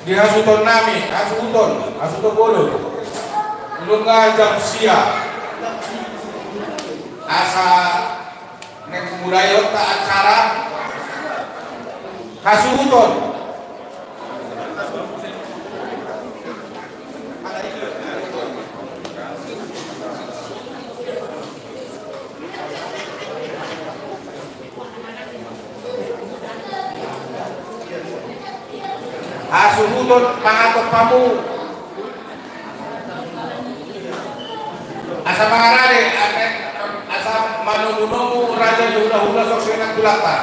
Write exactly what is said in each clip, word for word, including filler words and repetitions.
Di hasuhuton nami, hasuhuton, hasuhuton bolon. Nunga jam sia. Asa naeng mulai hita acara hasuhuton. Hasuhuton mangatok hamu. Asa mangarade, asa manomu-nomu raja ni hulahula suksena tulangta.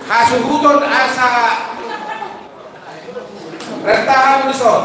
Hasuhuton asa rentahan dison.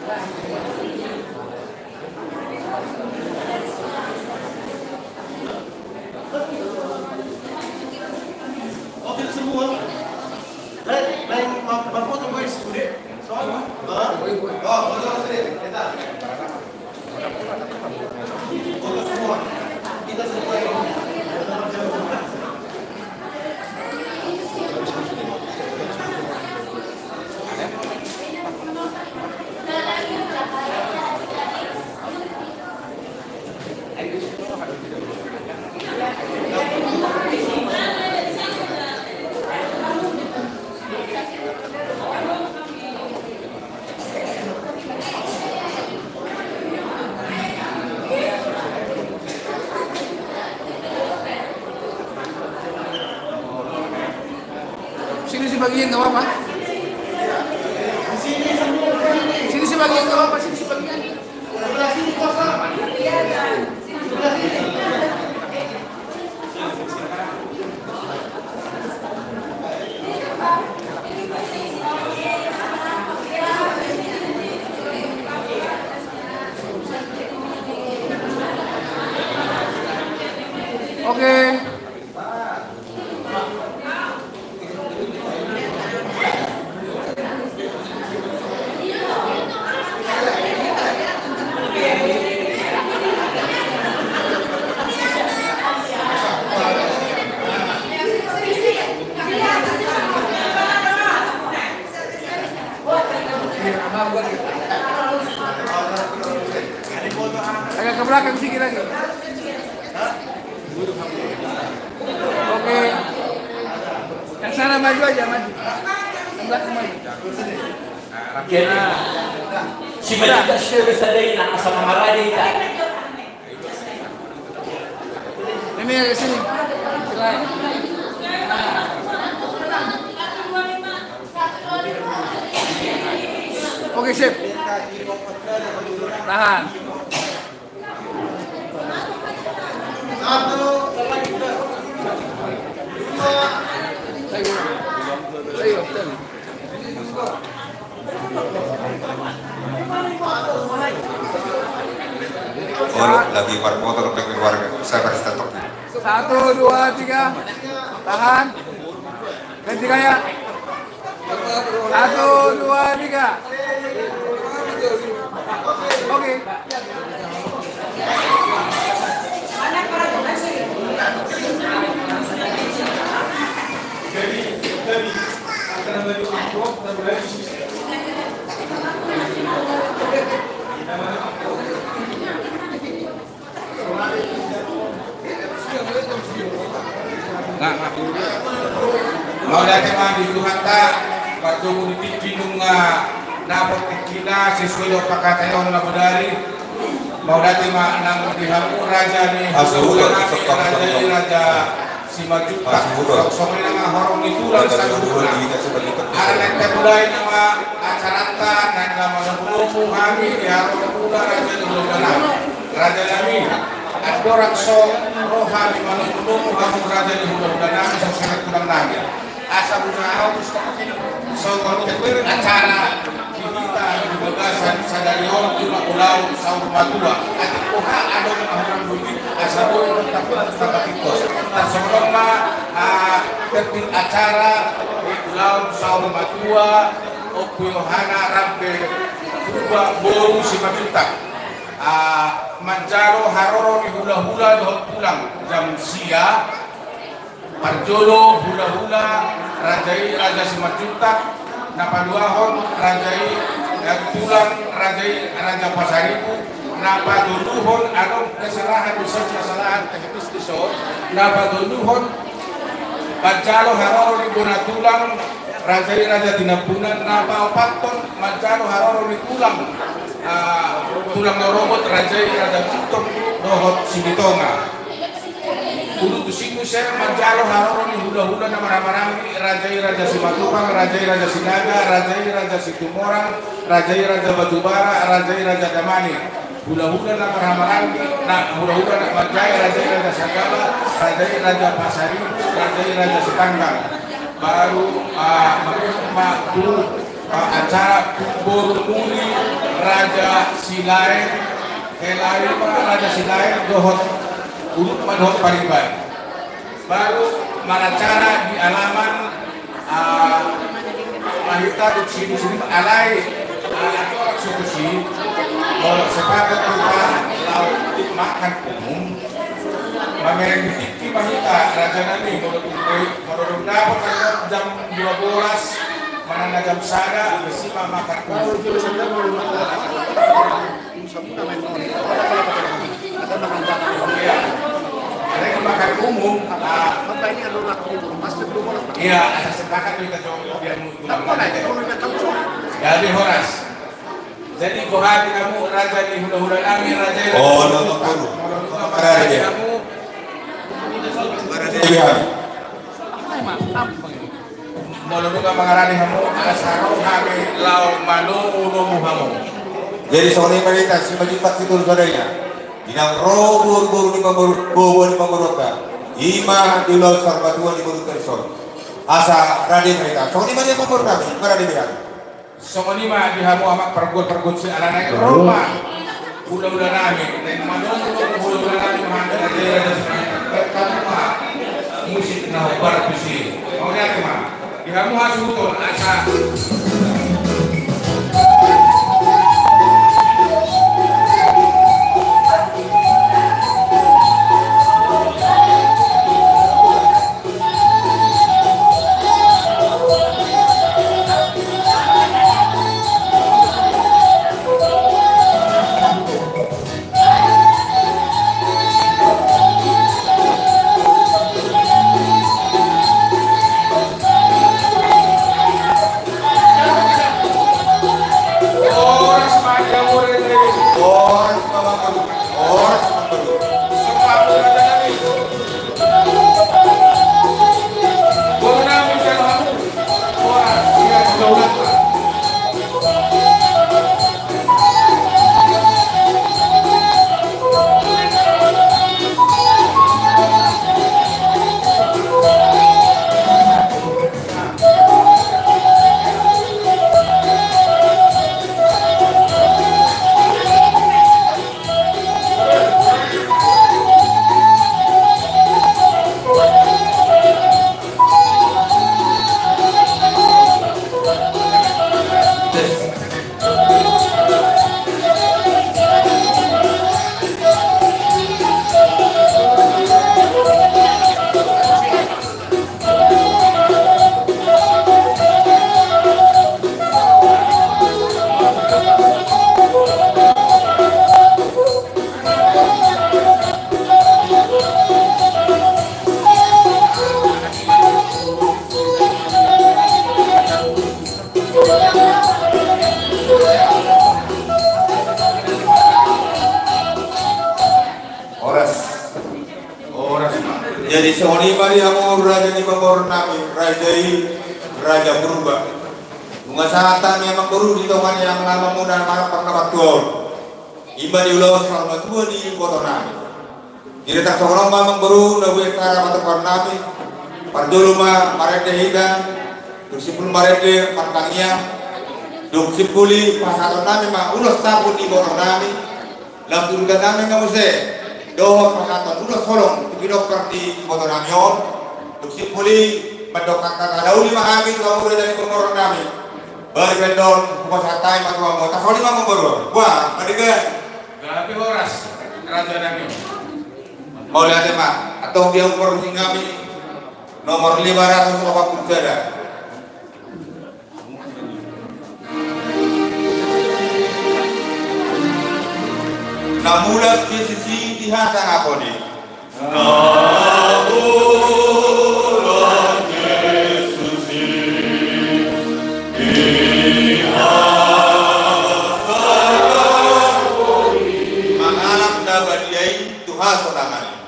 Oke semua. Baik, baik, Bang, Bang Foto, guys, sudah. Soal, Bang? Oh, foto sudah. Kita. Foto semua. Kita semua. Sini sebagian, nggak apa-apa. Sini sebagian, nggak apa-apa, sini sebagian. Oke. Agak ke belakang sedikit lagi. Oke. Yang sana maju aja, maju. Yang belakang maju. Jadi, si Majita sudah sadari na asal mangaraja ita. Ini ke sini. Oke, sip. Tahan. Satu, dua, tiga. Oh, lagi war motor pengen warga. Saya kasih tetok. Satu, dua, tiga. Tahan. Ganti gaya. Satu, dua, tiga. Oke. Mauliate ma di Tuhanta, mardomu di tingki nunga dapot tingkina sesuai dohot pangkataion na bodari. Mauliate ma nang di hamu raja ni Hula Hulahula, raja i Raja Simanjuntak. Songon i nama horong ni tulang saluhutna. Ala naeng tamulai nama acaranta, naeng na manomunomu hami di haroronmuna raja ni hulahula nami. Raja nami, andorang so ro hami manomunomu hamu raja ni hulahula nami, songon i tulang nami. Asa muna ahu songon tertib acara di hita di bagasan sadari on, ima ulaon saur matua. Atik boha adong na hurang lobi, asa boi do tapungkos. Tarsongon on ma, ah, tertib acara ulaon saur matua Ompu Yohana Rambe Purba boru Simanjuntak. Ah, manjalo haroro ni hulahula dohot tulang jam sia. Parjolo hulahula raja i Raja Simanjuntak, na paduahon raja i, eh, tulang raja i Raja Pasaribu, na patoluhon, adong kesalahan, dohot kesalahan teknis dison, na patoluhon manjalo haroro ni bona tulang raja i Raja Tinambunan, na paopathon manjalo haroro ni tulang, ah, tulang na robot raja i Raja Gultom dohot Silitonga. Tutu tusi muse manjalo haroro ni hulahula na marhahamaranggi, raja i Raja Simatupang, raja i Raja Sinaga, raja i Raja Situmorang, raja i Raja Batubara, raja i Raja Damani. Hulahula na marhahamaranggi, na hulahula na manjae, raja i Raja Sagala, raja i Raja Pasaribu, raja i Raja Sitanggang. Baru, ah, ma, ma, tu, ah, acara boru muli, Raja Silaen, hela i ma Raja Silaen dohot Uluk ma dohot Pariban. Baru maracara di alaman, ah, ma hita di sini, sini alai, ah, aturan suku si, molo sepakat hita laho makan umum, mamereng di tingki ma hita, raja nami, molo, molo dung dapot jam dua belas, manang jam sada, besi ma makan umum. Iya. Ada yang makan umum. Ah. Iya, asal sepakat kita jawab biar mu-, jadi horas. Jadi, boha di hamu raja ni hulahula nami, raja i. Oh, nama guru. Nama raja. Nama raja. Molo nunga mangarani hamu, asa ro hami laho manomunomu hamu. Jadi songon i ma hita, simanjujung, sitolu sadarinya. Di na ro boruboru ni pamoruonta, i ma di ulaon saur matua ni borunta dison. Asa rade ma hita. Songon i ma di pamoruon nami, marade ma hita. Songon i ma di hamu amak pargual pargual si alana i ro ma hulahula nami, naeng manomunomu hulahula nami ma hami na jera das. Pertama musik na hombar tusi. Mauliate ma di hamu hasuhuton asa. Horas ma di hamu, horas ma di hamu. Horas ma di hamu. Horas. Horas ma. Jadi songon i ma di hamu raja ni pamoruon nami, raja i Raja Purba. Nunga sahat hami amangboru di tonga ni amang amangmuna marhaha partua on. I ma di ulaon saur matua ni iboto nami. Jadi songon on ma amangboru na boi acara patupaon nami. Parjolo ma marende hita. Dung simpul marende martangiang. Dung simpul i pasahaton nami ma ulos sampul ni iboto nami. Laos tudutan nami ma muse dohot pasahaton ulos holong tu pinompar ni iboto nami on. Dung simpul i mandok hata na uli ma hami tu hamu raja ni pamoruon nami. Bari pe annon hupasahat hami ma tu hamu. Asa songon i ma amangboru. Boha, mardalan. Gabe horas raja nami. Mauliate ma. Antong di hamu parmusik nami nomor lima ratus opat puluh sada. Na mulak Jesus i di hasangapon i. Na mulak Jesus i di hasangapon i. Mangalap na badia i tu hasonangan i.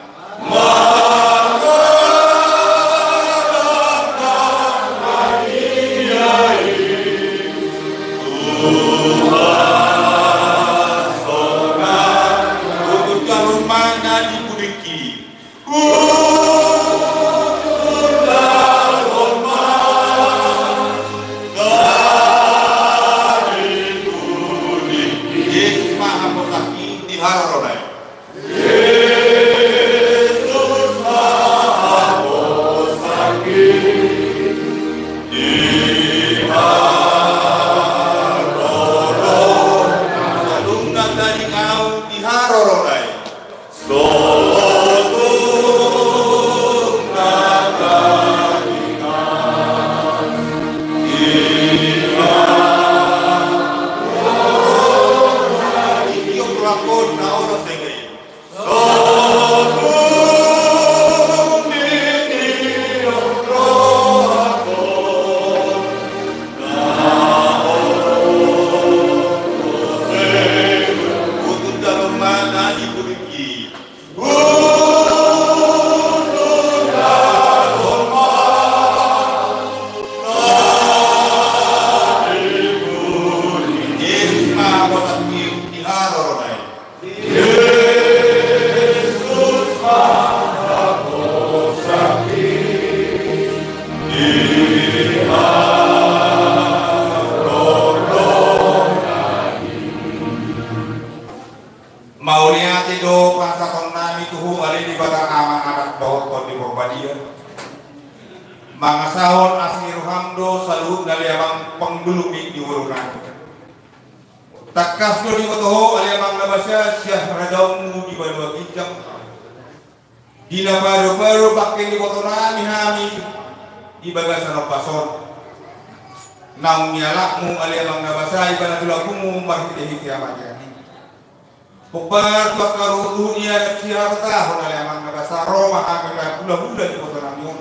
Saluhutna ale amang panggulumi di boru nami. Tangkas do diboto ho ale amang na basa sian harajaonmu di banua ginjang. Di na paru-paru pangke ni iboto nami hami di bagasan ombas on. Naung nialapmu ale amang na basa ibana tulangmu marhite-hite amang i. Hombar tu angka ruhut-ruhut ni adat sihabatahon ale amang na basa ro ma hami na hula-hula di iboto nami on.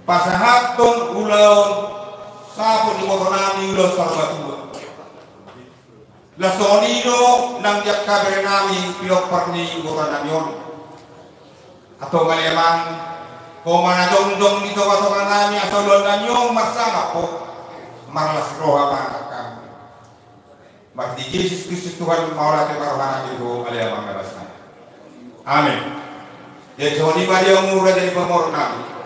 Pasahathon ulaon saput di iboto nami ulaon saur matua. Laos songon i do nang di angka bere nami pinompar ni iboto nami on. Antong ale amang, ho ma na jongjong di tonga-tonga nami asa ulaon nami on marsangap ho. Marlas roha ma angka hami. Marhite Jesus Kristus Tuhan mauliate ma roha nami tu ho ale amang na basa. Amen. Jadi songon i ma di hamu raja ni pamoruon nami.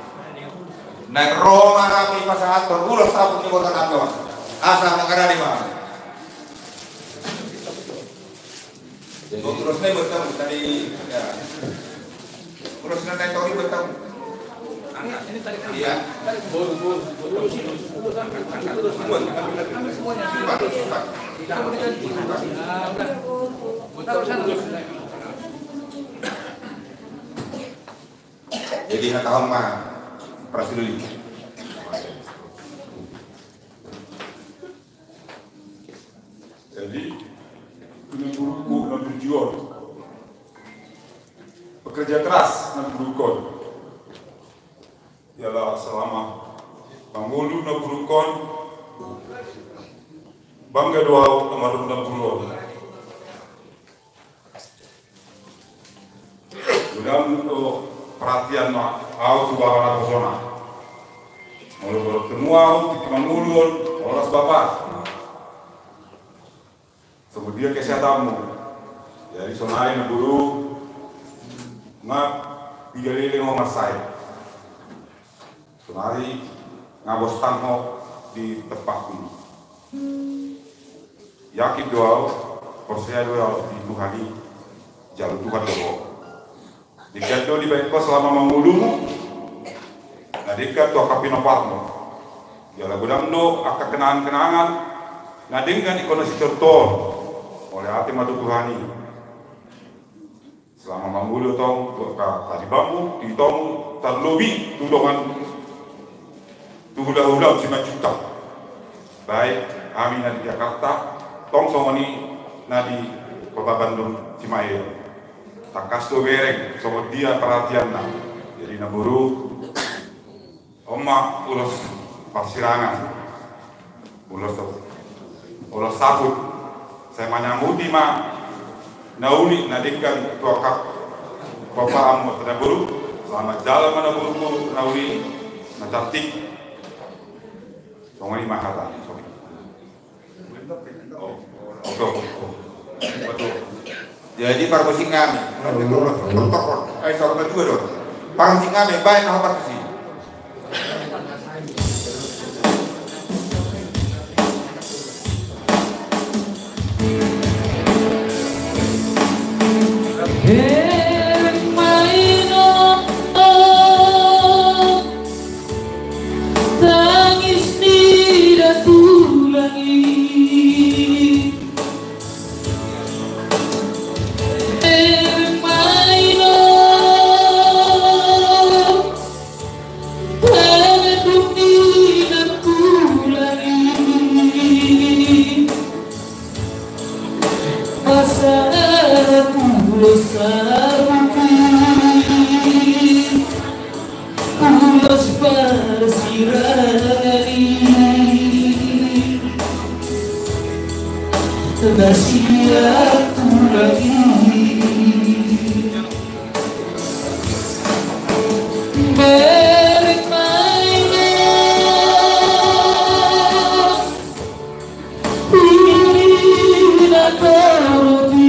Naeng ro ma hami pasahathon ulos saput ni iboto nami on. Asa mangarade ma hami. Jadi ulos nai buat kamu tadi ya. Ulos nai tadi buat kamu. Angkat. Iya. Angkat, angkat. Simpan, simpan. Jadi hatahon ma prasida i. Jadi, tu namboruku na burju on. Pekerja keras namboruku on. Jala selama mangolu namboruku on, bangga do au na mandok namburu on. Godang do perhatian ma au tu bapa naposona. Molo bertemu au tingki mangolu on, horas bapa. Songon dia kesehatanmu. Jadi sonari namboru, nga piga leleng ho marsahit. Sonari nga bostang ho di tempatmu. Yakin do au, porsea do au di Tuhan i, jalo Tuhan do ho. Denggan do dibaen ho selama mangolumu, na denggan tu angka pinomparmu. Jala godang do angka kenangan-kenangan na denggan ingkon na sicontohon. Mauliate ma tu Tuhan i. Selama mangolu tong tu angka taribanmu, tu itomu, tarlobi tu dongan, tu hula-hula Simanjuntak. Baik hami na di Jakarta, tong songon i na di Kota Bandung, Cimahi. Tangkas do bereng songon dia perhatianna. Jadi namboru, on ma ulos parsirangan. Ulos, ulos saput. Sai manyambuti ma na uli na denggan tu angka papaam ma tu namboru. Selamat jalan ma namboru na uli na cantik. Songon i ma hata. Oh, oke, oke. Betul. Jadi parmusik nami. Ai saur matua do. Parmusik nami baen na ho parmusik. Tangis ni datulang i. Emang maino. Tangis ni datulang i. Masa aku resah hati. Ulos parsirangan i. Na sian tulang i. Bereng ma i. Pina torop i.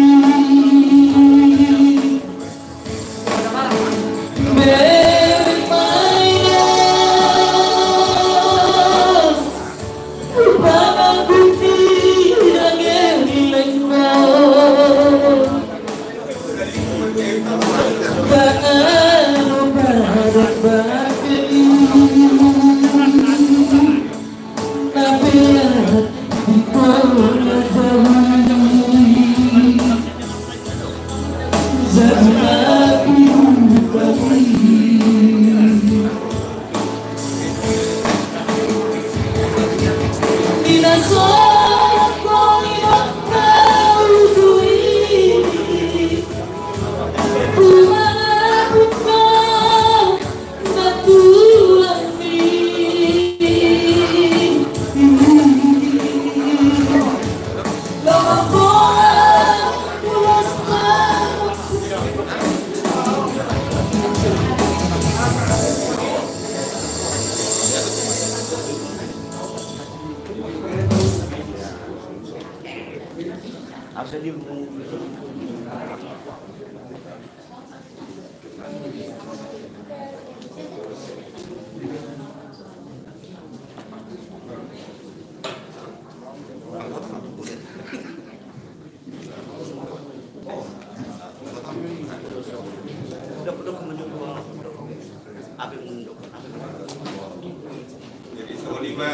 Jadi, songon i ma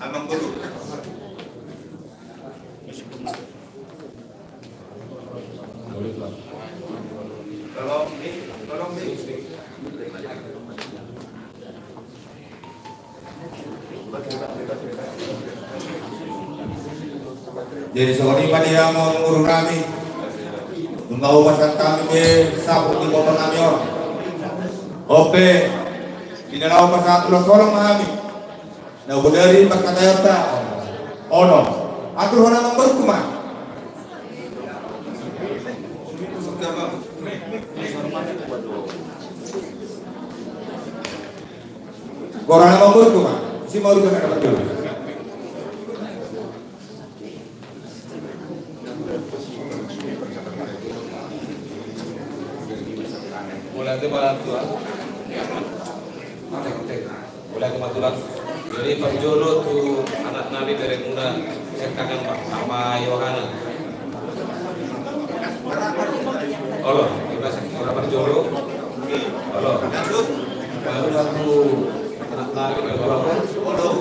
amang boru. Tolong, Dik, tolong, Dik. Jadi songon i ma di hamu boru nami. Nunga hupasahat hami be saput ni boru nami on. Ope, di na laho pasahat ulos holong ma hami. Na bodari pangkataionta. Ono. Atur hona amang boru ma. Gora na mamburu tu ma. Si mau di tengah dapat dulu. Mulai tu malam tua. Oke, oke. Mulai tu matulang. Jadi parjolo tu anak nami beremuna sekangan Ama Yohana. Olo, kita sekolah parjolo. Olo. Baru satu anak nami kedua. Baru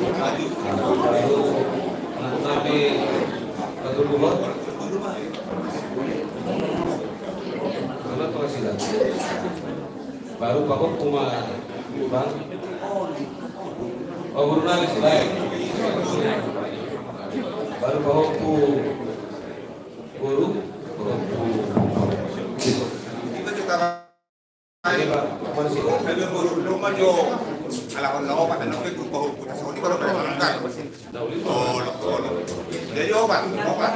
anak nami kedua. Kenapa sih? Baru pahompu ma, Bang. Oh, boru nami si lae. Baru pahompu boru. Pahompu. Ini, Bang, apa sih? Jadi obat, obat.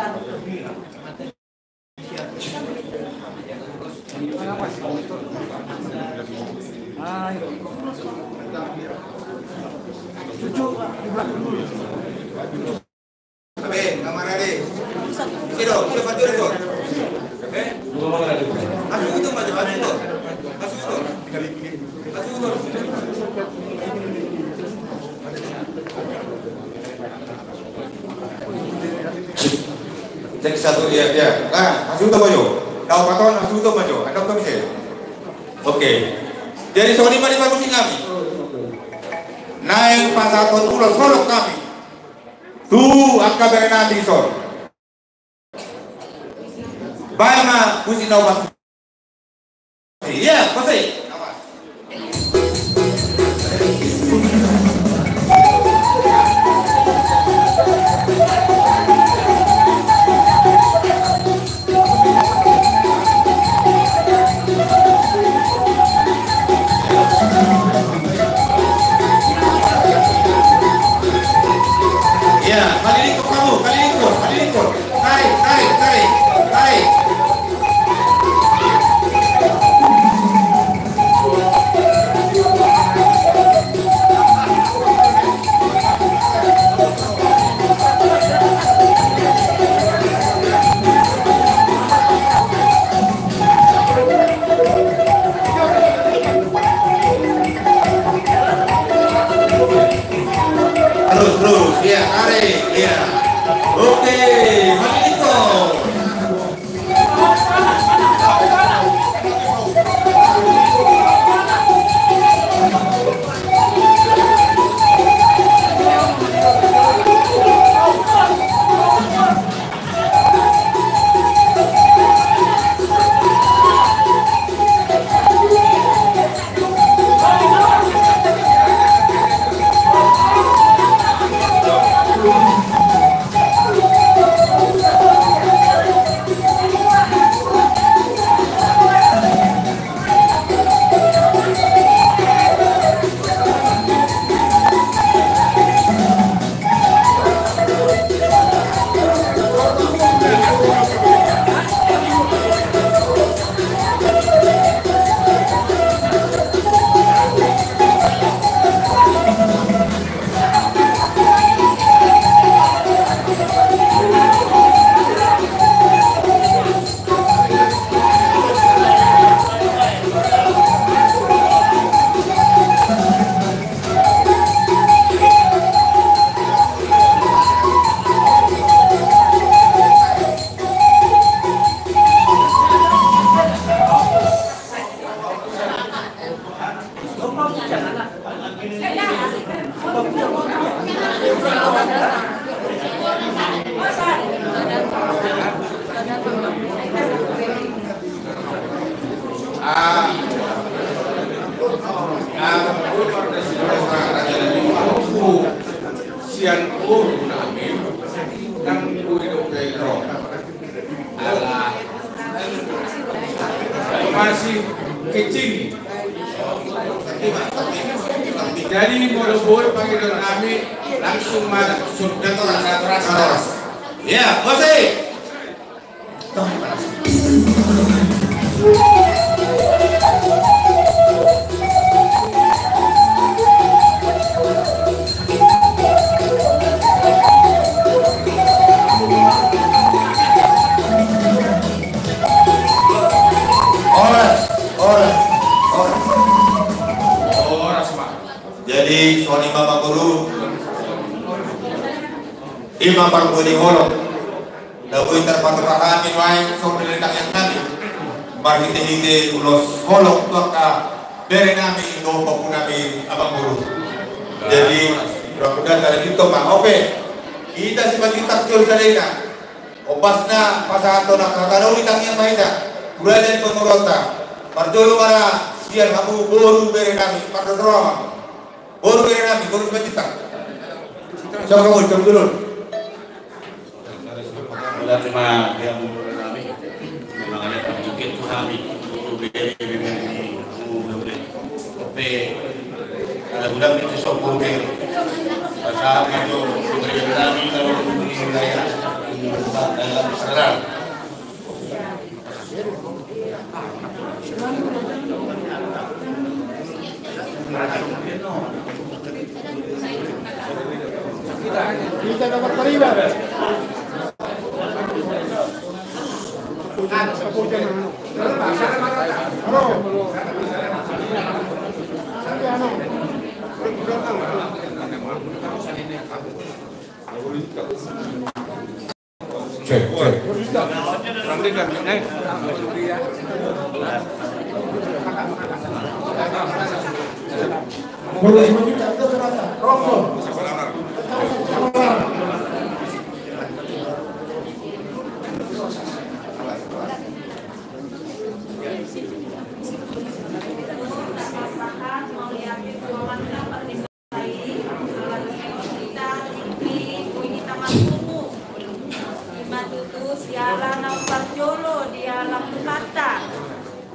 Cek satu, iya, iya. Nah, hasil utama jo. Kau paton hasil utama jo. Ada apa bisa? Oke. Jadi songon i ma di parmusik nami. Naeng pasahathon ulos holong nami tu angka bere nami dison. Baen ma musik na upas. Iya, pasti. Iya, kalilingkot kamu, kalilingkot, kalilingkot. Tarik, tarik, tarik, tarik. Terus, terus, iya, tarik, iya. Oke, mantap. Nang boi dope ro. Ala. Masih kecil. Jadi molo boi pangidoan nami langsung ma surga. Horas. Ya, musik. Horas, horas, horas. Horas, Pak. Jadi, songon i ma, Pak Guru. Ima parbue ni holong. Ndang boi tarpatupa hami nuaeng songon i tangiang nami. Marhite-hite ulos holong tu angka bere nami dohot ompu nami Amang Boru. Jadi, mudah-mudahan tadi itu ma. Oke. Hita Simanjuntak Siolus Saleleng. Ombasna pasahathon angka hata na uli tangiang ma hita. Tu raja ni pamoruonta. Parjolo ma ra sian hamu boru bere nami. Pardosa roha ma. Boru bere nami, boru Simanjuntak. Siapa kamu? Siapa dulu? Mauliate ma di hamu boru nami. Memang ada parjolo tu hami boru bere, bere ni boru bere. Ope, ala gudang itu sok boru bere. Pasahat ma jo boru bere nami, kalau di wilayah, di Serang. Cek, cek. Sai, ala hita tingki, boi hita marpungu. Ima tutu siala na parjolo di alam Tuhanta.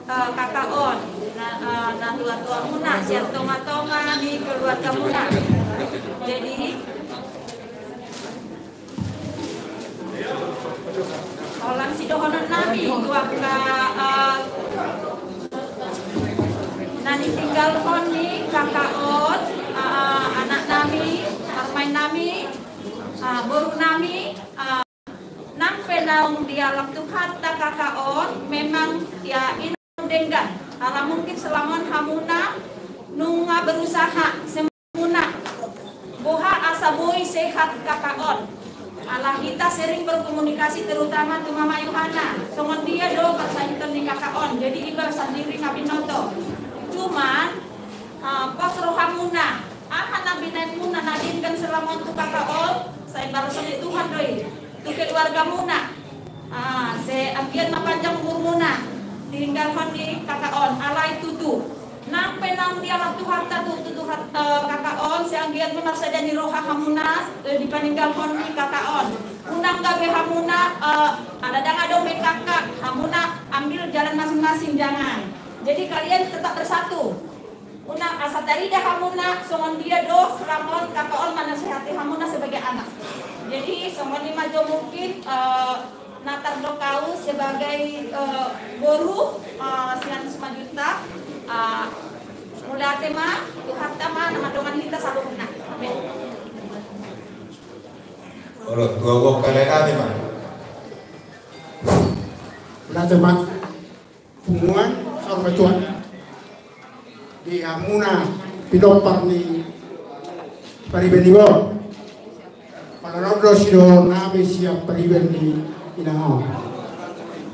Eh, kaka on, na, eh, natua-tuamuna, sian tonga-tonga ni keluargamuna. Jadi, holan sidohonon nami tu angka, eh, na nitinggalhon ni kaka on, eh, anak nami, parumaen nami, eh, boru nami, eh, nang pe naung dialap Tuhanta kaka on, memang ya i na denggan, ala mungkin selama on hamuna nunga berusaha, muna. Boha asa boi sehat kaka on. Ala hita sering berkomunikasi terutama tu Mama Yohana. Songon dia do parsahiton ni kaka on. Jadi iba sandiri na binoto. Cuman, eh, pos rohamuna. Aha na binaenmuna na denggan selama on tu kaka on. Sai balasan ni Tuhan do i. Tu keluargamuna. Ah, sai anggiat ma panjang umurmuna. Ditinggalhon ni kaka on. Alai tutu. Nang pe naung dialap Tuhanta tu, tu Tuhan, eh, kaka on, sai anggiat ma marsada ni roha hamuna, eh, dipaninggalhon ni kaka on. Unang gabe hamuna, eh, ala ndang adong be kaka, hamuna ambil jalan masing-masing, jangan. Jadi kalian tetap bersatu. Unang asa tarida hamuna, songon dia do, selama on kaka on manasehati hamuna sebagai anak. Jadi, songon i ma jo mungkin, eh, na tardok au sebagai, eh, boru, eh, sian Simanjuntak, eh, mauliate ma, Tuhanta ma na mandongani hita saluhutna. Amin. Olo, tua gok kalai nami ma. Mauliate ma. Punguan, saur matua. Di hamuna pinompar ni pariban ni on. Pala ro do sidohonon nami sian pariban ni inang on.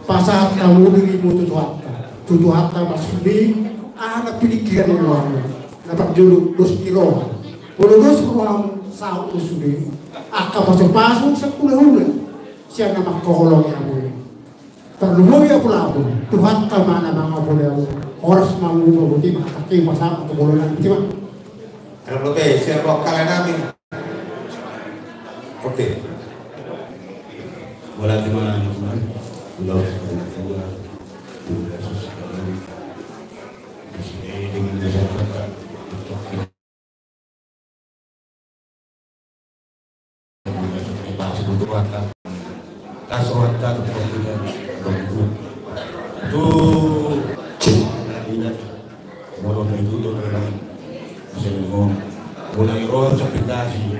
Pasahat hamu dirimu tu Tuhanta. Tu Tuhanta maksudna, aha na piningkiran ni rohamu. Na parjolo dos ni roha. Molo dos rohamu saut do sude. Angka pasu-pasu sian hulahula. Sian na mangkaholongi hamu. Tarlumobi apulapul, Tuhanta ma na mangapuli hamu. Horas ma hamu, boti ma, tangke ma sama tu bolon nami, boti ma. Tarlumobi, siapa kalai nami. Oke. Mauliate ma, teman-teman. Ulang tahun kedua. Udah selesai. Di sini dengan masyarakat. Mulai roha sapitasi.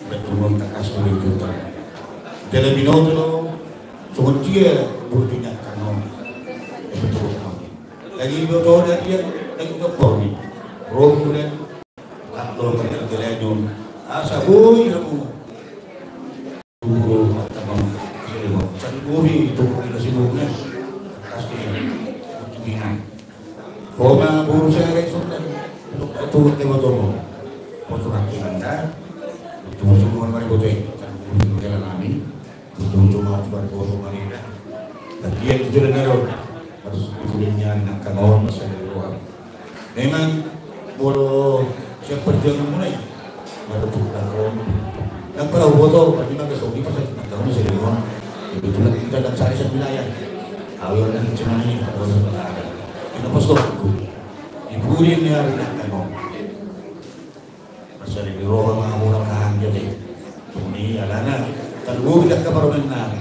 Betul, tangkas tu itu. Jadi binoto lo, songon dia burtinya kano. Betul. Lagi binoto dari dia, lagi topor ni. Roh kemudian, tak tolong kerja kerja. Asa boi aku. Guru mata bang. Jadi bang, cari bumi itu kita sibuknya. Kasih. Untuk ini. Roma boru sere songon i. Untuk itu tema tomo. Untuk hati anda. Untuk semua mari bote. Untuk jalan kami. Untuk semua mari bote mari. Dan dia itu jalan naro. Harus ikutin nyari nak kamaon masa di luar. Memang boru siap perjuangan mulai. Baru tukar. Yang pernah boto, bagi maka sodi pas nanti tahun saya di luar. Kebetulan kita dan saya wilayah. Awal dan cemani, awal dan ada. Kita pos tu aku. Ibu dia ni hari nak tengok. Masa di roha mangapura kahan jadi. Ini alana. Kan gua tidak kabar menang.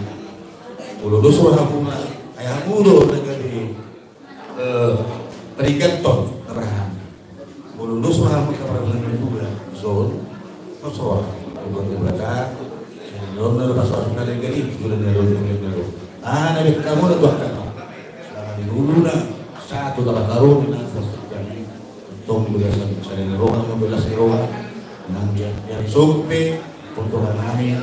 Ulu dos roha muna. Ayah mudo lagi di, eh, peringkat ton Abraham. Ulu dos roha muna kabar menang juga. So, so, so. Bukan Debata. Rom na pas pas na lagi di, sudah na rom na rom. Ah, na bek kamu na tuan kamu. Selama di dulu na, satu dapat taruh di nang pos tadi. Tong belasan, misalnya roha, mau belas roha. Nang dia, dia sope, untuk nami.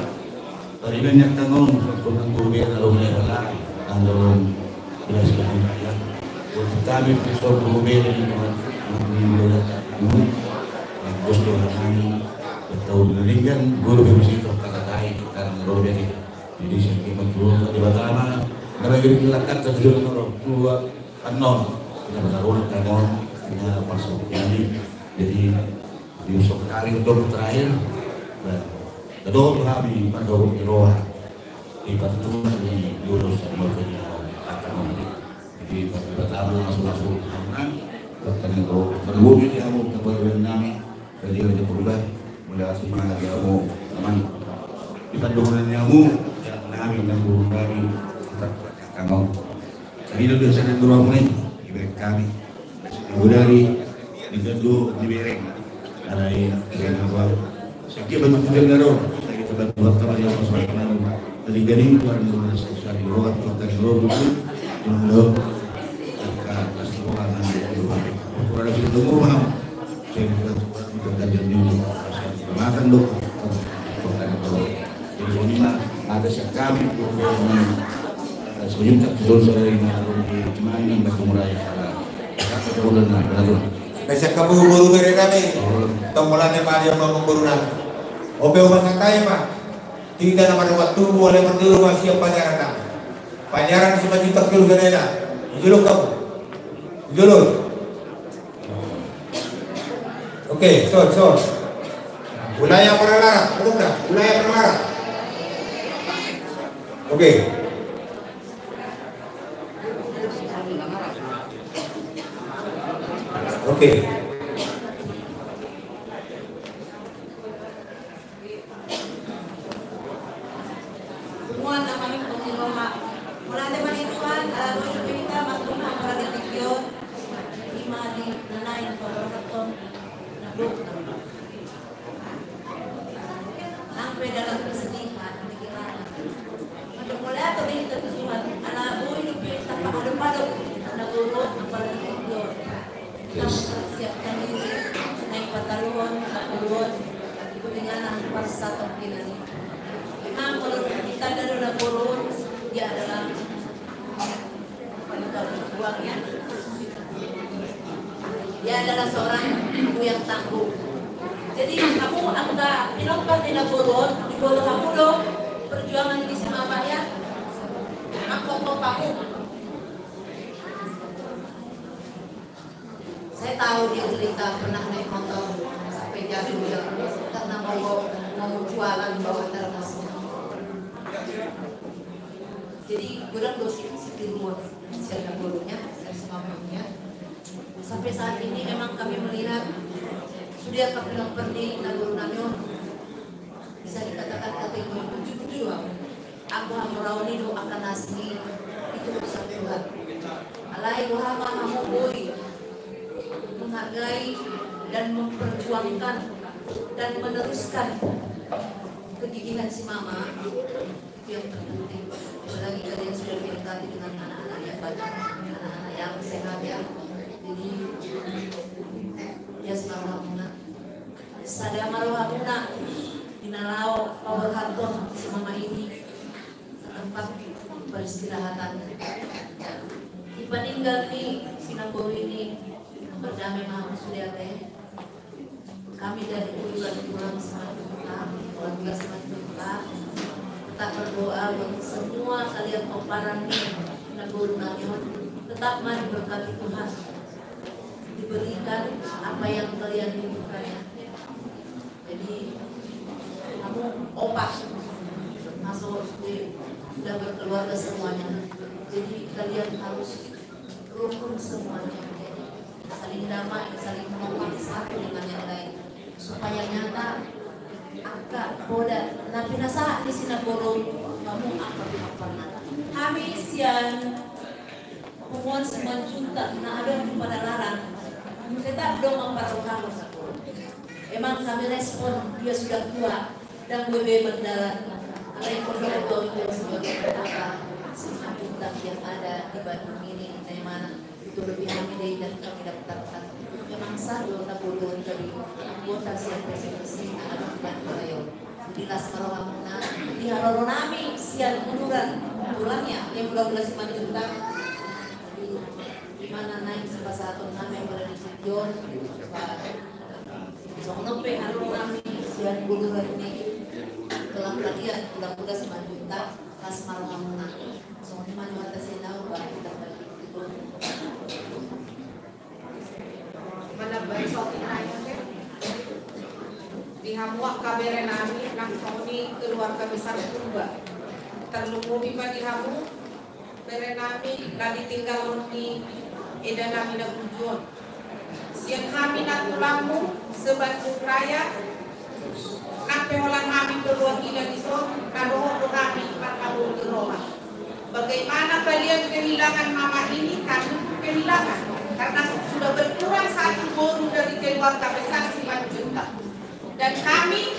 Tadi banyak tangon, untuk nang guru biar kalau mulai balai. Nang dalam belas kami ya. Untuk kami, untuk guru biar di mana, nang di mana, nang bos doa kami. Tahu dengan kan, guru biar mesti terkata-katai, karena guru biar. Jadi, saya kira betul, Debata ma, na bagi di lakat, satu juta orang, dua, annon. Kita bertarung, annon, kita pas waktu ini. Jadi, di usok kali untuk terakhir, nah, kedua kami, pada waktu di roha. Di patungan di Yunus, sama punya, akan nanti. Jadi, Debata ma, masuk-masuk, karena, bahkan yang roh, perlu di kamu, kepada nami, Jadi, ada berubah, mulai asli mana dia mau, aman. Di pandangan nyamu, ya, nami, nang guru nami, tetap kamu. Jadi, lo biasa nang guru mulai, ibarat kami. Ibu dari, di Tedu, di Bereng. Ada yang, yang apa? Saya kira banyak juga nggak tahu. Saya kira banyak buat teman yang pas malam. Jadi, jadi, itu ada guru saya, saya di ruang, tuh, dari ruang, tuh. Yang lo, angka, kasih orang, nanti, di ruang. Kurang lebih itu, paham? Makan do. Jadi, songon i ma, ada siap kami, senyum tak turun saudari, makan di Cimahi, nang Batu Muraya, salah. Kata ulang, nah, betul. Siap kamu, boru bere nami. Tong bolane ma dia ngomong boru nami. Ope, ope, santai ma. Tidak nama waktu, boleh berdulu, masih panjaran nami. Panjaran si Majutak dulu, saudara. Juluk kamu. Juluk. Oke, son, son. Wilayah Panalara, belum dah. Wilayah Panalara. Oke. Oke. Semua nama itu di roha. Mauliate ma di Tuhan, ala dosa kita, maklum, mauliate di Tuhan. Ima di nanain, pemberkatan, nabuk, nabuk. Sampai dalam kesedihan, pikiran. Untuk mauliate di Tuhan, ala boi dope, tanpa ada pada, karena guru, apalagi di Tuhan. Kita mempersiapkan diri, naik pataluhon, pataluhon, kuningan, parsatop di nani. Memang kalau kita dari laboron, dia adalah pemuda berjuang, ya. Dia adalah seorang ibu yang tangguh. Jadi, kamu angka pinompar di laboron, di bolo kamu do, perjuangan di Simaba, ya. Angkot kamu. Saya tahu dia cerita pernah naik motor sampai jatuh dia karena mogok. mau jualan bawa termos. Jadi godang do sitiruon sian na boru, sian si mama i. Sampai saat ini memang kami melihat sude angka pinompar ni na boru nami on, bisa dikatakan kategori tujuh tujuh do. Anggo hamoraon i do angka na asing i, itu urusan Tuhan. Alai boha ma hamu boi menghargai dan memperjuangkan dan meneruskan kegigihan si mama, itu yang terpenting. Apalagi kalian sudah dilengkapi dengan anak-anak yang banyak, anak-anak yang sehat, ya. Jadi, ya, semangat, Muna. Sada ma rohamuna di na laho paborhathon si mama ini ke tempat peristirahatan. Di paninggal ni si na boru ini, berdamai ma hamu sude, ate. Kami dari keluarga Simanjuntak, keluarga Simanjuntak, tetap berdoa buat semua kalian, pomparan ni na boru nami on, tetap ma diberkati Tuhan, diberikan apa yang kalian inginkan, ya. Jadi, hamu opat, masuk, sudah berkeluarga semuanya. Jadi, kalian harus rukun semuanya. Saling damai, saling menopang satu dengan yang lain. Supaya nyata angka poda na pinasahat ni si na boru, hamu angka pinompar na. Hami sian punguan Simanjuntak na adong di Padalarang tetap do mamparrohahon. Emang kami respon, dia sudah tua, ndang boi be mardalan. Alai ingkon do gabe sebagai apa, Simanjuntak yang ada di Bandung ini, na i ma na, itu lebih hami dei dan kami daftarkan. Emang sah do na boru on jadi anggota sian P S M S I na adong di Bandung, ayo. Jadi las ma rohamuna, di haroro nami sian uduran tulangnya, yang udah-udah Simanjuntak. Di mana naik sepasahaton nami pada di Jon, songon on pe haroro nami sian uduran ni tulang kalian, udah-udah Simanjuntak, las ma rohamuna. Songon i ma nang hata sian au, ba, kita balik. Manambai sotik nai, oke. Di hamu angka bere nami, nang songon i keluarga besar Purba. Tarlumobi ma di hamu bere nami na ditinggalhon ni eda nami na burju on. Sian hami nantulangmu se-Bandung Raya, nang pe holan hami perwakilan dison, na dohot do hami marhabot ni roha. Bagaimana kalian kehilangan mama ini, kami pun kehilangan. Karena sudah berkurang satu boru dari keluarga besar Simanjuntak. Dan kami,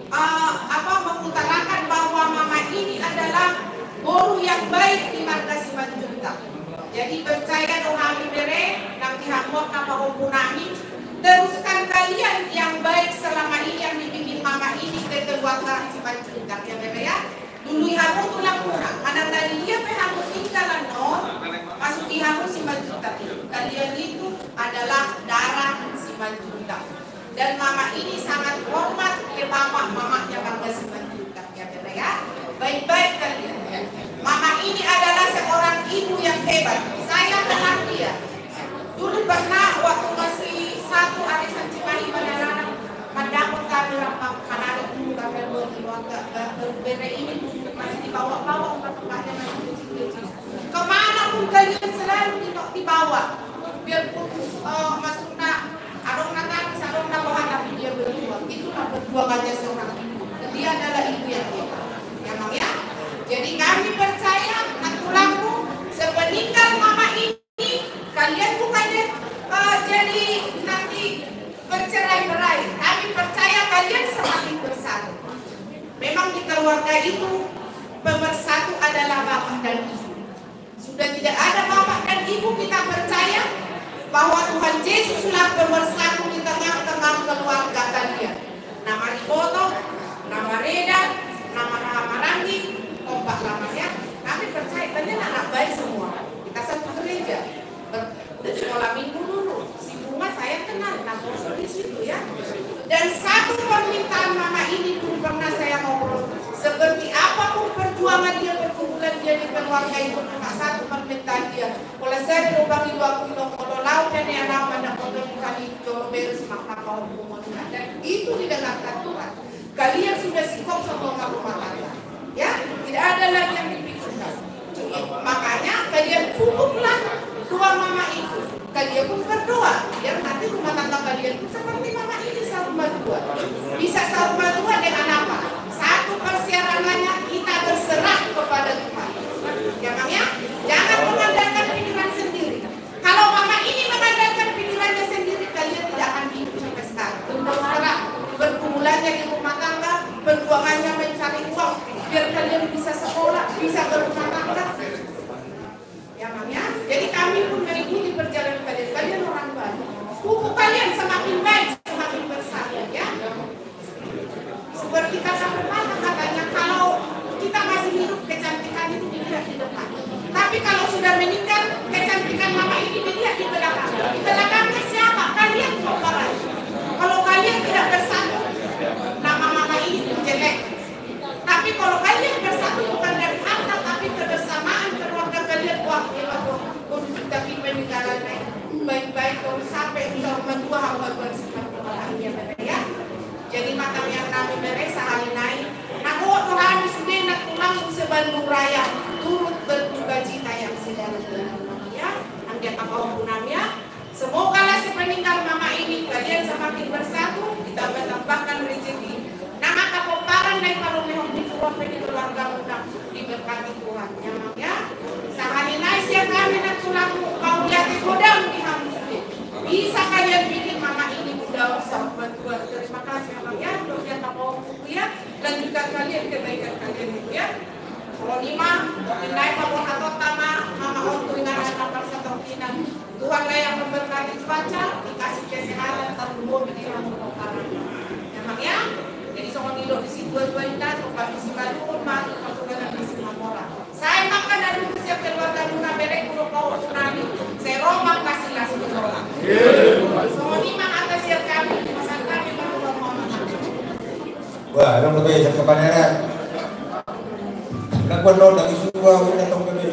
eh, apa, mengutarakan bahwa mama ini adalah boru yang baik di marga Simanjuntak. Jadi percaya do hami bere, nang di hamu angka pahompu nami, teruskan kalian yang baik selama ini yang dibikin mama ini ke keluarga Simanjuntak, ya bere, ya. Dului hamu tulangmuna, manang na di dia pe hamu tinggal annon, maksud di hamu Simanjuntak i. Kalian itu adalah darah Simanjuntak. Dan mama ini sangat hormat ke bapak mamanya marga Simanjuntak, ya bere, ya. Baik-baik kalian. Mama ini adalah seorang ibu yang hebat. Saya kenal dia. Dulu pernah waktu masih satu arisan Cimahi Padalarang, mandapot kami rap-, apalagi dulu kami dua keluarga, eh, bere ini dulu masih dibawa-bawa sama tempatnya, masih kecil-kecil. Kemana pun kalian selalu di-, dibawa. Biarpun, eh, maksudnya, adong na tangis, adong na boha, tapi dia berjuang. Itulah perjuangannya seorang ibu. Dia adalah ibu yang hebat. Ya, Mang, ya? Jadi kami percaya, nantulangmu, sepeninggal mama ini, kalian bukannya, eh, jadi nanti bercerai-berai. Kami percaya kalian semakin bersatu. Memang di keluarga itu pemersatu adalah bapak dan ibu. Sudah tidak ada bapak dan ibu, kita percaya bahwa Tuhan Yesuslah pemersatu di tengah-tengah keluarga kalian. Na mariboto, na mareda, na marhaha maranggi, kompak lamanya. Kami percaya kalian anak baik semua. Kita satu gereja. Ber-, sekolah minggu dulu. Si Bunga saya kenal, naposo di situ, ya. Dan satu permintaan mama ini dulu pernah saya ngobrol. Seperti apapun perjuangan dia, pergumulan dia di keluarga itu, cuma satu permintaan dia. Kalau saya lupa di waktu itu, kalau laut dan yang lama dan kotor di kali jolo beres mangkapahompu. Dan itu didengarkan Tuhan. Kalian sudah sikok sama rumah tangga. Ya, tidak ada lagi yang dipikirkan. Makanya kalian pupuklah doa mama itu. Kalian pun berdoa biar nanti rumah tangga kalian pun seperti mama ini, saur matua. Bisa saur matua dengan apa? Satu persyaratannya, kita berserah kepada Tuhan. Ya, Bang, ya? Jangan mengandalkan pikiran sendiri. Kalau mama ini mengandalkan pikirannya sendiri, kalian tidak akan hidup sampai sekarang. Terus terang, pergumulannya di rumah tangga, perjuangannya mencari uang, biar kalian bisa sekolah, bisa berumah tangga. Ya, Mam, ya. Jadi kami pun mengikuti perjalanan kalian. Kalian orang baik. Pupuk kalian semakin baik, semakin bersatu, ya. Seperti kata pepatah katanya, kalau kita masih hidup, kecantikan itu dilihat di depan. Tapi kalau sudah meninggal, kecantikan mama ini dilihat di belakang. Di belakangnya siapa? Kalian, komporan. Kalau kalian tidak bersatu, nama mama ini pun jelek. Tapi kalau kalian bersatu, bukan dari harta, tapi kebersamaan keluarga kalian, wah, hebat, wah. Untuk tapi peninggalan baik-baik, kalau sampai usia umur dua, hamba Tuhan seperti orang, ya, Bapak, ya. Jadi, mangkaliat nami bere sahali nai, na gogo hami sude na tulang se Bandung Raya, turut berduka cita yang sedalam-dalamnya, ya. Anggiat pahompu nami, ya. Semoga lah sepeninggal mama ini kalian semakin bersatu, ditambah-tambahkan rezeki. Nang angka pomparan na diparungehon ni Tuhan pe di keluargamuna, diberkati Tuhan. Ya, Mam, ya. Sahali nai sian hami na tulangmu, mauliate godang di hamu sude. Bisa kalian bikin mama ini muda, saur matua. Terima kasih, Abang, ya. Dohot angka pahompu, ya. Lanjutkan kalian kebaikan kalian itu, ya. Songon i ma, inna i paborhatonta ma, mama on tu inganan na parsatongkinan. Tuhanlah yang memberkati cuaca, dikasih kesehatan, tarlumobi di hamu pomparan. Ya, Bang, ya. Jadi songon i do di si tua-tua inda, tu pagi si balu, ma, tu pasuganan di si mamora. Sai mangka na lugu sian keluargamuna, bere, dohot pahompu nami. Sai ro mangka silas ni roha. Songon i ma hata sian hami, pasahat hami ma tu hamu. Wah, adong dope jangka panera. Udah kuat lo, dari suku, udah tong dope.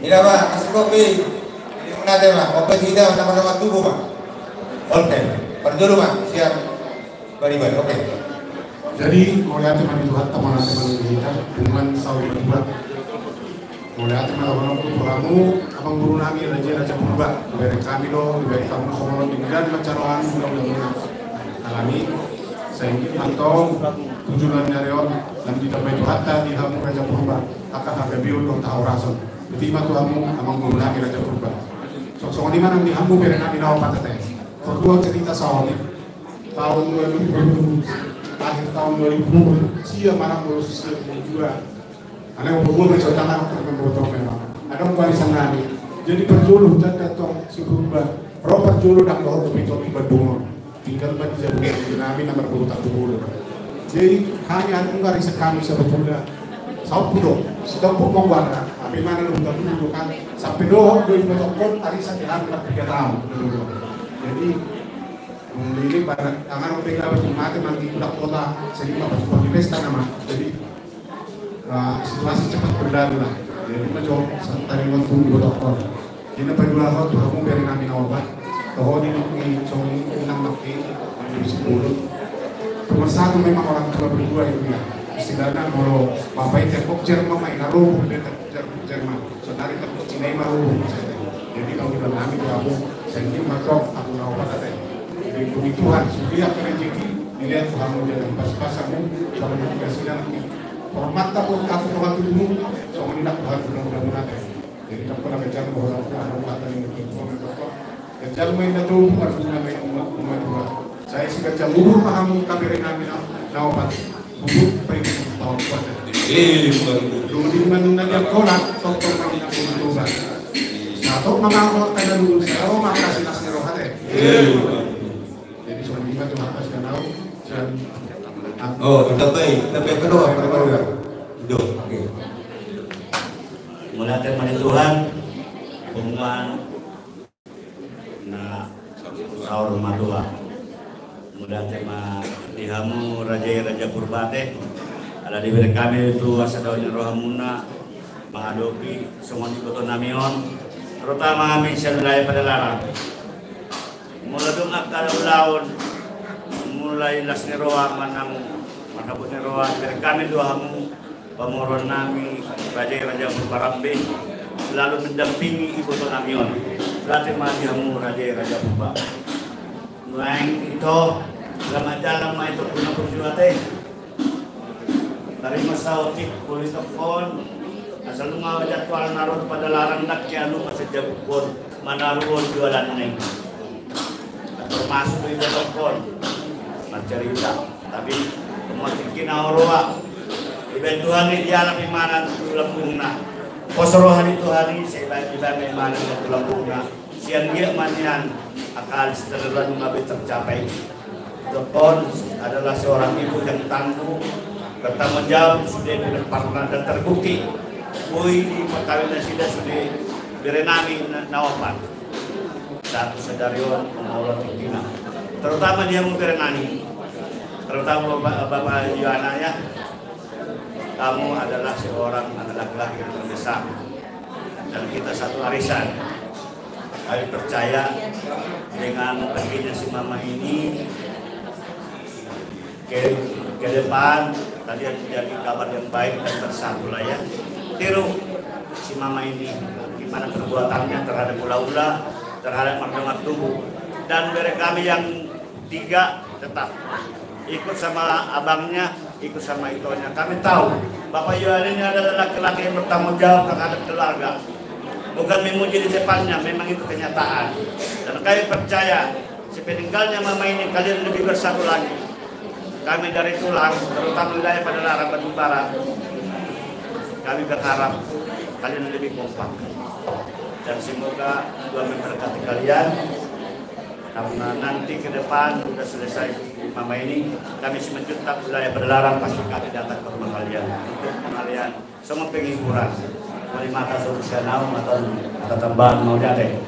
Ida ma, kasih kopi. Ini menate ma, kopi kita sama-sama tubuh ma. Oke, parjolo ma, siap. Bari-bari, oke. Jadi, mauliate ma di Tuhanta, mauliate ma di hita, hubungan saur matua. Mauliate ma dohonon tu hamu, amang boru nami, raja, Raja Purba. Dibereng hami do, dibereng hamu songon on, denggan ma jaloon, mudah-mudahan. Alani, sainggit mantong, tu joloan ni ari on, lam ditambai Tuhanta di hamu Raja Purba, angka hagabeon dohot hahorason. Botima tu hamu, amang boru nami Raja Purba. Songon i ma nang di hamu bere nami na opat ate. Pardua cerita saotik. Tahun dua ribu, akhir tahun dua ribu, sia manang bolos sia dua. Alai umur dua masih tangan, umur dua memang. Adong warisan nami. Jadi parjolo, janda tong si Purba. Ro parjolo, ndang dohot dope tong di Bandung. Tinggal ma di jabu nami na marboru Tampubolon. Jadi hami adong warisan hami sebetulna. Saompu do, si Tampu ma goarna. Hape manang dope Tampubolon kan. Sampe dohot do i matokkon arisan di hami na piga taon. Jadi, Mungkin pada tangan ope gabe tu mate manggigulak kota, sering ma pasupasu di pesta nama. Jadi, eh, situasi cepat berlalu lah. Jadi, ma jo, taringot tu di botok kota. Jadi, na parjolo dohot tu hamu bere nami na opat. Toho di nang ni, songon i nang maki, di Simbolon. Nomor satu memang orang tua berdua itu ya. Istilahnya molo bapa i tembok Jerman ma i na robo, dia tembok Jerman. Saonari tembok Cina i ma robo. Jadi mauliate nami tu hamu, sainggit mantong hamu na opat ate. Jadi puji Tuhan, sude angka rejeki dilehon tu hamu, jadi pas-pas hamu, sama dengan sidang ni. Hormat hamu, hamu, hamu, songon i nang Tuhan, mudah-mudahan ate. Jadi tong pola ganjang, mudah-mudahan hamu, kata ni, mudah-mudahan. Ganjang ma inda tubu, mudah-mudahan hamu, mudah-mudahan. Sai siganjang umur ma hamu angka bere nami na, na opat. Bubut, baik, tahu kuat. Eh, bukan. Dulu di mana dia kolak, tong-tong main aku berubah. Satu mama kau tanda dulu, saya, oh, maka sinas ni roha deh. Eh, bukan. Jadi, soal lima tuh, apa sih, tahu? Dan, oh, tetap baik, tetap baik, kedua, kedua, kedua. Ido, oke. Mauliate ma di Tuhan, pengumuman na saur matua. Mauliate ma di hamu raja i, Raja Purba ate. Ala dibereng hami tu asa dao ni rohamuna mangadopi songon iboto nami on. Terutama hami sian wilayah Padalarang. Molo dung angka ulaon, mulai las ni roha manang marhabot ni roha, dibereng hami do hamu pamoruon nami, raja i Raja Purba Rambe, selalu mendampingi iboto nami on. Berarti ma di hamu raja i Raja Purba. Nuaeng ito, selamat jalan ma ito guna perjuate. Tarima saotik, boli tongkon. Asal nunga jadwal na ro tu Padalarang, ndang hea lupa sian jabukkon manaruhon jualan na i. Termasuk do iba tongkon marcarita. Tapi, tingki na ro roha, dibaen Tuhan i, dialap imana tu lambungna. Pos roha ni Tuhan i, sai dibaen imana tu lambungna. Sian dia ma nian angka alis terdahulu nunga be tercapai. Tongkon adalah seorang ibu yang tangguh, bertanggung jawab, sude pinompar na, dan terbukti. Boi di perkawinan nasida sude bere nami na, na opat. Satu sadari on molo tingkina. Terutama di hamu bere nami. Terutama Bapak, Bapak Yohana ya. Kamu adalah seorang anak laki-laki yang terbesar. Dan kita satu arisan. Kami percaya dengan perginya si mama ini ke, ke depan, kalian menjadi kawan yang baik dan bersatu lah ya. Tiru si mama ini, gimana perbuatannya terhadap ulaula, terhadap mardongan tubu. Dan bere kami yang tiga tetap ikut sama abangnya, ikut sama itonya. Kami tahu Bapak Yohan ini adalah laki-laki yang bertanggung jawab terhadap keluarga. Bukan memuji di depannya, memang itu kenyataan. Dan kami percaya, sepeninggalnya mama ini, kalian lebih bersatu lagi. Kami dari Tulang, terutama wilayah Padalarang, Bandung Barat, kami berharap kalian lebih kompak. Dan semoga Tuhan memberkati kalian. Karena nanti ke depan sudah selesai mama ini, kami semenjak wilayah Padalarang pasti kami datang ke rumah kalian untuk pengalian sama penghiburan. Mari mata solusi anau, mata, mata tambahan mau jate.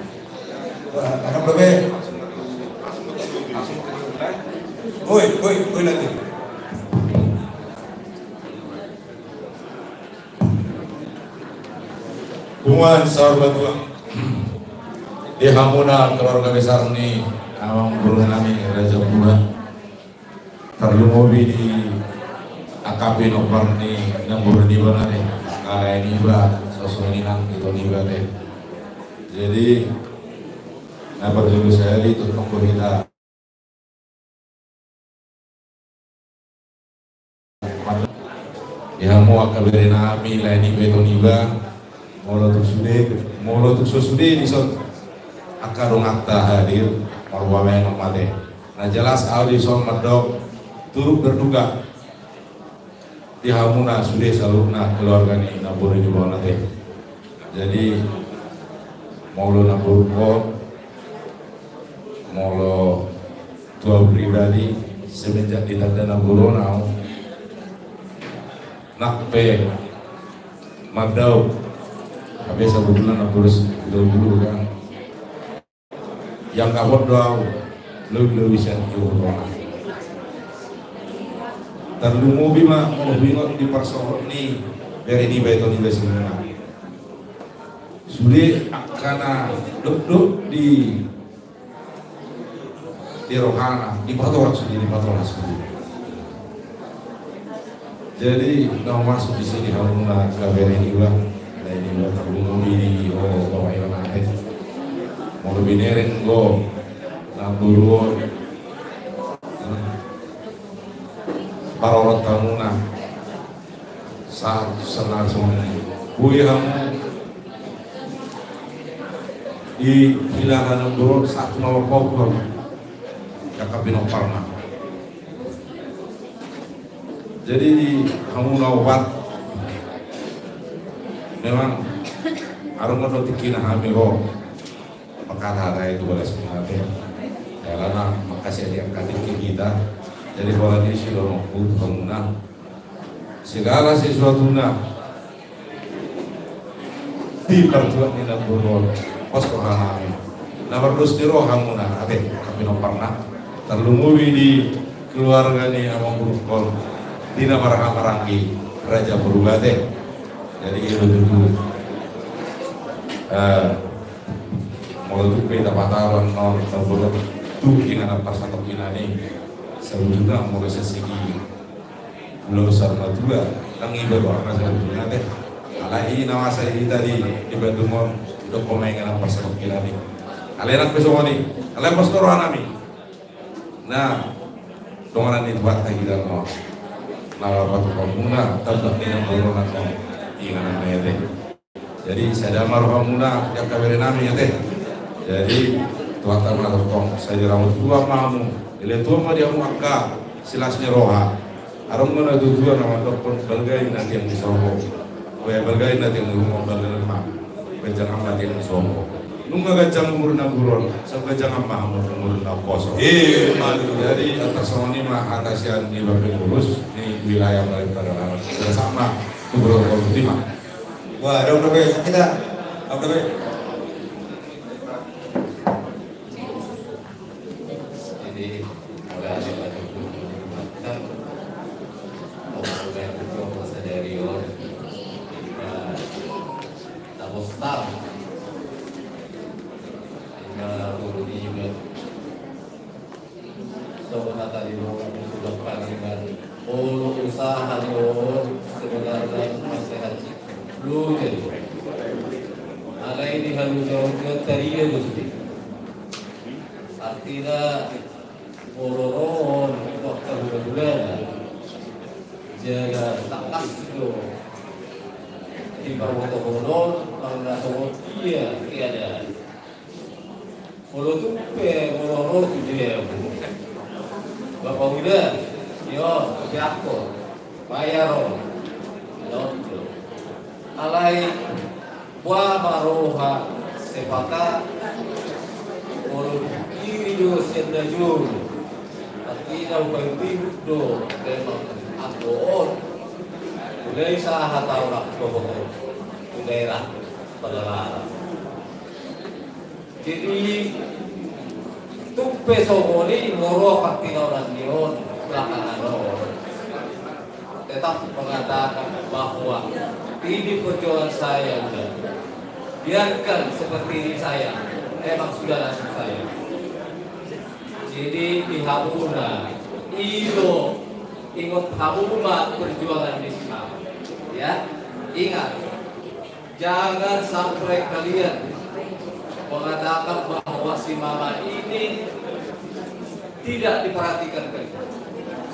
Wah, anak lebih. Woi, woi, woi lagi. Punguan saur matua. Di hamuna keluarga besar ni amang boru nami Raja Purba. Tarlumobi di angka pinompar ni namboru niba nari. Angka lae niba, suhut ni inang ito niba te. Jadi, na parjolo sahali tongtong do hita Di hamu angka bere nami, lae niba, ito niba, molo tung sude, molo tung so sude dison angka donganta hadir, marhua baen on ma te. Na jelas ahu dison mandok turut berduka di hamuna sude saluhutna keluarga ni namboru niba on ate. Jadi molo namboru on, molo tu ahu pribadi, semenjak ditanda namboru on ahu, nang pe mandok, hape sabotulna namboru dulu kan. Yang gabot do ahu, lobi-lobi sian ibu roha. Tarlumobi ma molo huingot di parsohot ni bere niba, ito niba si muna. Sude angka na dokdok di, di rohana, dipatoras sude, dipatoras sude. Jadi na masuk di sini hamuna angka bere niba, lae niba, tarlumobi di ho bapak Yohan ate. Molo binereng do namboru on, parorot hamuna sahat tu saonari songon i. Boi hamu dihilala namboru on sahat tu na marpaung hamu, angka pinomparna. Jadi di hamuna opat, memang adong do tingkina hami ro mangkatai tu bagas muna ate. Jala na mangkasih di angka tingki hita. Jadi holan i sidongan tu hamuna, segala sesuatuna di partuat ni namboru on, pos roha nami. Na mardos ni roha muna ate, angka pinomparna. Tarlumobi di keluarga ni amangboru on, di na marhaha maranggi Raja Purba ate. Jadi i do tutu, eh, Molo tung pe tapataru annon na bolon tu inganan parsatongkinan i, sabujurna molo sasigi ulos saur matua, nang iba do arna sabujurna te. Alai i na masa i tadi di Bandung on, didok ma inganan parsatongkinan i. Alai nang pe songon i, alai pos do rohanami. Na donganan ni Tuhanta hita on, na laho paturhon muna tamba ni na bolon annon inganan na i te. Jadi sada ma rohamuna di angka berenami ate. Jadi Tuhanta ma na tongtong, sai diramoti Tuhan ma hamu. Dilehon Tuhan ma di hamu angka silas ni roha. Adong ma na tuatua na mandokkon balga i na tiang ni sopo. Oya balga i na tiang ni sopo, balga i ma. Ganjang ma tiang ni sopo. Nunga ganjang umur na umur on, sai ganjang ma hamu umur na poso. Jadi atas nama ni ma hata sian di Bapak Pengurus di wilayah Bali Padalaran. Bersama Gubernur Kaltim. Wah, ada udah be, kita, ada be. Jadi, mulai dari Pak Gubernur, Pak Gubernur, Pak Gubernur, Pak Gubernur, Songon hata ni boru, sudah pangiran. Molo usaha ni on sebenarna masihaluhon. Alai di haluhon on taringot do sude. Artina molo ro on waktu hulahulana, jala tangkas do diparbotohon on, manang songon dia keadaan. Molo tung pe molo ro tu dia, Bapak Uda, yo, siap ko. Bayar on. Alai boa ma roha sepata, molo dipikiri do sian na jolo. Artina hupaihut-ihut do memang anggo on. Mulai sahat au rap dohot tu daerah Padalaran. Jadi tung pe songon i molo partingkian ni on belakangan on, tetap mengatakan bahwa ini perjuangan saya, udah, biarkan seperti ini saya, emang sudah nasib saya. Jadi di hamuna, i do, ingot hamu ma perjuangan ni si mama. Ya, ingat. Jangan sampai kalian mengatakan bahwa si mama ini tidak diperhatikan kalian.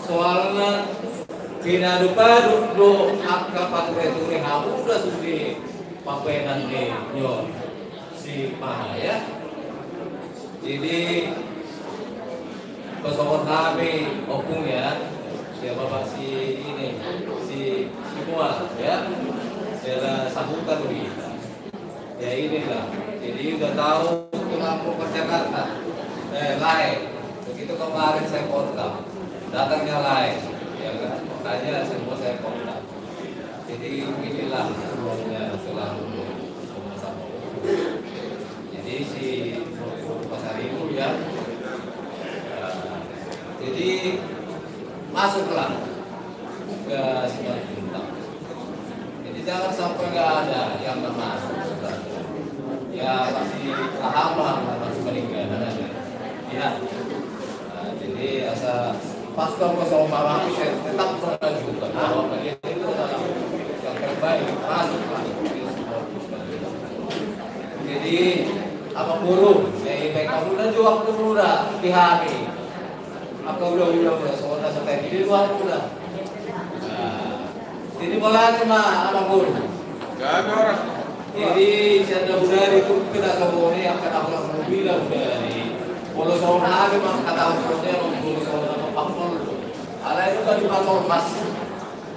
Soalna pinadupaduk do angka pature-ture hamu do sude pambaenan ni on si mama, ya. Jadi, pasongon hami ompung, ya, ya, Bapak si ini, si, si Mual, ya, daerah Sahuta do hita. Ya, inilah. Jadi udah tahu tulang mau ke Jakarta, eh, lae. Begitu kemarin saya kontak, datangnya lae, ya kan? Makanya semua saya kontak. Jadi inilah semuanya selalu sama-sama. Jadi si Pasaribu, ya. Nah, jadi masuklah ke Simalungun. Jadi jangan sampai nggak ada yang nggak masuk. Ya pasti paham lah, masih meninggal, ya. Nah, jadi asal pas kau kosong malam, saya tetap berlanjut. Bahwa kalian itu adalah yang terbaik, masuk lah. Jadi amang boru, jadi baik kamu dan juga waktu muda di hari. Apa udah udah udah soalnya sampai di luar udah. Nah, jadi bola ni ma amang boru. Jadi sian na bodari tu pina songon i angka na hula hula bodari. Molo songon hami ma angka taon songon i, molo boru songon i ma pangkol. Alai udah di pangkol mas.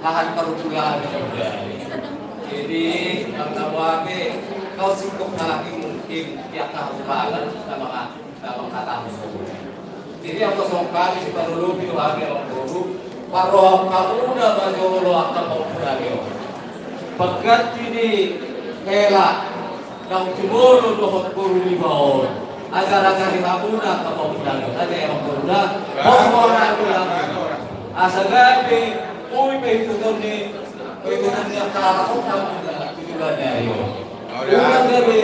Lahan parhula ni na bodari. Jadi nang na boa pe, kau singkop halak i mungkin di angka harupalan na manga- Damang hatamu songon i. Jadi anggo songon hami sipaolopi do hami amang boru, parrohahon hamu na ma jolo angka pahompu nami on. Pangganti ni hela naung jumolo dohot boru niba on. Ajar-ajari hamu na angka pahompu nami on. Aja amang boru na. Pos ma hami. Asa gabe, ui pe ituton ni, pe ituton ni angka halak on hamu na tu joloan ni ari on. Ulang gabe.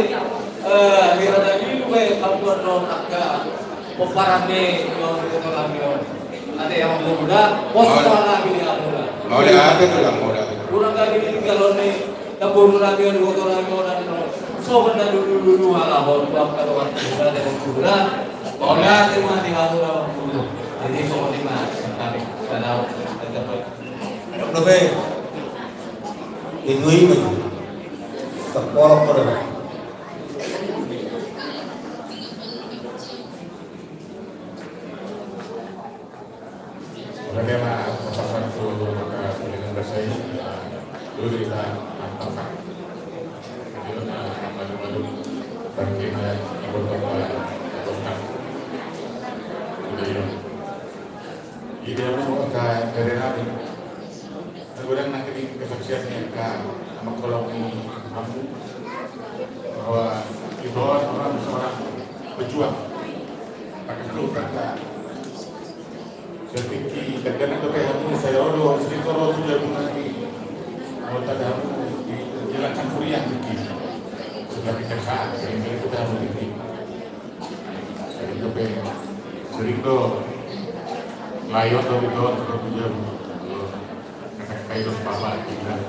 Eh, hira na nilu be kapuan do angka pomparan ni on, kotor ni on. Ate yang muda, pos. Mauliate. Mauliate, Tulang, mauliate. Kurang lagi di tiga lon ni, dapur nami on, kotor nami on, anu. Sobat dan dulu-dulu, ala hor, bang, kalau waktu sudah ada yang muda. Mauliate, mati, kamu dah waktu. Jadi, sobat lima, sekali. Sudah tahu, tetap. Aduh, udah be. Itu, itu. Seporok, udah be. Oke, ma, papasan tu maka kuningan basa i, dulu kita antarkan. Dia na maju-maju, bangke na ikut kota, kota. Sudah ya. Jadi dia mau ke daerah nanti. Nah, gue nangkep di kesaksian ni angka mangkolongi hamu bahwa itu orang seorang pejuang. Pakai dulu kata. Setingki teganan dope hamu, saya olo, setingki olo tu jabu nanti. Mau tak hamu di jalan campurian tingki. Sudah kita saat, jadi kita hamu tingki. Sering dope, sering do. Layon do, do, do, do, do. Kata-kata itu papa, tidak.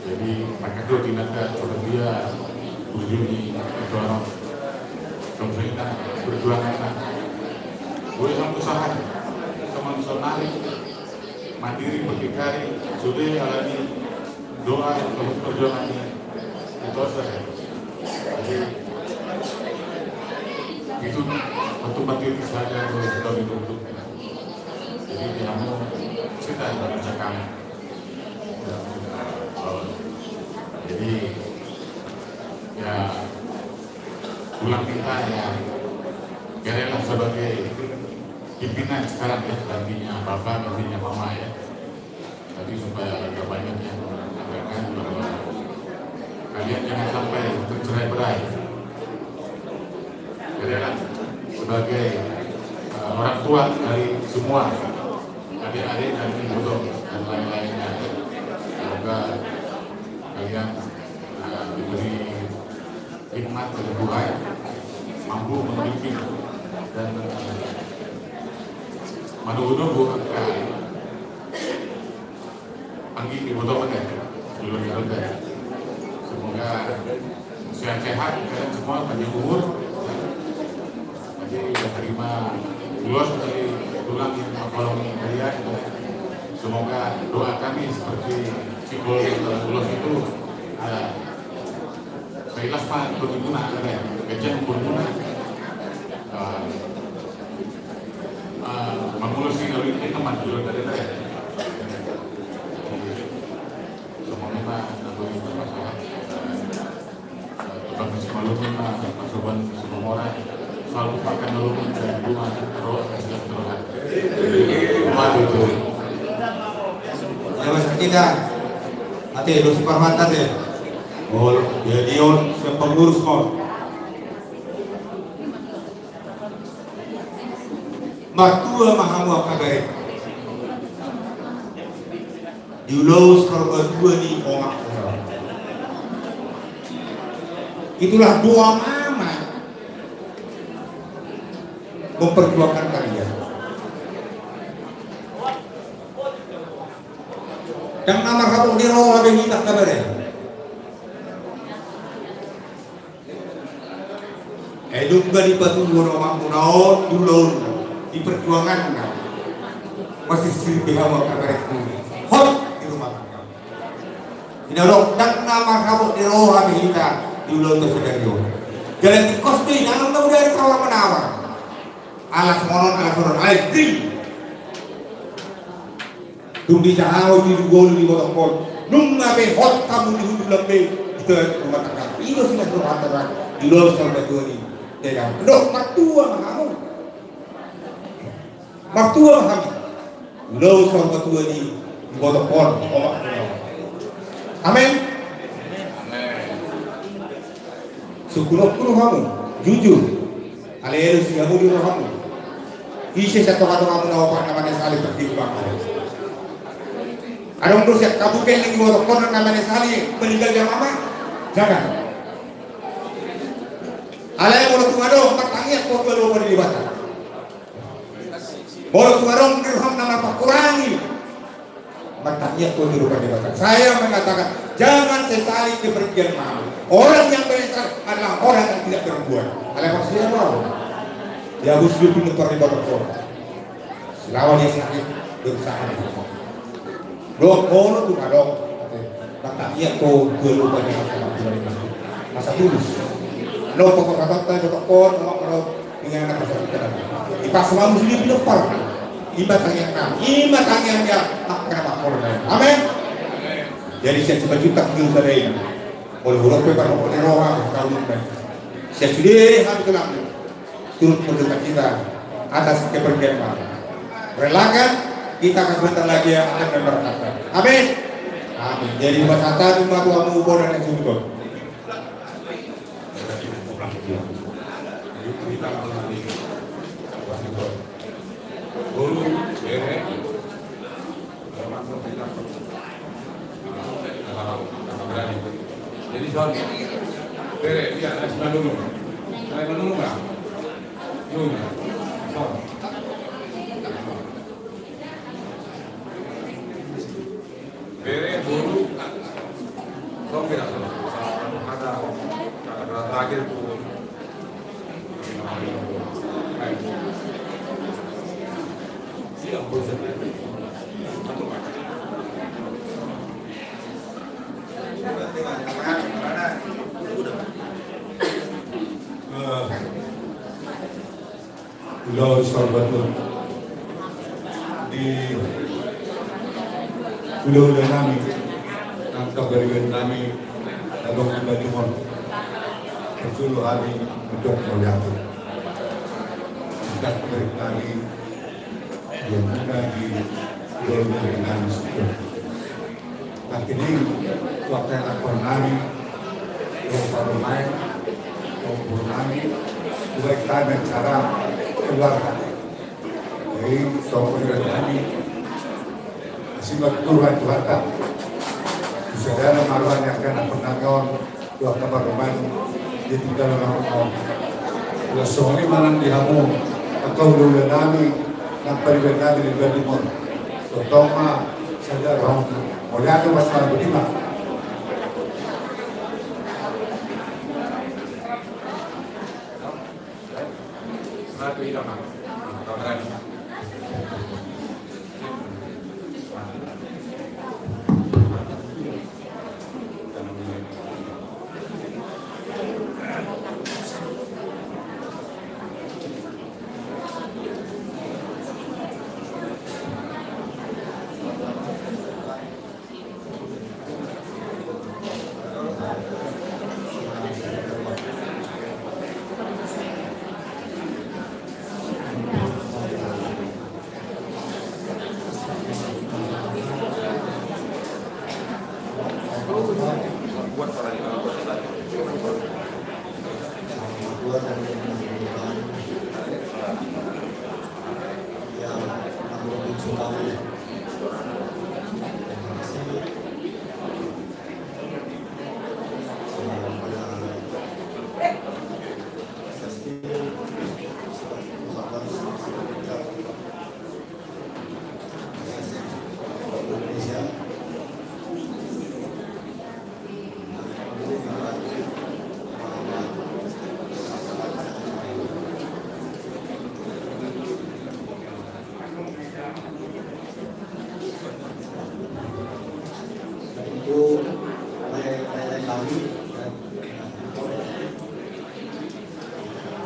Jadi, maka tu tinata, coba dia, ujung ni, itu orang. Pemerintah, perjuangan, gue sama usaha, sama missionari. Mandiri, berdikari, sudah alani doa untuk perjuangan ini. Itu saja. Jadi, itu untuk mandiri saja, kalau kita hidup. Jadi, dia mau kita yang cakap. Jadi, ya, pulang kita ya, kira sebagai pimpinan sekarang ya, gantinya bapak, gantinya mama ya. Tapi supaya agak banyak yang mengatakan bahwa kalian jangan sampai tercerai-berai. Jadi kan sebagai, eh, orang tua dari semua adik-adik dan ibu dan lain-lainnya, semoga kalian, eh, diberi hikmat oleh Tuhan, mampu membimbing dan, eh, menunggu-nunggu angka anggi di botol ya, dulu ya. Semoga sehat-sehat kalian semua, panjang umur. Jadi, terima ulos dari tulang yang mangkolongi kalian. Semoga doa kami seperti simbol ulos itu, eh, sailas ma tu di muna, ada ya, kejang pun muna. Eh, eh, mangulus di kawin ini teman dulu dari saya. Semuanya ma, aku ini masalah. Eh, tukang si Malungun ma, pasuban si Mamora. Selalu pakai Malungun, saya dulu ma, roh, kasih roh. Waduh, tuh. Ya, Mas, kita. Ate, lu si Parmata, deh. Oh, jadi on, siapa pengurus, on? Martua ma hamu angka berengku. Di ulaon saur matua ni omakku. Itulah doa mama memperjuangkan kalian. Ndang na marhabot ni roha be hita angka bereng. Eh, nunga dipatuduhon omakmuna on, di ulaonna, di perjuanganna. Masirsir be hamu angka berengku. Hot di rumah tangga. Inna, ndang na marhabot ni roha be hita di ulaonta sadari on. Jala tingkos do i, ndang na mudari tawar menawar. Ala songon on, ala songon on, ala i. Dung dijahaon di dua ulu di botohon, nunga be hot hamu di hundulan be di rumah tangga. I do silas rohanta di ulaon saur matua ni. Dok, martua ma hamu. Martua ma hamu. Ulaon saur matua ni botohon, omak. Amen. Amen. Sungkun-ungkun hamu, jujur. Alai elo si hamu di rohamu. Ise sian tonga-tongamu na opat na manesali pertimbang. Adong do sian kabuken ni botohon na manesali meninggal jam ama? Jangan. Alai molo tung adong, martangiang ho tu adopan ni Debata. Molo tung adong, di roham na marpangkurangi, martangiang ho tu adopan ni Debata. Saya mengatakan, jangan sesali kepergian mama. Orang yang menyesal adalah orang yang tidak berbuat. Alai maksudnya apa? Dia harus hidup di depan Debata. Selama dia sakit, berusaha dia. Dohot molo tung adong, ate, martangiang ho tu adopan ni Debata. Asa tulus. Adong pangkorhatonta, adong pangkorhaton, adong pangkorhaton, inganan pasakitan. Dipasu ma muse di pinompar. I ma tangiang nami, i ma tangiang ni angka na mangkorhon. Amen. Jadi sian Simanjuntak tu Nusa Dua. Molo hudok pe parhobot ni roha, kau lupa. Sian sude hami tulang. Turut berduka cita atas kepergian Bapak. Relakan, kita akan sebentar lagi akan memberangkatkan. Amin. Amin. Jadi, pasahat hami ma tu hamu bona ni suhut. Jadi son, bere, ia, nasi manunu. Nasi manunu, Bang. Nun, son. Bere, boru. Son, bere, son. Ada, ada terakhir tu. Ulaon salvator di hulahula nami, angka pariban nami, adong di Bandung on. Parjolo hami mendok mauliate. Angka pariban nami, dia muda di hulahula nami sudah. Akhirnya, waktu yang aku nami, yang baru main, yang baru nami, buat kami acara keluarga. Jadi, soal keluarga kami, masih berdoa Tuhan tak. Saudara maruan yang kena penangawan, dua kabar rumah, dia tinggal orang rumah. Kalau soalnya manang di hamu, atau dulu nami, nang pariban nami di Bandung on. Totoma, sadar, mauliate, mas, mas, budi, mas.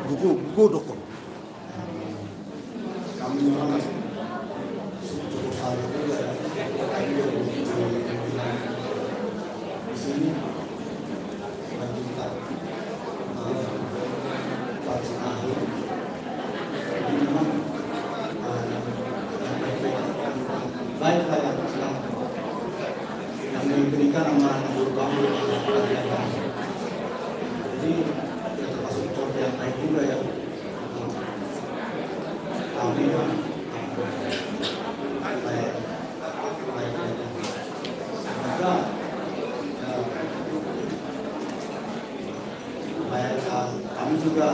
Buku, buku dokon. Kami memang cukup salut juga ya. Di sini. Baik, baik, silakan. Yang diberikan sama guru kamu. Jadi, ya, termasuk contoh yang baik juga ya. Amin. Baik. Baik. Maka, ya, Baik, eh, kami juga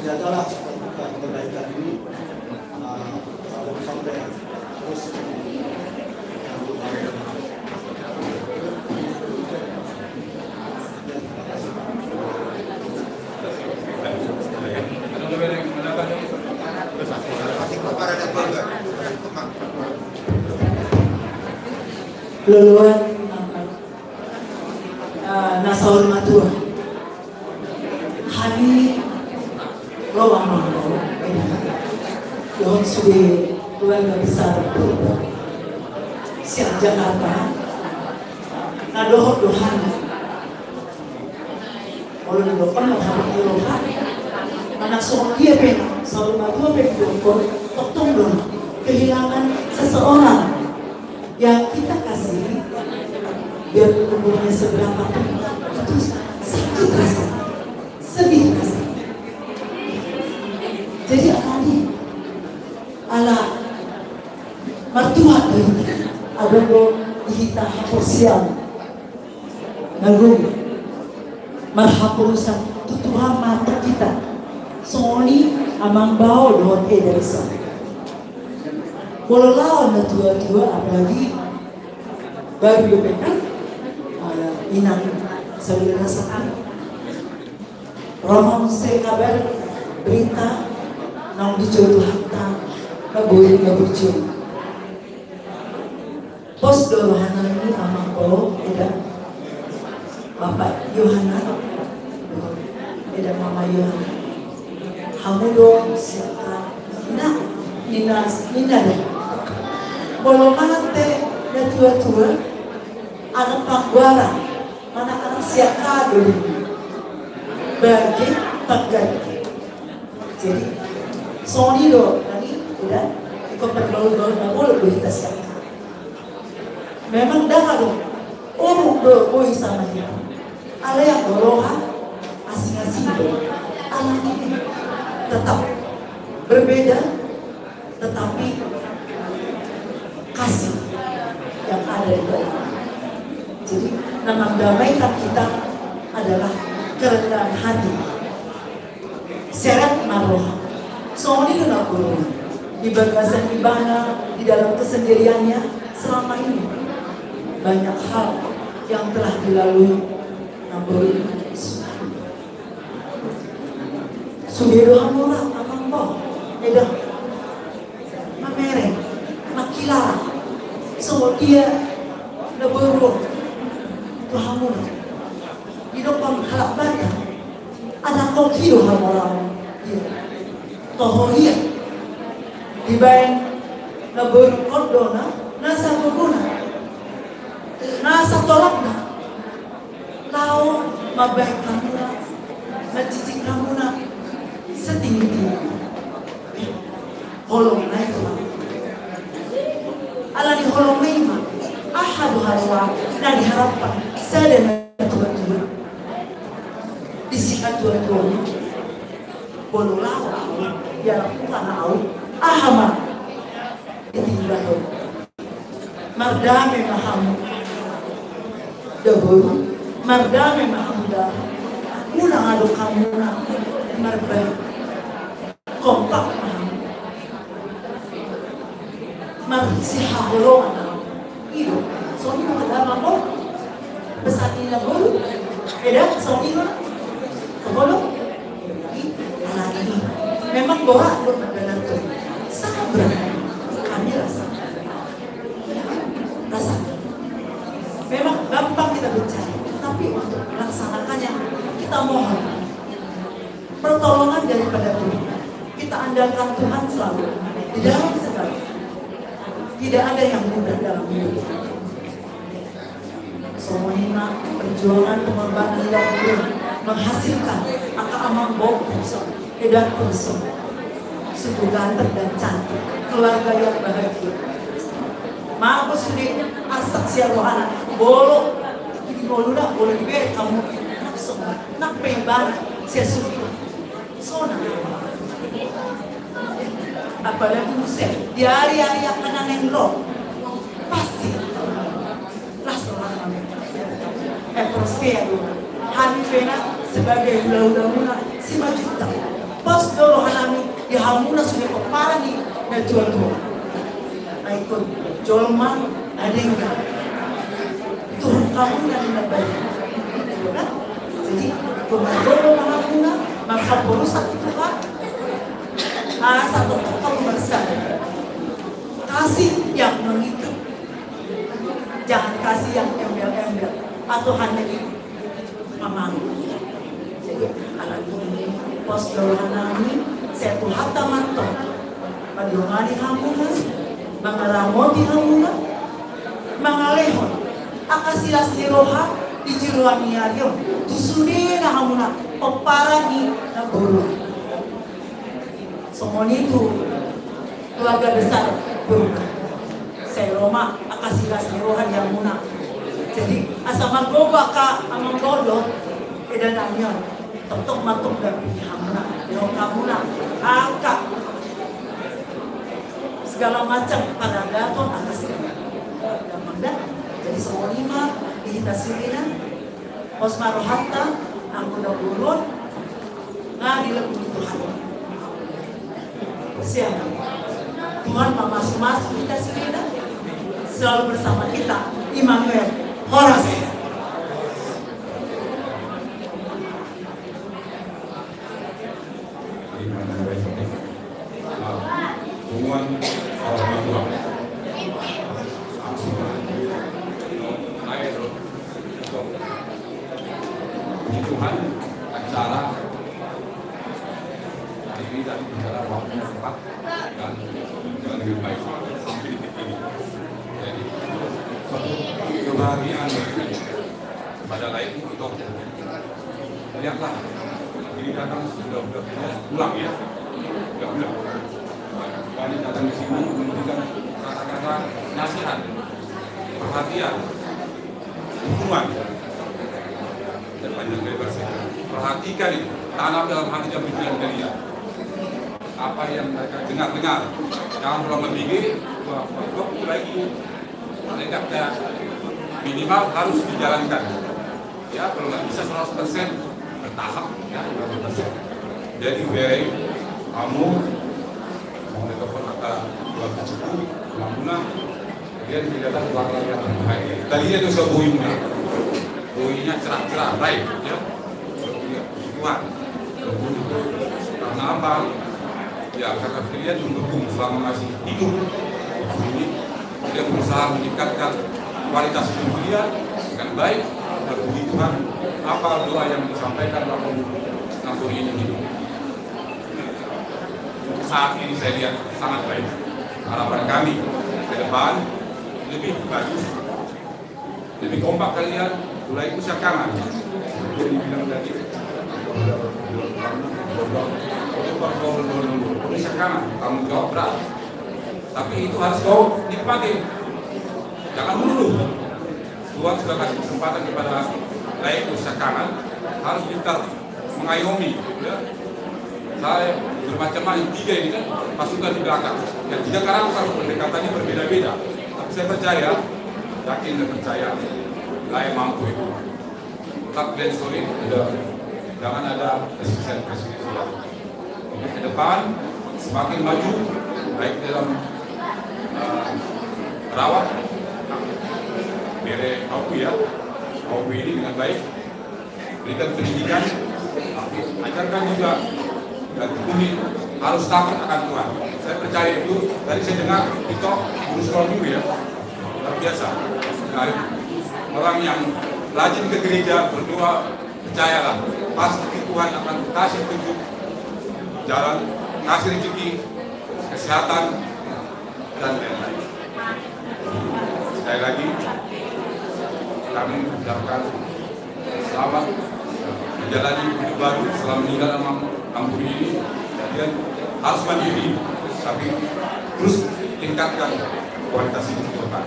Jagalah kebaikan ini, eh, sampai terus. Loloan, eh, na saur matua. Hami ro, amang, dohot sude keluarga besar Purba sian Jakarta, na dohot do hami. Olo, didokkon ma hami, ro hami. Manang songon dia pe, saur matua pe didokkon, tongtong do kehilangan seseorang yang kita kasihi, biar umurnya seberapa pun, itu sakit rasanya, sedih rasanya. Jadi, apalagi ala martua do hita, adong do di hita haporseaon na gok marhaporusan tu Tuhan ma antong hita. Songon i amang, bao dohot eda, dison. Molo laho na tua-tua, apalagi baru dope kan, eh, inang saudara satu. Ro ma muse kabar, berita naung dijou Tuhanta na boi na burju. Pos do rohana ni amang, bao, eda, Bapak Yohana, eda, Mama Yohana. Hamu do siaka, na, ninna, ninna do. Molo mate na tua-tua, anak panggoaran, mana anak siaka do, bagi pangganti. Jadi songon i do nang i, eda, ingkon pargaul-gaul na bolon do hita siaka. Memang ndang adong uruk do boi sama hita. Alai anggo roha asing-asing do. Alani tetap berbeda, tetapi kasih yang ada di dalam. Jadi, na mandamaikan kita adalah kerendahan hati. Serep ma roha. Songon i do na boru. Di bagasan ibana, di dalam kesendiriannya, selama ini banyak hal yang telah dilalui na boru. Sude do hamu ra, amang, bao, eda, mamereng, mangkilala songon dia na boru tu hamu. Didokkon halak Batak, anak koki do hamu ra. Ia toho ia dibaen na boru on do na, na sagogona, na satolapna. Laho mambaen hamuna, manjinjing hamuna setinggi-tinggi. Holong na i do. Alani holong na i ma, aha do haroa na diharapkan sada na tua-tua? Di si hatua-tua i, molo laho au, dialap Tuhan au, aha ma ditinggalhon? Mardame ma hamu da boru, mardame ma hamu da. Unang adong hamuna marbahen. Kompak ma hamu. Marsihaholongan ma hamu. I do. Songon i ma da, amang, bao. Pesan ni na boru. Eda, songon i ma. Saholong. Jadi, alani i. Memang borat do mangganan tu. Sangat berat. Kami rasa. Rasa. Memang gampang kita bicara, tapi untuk melaksanakannya kita mohon pertolongan daripada Tuhan. Kita andalkan Tuhan selalu di dalam segala. Tidak ada yang mudah dalam hidup. Songon i ma perjuangan pengorbanan yang menghasilkan angka amang, bao, dison, eda, dison. Suku ganteng dan cantik, keluarga yang bahagia. Mago sude arsak sian rohana, molo di ngoluna, molo dibereng hamu, nang songon, nang pe ibana sian suku. Sonang. Apalagi muse di ari-ari angka na naeng ro. Pasti. Las rohana. Eh, porsea do. Hami pe na sebagai hula-hulamuna Simanjuntak. Pos do Hamuna sude pomparan ni na tuatua. Ai ingkon jolma na denggan. Tuhuk hamuna di na baik. Jadi, ingkon margogo ma hamuna, marhaporusan tu Tuhan. Asa tongtong hamu marsadar. Kasih yang mengikat. Jangan kasih yang embel-embel atau hanya di Amang. Jadi, ala ni i, pos joloan nami, sai Tuhanta ma antong mandongani hamuna, mangaramoti hamuna, mangalehon angka silas ni roha di joloan ni ari on tu sudena hamuna pomparan ni namboru. Songon i tu keluarga besar Purba. Sai ro ma angka silas ni roha di hamuna. Jadi, asa margogo angka amang dohot eda nami on. Tongtong ma antong dampingi hamuna, lehon hamuna angka segala macam paradaton, angka segala. Jadi, songon i ma di hita sudena. Pos ma rohanta, anggo na bolon, nga dilebur Tuhan. Siap. Tuhan mamasumasu hita sudena. Selalu bersama kita, Immanuel. Horas. Nah, hubungan orang tua. Puji Tuhan, acara hari ini dan acara waktunya tepat dan jalan dengan baik sampai di titik ini. Jadi, kebahagiaan pada lain untuk Lihatlah, ini datang sudah, sudah pulang ya. Sudah, sudah. Kami datang di sini memberikan kata-kata nasihat, perhatian, dukungan. Dan panjang lebar saya perhatikan itu, tanam dalam hati dan pikiran kalian. Apa yang mereka dengar-dengar, jangan pulang memikir, wah, wah, wah, lagi. Paling tidak minimal harus dijalankan. Ya, kalau nggak bisa seratus persen, bertahap, ya, seratus persen. Jadi, very, kamu mau telepon kata dua tujuh, enam bulan, kemudian tidak ada keluarga yang terbaik. Tadi itu sebuah buinya. Buinya cerah-cerah, baik, ya. Buinya, buinya. Karena apa? Ya, karena kalian mendukung selama masih hidup. Ini, dia berusaha meningkatkan kualitas hidup dia dengan baik. Dan puji Tuhan, apa doa yang disampaikan Bapak Ibu Nampuri ini hidup. Saat ini saya lihat sangat baik. Harapan kami ke depan lebih bagus. Lebih kompak kalian, mulai ku siakangan. Seperti yang dibilang tadi, kompak, kompak, kompak, kompak, kompak, siakangan, tanggung jawab berat. Tapi itu harus kau nikmati. Jangan melulu. Tuhan sudah kasih kesempatan kepada lain ku siakangan, harus pintar mengayomi, ya. Saya bermacam-macam, tiga ini kan pasukan di belakang. Ya, tiga karakter pendekatannya berbeda-beda. Tapi saya percaya, yakin dan percaya, saya mampu itu. Tetap kalian solid, udah. Jangan ada resistensi, resistensi. Oke, ke depan semakin maju, baik dalam eh, rawat, bere aku ya, aku ini dengan baik. Berikan pendidikan, tapi ajarkan juga dan tekuni, harus takut akan Tuhan. Saya percaya itu, tadi saya dengar itu guru sekolah minggu ya, luar biasa. Nah, orang yang rajin ke gereja, berdoa, percayalah, pasti Tuhan akan kasih tunjuk jalan, kasih rezeki, kesehatan, dan lain-lain. Sekali lagi, kami ucapkan selamat menjalani hidup baru setelah meninggal almarhum Ampuri ini. Kemudian harus mandiri, tapi terus tingkatkan kualitas hidup kita.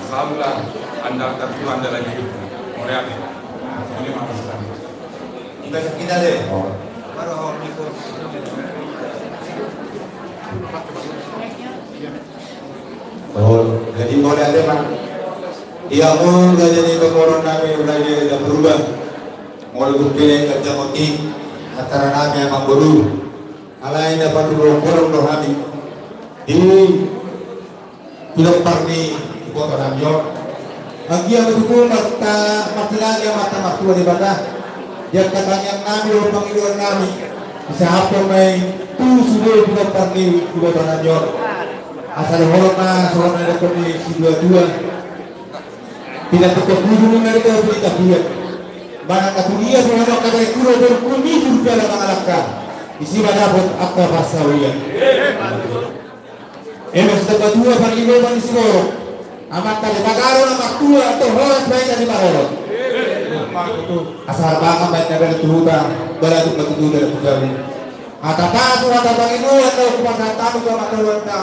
Selalulah andalkan Tuhan dalam hidup. Mauliate. Ini makasih. Kita, kita deh. Oh. Oh, jadi mauliate ma. Ia molo jadi pengorang nami lagi ada berubah. Molo gue pilih kerja motif antara nami sama guru. Alai na patulung holong do hami di pinompar ni iboto nami on. Anggiat ma tutu marta-, martinangi Amanta Martua Debata di angka tangiang nami dohot pangidoan nami, disahaphon ma i tu sude pinompar ni iboto nami on. Asa dohonon ma songon na nidok ni situa-tua: Pinantikhon bujur ma di topi ni tapian. Manang na tudia pe hamu angka partubu, borungku, nijur jala mangalangka, disi ma dapot angka parsaulian. Eme sitamba tua parlinggoman ni siborok, Amanta Debata do na martua, antong horas ma hita di parorot. Asa harbangan ma inna bere tu huta, balatuk ma tutu dalan tu jabu. Hata pasu, hata pangidoan na hupasahat hami tu Amanta Debata,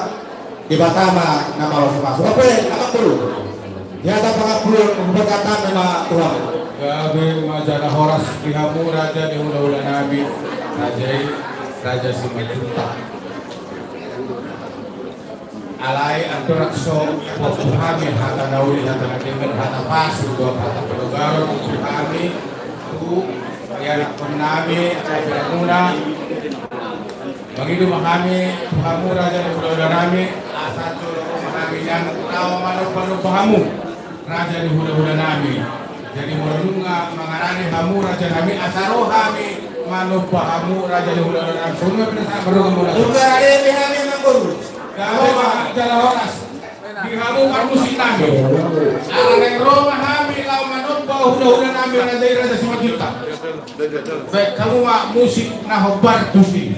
Debata ma na mamasu-masu. Oke, amang boru. Di hata pangapulon hupasahat hami ma tu hamu. Gabe ma jala horas di hamu raja ni hula-hula nami, raja i, Raja Simanjuntak. Alai andorang so huboan hami hata na uli, hata na denggan, hata pasu dohot hata panogaron tu hami, tu ianakhon nami, tu hamuna, mangido ma hami tu hamu raja ni hula-hula nami, asa jolo ma hami nian laho manomba-nomba hamu raja ni hula-hula nami. Jadi molo nunga mangarani hamu raja nami, asa ro hami manomba hamu raja ni hula-hula nami. Songon i ma pinasahat, mardongan mauliate. Gabe ma jala horas di hamu parmusik nami. Ala naeng ro ma hami laho manomba hula-hula nami raja i, Raja Simanjuntak. Baen hamu ma musik na hombar tusi.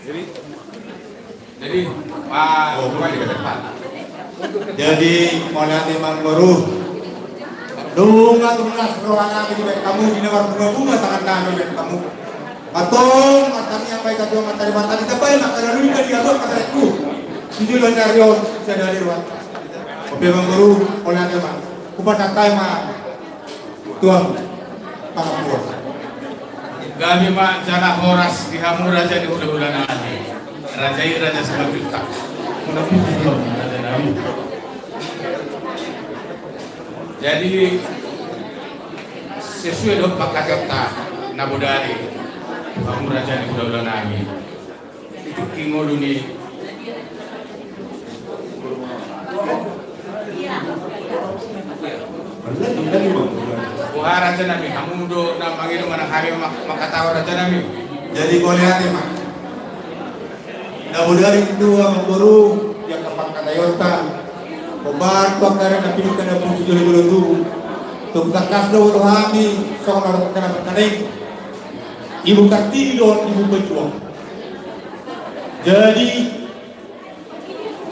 Jadi, jadi, ma-, jadi, mauliate ma amangboru. Nunga tunas roha nami dibahen hamu, di na marbunga-bunga tangan nami dibahen hamu. Antong, martangiang ma hita tu Amanta Debata, ditambai ma angka na lumobi di hamu angka berengku. Di joloan ni ari on, sadari on. Oke, amangboru, mauliate ma. Hupasahat hami ma. Tuan, tangan tuan. Gabe ma jala horas di hamu raja ni hula-hula nami. Raja i Raja Simanjuntak. Muna puji Tuhan, raja nami. Jadi, sesuai dohot pangkataion na bodari, hamu raja ni hula-hula nami. Itu ki ngolu ni. Boha raja nami, hamu do na mangido manang hami ma-, mangkatahon raja nami. Jadi mauliate ma. Na bodari do amangboru, di angka pangkataionta. Hombar tu angka ari na pinungka na pung sijolo-jolo tubu. Tung tangkas do tu hami, songon na ro angka na mangkatai. Ibu Kartini dohot Ibu Pejuang. Jadi,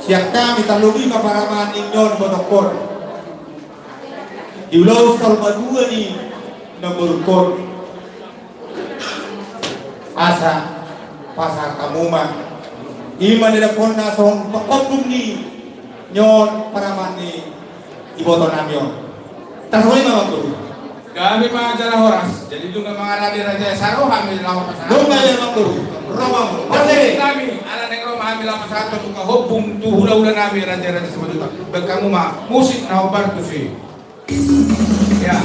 sian hami tarlumobi ma paraman ni on botohon. Di ulaon saur matua ni namborungkon. Asa pasahat hamu ma. I ma nidokna songon pangkombung ni on paraman ni iboto nami on. Tarsongon i ma amangboru. Gabe ma jala horas. Jadi nunga mangarade raja i, asa ro hami laho pasahat. Nunga ia amangboru. Ro ma amangboru. Pasahat nami, ala naeng ro ma hami laho pasahat tu angka ompung tu hula-hula nami raja-raja Simanjuntak. Bahen hamu ma musik na hombar tusi. Ya.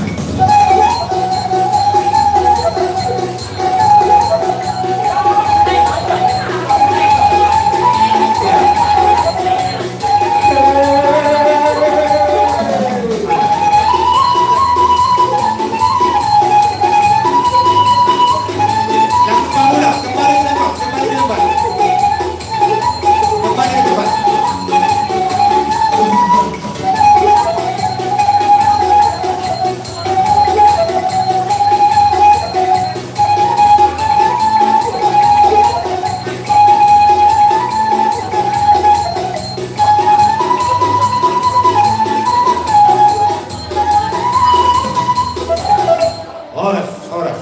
Horas, horas.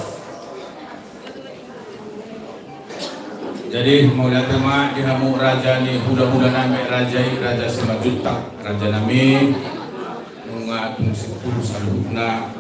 Jadi, mauliate ma di hamu raja ni hula-hula nami, raja i Raja Simanjuntak, raja nami, nunga tung simpul saluhutna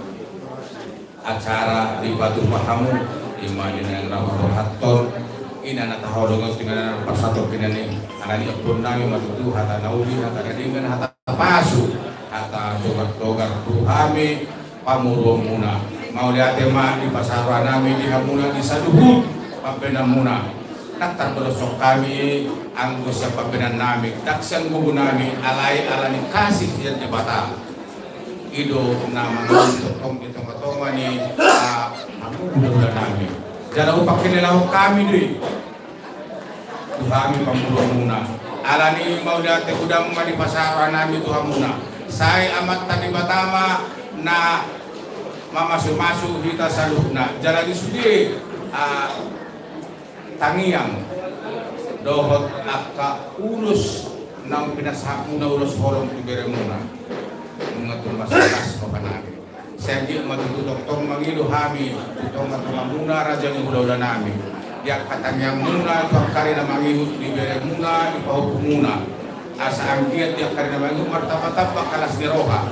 acara dipatupa hamu, i ma di na naeng ro pasahathon, i na tahaholongi on, tinggal na pasahathon hinan i, ala ni ompung nami ma tutu hata na uli, hata na denggan, hata pasu, hata togar-togar tu hami, pamoruonmuna. Mauliate ma dipasahat roha nami di hamuna di saluhut pambahenanmuna. Ndang tarbadoshon hami anggo sian pambahenan nami, ndang sian gogo nami, alai ala ni kasih sian Debata. I do na mangihut tongtong di tonga-tonga ni, ah, hamu hula-hula nami. Jala hupangkilalaon hami do i. Tu hami pamoruonmuna. Ala ni mauliate godang ma dipasahat roha nami tu hamuna. Sai Amanta Debata ma na mamasu-masu hita saluhutna. Jala di sude, ah, tangiang dohot angka ulos naung pinasahatmuna, ulos holong tu beremuna. Nunga tumas-tumas roha nami. Sai anggiat ma tutu tongtong mangido hami tu tonga-tongamuna raja ni hula-hula nami. Di angka tangiangmuna tu angka ari na mangihut di beremuna, di pahompumuna. Asa anggiat di angka ari na mangihut martamba-tamba angka las ni roha.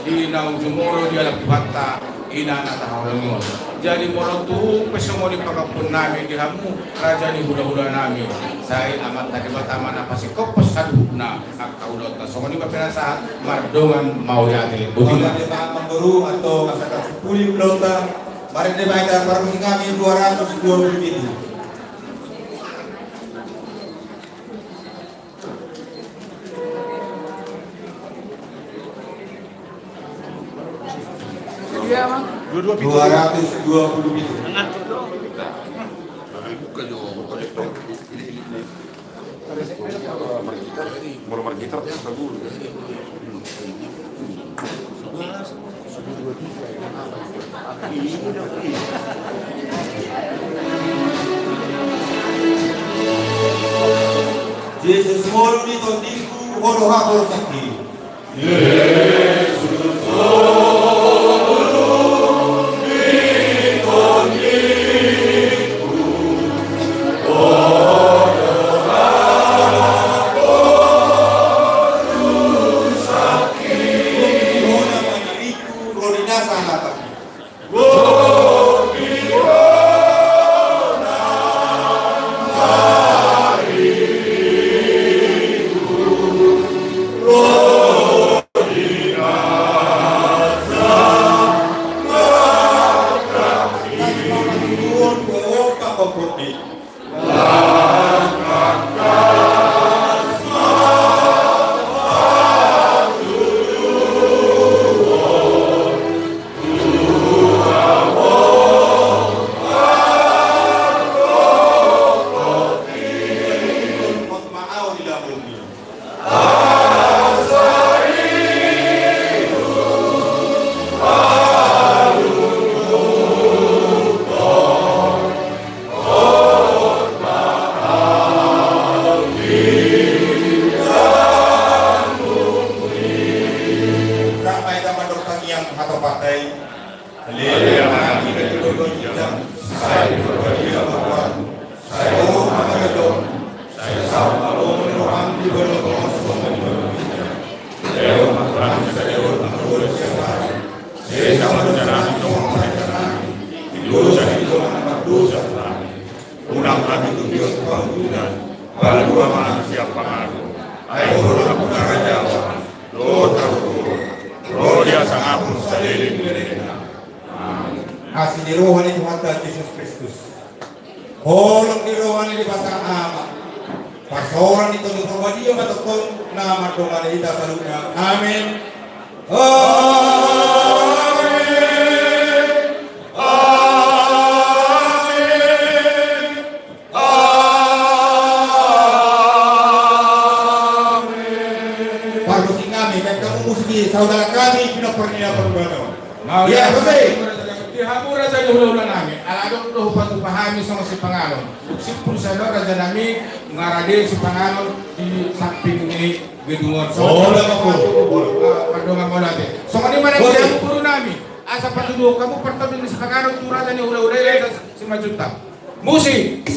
Di naung jumolo dialap Tuhanta, i na tahaholongi on. Jadi molo tung pe songon i pangampuon nami di hamu raja ni hula-hula nami, sai Amanta Debata ma na pasingkophon saluhutna angka ulaonta. Songon i ma pinasahat, mardongan mauliate. Boti ma. Mauliate ma amangboru, antong asa tasimpuli ulaonta. Marende ma hita parmusik nami dua ratus dua puluh pitu. Dua ratus dua puluh pitu. Jesus, ngolu ni tondingku, Ho do haporseaonku. Unang hami tumion tu pangunjunan, palua ma hami sian pangago. Ai Ho do nampuna harajaon, dohot hagogoon, ro di hasangapon saleleng ni lelengna. Amen. Asi ni roha ni Tuhanta Jesus Kristus, holong ni roha ni Debata Ama, parsaoran ni Tondi Parbadia ma tongtong na mandongani hita saluhutna. Amen. Amen. Amen. Amen. Parmusik nami, baen hamu musik di saudara kami, pinompar ni na parubahon on. Mauliate. Ia, musik. Di hamu raja ni hulahula nami, ala adong do hupatupa hami songon sipanganon. Simpul saja raja nami, nunga rade sipanganon di samping ni gedung on. Songon i ma, ah, pardongan mauliate. Songon i ma na di hamu boru nami. Asa patuduhon hamu partondion ni sipanganon tu raja ni hulahula i, Raja Simanjuntak. Musik.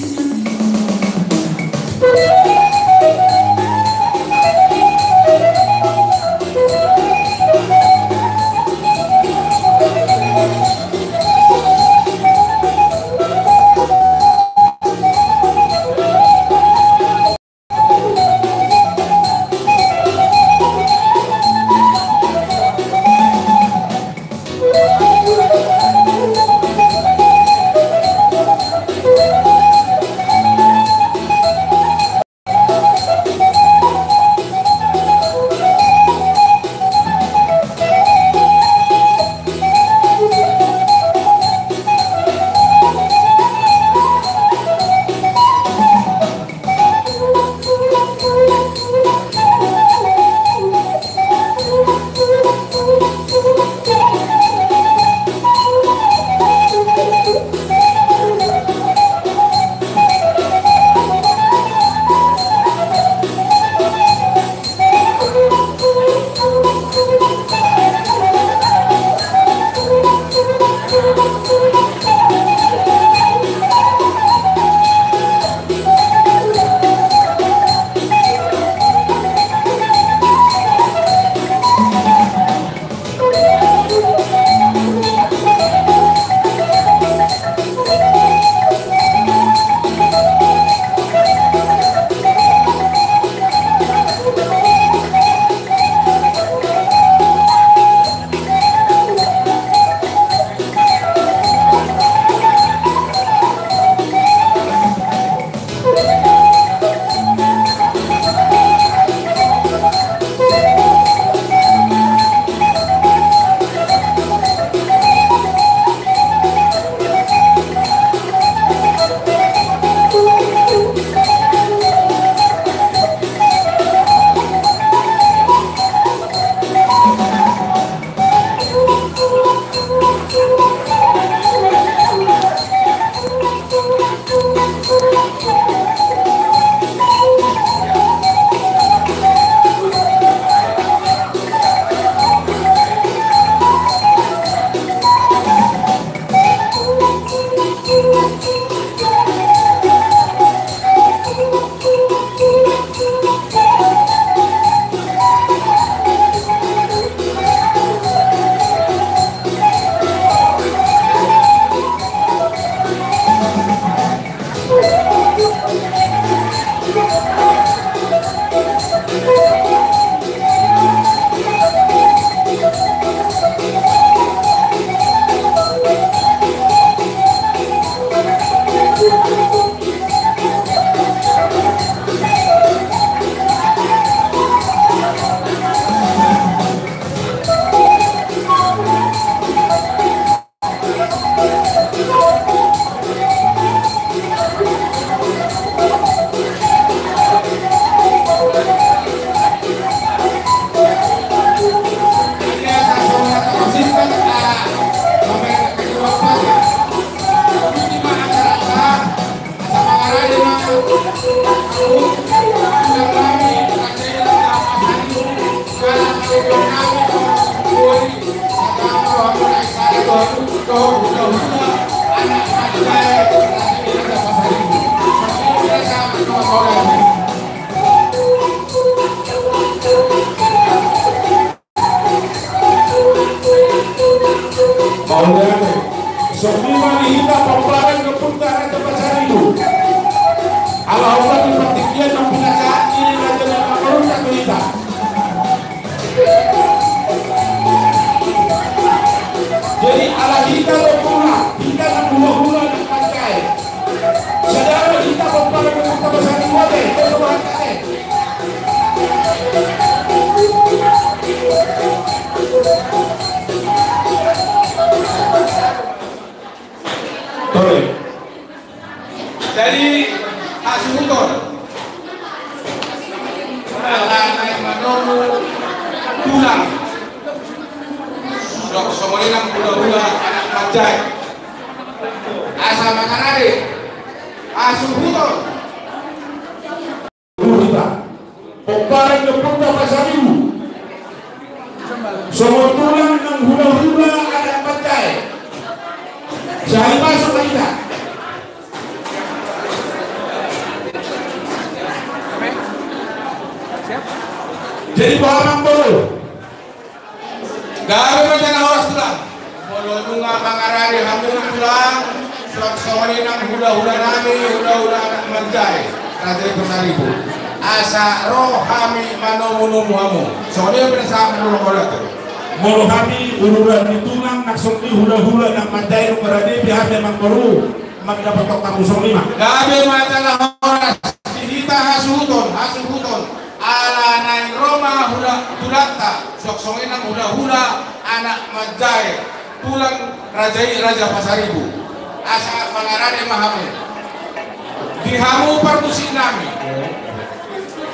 Mauliate. Songon i ma di hita pomparan ni ompunta Raja Pasaribu. Ala hita di partingkian na pinasahat ni raja na mangurung tu hita. Jadi ala hita do hula, hita na hulahula na manjae. Sada do hita pomparan ni ompunta Pasaribu ate, ate. Tole. Jadi, hasuhuton. Ala naeng manomu tulang. Dok songon i nang hulahula anak manjae. Asa mangarade. Hasuhuton. Hita. Pomparan ni ompunta Pasaribu. Songon tulang nang hulahula anak manjae. Sai masuk ma hita. Jadi boha ma boru. Gabe ma jala horas tulang. Molo nunga mangarade hamu tulang, suang songon i nang hulahula nami, hulahula anak manjae, Raja i Pasaribu. Asa ro hami manomunomu hamu. Songon i ma pinasahat ni tulang. Molo hami ururan ni tulang, nang songon i hulahula anak manjae, nunga rade pe hami amangboru. Mandapothon hamu songon i ma. Gabe ma jala horas di hita hasuhuton, hasuhuton. Ala naeng ro ma hula tulangta, suang songon i nang hulahula anak manjae, tulang raja i Raja Pasaribu. Asa mangarade ma hamu. Di hamu parmusik nami.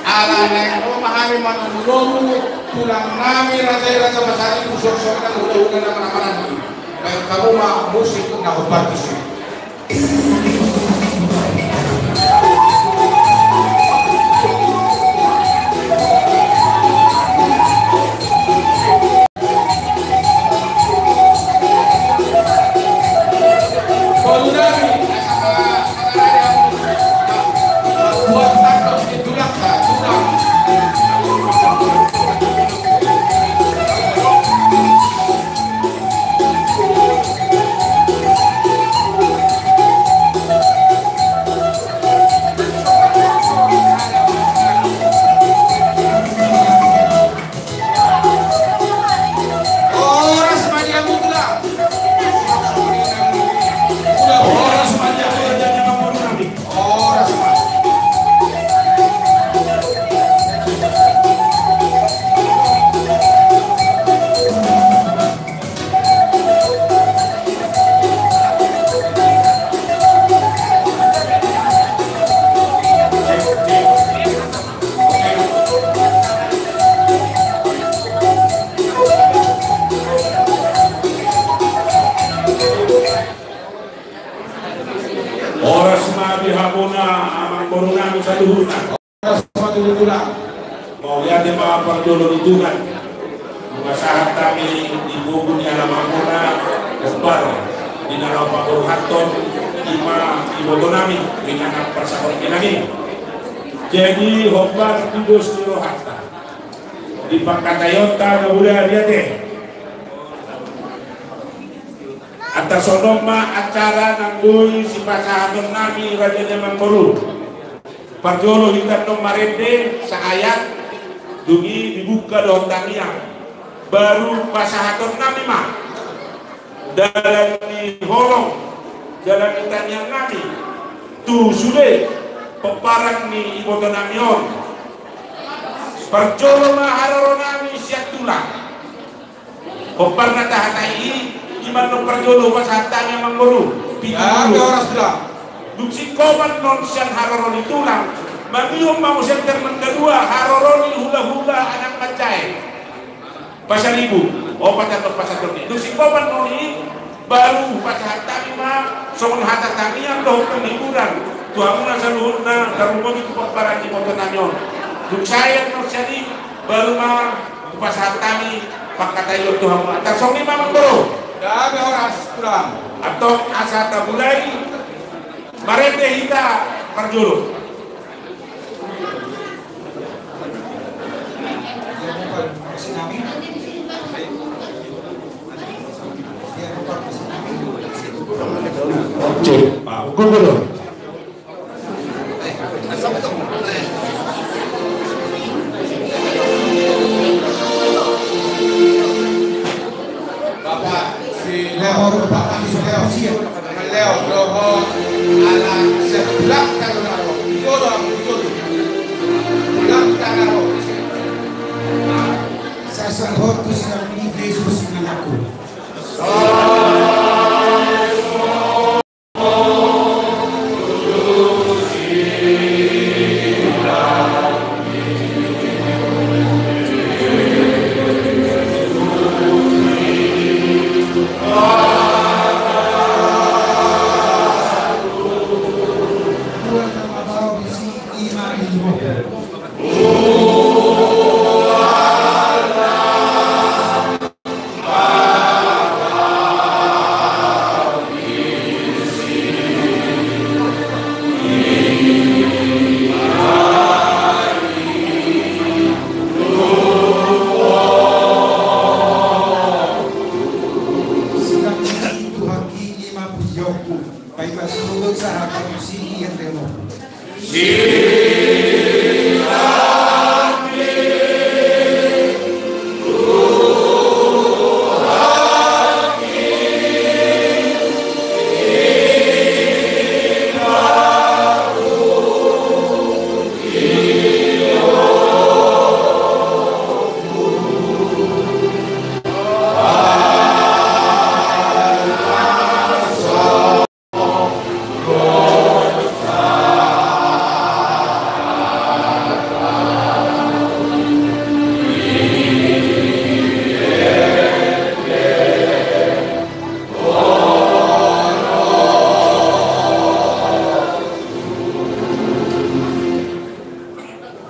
Ala naeng ro ma hami manomunomu tulang nami raja i Raja Pasaribu, suang songon i nang hulahula na marhahamaranggi. Baen hamu ma musik na hombar tusi. Horas ma di hamu tulang. Horas ma di hamu tulang. Horas ma. Horas ma di hamuna amangboru nami saluhutna. Horas ma tulang. Mauliate ma parjolo ni Tuhan. Nunga sahat hami di pogu ni alamanmuna, hombar di na laho paborhathon, ima iboto nami, di na parsahorhon nami. Jadi hombar di dos ni rohanta, di pangkataionta na mauliate. Antar songon on ma acara nang boi sipasahaton nami raja ni amangboru. Parjolo hita annon marende sahat, dung i dibuka dohot tangiang. Baru pasahaton nami ma dalan ni holong, dalan ni tangiang nami tu sude pomparan ni iboto nami on. Parjolo ma haroro nami sian tulang. Hombar na tahatai i, i ma annon parjolo pasahat hami amangboru. Pitu. Dung singkop annon sian haroro ni tulang, mangihut ma muse termen kedua haroro ni hulahula anak manjae. Pasaribu, opat annon pasahaton i. Dung singkop annon i, baru pasahat hami ma songon hata tangiang dohot penghiburan tu hamuna saluhutna na rumobi tu pomparan ni iboto nami on. Dung sae annon sian i, baru ma hupasahat hami pangkataion tu hamu. Antar songon i ma amangboru. Dame horas tulang. Antong asa tamulai marende hita parjolo. Cek, Pak. Gubernur. Bapak, si Leo. Leo, Leo, Leo, Leo, ala sebelah tangan Leo. Jodoh, jodoh. Sebelah tangan Leo. Sasa hotu sinami Jesus sinangaku.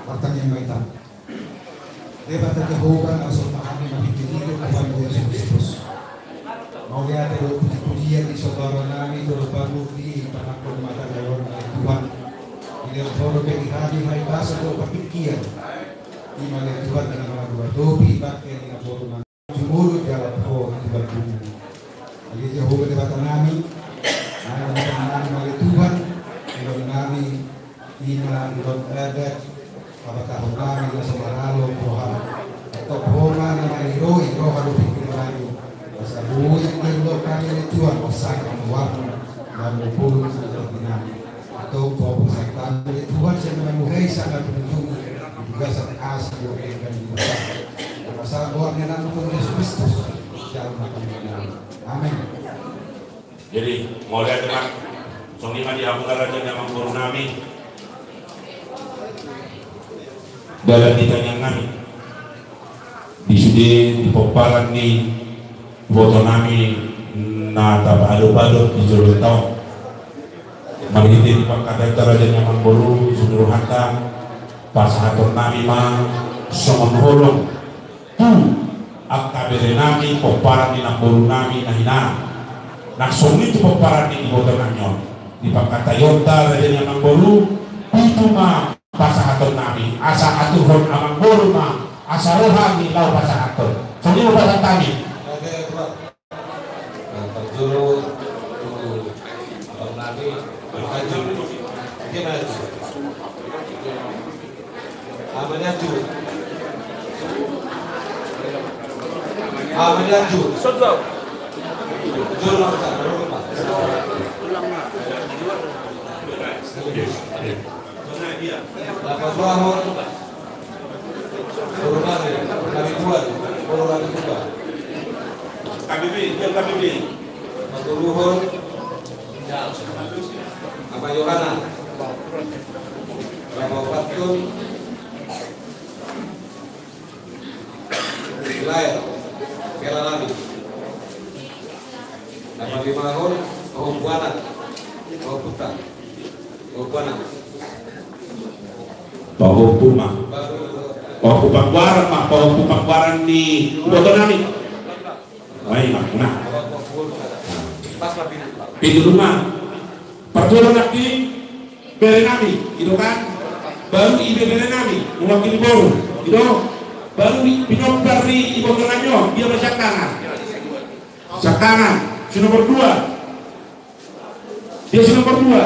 Martangiang ma hita. Debata Jahowa na so pahami marhite-hite Tuhan Jesus Kristus. Mauliate dohot puji-pujian di sobaran nami tu Bapa di pangakuan mata dayon Tuhan. Di dalam horo pe di hadi hai basa dohot partingkian. Di male Tuhan dengan mangadu topi pakai di horo. Jumolo jala ho di batu. Ale Jahowa Debata nami, ale Debata nami, ale Tuhan, Tuhan nami, ina Tuhan adat, apa tahu nami na so maralo roha. Atau homa na mariroi roha do pikir nami. Asa boi na ilo kami ale Tuhan, asa kamu warna, dan bolu na nami. Atau kau bersama Tuhan, saya menunggu hai sana penunjuk di bagasan asi doa dan di bagasan. Masa doa dengan Tuhan Yesus Kristus, dalam nama Tuhan. Amin. Jadi, mauliate ma, songon i ma di hamu raja ni amangboru nami, dalan ni tangiang nami. Di sude di pomparan ni iboto nami na tapaadop-adop di joloan on. Marhite di pangkataion ta raja ni amangboru, sude rohanta pasahaton nami ma songon holong tu angka bere nami, pomparan ni namboru nami na hinahan. Nang songon i tu pomparan ni iboto nami on. Di pangkataion ta raja ni amangboru, pitu ma pasahaton nami, asa aturhon amangboru ma, asa roha ni laho pasahaton. Songon i ma pasahat nami. Oke, Pak. Nah, parjolo Amanianju. Amanianju. Jolo, Pak. Ulang, Pak. Lapan tahun. Hormati, kami buat, hormati juga. K B B, dia K B B. Maturuhon. Apa Yohana? Berapa waktu? Wilayah. Kela lagi. Apa lima tahun? Oh, buana. Oh, putar. Pahompu ma. Pahompu panggoaran ma, pahompu panggoaran ni iboto nami. Oi, ma, na. Pintu rumah. Parjolo nangkin bere nami, i do kan? Baru ibebere nami, mewakili boru, i do? Baru i, pinombar ni iboto nami on, dia ma siangkangan. Siangkangan, si nomor dua. Dia si nomor dua.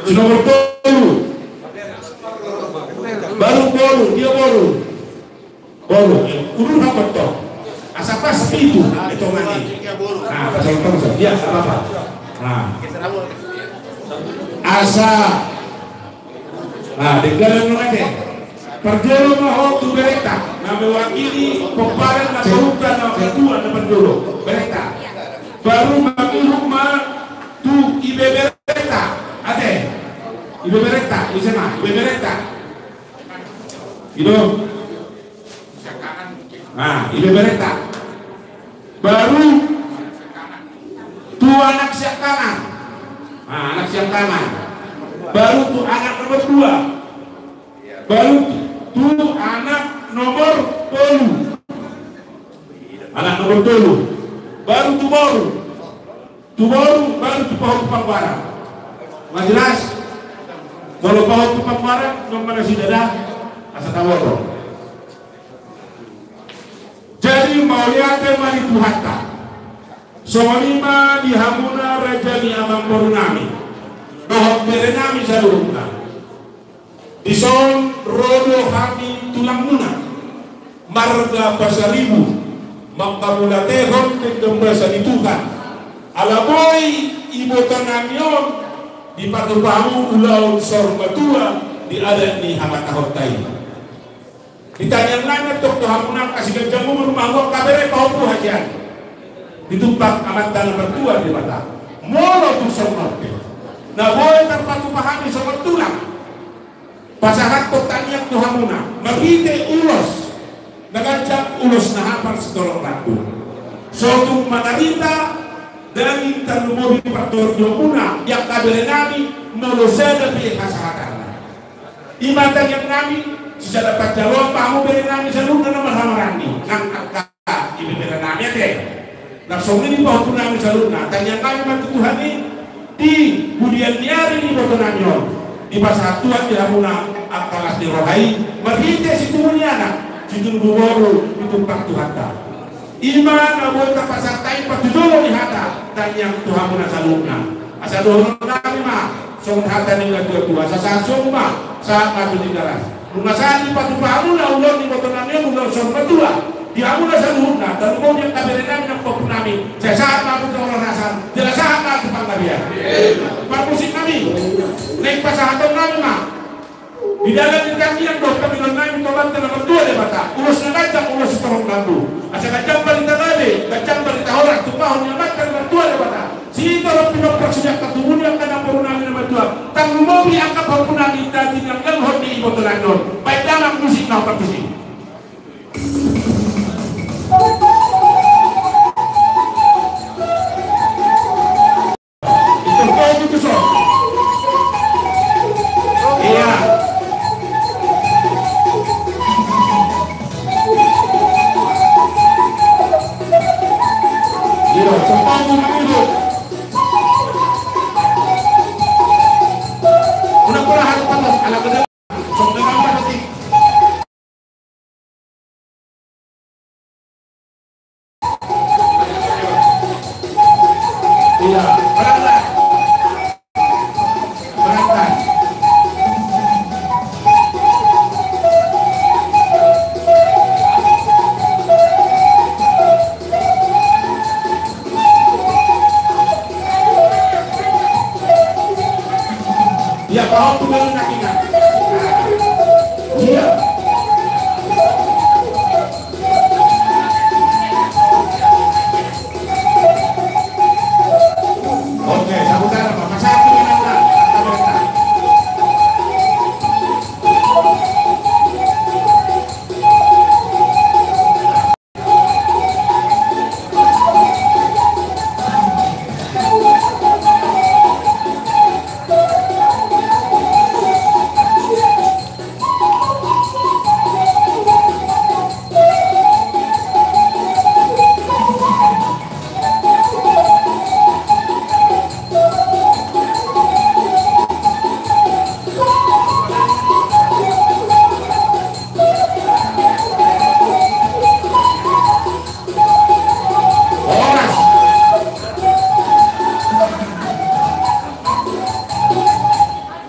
Si nomor tolu. Baru boru, dia boru. Boru, urun apa to? Asa pas pitu, itu mani. Nah, pas itu, pas. Dia, apa-apa. Nah. Asa. Nah, denggan nang ate. Parjolo ma ho tu bereta, na mewakili pomparan na pahuta na patua na parjolo. Bereta. Baru mangihut ma tu ibebereta. Ate. Ibebereta, ise ma, ibebereta. I do. Nah, ibebereta. Baru tu anak siangkangan. Nah, anak siangkangan. Baru tu anak nomor dua. Baru tu anak nomor tolu. Anak nomor tolu. Baru tu boru. Tu boru, baru tu pahompu panggoaran. Nga jelas? Molo pahompu panggoaran, nunga manang si dada, asa taboto. Jadi, mauliate ma di Tuhanta. Songon i ma di hamuna raja ni amangboru nami dohot bere nami saluhutna. Dison ro do hami tulangmuna, marga Pasaribu, manghamauliatehon denggan basa ni Tuhan. Ala boi iboto nami on dipatupa hamu ulaon saur matua di adat ni habatahonta i. Di tangiang nami antong tu hamuna angka siganjang umur ma hamu angka bere pahompu hasian. Ditumpak Amanta na martua Debata. Molo tung songon on pe na boi tarpatupa hami songon tulang, pasahathon tangiang tu hamuna marhite ulos na ganjang, ulos na hapal sitorop rambu. So tung manarita daging tarlumobi partondion muna di angka bere nami molo sada pe hasahatanna. I ma tangiang nami, sisada parjaloan ma hamu bere nami saluhutna na marhamaranggi, nang angka ibebere nami ate. Nang songon i pahompu nami saluhutna, tangiang nami ma tu Tuhan i, di pudian ni ari ni iboto nami on, dipasahat Tuhan di hamuna angka las ni roha i, marhite situbu ni anak, situbu boru, ditumpak Tuhanta. I ma na boi tapasahat hami patujolo ni hata tangiang tu hamuna saluhutna. Asa dohonon nami ma songon hata ni natuatua, asa sahat somu ma, sahat ma tu Tigaras. Nunga sahat dipatupa hamuna ulaon ni iboto nami on, ulaon saur matua di hamuna saluhutna, tarlumobi angka bere nami nang pahompu nami. Sai sahat ma tu harajaon, jala sahat ma tu panggabean. Parmusik nami, naeng pasahaton nami ma di dalan ni tangiang dohot pangidoan nami tu Amanta na martua Debata, ulos na ganjang, ulos sitorop rambu. Asa ganjang barita gabe, ganjang barita horas, tumpahon ni Amanta na martua Debata. Sitorop pinompar sude angka tubu ni angka namboru nami na martua, tarlumobi angka pahompu nami na tinanggalhon ni iboto nami on. Baen damang musik na hombar tusi.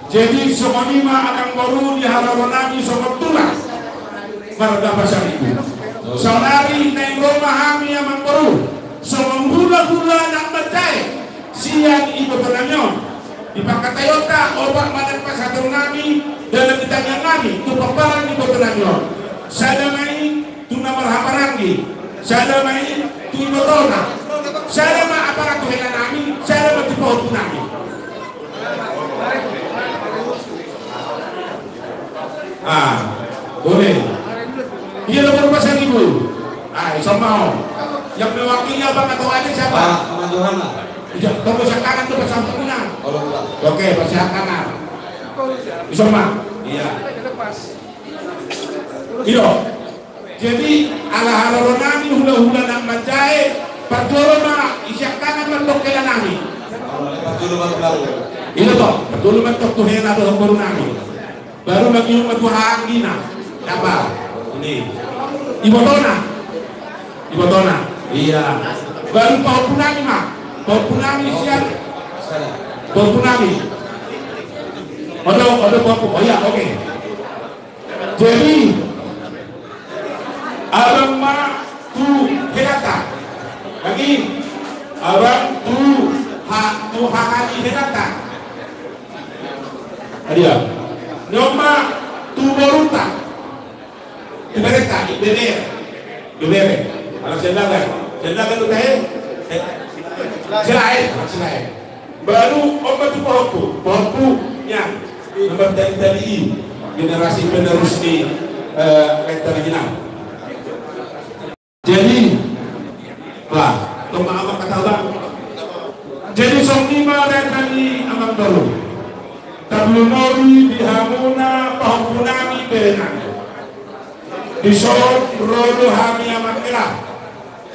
Jadi songon i ma amangboru di haroro nami songon tulang marga Pasaribu. Saonari naeng ro ma hami amangboru songon hulahula na manjae sian iboto nami on. Di pangkataionta opat ma naeng pasahaton nami dalan di tangiang nami tu pomparan ni iboto nami on. Sada ma i tu na marhahamaranggi, sada ma i tu ibotona, sada ma apala tu hela nami, sada ma tu pahompu nami. Ah, boleh. Ia lo berumah sakit dulu. Ah, sama. Yang mewakili abang atau adik siapa? Ah, Sama Johana. Iya, tunggu sekarang tuh pas sampai guna. Kalau enggak. Oke, pas sekarang. Sama. Iya. Iyo. Jadi ala haroro nami hulahula na manjae, parjolo ma i sian kanan ma tong hela nami. Parjolo ma tong. Iyo tong, parjolo ma tong tu hela dohot boru nami. Baru ma tong ma tu haha anggina. Siapa? Ini. Ibotona. Ibotona. Iya. Baru pahompu nami ma. Pahompu nami sian. Pahompu nami. Odo, odo pahompu. Oh iya, oke. Jadi abang ma tu helanta. Lagi abang tu ha, tu haha ni helanta. Adia. Ni on ma tu borunta. Tu berenta, bebere. Bebere. Anak sendaga. Sendaga tu tahe. Eh. Silae, silae. Baru on ma tu pahompu, pahompu nian. Nomor tadi tadi generasi penerus ni, eh, kereta lagi nang. Jadi, wah, tong ma abang kata abang. Jadi songon i ma reta ni amangboru. Tarlumobi di hamuna pahompu nami bere nami. Dison ro do hami amang hela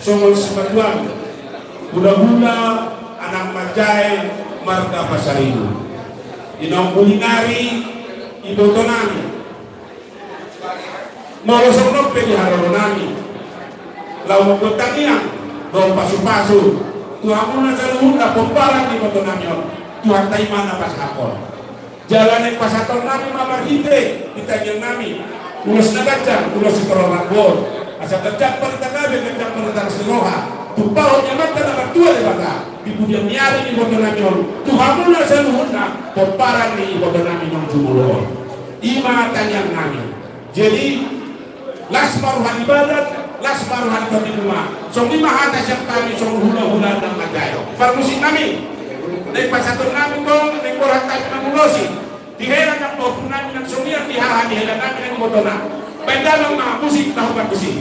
songon simatuam, hulahula anak manjae marga Pasaribu. Di naung muli nari iboto nami. Molo songon on pe di haroro nami laho mambuat tangiang dohot pasupasu tu hamuna saluhutna pomparan ni iboto nami on, Tuhanta i ma na pasahathon. Jala naeng pasahaton nami ma marhite di tangiang nami ulos na ganjang, ulos sitorop rambu on, asa ganjang parenta gabe, ganjang parenta las ni roha, tumpahon ni Amanta na martua Debata di pudian ni ari ni iboto nami on tu hamuna saluhutna pomparan ni iboto nami naung jumolo on. I ma tangiang nami. Jadi las ma roha ni badan, las ma roha ni tondi nunga. Songon i ma hata sian hami songon hulahula na manjae. Parmusik nami, naeng pasahaton nami tong, naeng borhat hami mangulosi di hela nang pahompu nami nang songon i di haha ni hela nami nang ibotona. Baen damang ma musik na hombar tusi.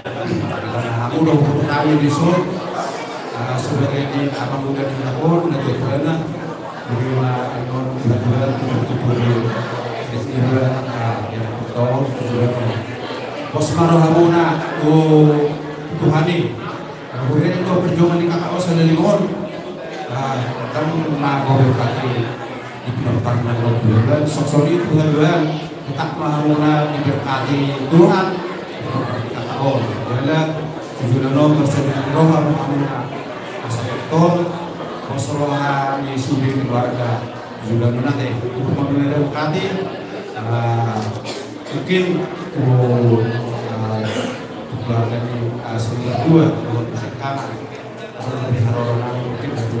Hamu do huboto hami dison, ah, sebagai di abang uda ni hapon na jatuhana. Bagaimana anon tujuan tujuan tujuan, ah, yang betul tujuan. Pos ma rohamuna tu Tuhan i. Kemudian itu perjuangan di kakak Osa dari Limon. Ah, kan ma gobe pati di penamparan lo Tuhan, soksoni Tuhan, Tuhan. Tetap ma hamuna diberkati Tuhan. Kata on, jala tujuan lo bersama roha hamuna. Asa betul, pos roha ni sude keluarga. Tujuan lo nanti, untuk hamuna diberkati. Ah, mungkin, oh, ah, keluarga ni, ah, sumber dua, keluarga sekarang. Kalau dari Harorona mungkin ada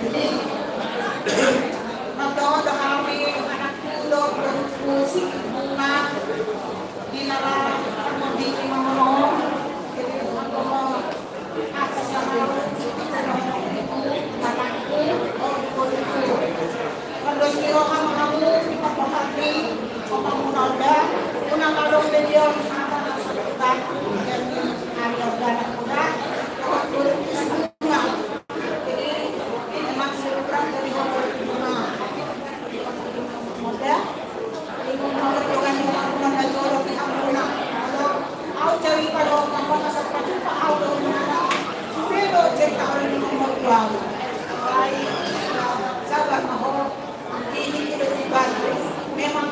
Jadi, mantong do hami anakku dohot boruku si Bunga di nara modi mangomong. Jadi, mantong do atas nama anakku, boruku. Molo di roha ma hamu di pangkohar ni, pamuna on da, unang adong be dia, apa maksud kita, jadi, hari on da, anak muda, boruku si Bunga. Jadi, ini maksud dari boruku si Bunga. Muda, ini menurut dengan yang aku mengajar di hamuna. Kalau au cerita dohot apa kasar patupa au dohot nana. Sudah do cerita orang ini membuat. Baik, sabar, maho. Ini tidak dibantu. Memang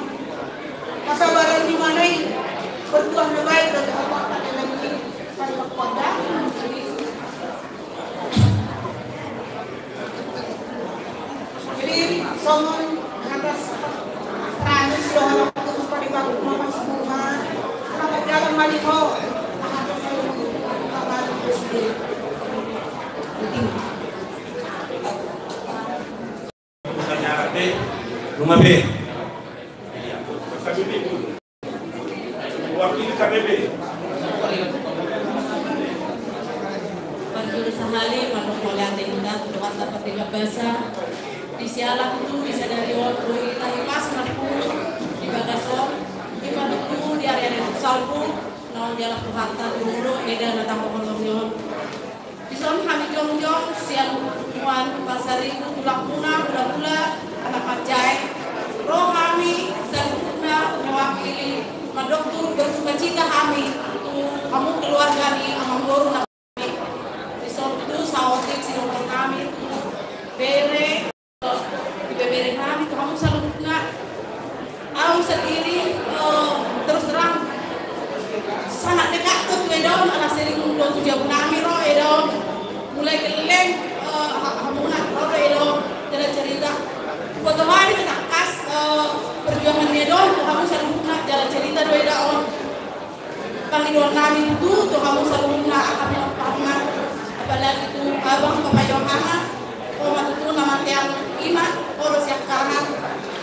kesabaran di mana ini? Berbuah na baik dari Allah pada lagi. Pada kekuatan. Jadi, songon atas Ranis dohot padi bagus mama si Bunga. Selamat jalan, Maliho. Atas saya Bunga Maliho. Jadi, Bunga B. Wakil K B B. Parjolo sahali mandok mauliate hita tu Tuhanta Basa, di siala tutu di sadari on boi tahipas marpungu di bagas on, i ma tutu di ari-ari salpu naung dialap Tuhanta tu jolo eda na tanggung holong ni on. Dison hami jongjong sian Muan Pasaribu, tulangmuna, hulahula, anak manjae. Ro hami saluhutna mewakili mandok tu bersukacita hami tu hamu keluarga ni amangboru na. Dison tutu saotik sidok hami tu bere, di bebere hami tu hamu saluhutna. Au sendiri, eh, terus terang, sangat dekat tu eda on, ala sering do tu jabu nami ro eda on. Mulai gelleng, eh, ha-, hamuna ro eda on, jala cerita. Buat awal ini tangkas, eh, perjuangan ni eda on tu hamu saluhutna, jala cerita do eda on. Pangidoan nami tutu tu hamu saluhutna angka pinompar na, apalagi tu abang Bapak Yohana, ho ma tutu na matean ima, ho do siangkangan,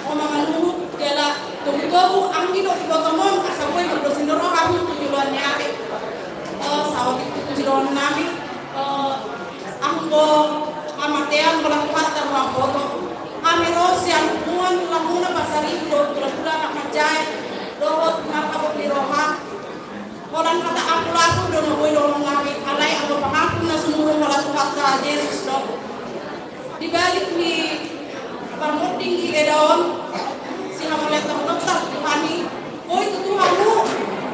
ho ma manuhuk, jala togu-togu anggi do ibotom on asa boi mardos ni roha hamu tu joloan ni ari. Eh, saotik tutu sidohonon nami. Eh, anggo hamatean holan Tuhanta do mamboto. Hami ro sian Muan, tulangmuna Pasaribu dohot hulahula anak manjae dohot marhabot ni roha. Holan hata ampulapul do na boi dohonon nami, alai anggo pangampun na sumurung holan Tuhanta Jesus do. Di balik ni parmonding i eda on, sihamauliatehononta tu Tuhan i, boi tutu hamu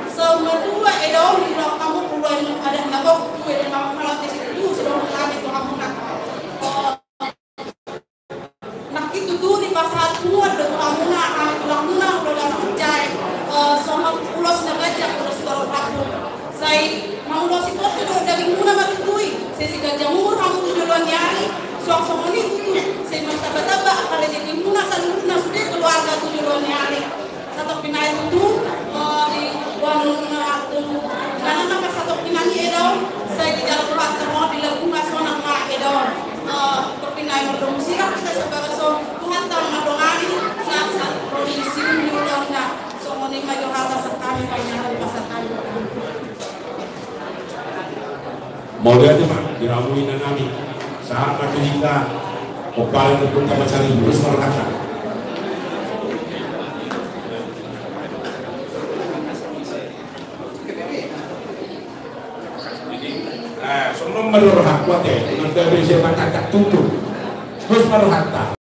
saur matua eda on, di roha hamu ulaon adat na gok tu eda na mangalaho, disi tutu sidohonon nami tu hamuna. Nangkin tutu dipasahat punguan do tu hamuna, hami tulangmuna, hulahula anak manjae, eh, songon ulos na ganjang, ulos torop lambung. Sai mangulosi pote dohot dagingmuna ma tutu i, sai siganjang umur hamu tu joloan ni ari, suang songon i tutu, sai martamba-tamba angka rejekimuna saluhutna sude keluarga tu joloan ni ari. Satongkin nai tutu, eh, di boanonmuna tu, na, na, na, satongkin nai eda on, sai dijalo Tuhanta ma on, dilambungi sonang ma eda on. Eh, tongkin nai mardomu sirang hita sabagas on, Tuhanta mandongani, sahat-sahat ro di siung ni ulaonna. Songon i ma jo hata sian hami, pangidoan pasahat hami. Mauliate ma di hamu inanami. Sahat ma tu hita. Pomparan ni Ompunta Pasaribu, terus marhata. Ah, songon ma rohangku ate, nang gabe sian mata tak tutup. Terus marhata.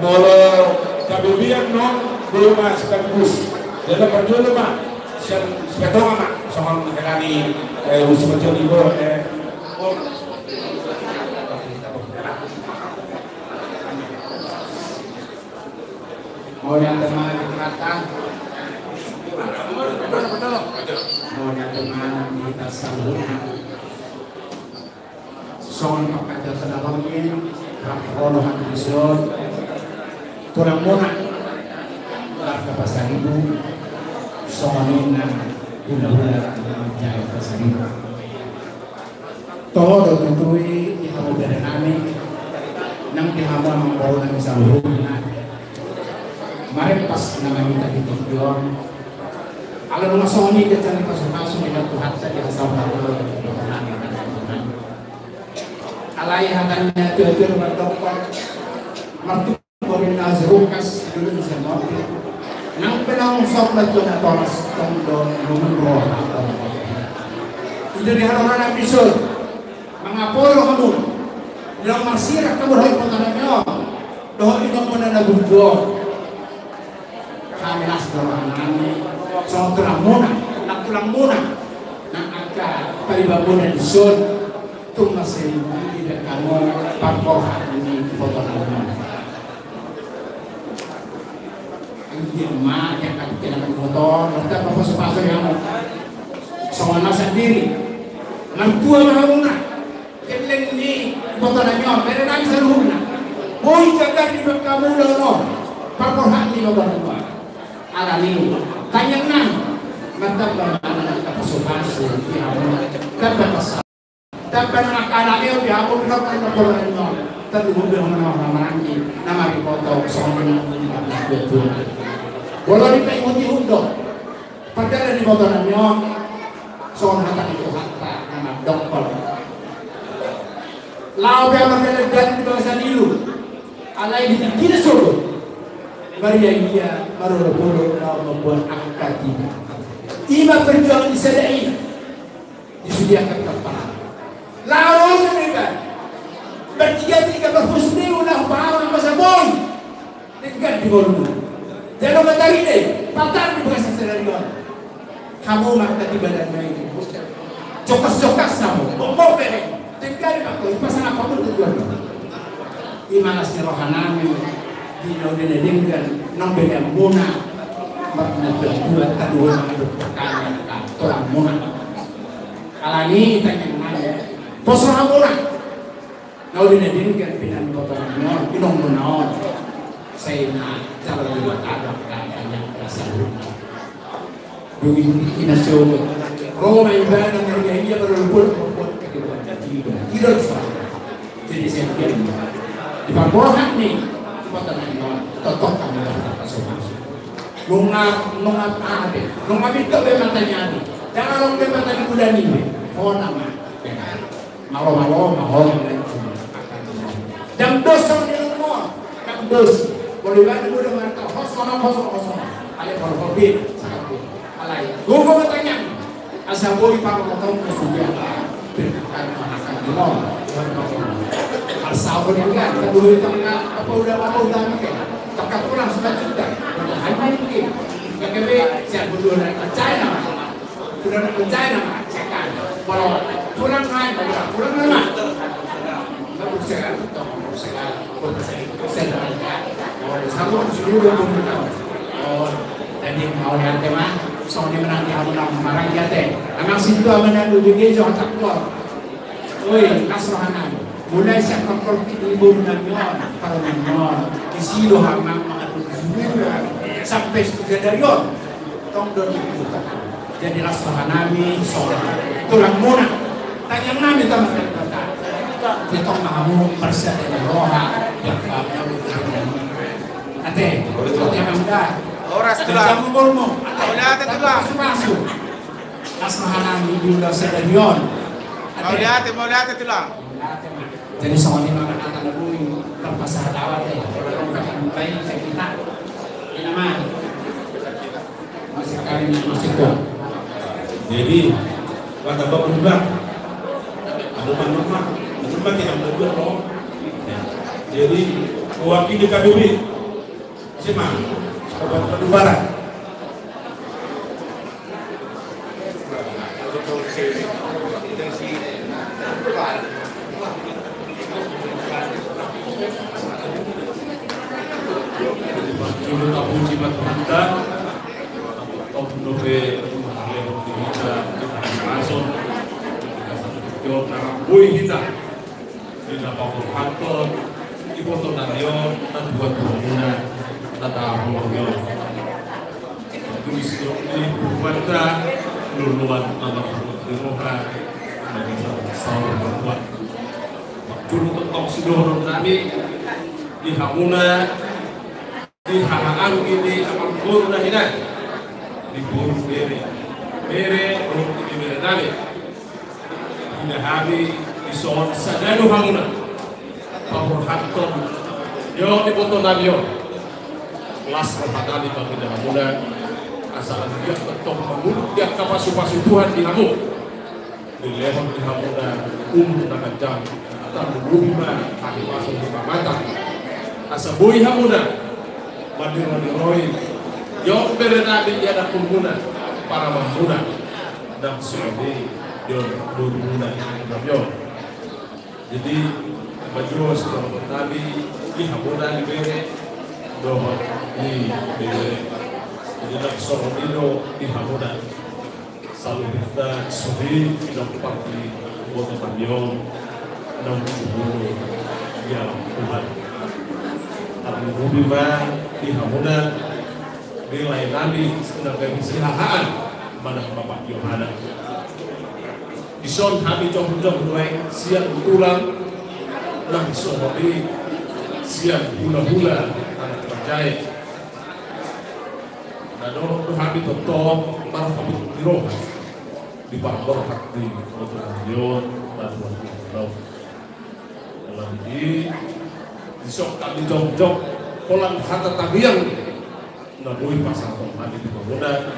Molo gabe biang non, boi ma sekaligus. Jala parjolo ma, sian, sian tonga ma, songon hela ni, eh, usi parjolo ibo, eh, oh. Mauliate ma di hata. Mauliate ma di hita saluhutna. Songon pangkataion na uli, rap ro hami dison, tulangmuna, marga Pasaribu, songon i nang hulahula anak manjae Pasaribu. Toho do tutu i di hamu berenami, nang di hamu amangborunami saluhutna. Marhite na mangita di tingki on. Ala nunga songon i, denggan ni pasupasu ni Tuhanta di hasautan ni roha nami. Alai hata ni natuatua mandok, martumbor na si Lukas, dulu di Jamote. Nang pe naung saut na tua natoras, tong do lungun roha. Ida di haroro nami dison. Mangapolo hamu, ndang marsirang hamu dohot ibotonami on, dohot inongmuna na burju on. Hami las do rohanami, songon tulangmuna, nang tulangmuna, nang angka paribanmuna dison, tung mansai diida hamu parborhat ni ibotonami on. Anggiat ma diangkat kenakan motor, martamba pasupasu di hamu. Songon na sandiri, martua ma hamuna, gelleng ni ibotonami on, berenami saluhutna. Boi gabe di bagasan ulaon on, parborhat ni ibotonami on. Alani i, tangiang nami, martamba ma angka pasupasu di hamu, tamba pasa. Tamba nang angka anakhon di hamu, pintor na pola nino. Tanda hubung na maranggi, na maripoto, songon na tuatua. Molo dipaihut-ihut do pardalanan ni ibotonami on, songon hata ni Tuhanta na mandok, Laho pe amang dalan di bagasan ilu. Alai di tingkina sogot, marria ia marolopolop laho mamboan angka tiba. I ma perjuangan ni sada ina. Disediakan kepala. Laho ma denggan. Bertiga-tiga berhusni ulah bawa masa boy. Denggan di ngolunami. Jalo matari dei, patar di bagasan sadari on. Hamu ma angka tiba dan lain. Cokas-cokas hamu. Bombong bere. Denggan di bakto, ipasang apa pun tujuan. I ma las ni rohanami. Di na uli na denggan, nang bere ambona. Marna tua-tua, tadu ma aduk pakana, tolang muna. Alani tangiang nami. Pos roha muna. Na uli na denggan pe na niboto nami on, inong muna on. Sai na jala liwat adong ka tangiang na saluhutna. Dung i di tingkina sogot. Ro ma ibana marria ia marolopolop mamboan angka tiba. Tido di sana. Jadi sai dia di panggohan ni niboto nami on. Totop kami dapat pasu-pasu. Nunga, nunga ate. Nunga minta be mataniari. Jala adong be mata ni bulan i be. Hona ma. Malo-malo ma ho. Ndang dos songon i, ndang dos. Molo ibana muna marhata hos songon, hos songon, hos songon. Alai molo hobi sangkap be. Alai gogo ma tangiang. Asa boi parrohaton na sude. Berkat ma angka tiba. Arsaon ni kan, kan dulu itu kan apa udah apa udah kan. Tangka tulang satu juta. Udah hancur mungkin. Kakek be siap berdua dari China. Udah ada kerjaan nama cekan. Kalau kurang kan, kurang, kurang nama. Nggak bisa kan? Tong, bisa kan? Kurang bisa, bisa kan? Kalau sama suruh dua puluh tahun. Oh, jadi mau lihat tema, soalnya menanti aku nak marah ya teh. Anak situ apa nak duduk dia jauh tak keluar. Oi, las rohanami. Mulai sian pangkortik ni boru nami on, parumaen nami on. Disi do hami mangadok jumura sampe sadari on. Tong do di huta. Jadi las rohanami songon tulang muna. Tangiang nami tu Amanta Debata. Ia tong ma hamu marsada ni roha. Ia hamu. Ate. Ate, Amang da. Horas, tulang. Jamu bolmo. Ate. Mauliate, tulang. Pasu-pasu. Las rohanami di ulaon sadari on. Ate. Mauliate, mauliate, tulang. Jadi songon i ma hata na boi, tarpasahat au ate. Olo, olo, olo, olo, olo. Ini nama. Masih kawin, masih tua. Jadi, kata bapak juga. Aku mah, mah, mah. Mungkin pakai yang kedua, loh. Jadi, mewakili K B B. Siapa? Kabupaten Bandung Barat. Julu tapuji ma Tuhanta. Tong dope di hita, di hita. Di na paborhathon iboto nami on, na tua-tua muna, na tahaholongi on. Tulis do di bukuanta, loloan na marhata ni roha, na bisa saur matua. Jolo tongtong sidohonon nami di hamuna, di haha anggi ni amangboru na hinan, di boru bere, bere dohot di bere nami. Inda hami dison sada do hamuna paborhathon, yo, iboto nami on. Las roha nami mangido hamuna, asa anggiat tongtong mangurung di angka pasu-pasu Tuhan di hamu. Dilehon di hamuna umur na ganjang, tarlumobi ma hahipason ni Amanta. Asa boi hamuna maniroi-niroi, yo, bere nami, anakhonmuna, parumaenmuna. Ndang songon i di on borumuna, di on. Jadi, majo sidohonon nami di hamuna di bere dohot di bere. Jadi, ndang songon i do di hamuna. Saluhutna sude pinompar ni iboto nami on, naung jumolo di alam Tuhan. Tarlumobi ma di hamuna, di lae nami, na gabe sihahaan manang Bapak Yohana. Dison hami jongjong nuaeng sian tulang, nang songon i sian hulahula anak panjae. Na dohot do hami tongtong marhabot ni roha di pangkorhon ni iboto nami on, na tua-tua on. Di, di songkap ni jongjong, holan hata tangiang na boi pasahaton hami tu hamuna,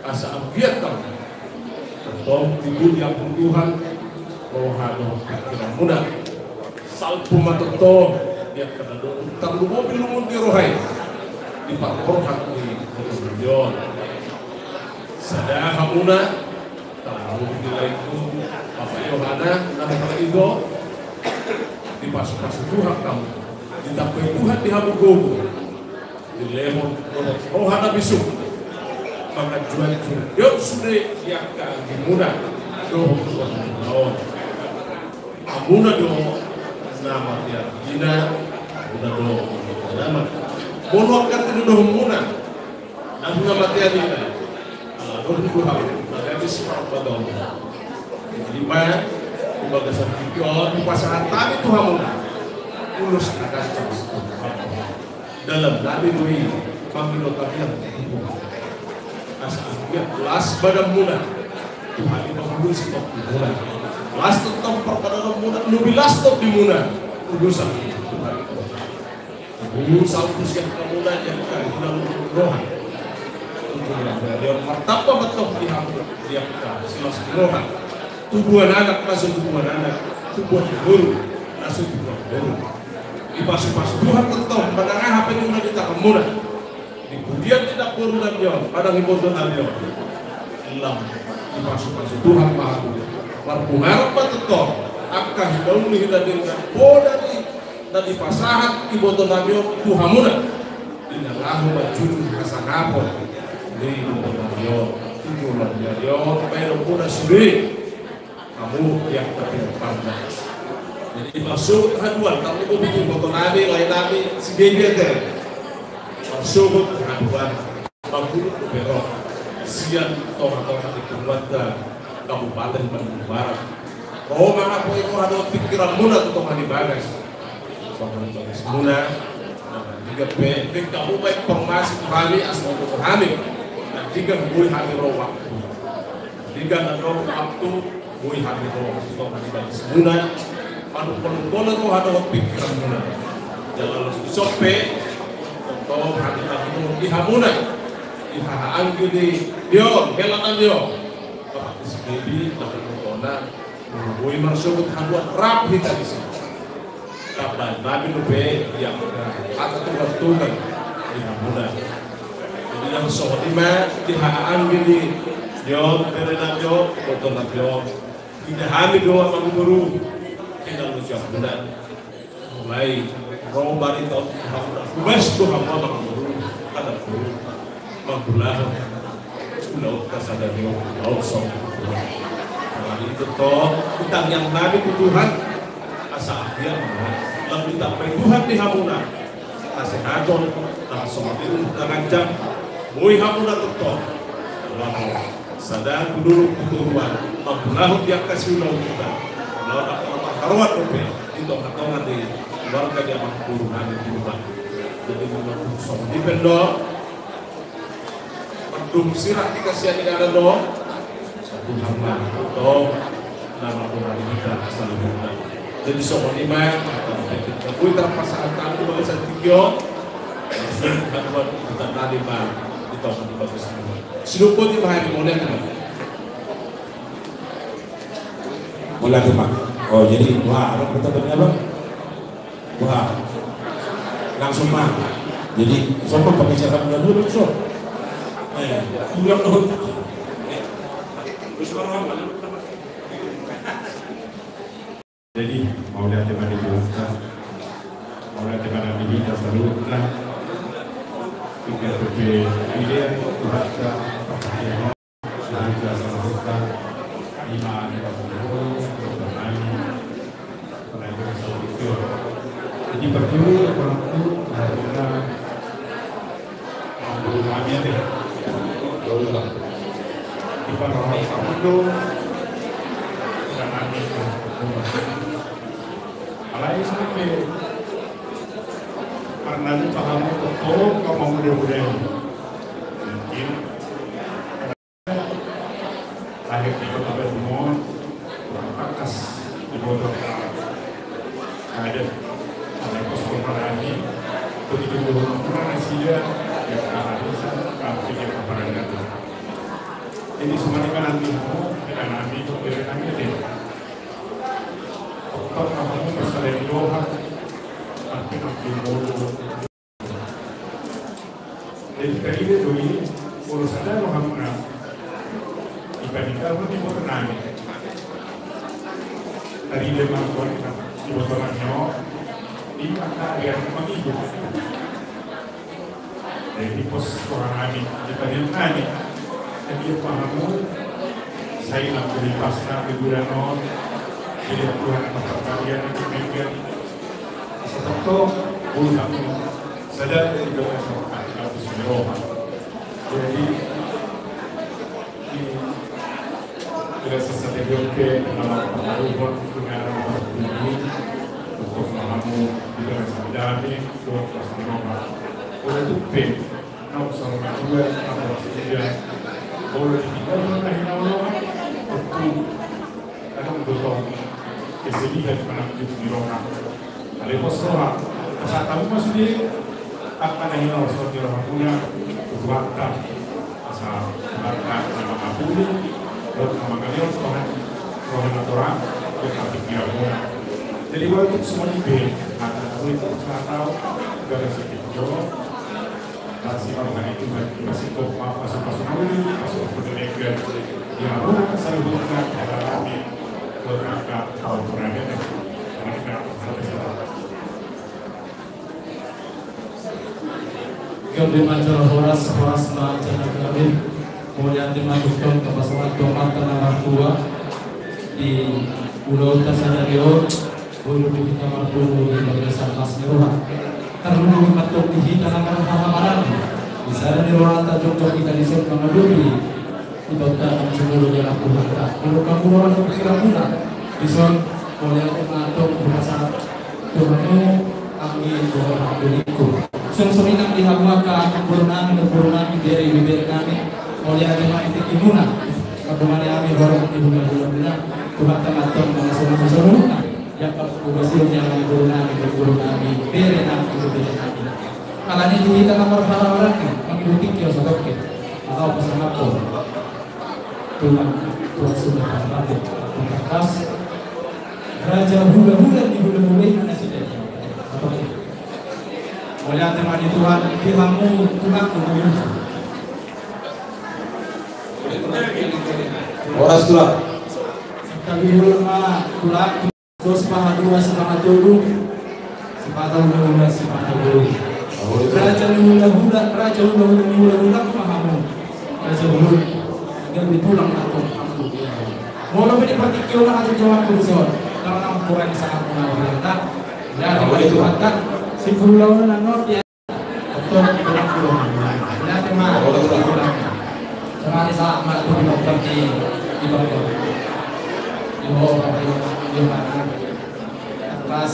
asa anggiat hamu tongtong tibu diampuni Tuhan roha dohot pingkiranmuna. Salpu ma tongtong di angka na dong tarlumobi lungun ni roha i di parrohatan ni botoon. Sada hamuna, tahu di lain tu apa Yohana, nama itu, dipasupasu Tuhan hamu, ditambai Tuhan di hamu gogo, dilehon roha na bisuk, manganju-anju, dok sude di angka anggimuna dohot tu hamuna on. Hamuna do na mate anggina, hamuna do na mate. Molo angka tinadinghonmuna, hamuna mate anggina, ala do tu hamu na gabe siparpatong. Jadi ma, di bagasan tingki on, dipasahat hami tu hamuna ulos na gancang. Dalan nami do i, mangido tangiang tu Tuhan, asa anggiat las badanmuna, Tuhan i mangulosi tondimuna. Las tongtong parbadanmuna, lobi las tondimuna, ulosan Tuhan i. Ulosan tu sian hamuna di angka hinaholongan ni roha. Tubuan anak, martamba ma tong di hamu di angka silas ni roha. Tubuan anak, na so tubuan anak, tubuan boru, na so tubuan boru. Dipasupasu Tuhan tongtong manang aha pe na di tanganmuna, di pudian ni namboru nami on manang iboto nami on. Lam dipasupasu Tuhan ma hamu, marpungaran ma tongtong angka hinaholongan ni roha, poda ni na dipasahat iboto nami on tu hamuna, di na laho manjujung hasangapon ni iboto nami on. Tujuan nami on, baen hamuna sude hamu di angka pinompar na. Jadi maksud haduan, tamu ko bikin foto nami, lain nami, si Baby ate. Maksud haduan, manguluk dope ro sian tonga-tonga ni punguanta Kabupaten Bandung Barat. Ro ma hamu, iko haduan pingkiranmuna tu tonga ni bagas. Tonga ni bagasmuna, na tiga pe, pe hamu ma informasi tu hami, asa tu hami. Na tiga boi hami ro waktu. Tiga na ro waktu, boi hami ro tu tonga ni bagasmuna, manungkun-nungkun roha dohot pingkiranmuna. Jala laos dison pe, tongtong hami tagidohon di hamuna, di haha anggi ni, di on, hela nami on, Bapak si Baby, na hutona, boi marsogot haduan rap hita disi. Tamba nami dope di angka hata tugan-tugan di hamuna. Jadi na songon i ma di haha anggi ni, di on, bere nami on, boto nami on. Ida hami do amangboru, ida lo siamuna. Mulai ro barita on tu hamuna, hubas tu hamu amangboru, anak boru. Mangulahon ulaonta sada ni on, ulaon songon i. Alani i tongtong, hutangiang nami tu Tuhan, asa anggiat ma lam ditambai Tuhan di hamuna hasehaton, na songon i, na ganjang, boi hamuna tongtong laho sada tu dolok tu toruan, mangulahon di angka siulaonta. Ulaon na parharoan dope di tonga-tonga ni keluarga ni amangboru nami di rumah. Jadi, songon i pe do. Mandung sirang di kasihan ni anak do. Satu hamba do. Nama Tuhan kita saluhutna. Jadi songon i ma, kita boi tarpasahat tu bagasan tingki on. Langsung haduan huta nami ma di tonga ni bagas. Sidung boti ma hami, mauliate ma. Mauliate ma. Oh, jadi, wah, ada pertanyaan apa? Wah, langsung ma. Jadi, sopan pakai cara muda dulu, so. Eh, ulang dulu. Jadi, mauliate ma di Tuhan. Mauliate ma di hita saluhutna. Tiga P P, Tuhan, Tuhan, Tuhan. Nah, jelas sama kita. Lima, lima puluh, lima puluh. Jadi, pertama, waktu harga lima puluh kami ada. Di Parahai Kamudo, dan kami, alai sampai karena ini paham betul, kamu mudah-mudahan. Mungkin Lahir di Kota Bandung, tangkas di Bogor. Jadi, kedua orang tua nasida, ya, karena bisa, tapi dia kepada itu. Jadi, semuanya kan nanti mau, kita nanti, kita nanti, ya. Tetap mau bersalah di doa, tapi nanti mau. Jadi, tadi dia tuh ini, kalau sadar rohamuna, ibadah itu di motor nani. Tadi dia melakukan di motor nani, oh, di mata dia mengikut. Jadi pos orang nani, kita dia nani. Jadi pahamu, saya nak beri pasna di bulan on. Jadi Tuhan akan percaya nanti minggu. Asa tetap, bulan on. Sadar dari dosa, kita harus berdoa. Jadi, di, tidak sesuai dengan dalam pengaruh, pengaruh ini, untuk pahamu, tidak sadar, doa pas berdoa. Oleh itu, P, nau sama dua, nau sama tiga. Oleh tiga, nau sama dua, betul. Adong do tong kesedihan manang jut ni roha. Alai pos roha, asa tamu ma sude, angka na hinaholongan ni rohamuna tu Tuhanta. Asa Tuhanta na mangapuli, dohot na mangalehon roha, roha na torang, dohot na pingkiranmuna. Jadi, walaupun semua ibe, angka na uli tu asa tau, gak ada sakit jauh. Gabe ma jala horas, horas ma jala gabe. Mauliate ma tongtong tapasahat tu Amanta na martua di ulaonta sadari on. Boi dope hita marpungu di bagasan las ni roha. Tarlumobi ma tong di hita na marhahamaranggi. Di sada ni rohanta jongjong hita dison mangadopi itoanta na jumolo di anak Tuhanta. Di roha muna, di pingkiranmuna. Dison, mauliate ma tong hupasahat tu hamu, anggi dohot anggi ningku. Songon i nang di hamu angka anak boru nami, boru nami, bere, bere nami. Mauliate ma di tingkimuna. Mardongan hami horong di hulahula muna. Tuhanta ma tong mangasomani saluhutna. Ia pasupasu ni amang boru nami, boru nami, bere nami, bere nami. Alani di hita na marhahamaranggi, mangido tingki on satongkin. Maka hupasahat tu Tuhan, Tuhan Sunda Parmante, Tuhan Kas, raja hulahula ni hulahula i na nasida. Satongkin. Mauliate ma di Tuhan, di hamu tulang, tulang. Horas tulang. Santabi ma tulang. Dos paha dua, sipaha tolu, sipata hulahula, sipata boru. Raja ni hulahula, raja hulahula ni hulahula ma hamu. Raja hulahula. Gabe tulang atau hamu. Molo pe di partingkian on, aja jawab dison. Karena ukuran sangat mengagetkan. Mauliate ma di Tuhanta. Sipuluh taon na nol dia. Betul, betul, betul. Mauliate ma. Sonari sa ma tu di dokter di, di dokter. Di ho, di ho, di ho. Pas,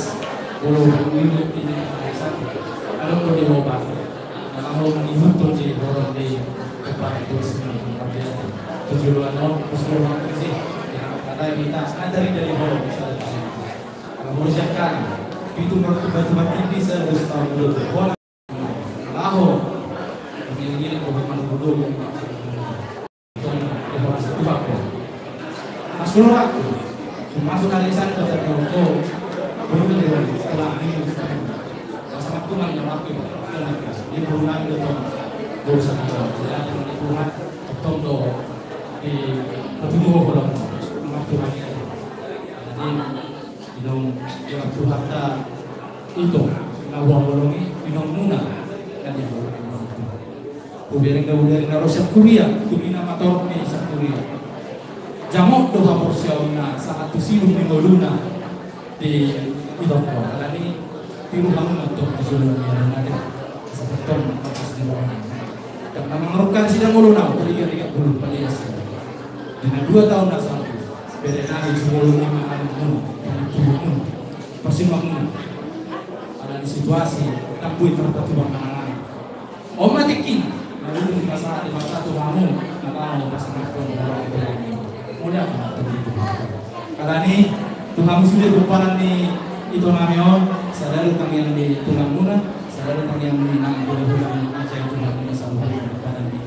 bulu, bulu, ini, bisa. Kalau mau di ho, Pak. Kalau mau mengikuti di horong di tempat terus ini, tapi ya, tujuan lo, terus lo, terus sih. Ya, kata kita, ada dari, dari horong, misalnya. Mengerjakan pintu batu, batu mati bisa harus tahu dulu. Laho. Ini, ini, ini, ini. Masuk waktu. Masuk hari sana, kata dia, oh, belum ada, setelah ini, setelah ini. Masa waktu nggak ada waktu, ini bulan gitu. Gak usah gitu. Ya, ini bulan, ketemu tuh. Di, ketemu, kalau waktu lagi. Jadi, Inong, ya Tuhanta, ito, na huhaholongi, inongmuna, na nihaholongi. Hubereng na hubereng na ro sian kuria, tumina ma torop ni sian kuria. Jamot do haporseaonna, sahat tu silum ni ngoluna, di itongko, alani, tiru hamu ma tong di jolo ni aruna, sahat tong, pas di bawah. Dan na mangarungkan sidang ngoluna, teriga-riga bulu, palias. Di na dua taon na salpu, bere nami jumolo ni ma anakmu, pangidoanmu, parsinuanmu. Alani situasi, tambui tarpatupa manang nami. On ma tingki, na ulung pasahat di mata tu hamu, na laho pasangaphon di bawah itu. Mulia ma tu itu. Alani, tu hamu sude pomparan ni ito nami on, sada do tangiang di tulangmuna, sada do tangiang Yang menang boleh pulang aja itu hak masa bukan barang di.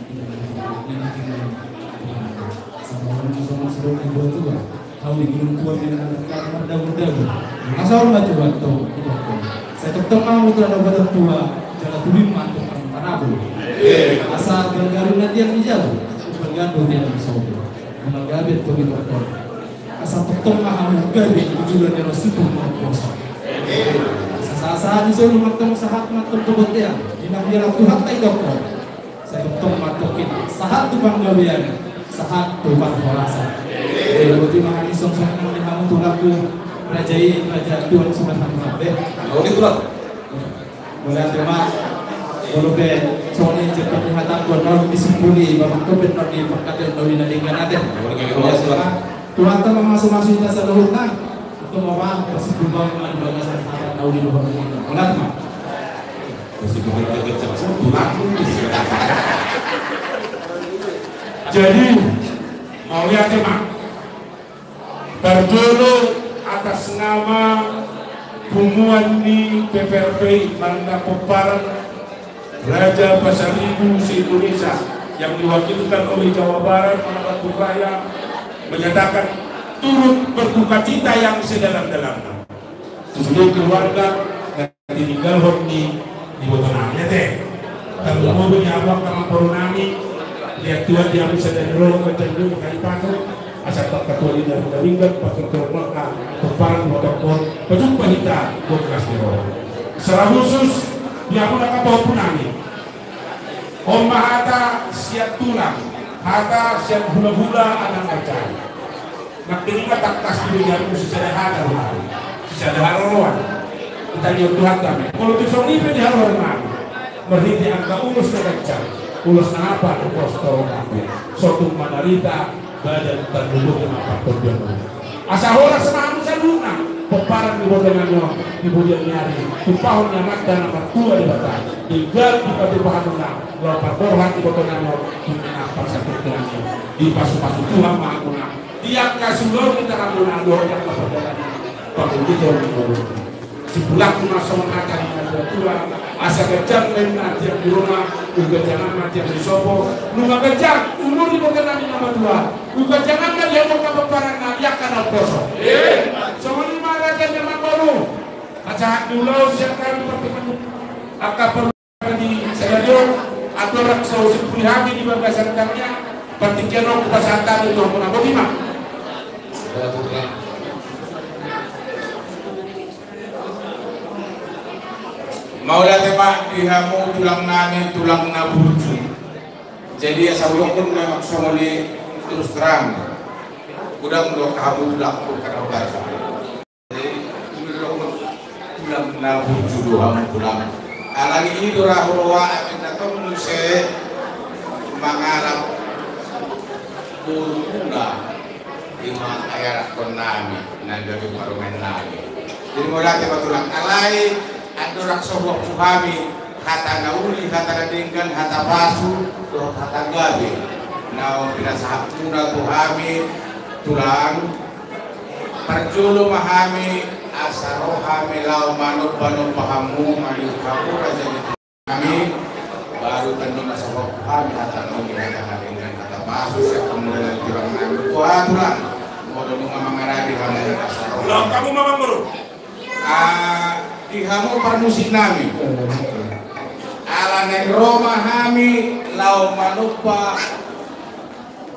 Sama orang sama suruh buat juga. Hau di gunung tua di dalam kamar daun-daun. Asal mah tuan tuh. Saya tetap mau tuan ada tua. Jalan tulim mantuk tanah. Asa garu-garu nanti yang dijauh. Bergantung dia di sobo. Mengagabe tuh di dokter. Asa petong ma hamu gabe di bulan yang subuh mau puasa. Asa saat di solo matong sahat matong kebetian. Di nang dia Tuhan tai dokter. Sai tong mantap kita. Sahat tu panggabean, sahat tu parhorasan. Jadi boti ma hami songsong di hamu tulangku, raja i, raja tuan sudah hamu hape. Mauliate ma. Mauliate ma. Molo pe songon i cepat di hata tuan, non disimpuli bapak tu pe non di pangkataion, non di na denggan ate. Mauliate ma. Tuhan ta mamasu-masu hita saluhutna. Itu ma pasimpul ma di bagasan hata na uli dohot. Mauliate ma. Jadi, mauliate ma. Parjolo atas nama punguan ni P P R P I Manda Pomparan Raja Pasaribu se-Indonesia yang diwakilkan oleh Jawa Barat, Manabattur Raya, menyatakan turut berduka cita yang sedalam-dalamnya. Susude keluarga na tininggalhon ni ibotonami, ate. Tarlumobi ni hamu angka amangboru nami, liat Tuhan di hamu sadari on, ganjang ni hamu mangalipaso, asa angka tua ni na ringgan, paturtor maka pomparan ni ibotongkon, pajumpa hita, buat kasih roh. Secara khusus, di hamu angka pahompu nami. On ma hata sian tulang, hata sian hulahula anak manjai. Nang pe ninna tangkas di bagasan sisada hata do hami, sisada haroroan. Hita ni on Tuhan kami. Molo tu songon i pe di haroroan nami. Marhite angka ulos na ganjang, ulos na hata, ulos torop nami. Sotung manarita, badan tarlumobi ma partondion. Asa horas ma hamu saluhutna, pomparan ni ibotonami on, di bagasan ni ari, tumpahon ni Amanta na martua Debata, denggan dipatupa hamuna, laho parborhat ibotonami on, di na parsatutu nami on, dipasupasu Tuhan ma hamuna, di angka siulaon ni tanganmuna, dohot di angka pardalanan, pangunjuton ni ngolu. Sipulak ma songon hata ni natua-tua, asa ganjang ma inna tiang di ruma, umganjangan ma tiang di sopo, nunga ganjang umur ni ibotonami na matua, umganjangan ma di hamu angka pomparanna, di angka na umposo. Songon i ma raja ni amangboru, pasahat ni ulaon sian hami partingkian angka di sadari on, andorang so simpuli hami di bagasan tangiang, partingkian on hupasahat hami tu hamuna, boti ma. Mauliate ma di hamu tulang nami, tulang na burju. Jadi asa hudokkon memang songon i terus terang. Godang do hamu tulangku, godang do hamu. Tulang na burju do hamu tulang. Alani i do ra huroha, amin na tong muse mangalap boru muna, ima ayarakkon nami, na gabe parumaen nami. Jadi mauliate ma tulang, alai andorang so huampu hami hata na uli, hata na denggan, hata pasu dohot hata gabe naung pinasahat muna tu hami tulang. Parjolo ma hami asa ro hami laho manomba-nomba hamu, maliut hamu raja ni hami. Baru tando na so huampu hami hata na uli, hata na denggan, hata pasu sian hamu tulang nami. Boha tulang, molo nunga mangaradi hamu asa ro. Ulang kamu mamang baru. Ah, di hamu parmusik nami. Ala naeng ro ma hami laho manomba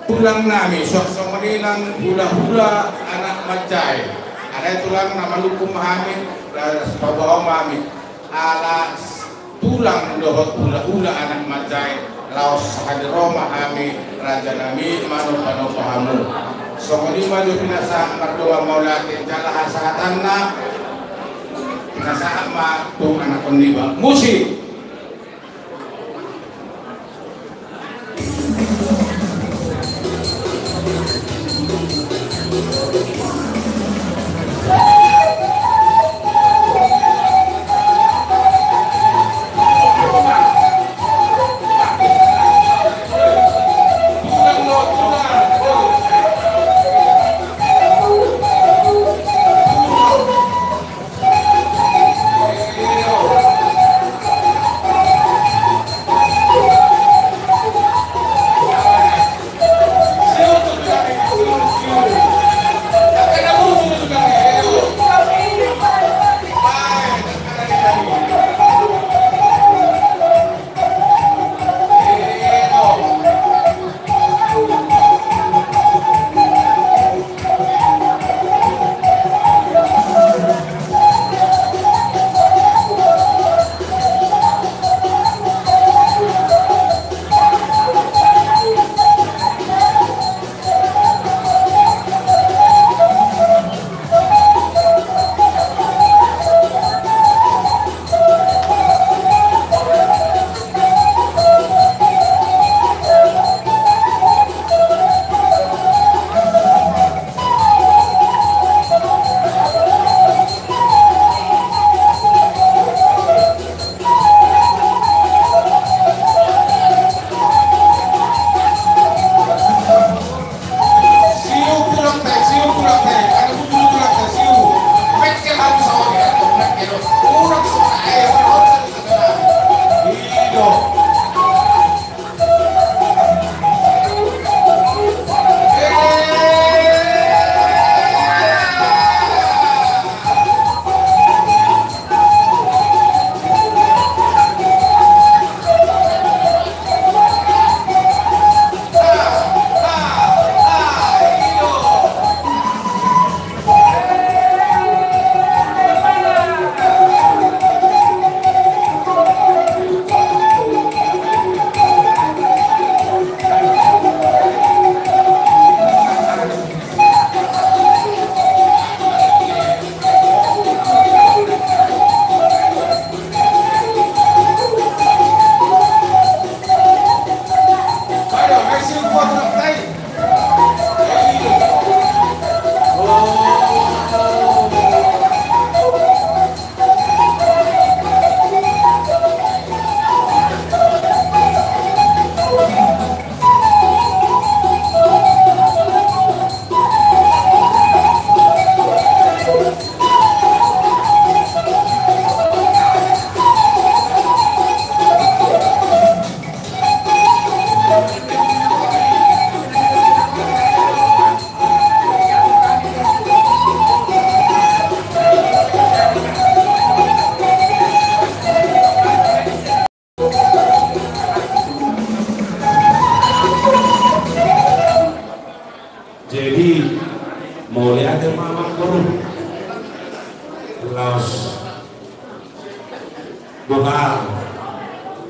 tulang nami, suang songon i nang hulahula anak manjae. Alai tulang, na manungkun ma hami, las paboa ma hami. Ala tulang dohot hulahula anak manjae, laos sahali ro ma hami raja nami manomba-nomba hamu. Songon i ma jo pinasahat, mardongan mauliate jala hasahatanna. Pinasahat ma tu anakkon niba. Musik.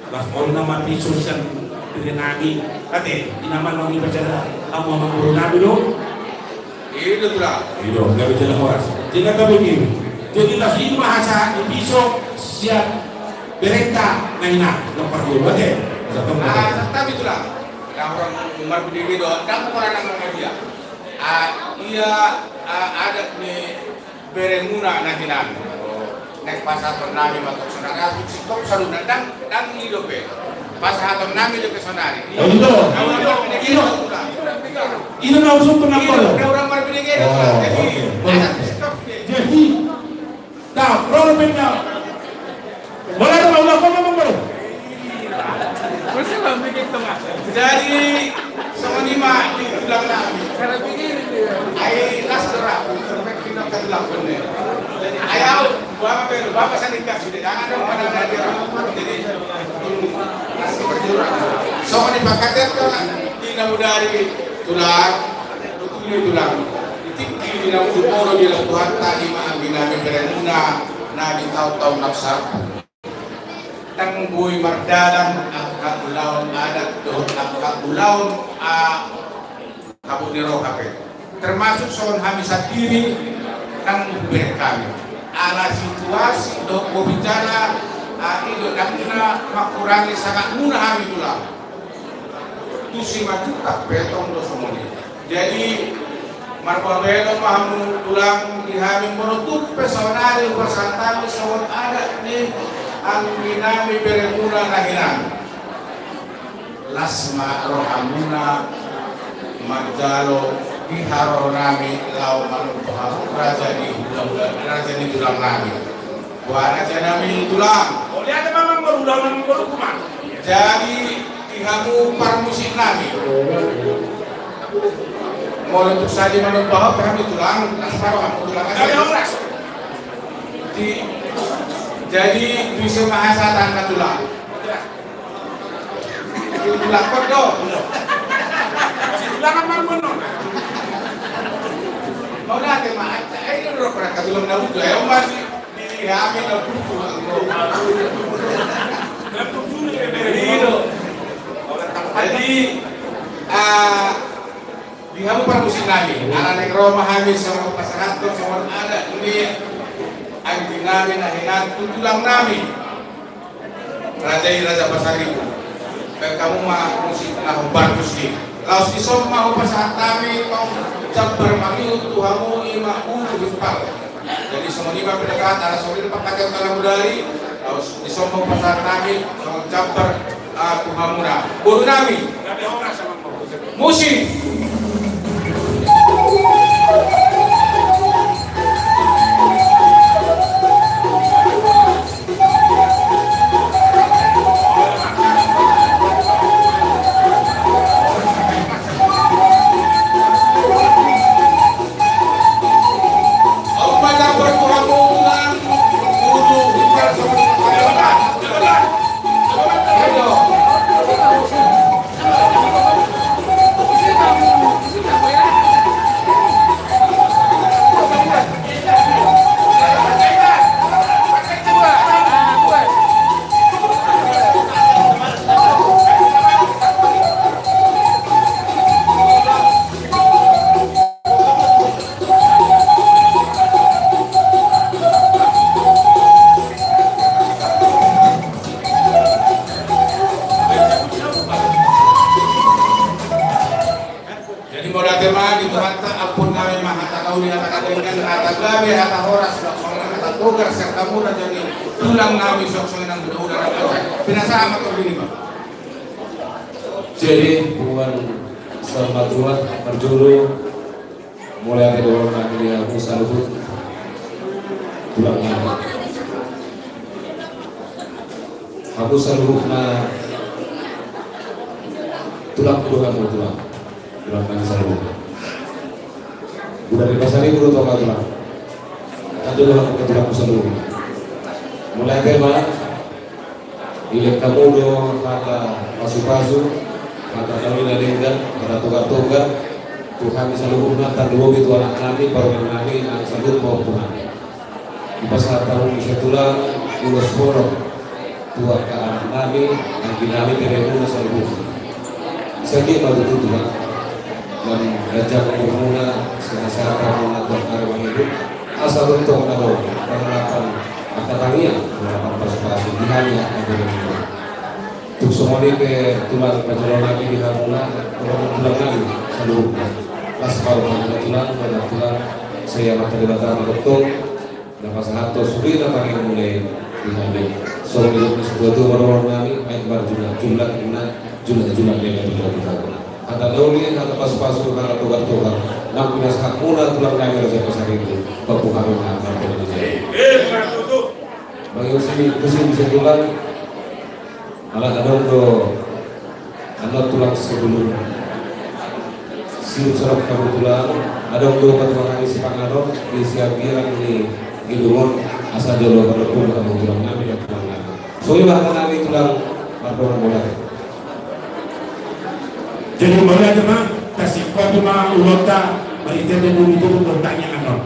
Las on nama piso sian bere nami. Ate, i nama naung dibaca da. Amu amangboru nami do. I do, Tulang. I do, gabe jala horas. Jadi kata begini. Jadi las i ma hasahat ni piso sian berenta na hinan. Nomor dua, ate. Satu. Ah, santabi, Tulang. Nah, orang Umar Bidege do, dang orang nama dia. Ah, ia, ah, adat ni beremuna na hinan. Naeng pasahaton nami ma tong sonari, atik singkop saluhutna, dang, dang i dope. Pasahaton nami dope sonari. Oh, i do. Naura marbinege do, Tulang. I do na usung tu nami. I do, naura marbinege do, Tulang. Jadi, adat singkop. Jadi, dah, roll pin dah. Boleh, Bang, udah, Bang, Bang, Bang. Jadi, songon i ma di tulang nami. Ai las do ra, pinang ka tulang, bone. Jadi, ai au, bapa pe, bapa sandiri kan sudah, jangan dong, mana ada dia. Jadi, las seperti orang. Songon i pangkataion, di na mudari tulang, di tulang. Di tingki di na mudari di na Tuhanta, i ma anggi nami beremuna, na di taon-taon na salpu. Dang boi mardalan angka ulaon adat dohot angka ulaon, ah, habot ni roha pe. Termasuk songon hami sandiri dang bereng hami. Ala situasi dohot berbicara, ah, i do dang na mangkurangi sangatmuna hami, Tulang. Tusi ma jutak pe tong do songon i. Jadi, marboa belo ma hamu, Tulang, di hami, molo tung pe saonari hupasahat hami songon adat ni anggi nami beremuna na hinan. Las ma rohamuna manjalo di haroro nami laho manumpak hamu raja ni hulahula, raja ni tulang nami. Boha raja nami, Tulang? Mauliate ma, amangboru, hulahula ni boruku ma. Jadi, di hamu parmusik nami. Molo tung sadia manumpak hami, Tulang, las ma rohamu, Tulang. Jadi, horas. Di, jadi, bisa ma hasahatanna, Tulang. Di, Tulang, kau do. Tulang, amangboru. Mauliate ma, eh, ini roh pernah ka tulang na utuh, eh, Om Basi. Di hami na butuh, anggo. Jadi, ah, di hamu parmusik nami, ala naeng ro ma hami songon pasahathon songon adat ni anggi nami na hinan tu tulang nami. Raja i, Raja Pasaribu. Baen hamu ma musik na hombar tusi. Laos dison ma hupasahat hami tong jambar mangihut tu hamu, i ma ulu himpal. Jadi songon i ma pinasahat, ala songon i pangkataion na mudari, laos dison ma hupasahat hami songon jambar, ah, tu hamuna. Boru nami. Musik. Jadi mauliate ma di Tuhanta, ampun nami ma hata na uli, hata na denggan, hata gabe, hata horas, songon hata togar sian hamuna, jadi tulang nami songon i nang muda-muda na. Pinasahat ma tong di lima. Jadi punguan saur matua, parjolo mauliate do on nang di hamu saluhut tulang nami. Hamu saluhutna tulang do hamu, Tulang. Tulang nami saluhut. Uda ni Pasaribu do tong, Tulang. Tanda do hamu tu tulangmu saluhut. Mauliate ma. Dilehon hamu do hata pasu-pasu, hata na uli na denggan, hata togar-togar tu hami saluhutna, tarlumobi tu anak nami, parumaen nami, nang saluhut pahompu nami. Dipasahat hamu muse, Tulang, ulos holong tu angka anak nami, anggi nami, bere muna saluhutna. Sai ma tutu, Tulang, lam ganjang umur muna, sehat-sehat muna, dohot ari manghidup. Asa tongtong adong pangarapan angka tangiang, pangarapan pasupasu di hami angka bere muna. Tung songon i pe, Tulang, pajolo nami di hamuna, Tulang, Tulang nami saluhutna. Las ma roha muna, Tulang, Tulang, Tulang, sai Amanta Debata ma tongtong na pasahathon sude na parean muna i di hami. Songon i dohot ni situatua, marorot nami, aek marjula-jula muna, jula-jula muna di hami. Hata na uli, hata pasupasu, hata togar-togar, nang pinasahat muna, Tulang nami, Raja Pasaribu, pambuhaton na martonggo di jai. Bagi usi, usi, usi, Tulang. Ala adong do, annon, Tulang, sebelum sirup-sarup hamu, Tulang, adong do patupa nami sipanganon di sian girang ni gedung on, asa jolo mardomu hamu, Tulang nami, Tulang nami. Songon i ma hata nami, Tulang, mardongan mauliate. Jadi mauliate ma, tasingkop ma ulaonta, marhite na dung ditutup do tangiang annon.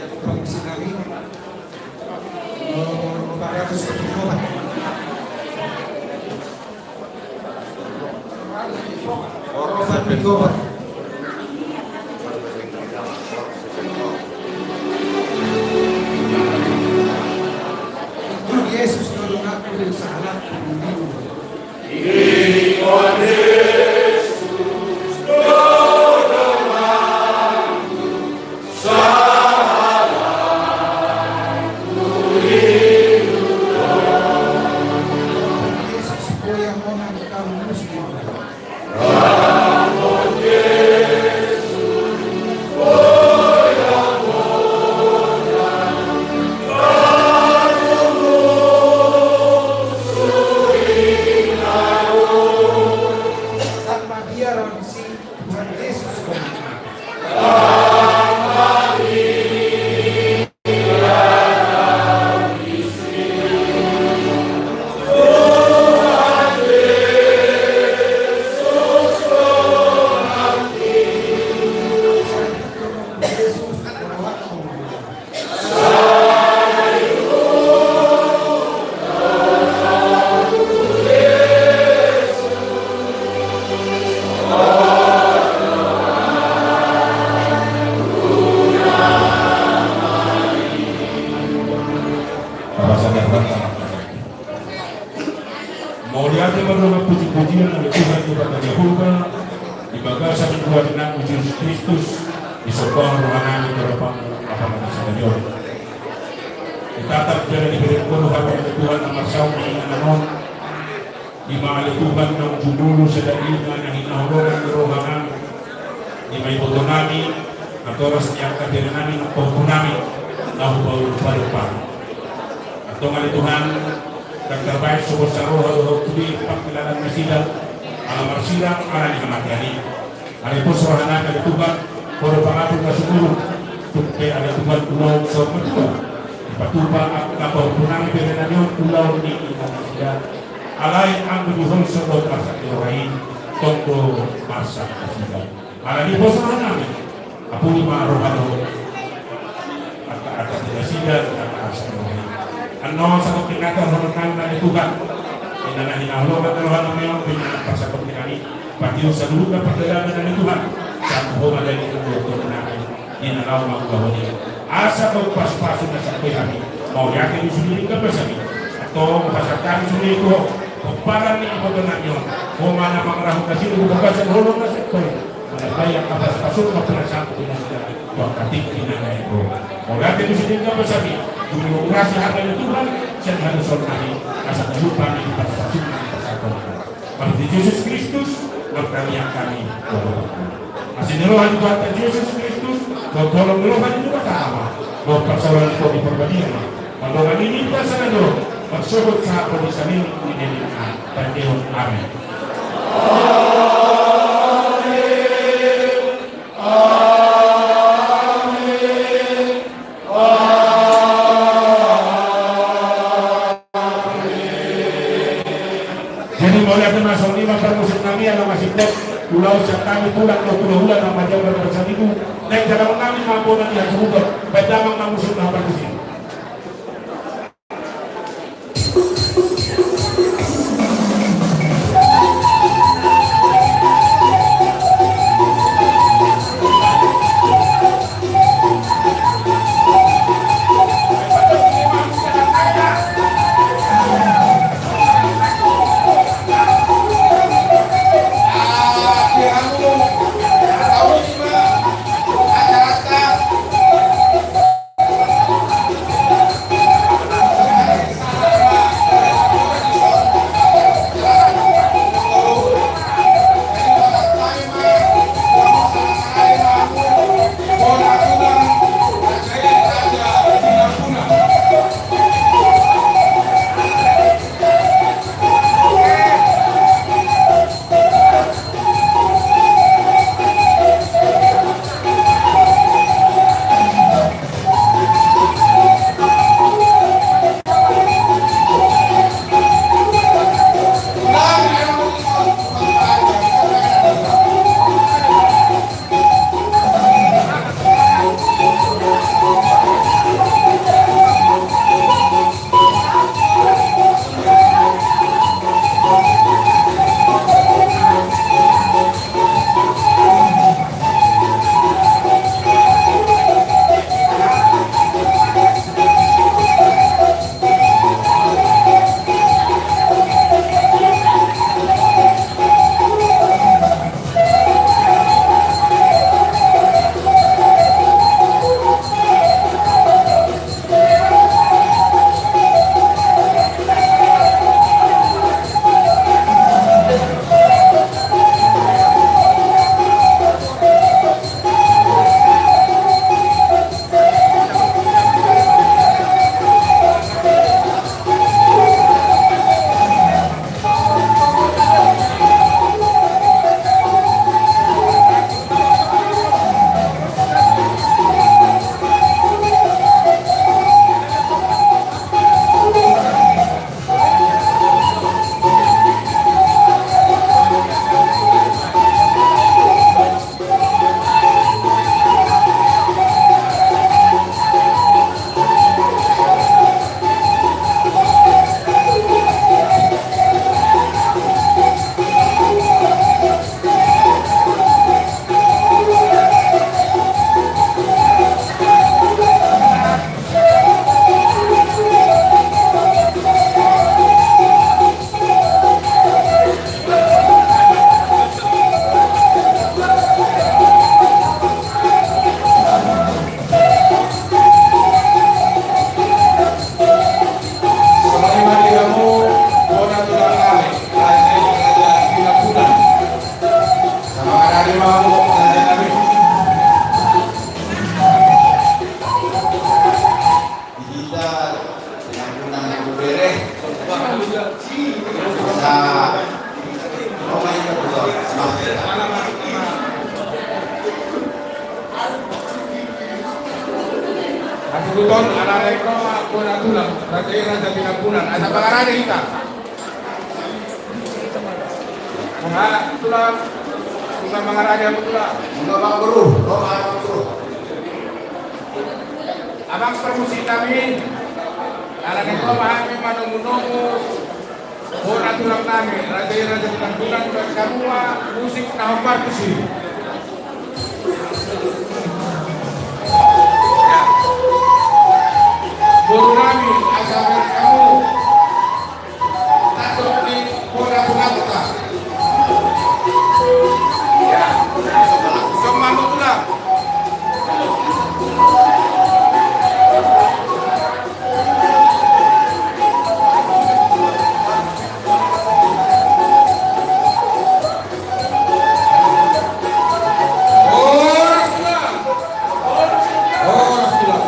Jadi, Pak, bisa kami. Mauliate ma dohot puji-pujian ale Tuhan Debata Jahowa, di bagasan goarna Jesus Kristus, disombahon rohanami tu adopanmu, Bapa nami sadari on. Ditatap jala diberengkon hami ale Tuhan na marsaor di inganan on, i ma ale Tuhan naung jumolo sada inganan na hinaholongan ni rohanami, i ma ibotonami, natoras ni angka tenanami, angka ompunami, na hupadompadompahon. Antong ale Tuhan, ndang tarbaen songon saroha dohot sude pangkilalaan nasida, ala marsirang ala ni hamatean i. Alai pos rohanami ale Tuhan, Ho do pangatur na sumurung, tung pe ale Tuhan ulaon saur matua dipatupa angka pahompunami berenami on ulaon ni inganan nasida. Alai anggo di holso dohot arsak ni roha i, tong do arsak nasida. Alani i pos rohanami, apuli ma roha dohot angka, angka tenanasida, angka arsak ni roha i. Annon sangkop ni hata rohanami ale Tuhan, inganan na hinaholongan ni rohanami on, inganan parsangkop ni hami, patihon saluhutna pardalanan ale Tuhan, sai Ho ma dalihan dohot toranami di na laho mangulahon i. Asa Ho pasupasu na sampe hami mauliate di sude ni angka basami. Antong pasahat hami sude tu Ho pomparan ni ibotonami on, Ho ma na mangarahon nasida tu bagasan holong na sempurna. Manambai angka pasupasu ma pinasahat tu nasida tu angka tingki na naeng ro. Mauliate di sude ni angka basami, dung diurasi hami ale Tuhan sian hadosaonnami, asa gabe hami di pasupasu na pasahaton. Marhite Jesus Kristus martangiang hami. Asi ni roha ni Tuhanta Jesus Kristus, dohot holong ni roha ni Debata Ama, dohot parsaoran ni Tondi Parbadia, mandongani hita sanga dohot marsogot sahat ro di saleleng ni lelengna, tandehon. Amen. Jadi mauliate ma, songon i ma parmusik nami, ala masingkop ulaon sian hami, Tulang, dohot hulahula na majabar bersamiku, naeng jalangon nami ma bona ni hasuhuton, baen damang ma musik na parmusik. Hasuhuton ala Raja i Roma, bona tulang, Raja i Raja Penambunan, asa pangarade hita. Mauliate tulang, tulang mangarade hamu tulang. Mauliate, Amang Boru, Amang Boru. Amang parmusik nami, ala ni i Roma hami manomu-nomu bona tulang nami, Raja i Raja Penambunan, buat hamu ma musik na hombar tusi. Boru nami, asa berkamu. Tandok ni bona tulangta. Ia, sombang ma tulang. Horas tulang. Horas tulang.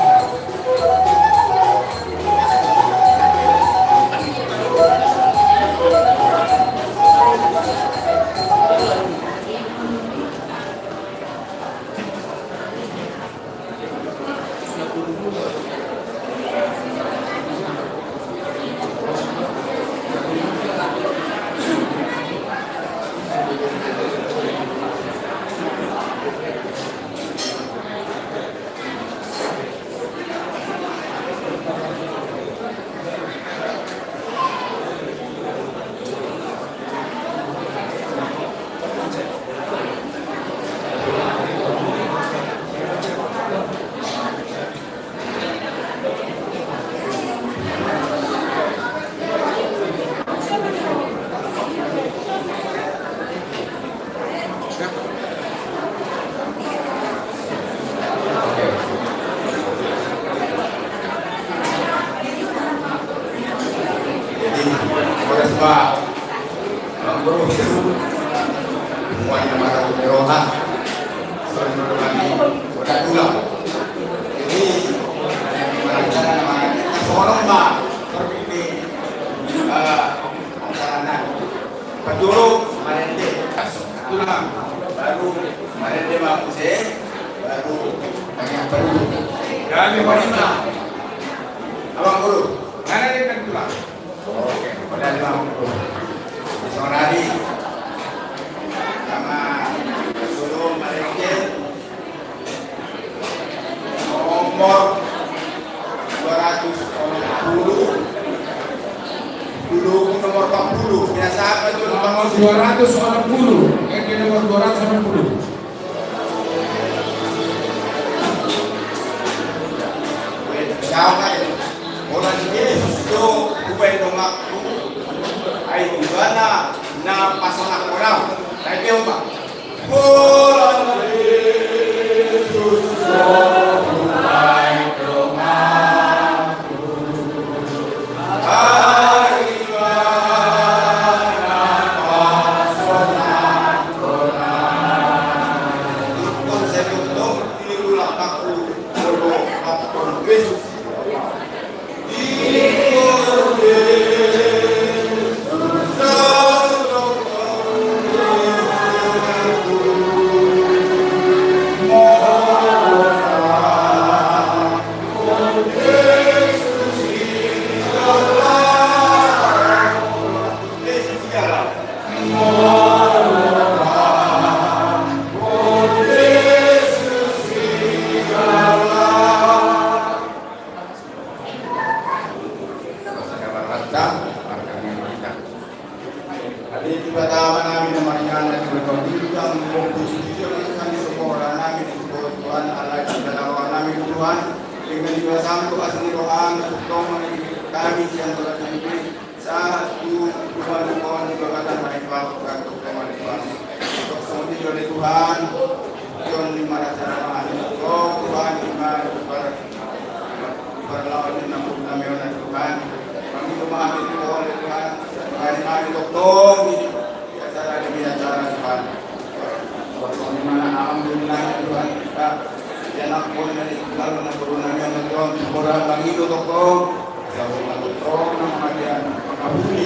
Jadi, pada semua, eh, bro, semuanya marah di roha. Soalnya kami udah pulang. Jadi, rencana nama kita sono, Pak. Terpilih, eh, rencana. Parjolo marende. Tulang. Baru marende ma muse. Baru tanya baru. Jadi, Abang Guru. Mana dia kan tulang? Oke, pada Abang Guru. Saudari. Sama dulu marende. Nomor dua ratus onom pulu. Dulu nomor empat puluh. Biasa apa itu? Nomor dua ratus onom pulu. Ende nomor dua ratus onom pulu. Siapa itu? Orang Yesus itu bukan domakku. Ai gimana? Na pasal aku orang. Tapi apa? Ate Debata Ama nami na marnana di banua ginjang, Tuhan, alai di dalam roha nami Tuhan, dengan jiwa sanggup asli roha, tongtong mangidupkan kami sian dosa nami. Sahat tu Tuhan, Tuhan di babatan main bapak dan Tuhan. Untuk songon i do ale Tuhan, Tuhan di mana sana Tuhan, Tuhan di mana Tuhan. Parlawan ni nampuna meona Tuhan. Kami tu mahami tu ale Tuhan. Tuhan kami tongtong. Biasa ada di acara Tuhan. Waktu di mana alhamdulillah Tuhan kita. Dia nampun dari Tuhan nampun nami anak Tuhan. Semoga kami tu tongtong. Semoga tongtong nama dia. Kami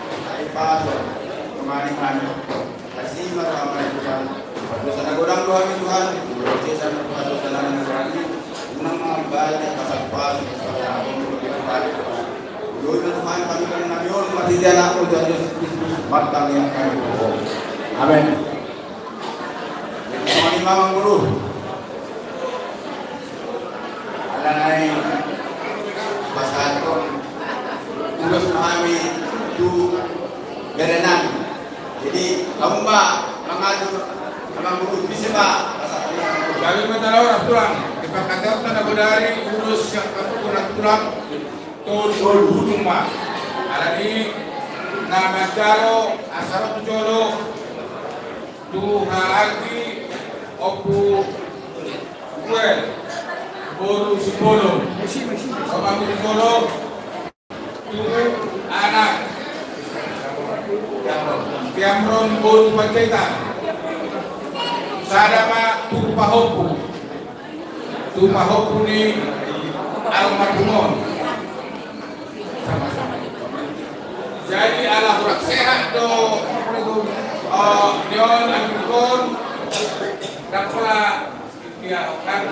Sai pasu, tumani hami. Asi ma rohaM Tuhan. Pardosa na godang do hami Tuhan. Dosa na godang do hami. Unang mangambal dan pasu-pasu. Dosa na godang do hami Tuhan. Dosa na godang do hami Tuhan. Marhite AnakMu Tuhan Jesus Kristus. Martangiang hami. Amen. Jadi, Amang Guru. Alana i pasahathon ulos ma hami tu berenami. Jadi, hamu ma mangatur, Amang Guru, bisa ma pasahathon. Gabe ma jala horas Tulang. Dipangkataion ma na godang i ulos sian partuturan Tulang. Tolu, tolu, tolu ma. Alani na manjalo asa ro tu jolo. Tu haha ni Ompu Kuel, boru Simbolon. Ompu Simbolon. Tu anak Piamron, boru Panjaitan. Sada ma tu pahompu. Tu pahompu ni almarhum on. Sama-sama. Jadi ala hurang sehat do, eh, ni on, anggi on, dapla dia kan.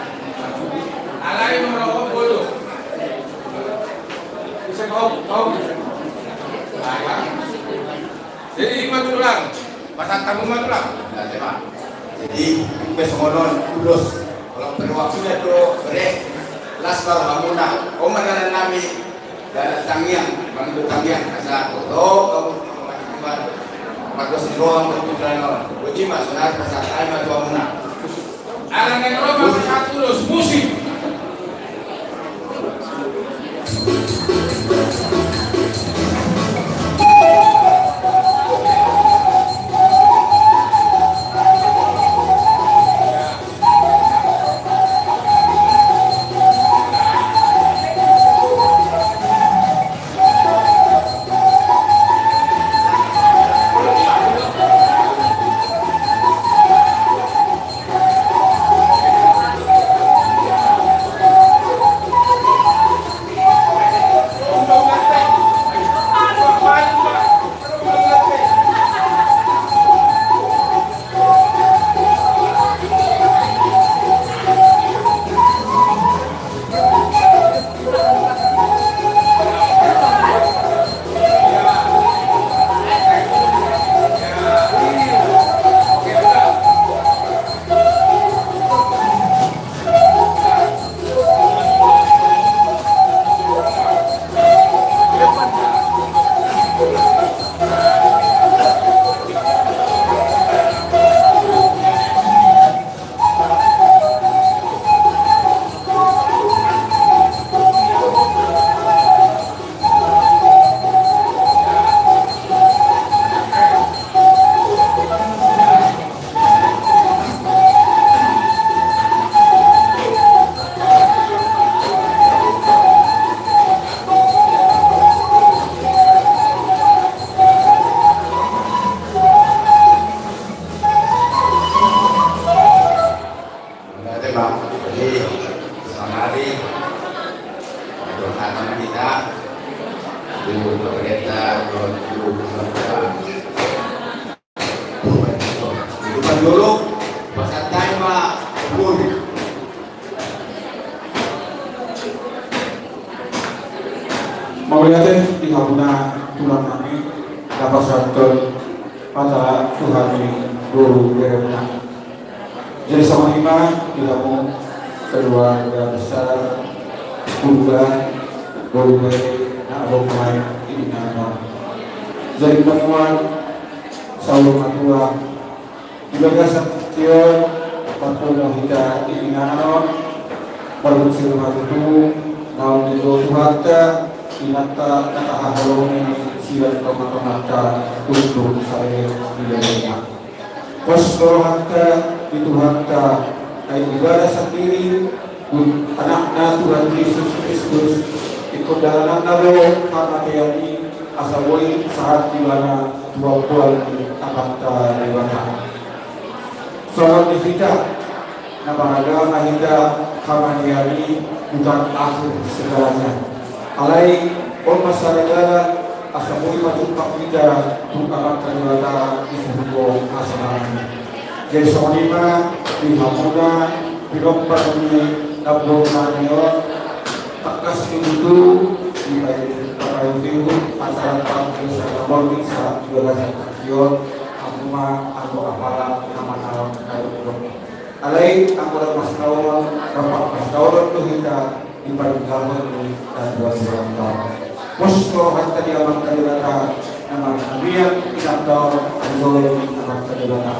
Alai molo on bodo. Bisa kau, kau. Jadi ima Tulang, pasahat hamu ma Tulang. Jadi, ima songon on ulos. Molo perlu waktu do, bere. Las baru hamuna. Oma dalan nami. Dalan tangiang, mangido tangiang asa. Oto, kamu. Mardos ni roha, kamu tu dalan on. Uji ma, sonari pasahat ai ma tu hamuna. Ala na ro ma pasahat ulos, musik. Jadi, Bang, jadi, sehari, untuk anak kita, untuk pemerintah, untuk, untuk, untuk, untuk, untuk, Mauliate di hamuna tulang nami, na pasahathon hata tu hami boru beremuna. Jadi songon i ma di hamu keluarga besar Purba, boru bere na adong ma i di inganan on. Jadi pangidoan saur matua, di bagasan tingki on, marpungu hita di inganan on, marhite ma tutu naung dibege Tuhanta inanta na tahaholongi sian tonga-tonganta, untuk sahali di dunia. Pos do rohanta di Tuhanta, ai ibana sandiri, Anakna Tuhan Jesus Kristus, ingkon dalananna do hamatean i, asa boi sahat ibana tu ampuan ni Amanta Debata. Songon i hita na maragama hita, hamanian i bukan akhir segalanya. Alai on ma sarigalan asa boi patumpak hita tu Amanta Debata di suhut on asa marani. Jadi songon i ma di hamuna, di lompan ni na boi marani on, tangkas ni tutu di pai pai acara pangkesa na boi sa dua belas on. Hamu ma anggo apala na manaon na dohot. Alai anggo na masa on, rap masa on do hita diparinggahon ni natuatuanta. Pos rohanta di Amanta Debata na marhamian inanta on, di jolo ni Amanta Debata.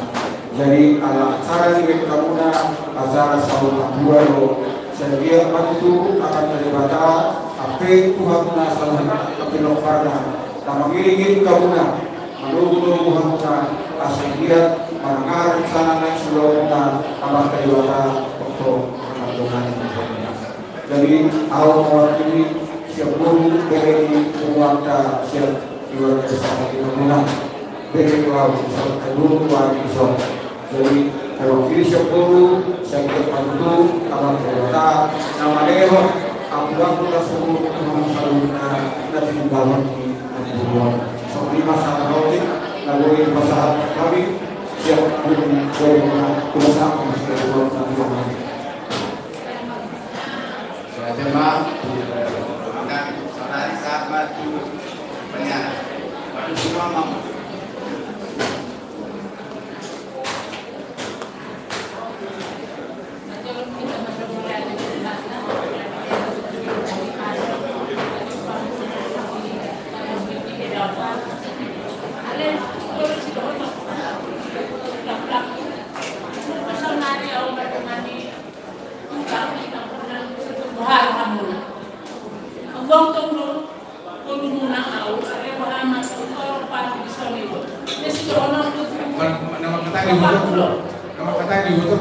Jadi ala acara ni baen hamuna, acara saur matua do. Sai dia mantutu Amanta Debata, ampe tu hamuna saluhut, ampe lomparna na mangiringiring hamuna, manogunogu hamuna, asa dia manangihon sahala na sulaon na Amanta Debata, untuk mangandongani hamuna. Jadi au mewakili siap guru, bere ni punguanta siap keluarga besar di hamuna. Bere tu au, siap guru, keluarga besar. Jadi, kalau kiri siap guru, siap dia mantutu, Amanta Debata na malehon, ampun-ampun na suru, ampun saluhutna, na tindalan di, na tindalan. Songon i ma sahat roti, na boi pasahat hami, siap guru, bere na, kuasa, siap guru, na tindalan. Saudara, saudari, sahabat, penyiar. Waduh, semua mau. Boha do hamuna. Ambuang tong do, tolu muna au, ale boha ma tong tolu pati di soni do. Dia si dohonon do. Nama kata di motor. Nama kata di motor.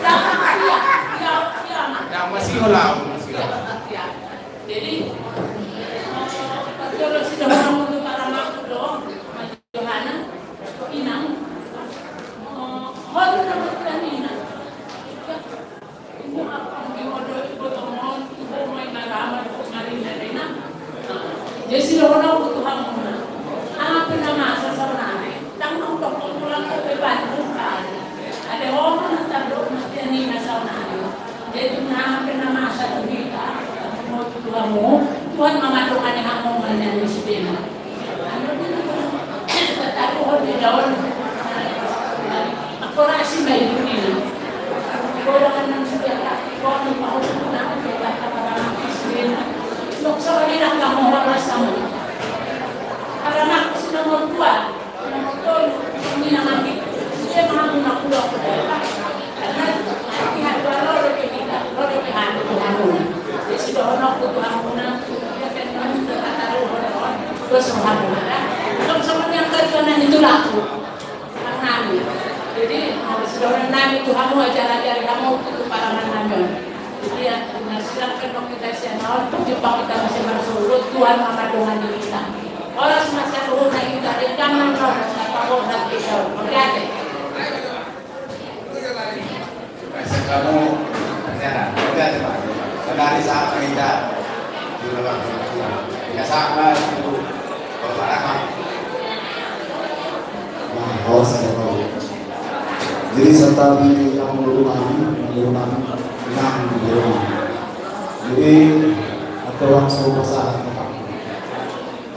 Jangan, iya, iya, iya. Nama si hola, nama si hola. Iya. Jadi, eh, tolu si dohonon do para maku do. Johana, inang, eh, hot na berkenan inang. Jadi si dohonon tu hamuna, aha pe na masa saonari, ndang na hudok hon tulang pe Bandung kan. Ada hona na tardok mati ni na saonari. Jadi na pe na masa tu hita, tu hamu, Tuhan ma mandongani hamu manang ni sidena. Tataruhon di daon. Akorasi ma ibu nina. Bodangan nang sudah tak ikon pahutu nang sudah tak parang isi nina. Nok sama nina kamu horas kamu. Parang aku si nomor dua, nomor tolu, nina manggi. Dia mahamu nak pulang ke daerah. Karena hati hati baru ada kita, baru ada hati Tuhan. Dia sudah honor ke Tuhan. Terus menghambat. Terus semuanya kerja nanti itu laku. Nang nami. Jadi, harus dorong nami tu hamu, ajar-ajari hamu tu parangan nami on. Jadi, ya, na silang kendok kita sian on, jumpa kita masih masuk, Tuhan ma mandongani kita. Horas ma saluhutna, kita di kanan, horas ma saluhutna kita. Oke, oke. Kamu, ya, udah, coba. Saudari saat kita di luar, kita sama itu berbarang. Nah, awas ya, Pak. Jadi, serta di yang rumah ini, yang rumah ini, yang di rumah. Jadi, atau langsung pasahat, Pak.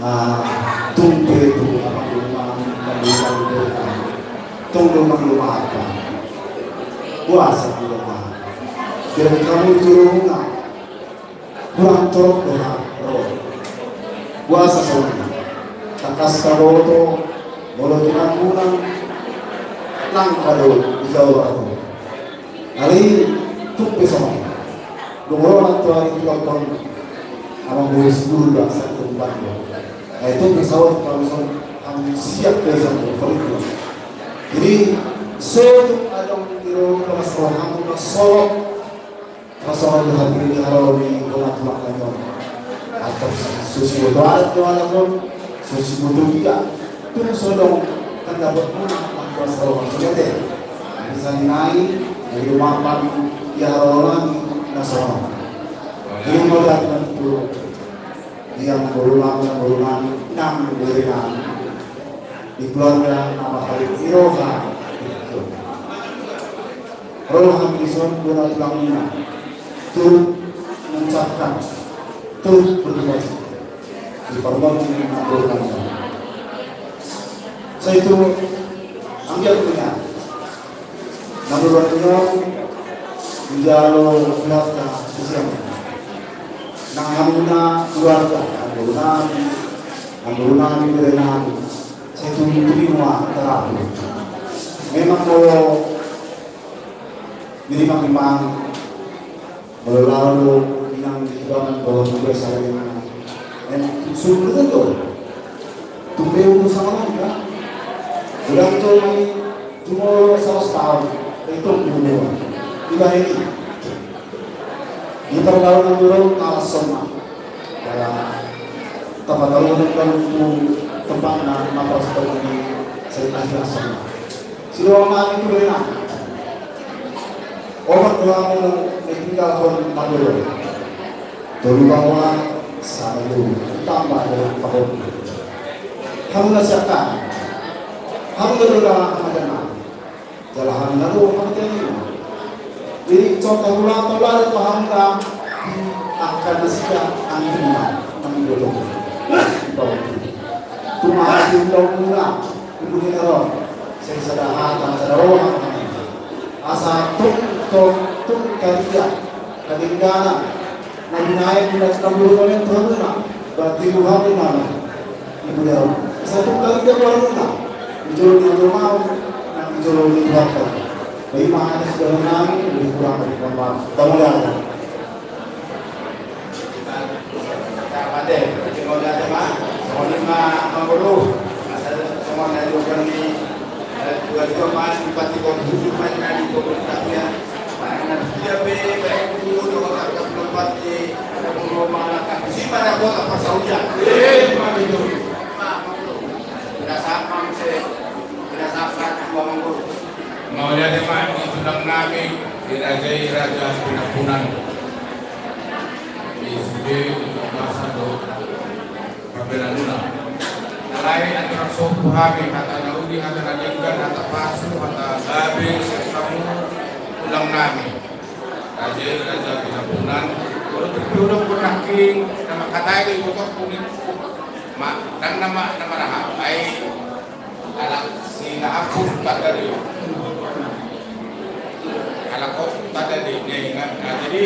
Ah, tung pe tu amang rumah, amang rumah, tung rumah rumah apa? Puasa di rumah. Jadi kamu di rumah. Kurang torop doha. Puasa songon i. Tangkas kaboto, molo tulang-tulang, langka do di jawa tu. Alai tung pe songon i. Dung ro nantuari tu lampang amang boru siguru do asa tumpak do. Ai tung pe saut kami son, kami siap do songon i. Jadi so tung adong di ro panas rohamu na solot. Pasangan do hati ni haro ni bona tulang kami on. Atau so siboto adat do adat on, so siboto dia. Tung so adong kan dapat muna nang panas roha songon i. Bisa dinai, jadi mapan ia rolang na sono. Jadi mau datang tu yang berulang, berulang, enam berulang. Di keluarga nama hari Iroha. Roha Krison guna tulang ina. Tu mengucapkan, tu berduka cita. Di parmon ini mengaturkan. Saya itu ambil punya. Namun menjalo keluarga sisian. Nang hamuna keluarga, hamuna, hamuna, hamuna. Sai tung tuli ma tarapu. Memang molo nirimang-rimang, molo laho do inang di tubangan dohot di desa lainna. Em, sungguh do. Tumbe ulu sama kan? Ulang do mai jumolo salas taon. Itu dulu. Iba ini. Di pergaulan dulu, talas soma. Tapataruhon do tu tempatna, mapos tong di seri ahli asal. Sidoa ma tu bena. Opat do hamu na tinggalhon Madura. Tolu baoa, sada ibu, tambah dengan pahon. Hamu na siakan. Hamu na dua hamagana. Jala hami na ro hami tadi. Jadi contoh ulang tolong ada paham kan? Akan nasida anggina nang dodong. Cuma hati ulang mula ibu ni ro. Saya sada hata sada roha. Asa tuk tuk tuk karia kadengganan. Na binaen na tambur konen tuhanna. Berarti Tuhan di mana? Ibu daun. Satu kali dia baru na. Ijolo ni ijolo mau. Na ijolo ni Tuhan. Bagi mana sudah menang, lebih kurang dari kawan. Bangun dah. Mate, tinggal dah ma. Songon i ma mangolu. Asal songon na dua kali. Dua dua ma, empat tiga tujuh ma, na di komunitasnya. Mauliate ma di tulang nami, di raja i Raja Pinampunan. Di sude di masa do. Pambahenanmuna. Alai andorang so huboto hami hata na uli, hata na denggan, hata pasu, hata gabe sian hamu tulang nami. Raja i Raja Pinampunan. Molo tung pe hudok nangkin na mangkatai do ibotongku ni. Ma, ndang na ma, na maraha. Ai halak si na ampun tanda do i. Halak on tanda do i. Nah, jadi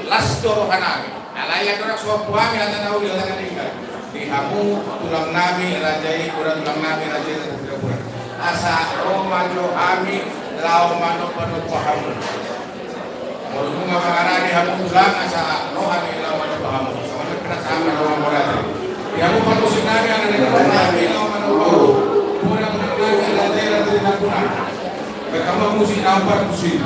las do roha nami. Alai andorang so huboto hami hata na uli, hata na denggan. Di hamu tulang nami raja i, tulang nami raja i, raja i. Asa ro ma jo hami laho manomba-nomba hamu. Molo nunga mangarani hamu tulang, asa ro hami laho manomba hamu. Songon i ma pinasahat ni roha murah. Di hamu parmusik nami, ala ni roha nami laho manomba hamu. Molo nunga mangarani raja i, raja i, raja i. Baik, hamu musik, hamu parmusik.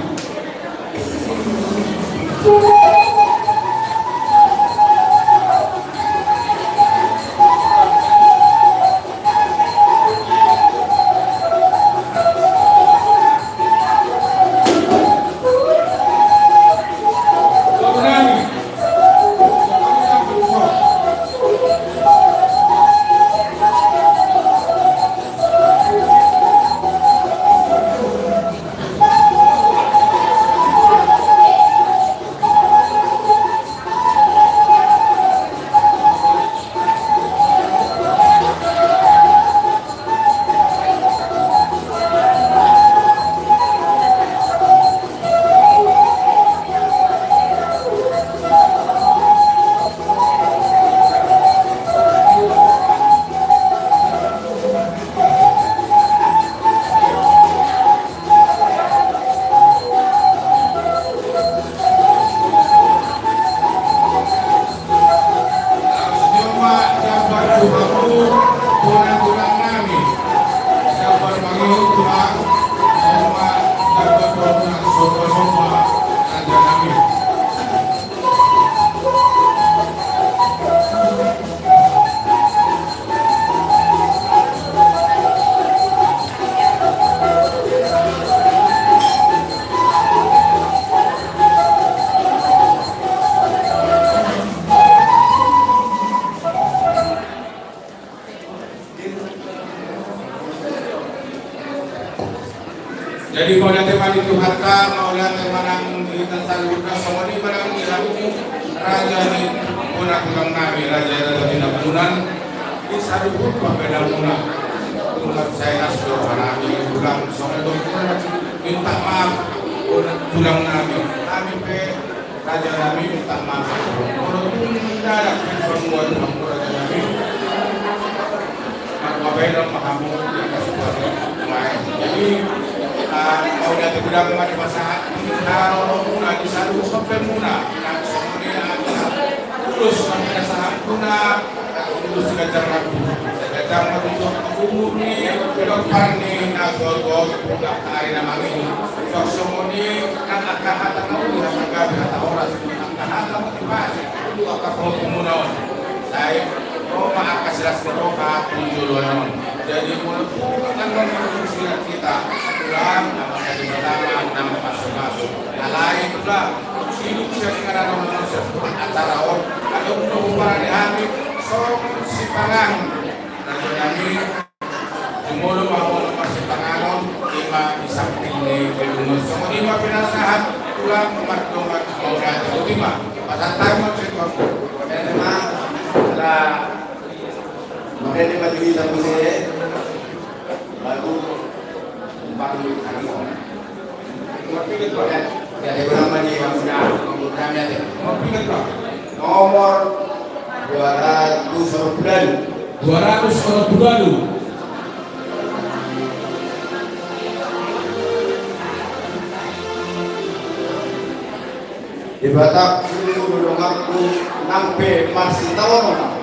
Jadi mauliate ma di Tuhanta, mauliate ma nang di hita saluhutna, songon i ma nang di hamu raja ni bona tulang nami, raja ni raja Tinambunan. Di saluhut pambahenanmuna, tung mansai las do roha nami, tulang, songon i do, minta maaf bona tulang nami. Hami pe raja nami minta maaf. Molo tung mendadak pe samuan hamu raja nami, maka baen ma hamu di atas kuasa. Jadi, ah, mauliate godang ma dipasahat di haroromuna, di saluhut pambahenanmuna. Nang songon i, ah, tulus ma pinasahatmuna. Tulus si ganjar rambu, sai ganjang ma tutu umur ni pinompar ni na tuatua, angka ari na mangihut. Songon i nang angka hata na uli, hata gabe, hata horas, angka hata motivasi tu angka pahomuna on. Sai ro ma angka silas ni roha tu joloan on. Jadi molo tung annon mangihut hita, tulang, na mangkaji pertama, na mamasu-masu. Alai tulang, sidung sian inganan on, sian acara on, adong do huparade hami songon sipanganon. Raja nami, jumolo ma on masipanganon, i ma di samping ni gedung on. Songon i ma pinasahat tulang mardongan mauliate. Boti ma, pasahat hami ma. Mauliate ma. Mauliate ma di hita muse. Lagu. Nomor dua ratus Oropulalu. Dua ratus Oropulalu. Di Batak, di donganku nang pe marsitaonon.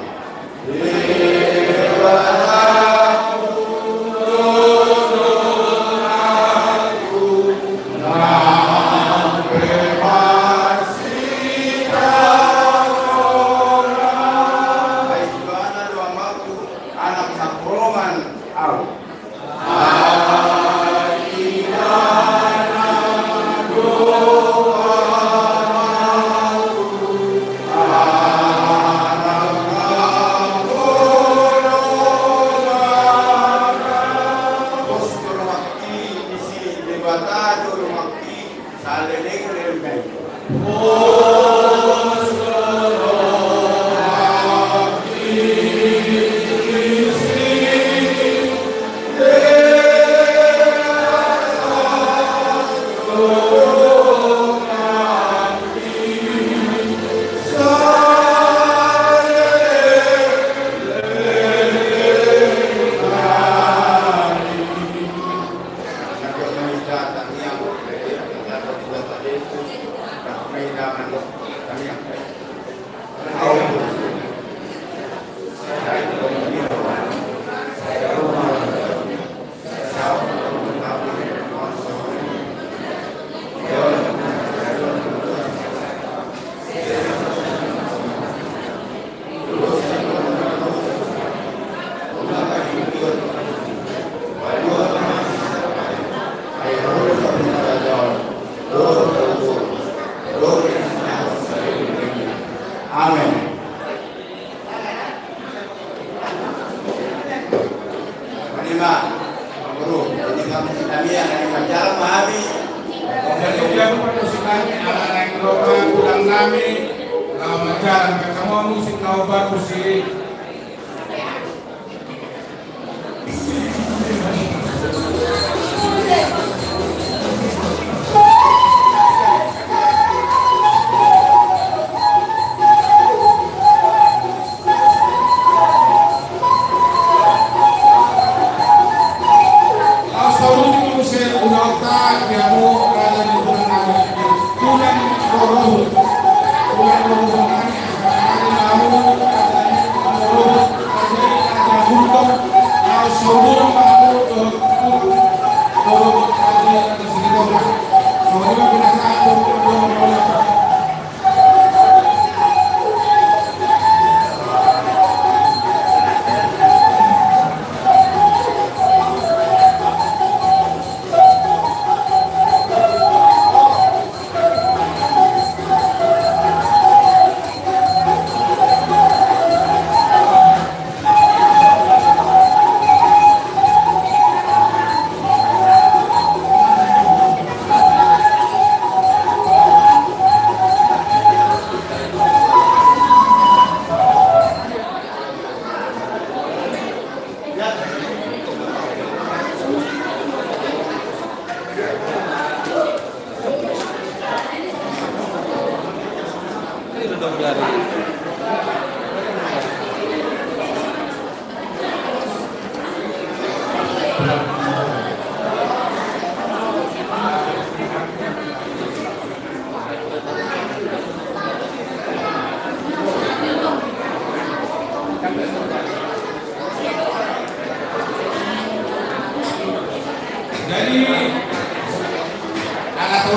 Amen. Ima, Guru, jadi kami, kami akan berjalan, pahami. Jadi dia pun musik kami, anak-anak Roma, tulang nami, na berjalan, kamu musik, na bagus sih.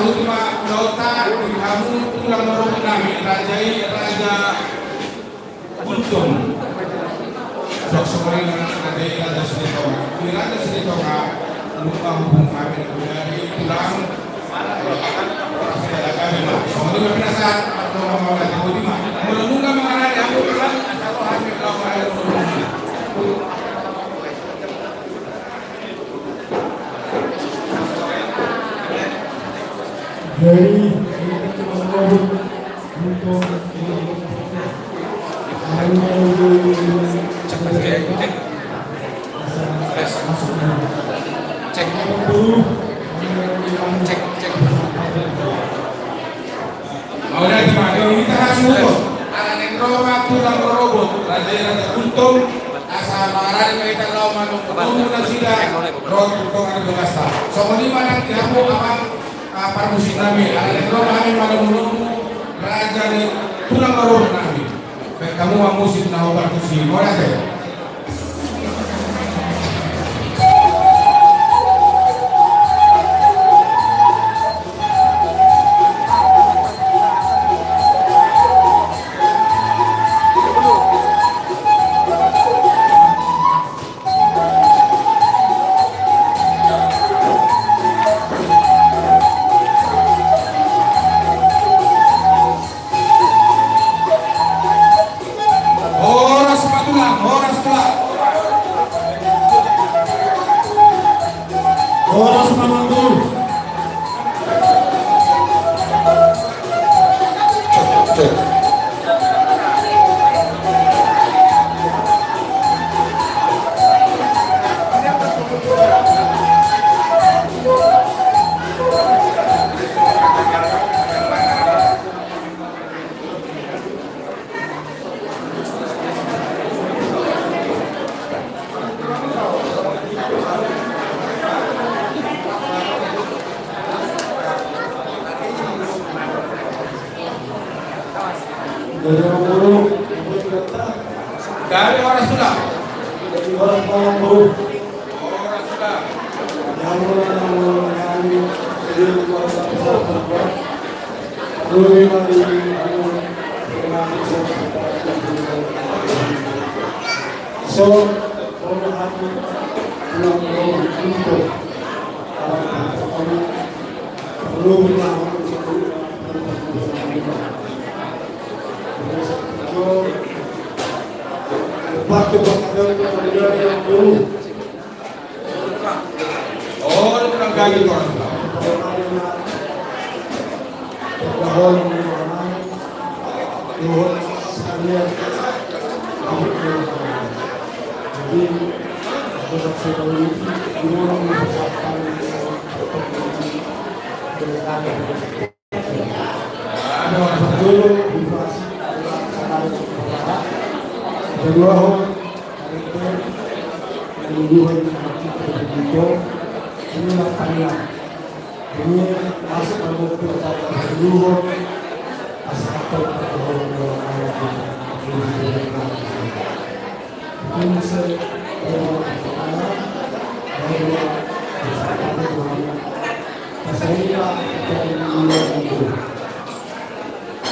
Ima dohot di hamu tulang ni roha nami, raja i, Raja Gultom. Songon i ma raja i, Raja Silitonga. Di Raja Silitonga, lupa hubung kami, dari tulang. Songon i ma pinasahat, mauliate, songon i ma. Molo nunga mangarade hamu tulang, asa roha ni tulang. Jadi, kita cuma ngomong untuk Cek. Cek, cek. Mauliate ma, hita hasuhuton. Ala naeng ro ma tulang rorobot, raja i Raja Gultom, asa mangarade ma hita laho manungkun nasida, ro tu tonga ni bagasta. Songon i ma nang di hamu amang, ah, parmusik nami, ala naeng ro ma hami manomu-nomu, raja ni tulang rorobot nami. Baen hamu ma musik na hombar tusi, mauliate. Horas ma tulang, horas tulang. Horas ma tulang. Dari horas tulang. Horas tulang.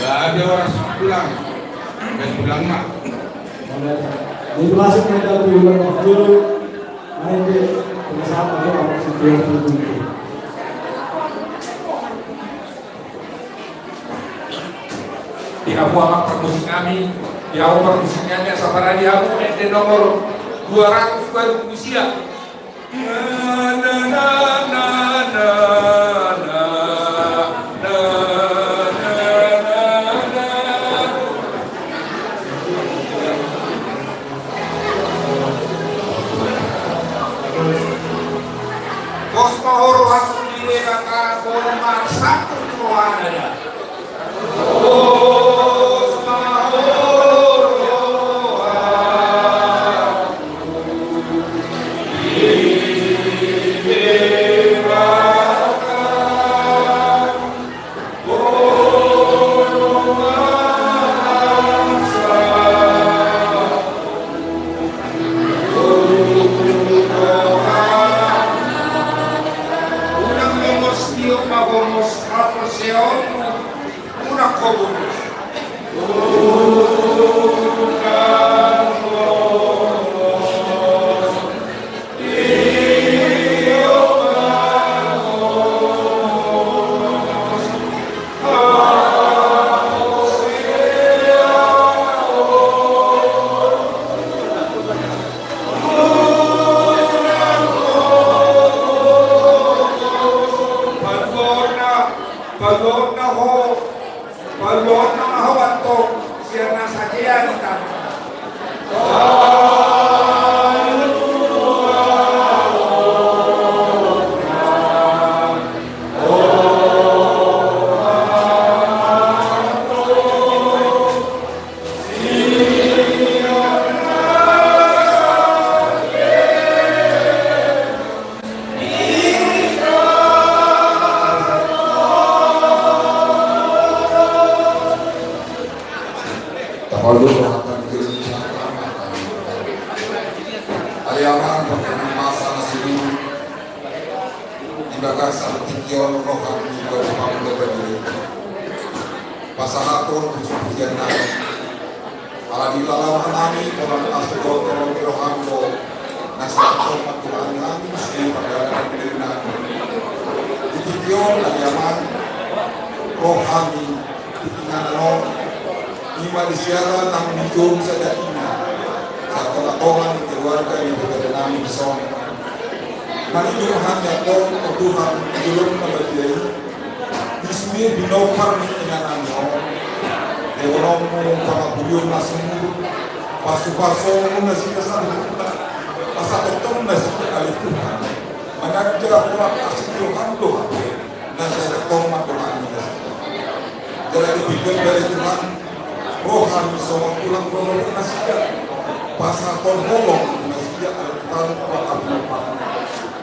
Gabe horas tulang. Baen tulang ma. Jadi masuk ke dalam tulang dulu. Main di pengesahan atau apa sih? Di hamu amang parmusik nami, di hamu parmusik nami, asa parade hamu ende nomor dua ratus baru usia. Pos ma ho rohangku di Debata, boi marsangkut rohana da. Pos ma ho rohangku. Unang ho bulus. Paluaonna, paluaonna ho, paluaonna ma ho antong sian na sajea di tano. Tapaulur rohanta di Kristus. Ari Amang, pake masa na sulit, di bagasan tingki on roham di bagasan panggabean i, pasahathon pujipujian nami. Ala ni lalaon nami, pola na suhut tolong ni roham do, na sahat ma Tuhan nami, sude panggabean nami. Di tingki on, ari Amang, rohami, di inganan on, ima di siala nang di jom sada ina, satongatonga ni keluarga ni pagari nami dison. Mangido hami antong, o Tuhan, di joloan na badia i, di sude pinompar ni inganan on, lehononmu pangampunion na sumurut, pasupasuonmu nasida saluhutna, asa tongtong nasida ale Tuhan, manjalo pola kasih Tuhan do hape. Na sai tong ma Tuhan ni nasida. Jala dipikir dari Tuhan, roham songon tulang rorobot nasida. Pasahathon holong nasida ale Tuhan, roham Tuhan.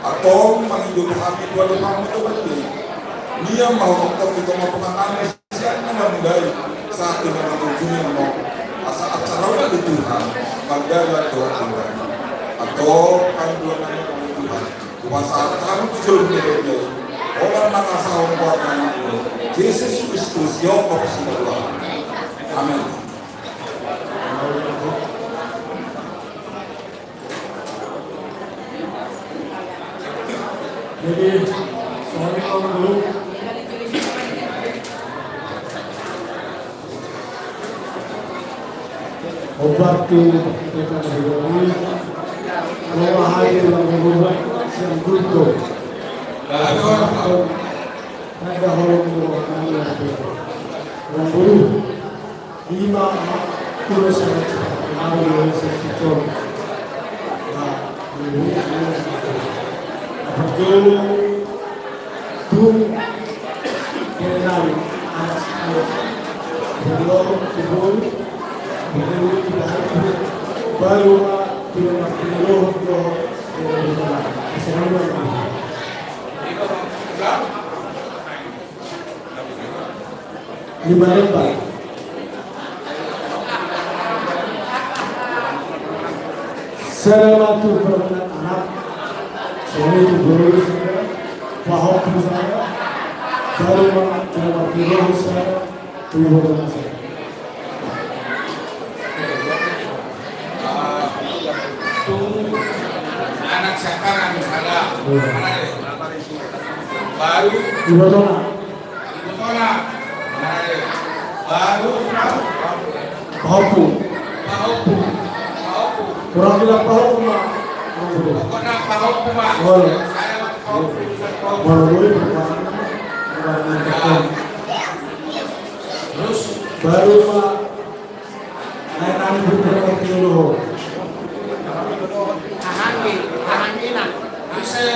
Antong mangido hami Tuhan, Tuhan, Tuhan, Tuhan. Nian ma holong tong di tonga tonga nami sian na mamulai sahat di na mangujungi annon. Asa acara on ale Tuhan, manggalar dohot Tuhan. Antong pangidoan nami Tuhan. Hupasahat hami tu joloan na badia i, holan mangasahon goar ni Anakmu, Jesus Kristus, Jahowa Tuhan. Amin. Jadi, sorry, Om, dulu. Obat tu kita berdua. Bawa hadir lagu obat siang kultur. Ada orang tahu. Ada orang tua kami yang ada. Orang dulu. Lima puluh saya cakap. Lima puluh saya cakap. Nah, ini, ini. Apa dulu? Tung, Kenari, anak sekolah. Belum, belum, belum, baru, belum, belum, belum. Lima lembar. Sada ma tu peranak anak, suami tu guru saya, paham tu saya, baru ma, baru ma tu guru saya, tu guru saya. Tu anak siapa kan misalnya? Iya. Baru. Ibu Tona. Baru. Pahompu. Pahompu. Pahompu. Kurang bilang pahompu, Mak. Pokoknya pahompu, Mak. Oh, iya. Saya pahompu, pahompu. Baru, baru, baru. Terus? Baru, Mak. Naik, naik, naik, naik, naik, naik. Ahang ni, ahang ni, nah. Bisa.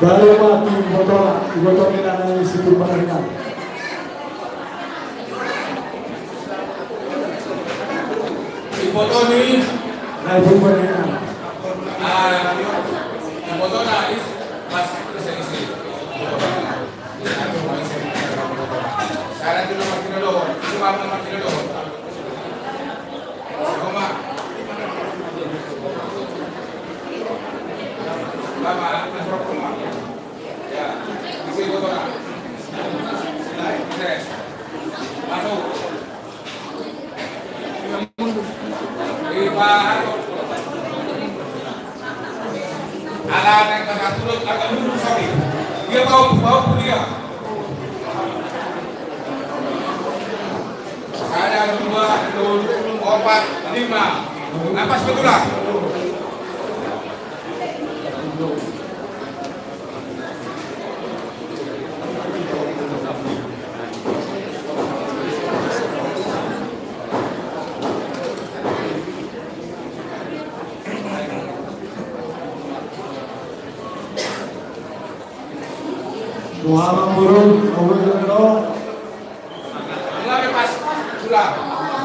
Baru mati botol, botol ni nang isi tu paringan. Ibotoni. Nah, ibotoni. Ah, ibotona is pas isi isi. Sekarang kita makin dulu, itu apa makin dulu? Sama. Ala naeng mangkaturut angka lulus, sorry. Dia bau, bau dia. Sada, dua, tolu, opat, lima. Napas betulan. Muhammad Burung, Abu Jalo. Mulai pas, sudah.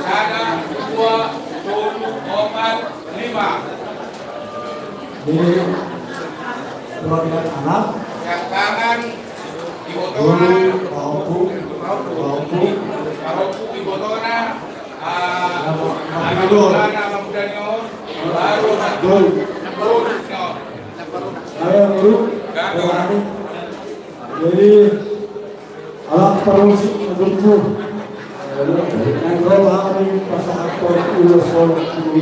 Sada, dua, tolu, opat, lima. Di keluarga anak. Yang tangan di botona. Dulu, Pak Ompu. Pak Ompu. Pak Ompu di botona. Ah, Pak Ompu. Anak muda, anak muda nyo. Baru, baru. Baru. Ayo, dulu. Ganti orang. Jadi, ala parmusik na turpuk. Naeng ro hami pasahathon ulos holong tu,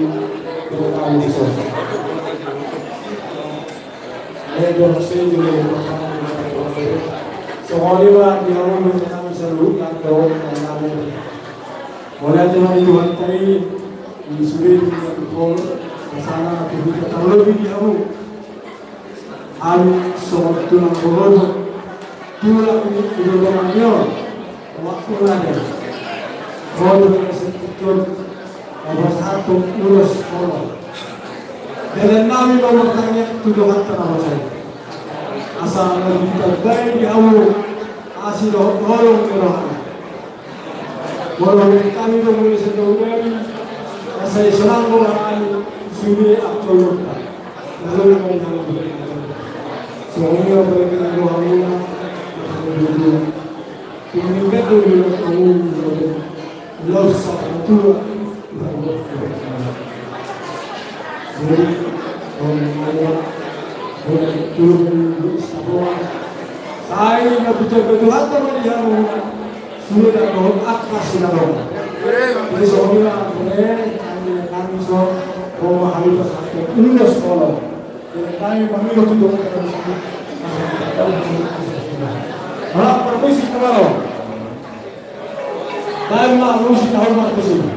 tu hami so. Ayo, dua persen juga. Songon i ma di hamu dohot hami saluhut, nang dohot nang hami. Mauliate ma di Tuhanta i, di sude di hami, pasahat tu hita, tarlobi di hamu. Hami songon tulang borobot, tulang ni, di borobot ni on. Waktu na da. Ro do hami setiap on, pasahathon ulos holong. Dalan nami ma martangiang tu Tuhanta na marsaor. Asa na ditambai di hamu asi dohot holong ni rohana. Molo hami do molo sadari on, asa i sonang do rohami sude angka holongta. Lalu nang songon i ma apalagi nang rohamuna. Tumingkat do di rohamuna. Laos sahat tua. Jadi, on, on, on, turun di Saboa. Sai na puja ketua teman di hamu. Sudah dohot angka sinarong. Jadi songon i ma, eh, kami, kami so, Roma, hami pasahathon ulos holong. Jadi kami pamilo tu dohot kami. Ala parmusik na ro. Baen ma musik na hormat di sini.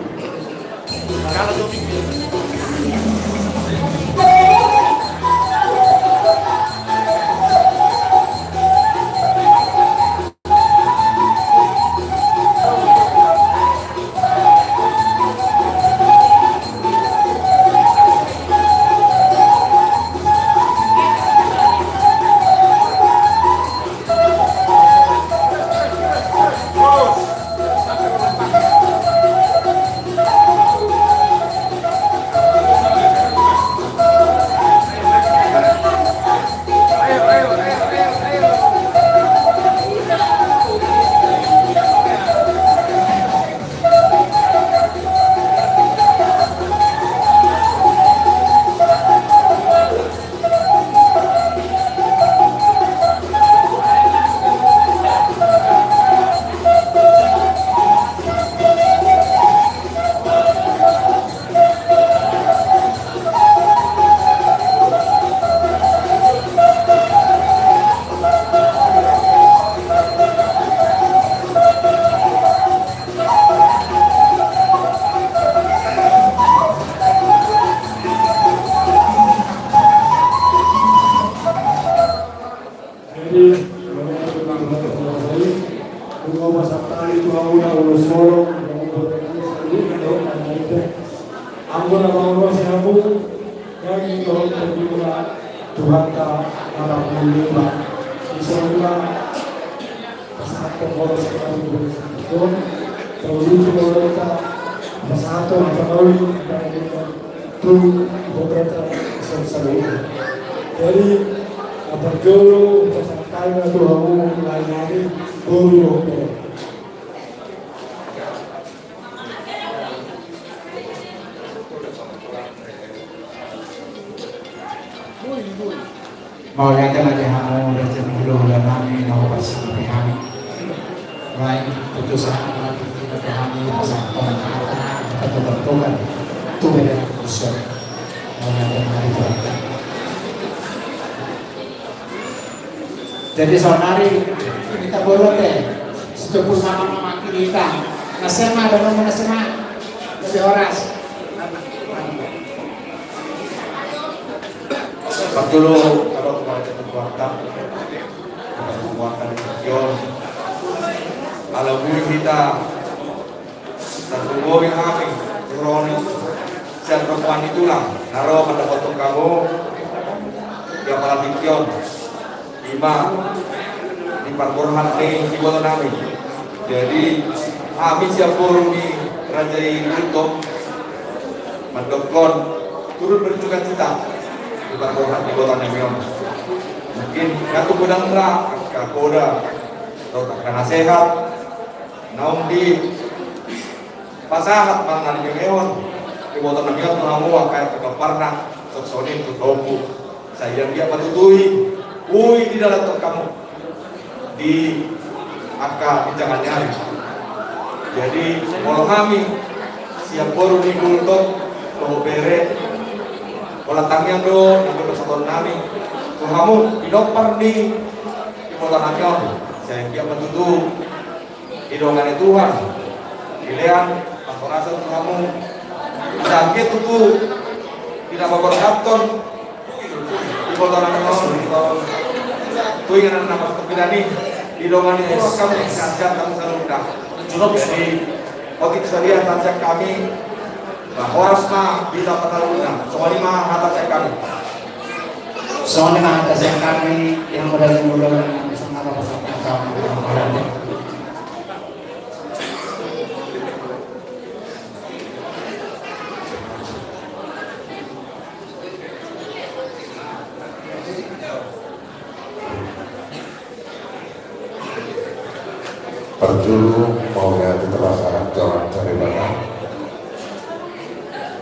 Jadi, mauliate ma di Tuhanta, pasahat tu hamuna ulos holong, anggo na mauliate, anggo na mauliate hamu, yang itu, Tuhanta, anak mulia, Pak. Insya Allah, pasahathon ulos holong, pasahathon ulos holong, pasahathon ulos holong. Tu, iboto ta, saluhutna. Jadi, na parjolo, pasahat hami ma tu hamu, lae nami, boru dohot bere. Mauliate ma di hamu raja ni hulahula nami na huparsingapi hami. Lae, tutu sahat ma di hami, pasahathon hata, patugan-tugan tu bere. Jadi saudari, kita boleh deh, setumpul mama mama kita. Nasema, ada mama nasema. Lebih horas. Parjolo, kalau kemarin itu kuatan, kuatan di Sion. Kalau guru kita, Tarlumobi hami, Roni, sian rombongan ni tulang, na ro mandapothon hamu, di apala tingki on, ima, di parborhat ni iboto nami. Jadi, hami sian boru ni Raja i Gultom, mandokkon, turut berduka cita, di parborhat ni iboto nami on. Mungkin, nunga godang ra, angka poda, dohot angka nasehat, naung dipasahat manang na dimemehon iboto nami on tu hamu angka parna, songon i tu topu. Sai anggiat ma tutu i, ui di dalan tu hamu di angka ginjangan ni ari. Jadi, molo hami sian boru ni Gultom, dohot bere, holan tangiang do na dohot pasahaton nami tu hamu, pinompar ni iboto nami on. Sai anggiat ma tutu didongani Tuhan, dilean, panghorasan tu hamu. Sai anggiat tutu, di na paborhathon iboto nami on, tu inganan na martongkinan i, didongani Tuhan hamu, sehat-sehat hamu saluhutna. Jadi, otik sadia hata sian hami, bah, horas ma hita pataluhutna. Songon i ma hata sian hami. Songon i ma hata sian hami, yang modal-modal, yang bisa mengapa-apa. Parjolo mauliate tu Tuhan Debata.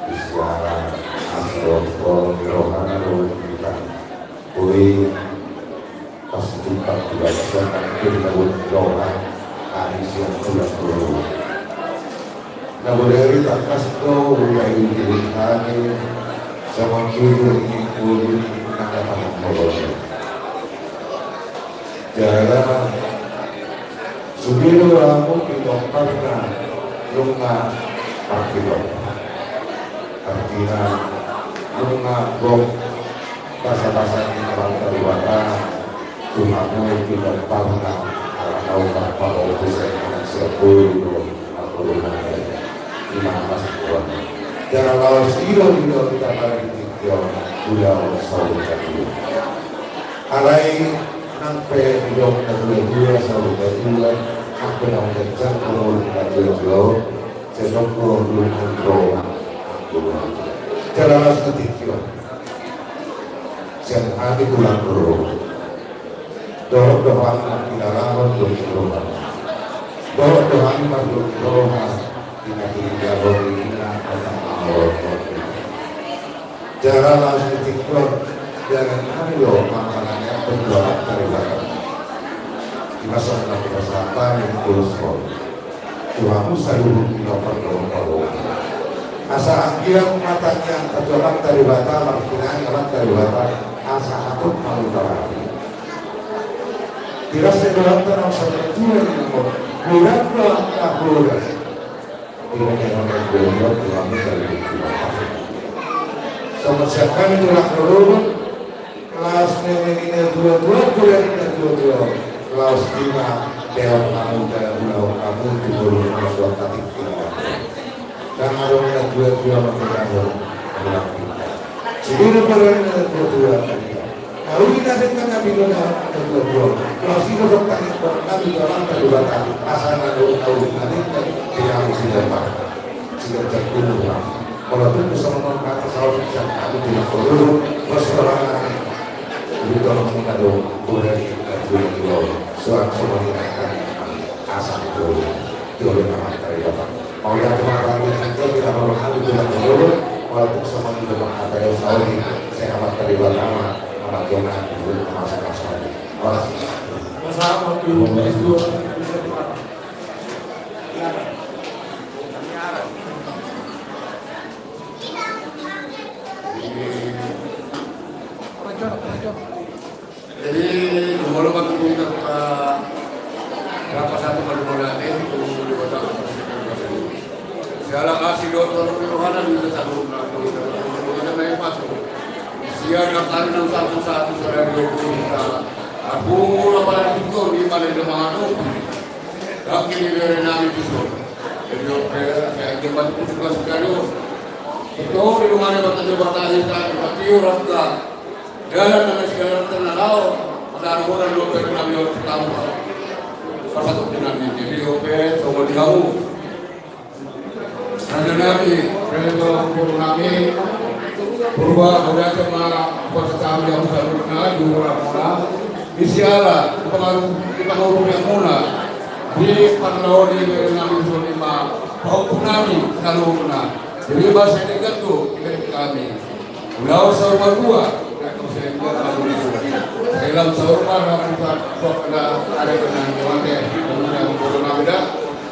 Di siaran astro astro di rohana do kita. Ui, pas tumpak tu bangsa kan tu daun roha, ari siang tulang dulu. Na bodari tangkas do, ui, ui, ui, hane, sama jujur ini kudu, nada paham koloni. Jala, sude do hamu pinompar na nunga parpinopar. Artina, nunga gok basa-basa ni Amanta Debata tu hamu pinompar na ala naung marparompus anak siapulu do. Jala laos i do, i do, i do, i do, i do, i do, i do, i do, i do. Alai nang pe didok na dua-dua, saur matua, nang pe naung ganjang umur na dua-dua, sai tong do umur roha. Jala laos di tingki on, sian hami tulang rorobot. Dohot do hami mangkilalahon doli ni roha. Dohot do hami mardoli ni roha di na tinindangkon ni ina, asa mangorot. Jala laos di tingki on, jangan hami do mangkalangi ampun tu Amanta Debata. Di masa na kita sapa ni tulus on. Tu hamu saluhut pinompar dohot parboru. Asa anggiat ma tangiangta tu Amanta Debata, martinangi Amanta Debata, asa hatop ma mangulahon. Di las ni rohanta naung saur matua i, godang do angka poda. Di las ni rohanta godang do tu hamu saluhut pinompar. Songon sian hami tulang rorobot, laos memeng i na dua-dua, godang i na dua-dua. Laos i ma, dehon hamu, dehon hamu tu boru na suang katik. Dang adong na dua-dua mangkilahon. Sude do godang i na dua-dua. Ui na denggan na denggan na dua-dua. Laos i do tangihon hami tu Amanta Debata, asa na adong na ui na denggan di hamu sian Debata. Sian Debata. Molo tung songon on hata saotik sian hami tulang rorobot, pos rohana. Ui do mangkilahon godang i na dua-dua. Suang songon i nangkin, asa dua-dua. Dua-dua na mangkilahon. Mauliate ma hami, hami tulang rorobot, molo tung songon i do hata saotik sian Amanta Debata ma, Amanta Debata ma, masa-masa. Masa waktu itu. Jadi, molo ma kita berapa satu kali mula ni, tu di kota. Siala kasih doa Tuhan di rohana di kita satu, nah, tu kita satu, kita main masuk. Siala kasih enam satu satu saudara kita. Aku mula pada itu di mana dia mengadu. Kaki di bere nami di sana. Jadi, oke, saya aja bantu tugas sekali. Itu di rumahnya bertanya batang hitam, tapi orang tua. Dalan na sigala na laho, asa roha na lope na mio tamu. Pasatu pinangi, jadi ope, songon i hamu. Raja nami, raja guru nami, Purba, raja ma, kuasa kami yang saluhutna, juru ramona. Isi ala, di pangaru, di pangaru yang muna. Di parlaoni dari nami songon i ma, pahompu nami, saluhutna. Jadi bahasa ini kan tu, dari kami. Ulaon saur matua. Dalam saur matua, ada kenangan mate.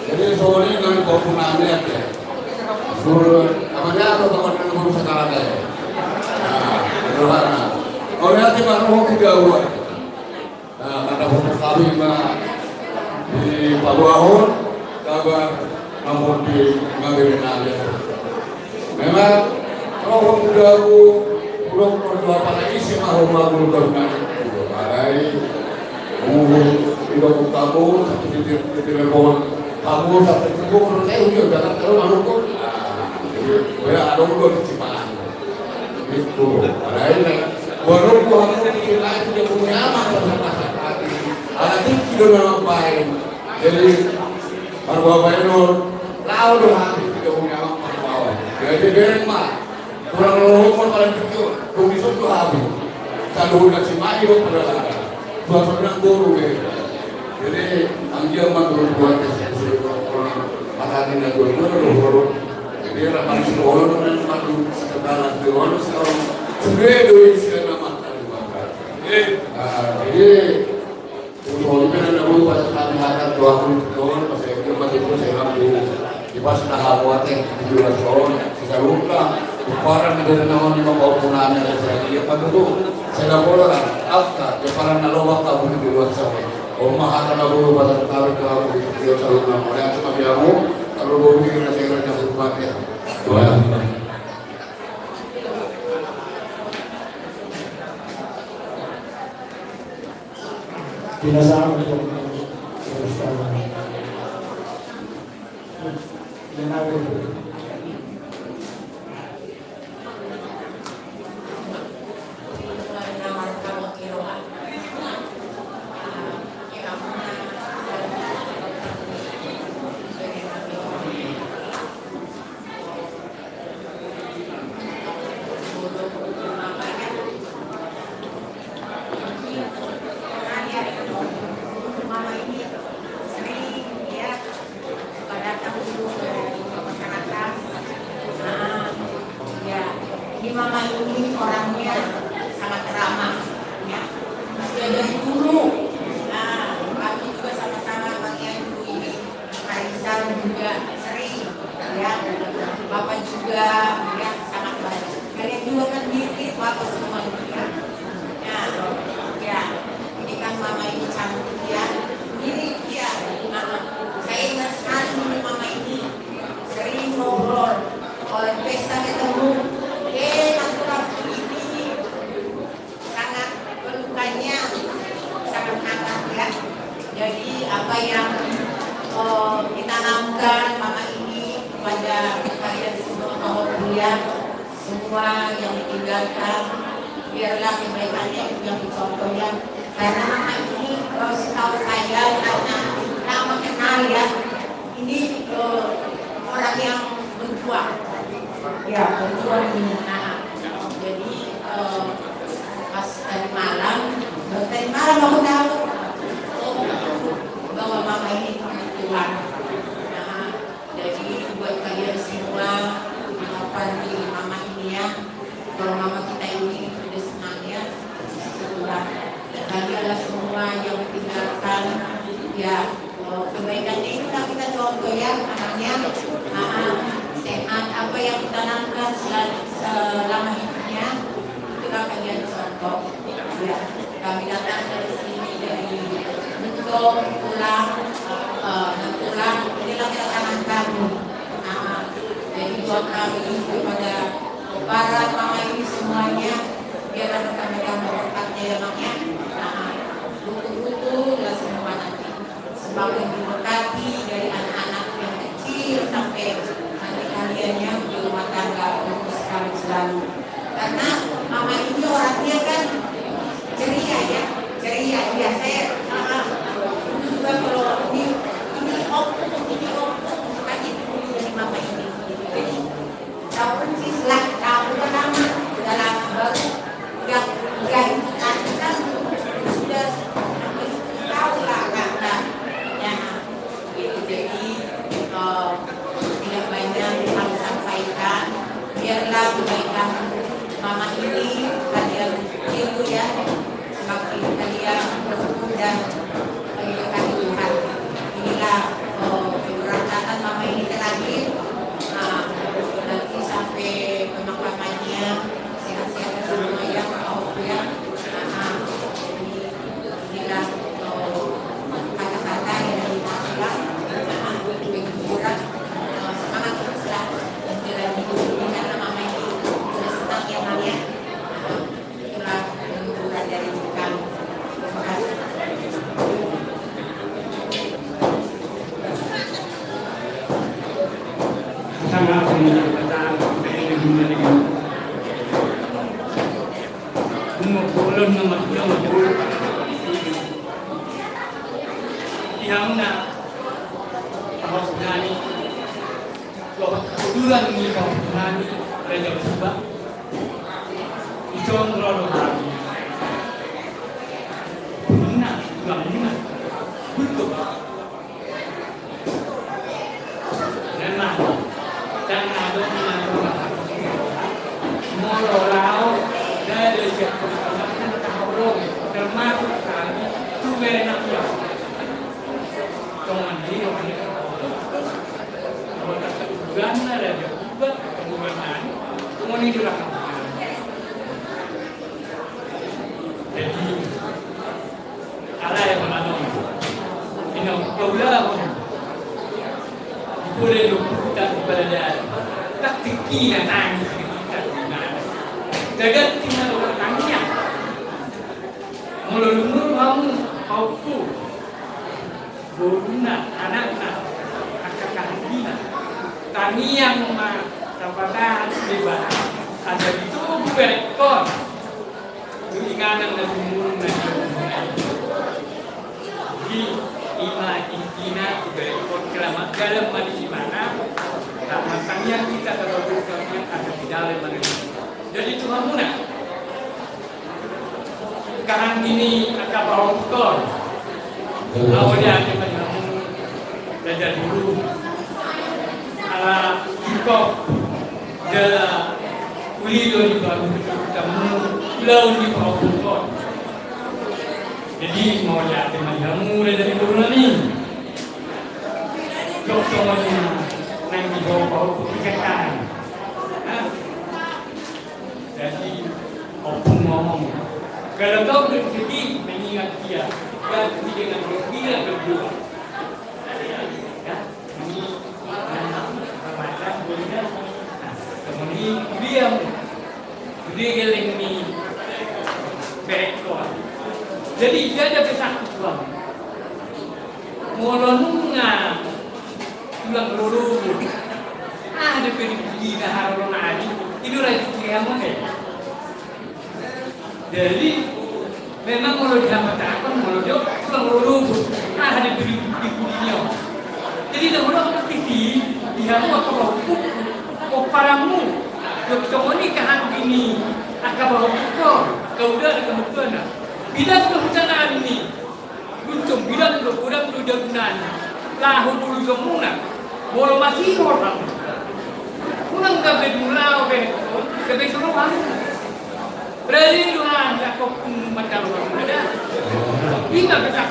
Jadi songon i nang pahompu nami ate. Suruh apa dia atau teman dengan guru sekarang ya. Nah, sederhana. Oleh hati baru hoki jauh. Nah, kata fokus kami ma di paluahon, kabar namun di ngabere nami. Memang rohon mudaku, udah perlu apa lagi sih mau mau udah nami. Alai, umur tidak kamu, satu titik titik lepon, kamu satu titik umur saya udah jangan terlalu malu kok. Nah, jadi, ya ada udah di Cimahi. Itu, lain. Walaupun aku bikin lain, dia punya aman sama masyarakat. Anak itu sudah memang baik. Jadi, bapak-bapak ini, lalu habis dia punya aman sama. Jadi, biarin, Mak. Kurang lowong paling kecil, komisi itu habis. Satu udah si Mai, lo pada lara. Suasana guru, ya. Jadi, anggiat ma guru buat S M C, orang matani na guru, guru, guru. Jadi, rapat sekolah, dengan madu, sekolah, sekolah, sekolah. Sudah itu isi nama tadi, Bapak. Eh, ah, jadi, itu kalau kita ada guru, pas kami akan doa, doa, pas saya itu, pas itu, saya bilang, guru, di pas dah hamu ate, di dua sekolah, sekolah, lupa, lupa, dan nama ni mau punanya, saya, iya, Pak Guru, saya dah bola, apa, dia parang nalo, apa, di dua sekolah. Oma hata na bulu pada tarik ke aku di video calon nama. Oleh aku ma biamu, kalau bulu ini kira-kira jam empat ya. Doa. Binasaan untuk Suka datang dulu ke masyarakat. Nah, ya, ini mama ini orangnya sangat ramah, ya. Sudah dari dulu. Nah, kami juga sama-sama bagian dulu ini. Pak Rizal juga sering, ya. Bapak juga, ya, sangat baik. Kalian juga kan mirip, Bapak semua, ya. Ya, ya. Ini kan mama ini cantik, ya. Mirip, ya. Mama. Saya ingat sekali dulu mama ini. Sering ngobrol. Kalau pesta ketemu, eh, nanti ini. Sangat berdukannya, sangat hangat, ya. Jadi, apa yang, eh, ditanamkan mama ini kepada kalian semua, bahwa kalian semua yang ditinggalkan, biarlah kebaikannya itu yang dicontoh, ya. Karena mama ini, eh, setahu saya, karena lama kenal, ya. Ini, eh, orang yang berjuang. Ya, berjuang ini. Nah, jadi, eh, pas tadi malam, tadi malam aku tahu, oh, bahwa mama ini berjuang. Nah, jadi buat kalian semua, harapan di mama ini ya, kalau mama kita ini udah senang ya, puji Tuhan. Kalianlah semua yang ditinggalkan, ya, oh, kebaikannya itu kan kita contoh ya, anaknya, ah, ah, sehat, apa yang ditanamkan sel-, selama hidupnya, Ya, kami datang dari sini, dari Mentong, Tulang, eh, dan Tulang, inilah kedatangan kami. Nah, jadi buat kami, kepada para mama ini semuanya, biarlah mereka megang berkatnya ya, Mak, ya. Nah, betul-betul ya semua nanti. Semakin diberkati dari anak-anak yang kecil sampai nanti kalian yang berumah tangga, fokus kami selalu. Karena mama ini orangnya kan ceria ya, ceria biasa ya. Sama dulu juga kalau ini, ini om, ini om, suka gitu dari mama ini. Jadi tahu persis lah, tahu pertama, udah lama baru, udah, udah itu tadi kan sudah hampir sepuluh tahun lah, Kak, Kak. Ya, gitu. Jadi, eh, tidak banyak yang kami sampaikan. Biarlah kebaikan mama ini kalian tiru ya. Semakin kalian bersyukur dan mendekati Tuhan. Inilah, eh, keberangkatan mama ini terakhir. Nah, nanti sampai pemakamannya, sehat-sehat semua ya, Pak Oku ya. Nah, ini, inilah, eh, kata-kata yang kita bilang. Nah, begitu, eh, semangat terus lah menjalani hidup ini karena mama ini sudah senang ya, Mang ya. Nah, Di hamuna pahompu nami, dohot uduran ni pahompu nami, Raja Purba. Ison ro do hami. Punna tulang muna. Betul. Memang. Dan adong na molo lao, dada siap pengalaman tahu dong, termasuk kami, tu bere na pulang. Tongan dia, tongan dia. Kalau tak teguran, ada dia ubah, teguran nani, tongan ini lah. Jadi, ala yang menanam, ini kau dah, boleh lu putar kepada dia. Tak tinggi ya, nangis, tak tinggi. Dagang tinggal orang tanya. Molo lungun kamu, kau pun. Boruna, anakna, angka kahanggina. Tangiang ma tapatahan deba. Asa ditubu berekkon. Tu inganan na sumurung na di. Di ima intina tu berekkon kelamat dalam ma di imana. Nah, tangiang kita terlalu tangiang ada di dalam mana. Jadi Tuhan muna. Kahanggini angka pahompukon. Au dia angka pahompukon. Raja dulu. Ala hip hop. Jala uli do di pahompukon. Tamu ulaon di pahompukon. Jadi mau dia angka pahompukon raja dulu nami. Jok sama dia nang di bawah pahompukon ikan. Hah? Jadi, ompung ngomong, kalau kau bersedih, mengingat dia, ganti dengan gembira berdoa. Ya, ini, nah, Ramadan, bulan, nah, kemudian dia, dia geleng ni berekkon. Jadi, dia ada pesan Tuhan. Molo nunga tulang lolo. Ah, depe di budi na haroro na adi. Ido raja kiri amu ke. Jadi, memang molo di hamba takon, molo jo tulang lolo. Ah, depe di budi nyo. Jadi, na molo aku titi, di hamu angka pahompukku, pomparanmu. Jok tongoni kahanggini angka pahompukku, kau udah ada kebutuhan. Bilang tu hutan ani. Luncung bilang do, godang do jagunan. Laho bulu jomuna. Molo masihol hamu. Unang gabe dulaho be. Gabe soro hamu. Rali do hamu, ya kok pun macam ada. Ima besar.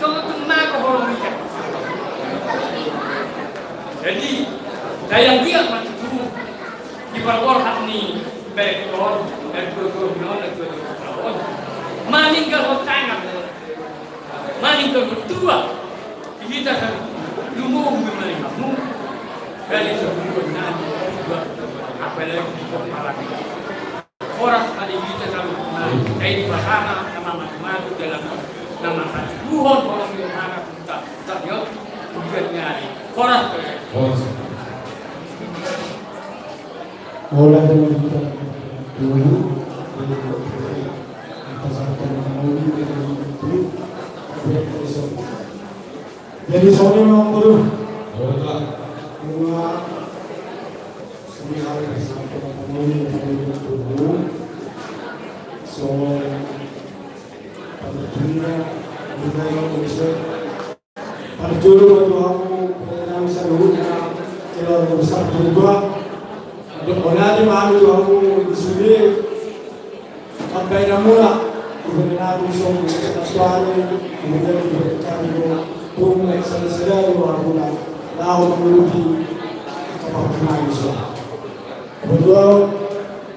Contoh mago holong ikan. Jadi, dayang dia mati dulu. Di parborhat ni. Berek on, berek dua puluh on, berek dua puluh on. Maninggalhon tangan. Maninggalhon tua. Di hita saluhutna. Lumobi ma hamu. Dari sebelum nanti juga. Apalagi di kepala kita. Horas ma di hita saluhutna. Jadi bahana nama maju-maju dalam nama maju. Buhon orang yang mana kita. Kita yuk. Bukan nyari. Horas. Horas. Ora dengan kita dulu, jadi kita sampai mengalami dengan itu, jadi songon i ma, Amang Boru. Ora. Cuma, sini harus sampai mengalami dengan itu dulu. Songon panitia, budaya, konsep. Parjolo ma tu hamu, nami saluhutna, keluarga besar Purba. Mauliate ma hami tu hamu di sude. Sampai na mula, ibadah nami songon, ketua ni, kemudian ibadah kami, tung, sada-sada, dua bulan, lalu menuju ke Partai Malaysia. Kemudian,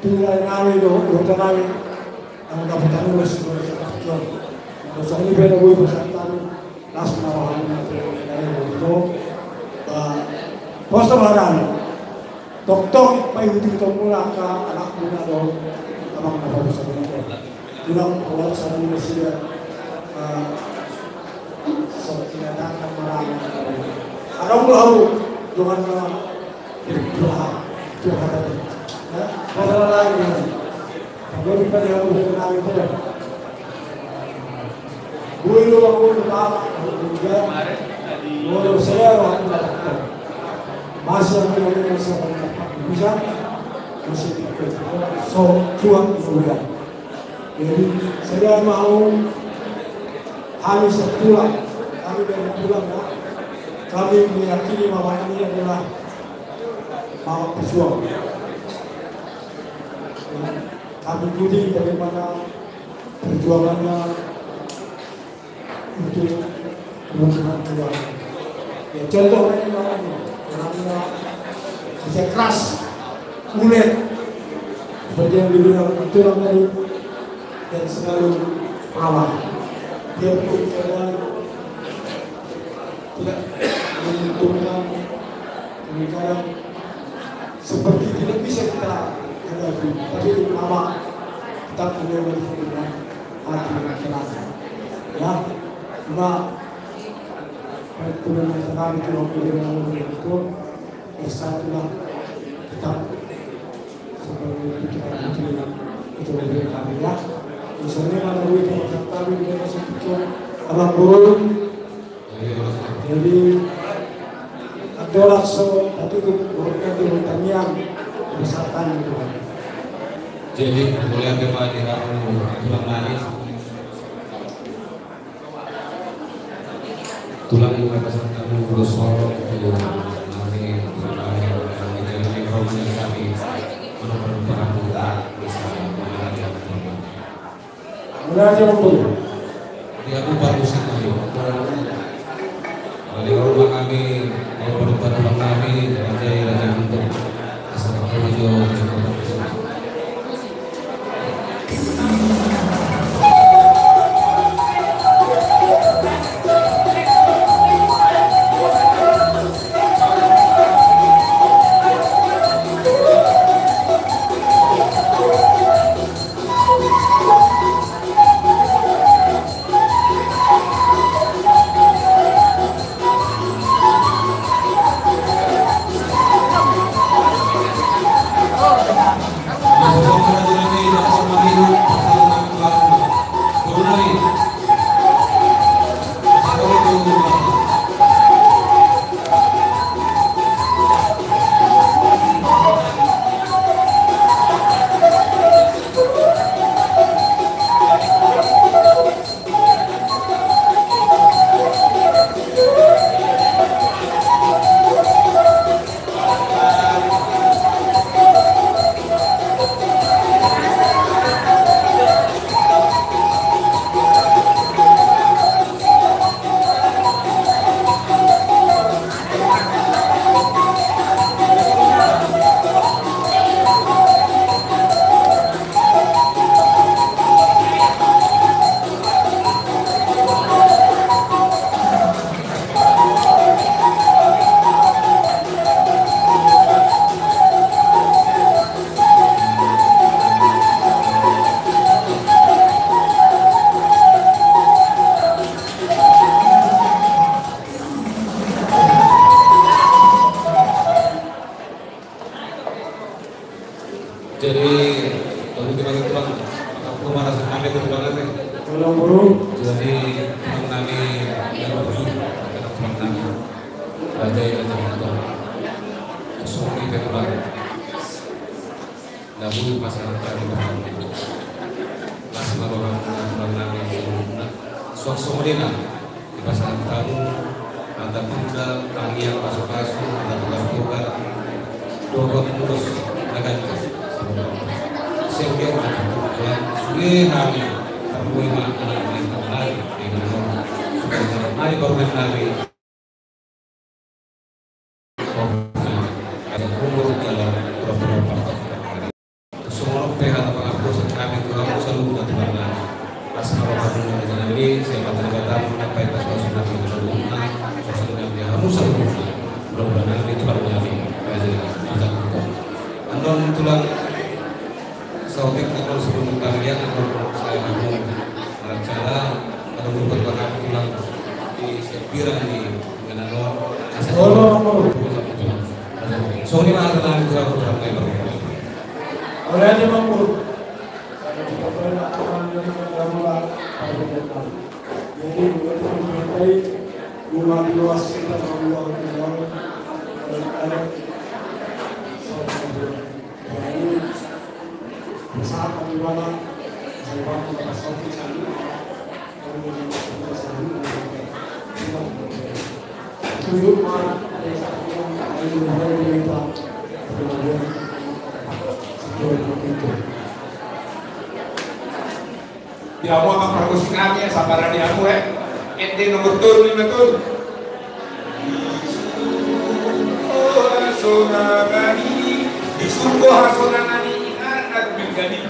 tinggal nami, dohot nami, nang dapotan ulos, songon i pe na boi pasahat nami. Las na rohana tu dai boto. Pos tu barang. Toktok paihuthon muna angka anakmuna do. Amang na padusa muna. Tulang, holan sada ni nasida. Sotiadakan marana. Adong do hau dongan na. Tuhan, Tuhan tadi. Ya, masalah lain. Jadi pada hau dongan na. Bulu, bulu, bulu, bulu, bulu, saya orang tua. Masih ada yang bisa, bisa, masih ikut. So, suang, sudah. Jadi, saya mau, kami setulang, kami dari tulang, ya. Kami meyakini bahwa ini adalah bahwa pejuang. Kami ikuti bagaimana perjuangannya untuk kebutuhan keluarga. Ya, contoh ini, orangnya kerja keras, ulet, seperti yang dibilang tulang tadi, dan selalu ramah. Dia pun kadang tidak menguntungkan, kadang seperti tidak bisa kita hadapi, tapi mama tetap menjaga hati dan pikiran. Ya, cuma pertemuan terakhir itu waktu dia mau itu, bersatulah, tetap sebagai pikiran itu, itu lebih kami ya. Misalnya kalau itu tetap kami dia masih pikir, abang burung, jadi, ado langsung, tapi itu buruknya di hutan yang besarkan itu. Jadi, mulai tema di kamu tulang nani. Tulang yang atas kamu urus solo, itu nani, nani, nani, jadi, kalau nani kami, menurut para muda, bisa mengenal yang terbaik. Mauliate ma. Di aku parusi kami. Balik rumah kami, mau berubah tulang kami, Raja, Raja Guntur. Asal kami jo, jo, jo. Jadi, tolu lima gitu, Bang. Aku marasa kami ke depan nanti. Tolong, Bro. Jadi, Bang, nami, ya, Bang, Bang, nami. Raja, ya, Raja, Bang. Suami, Bang. Lagu pasangan kami, Bang. Las, Bang, Bang, Bang, nami. Suang, suang, Bang. Di pasangan tamu, mata bunda, tangiang, pasu-pasu, mata tugas-tugas, doa mulus, na ganjang. Sehingga mata Tuhan, sudah hami, terbuai makan, main kembali, di rumah, sudah hami, baru main lagi. Umur dalam program. Songon on pe hata pangapusan hami tu hamu saluhutna, Tuhan nami. Las ma roha ni Raja nami, sian mata ni Debata, mangapaipas pasu nami tu saluhutna, songon i nang di hamu saluhutna. Mudah-mudahan nami, Tuhan nami, Raja nami, Raja nami. Annon tulang saotik, annon sebelum kalian, annon saya hamu maracara, annon lupa tulang di sepiran di Di hamu angka pargonsi nami, sabar di hamu, eh. Ende nomor tolu lima tolu. Di sungkohasonangan i, di sungkohasonangan i, ingaran na tumenggal i.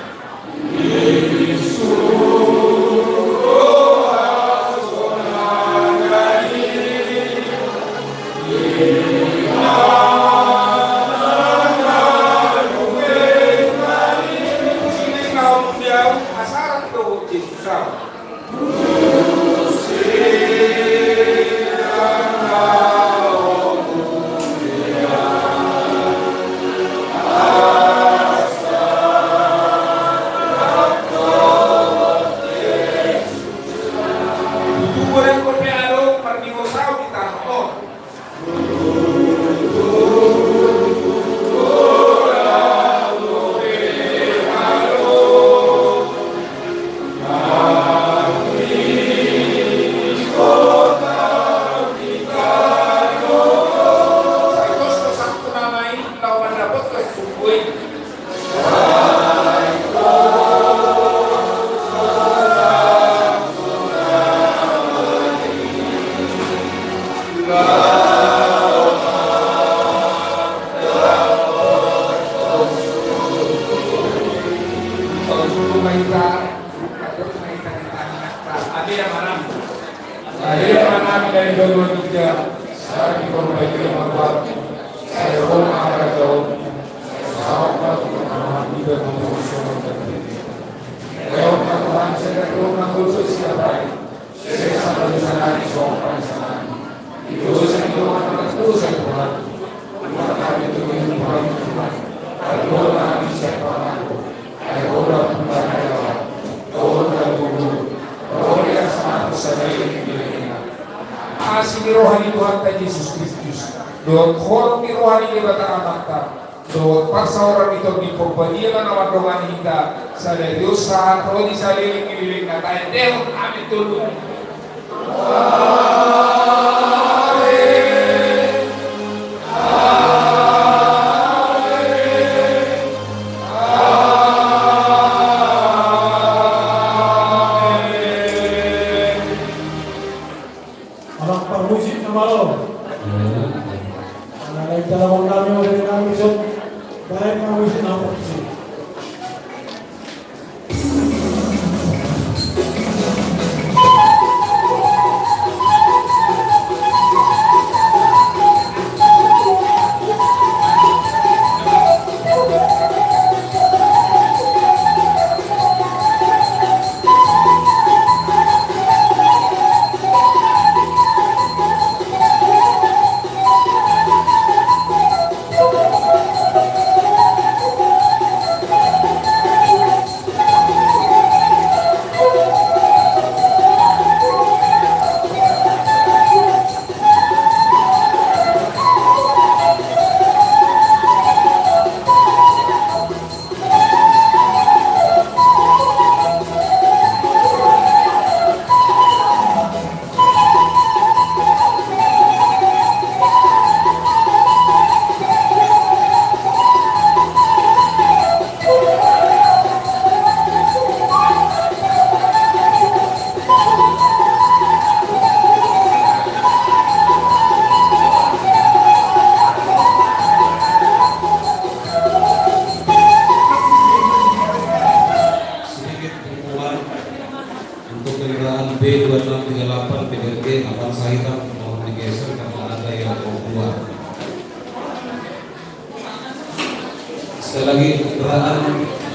Asi ni roha ni Tuhanta Jesus Kristus dohot holong ni roha ni Debata Amanta dohot parsaoran ni Tondi Porbadia ma na mandongani hita sadari on sahat ro di saleleng ni lelengna. Taendehon amen tolu. Anak parmusik na malo. Anak lain cara mandami oleh kami son. Baik kami sin apa sih?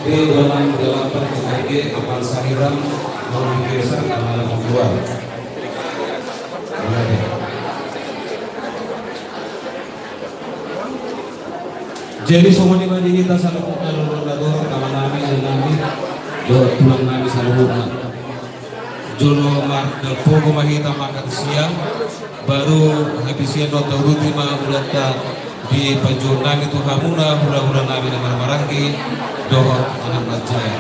D dua enam dua delapan, K K I G, Kapal Sangiran, Lorong Biasa, Tanah Abang dua. Jadi songon i ma di hita saluhutna, lolo na torop, amanami, inanami dohot tulangmi saluhutna. Jolo mardapogo ma hita makan siang, baru habis i dohot tauduti ma ulaonta di panjouonnami tu hamuna hulahulanami na marhahamaranggi dohot anak manjae.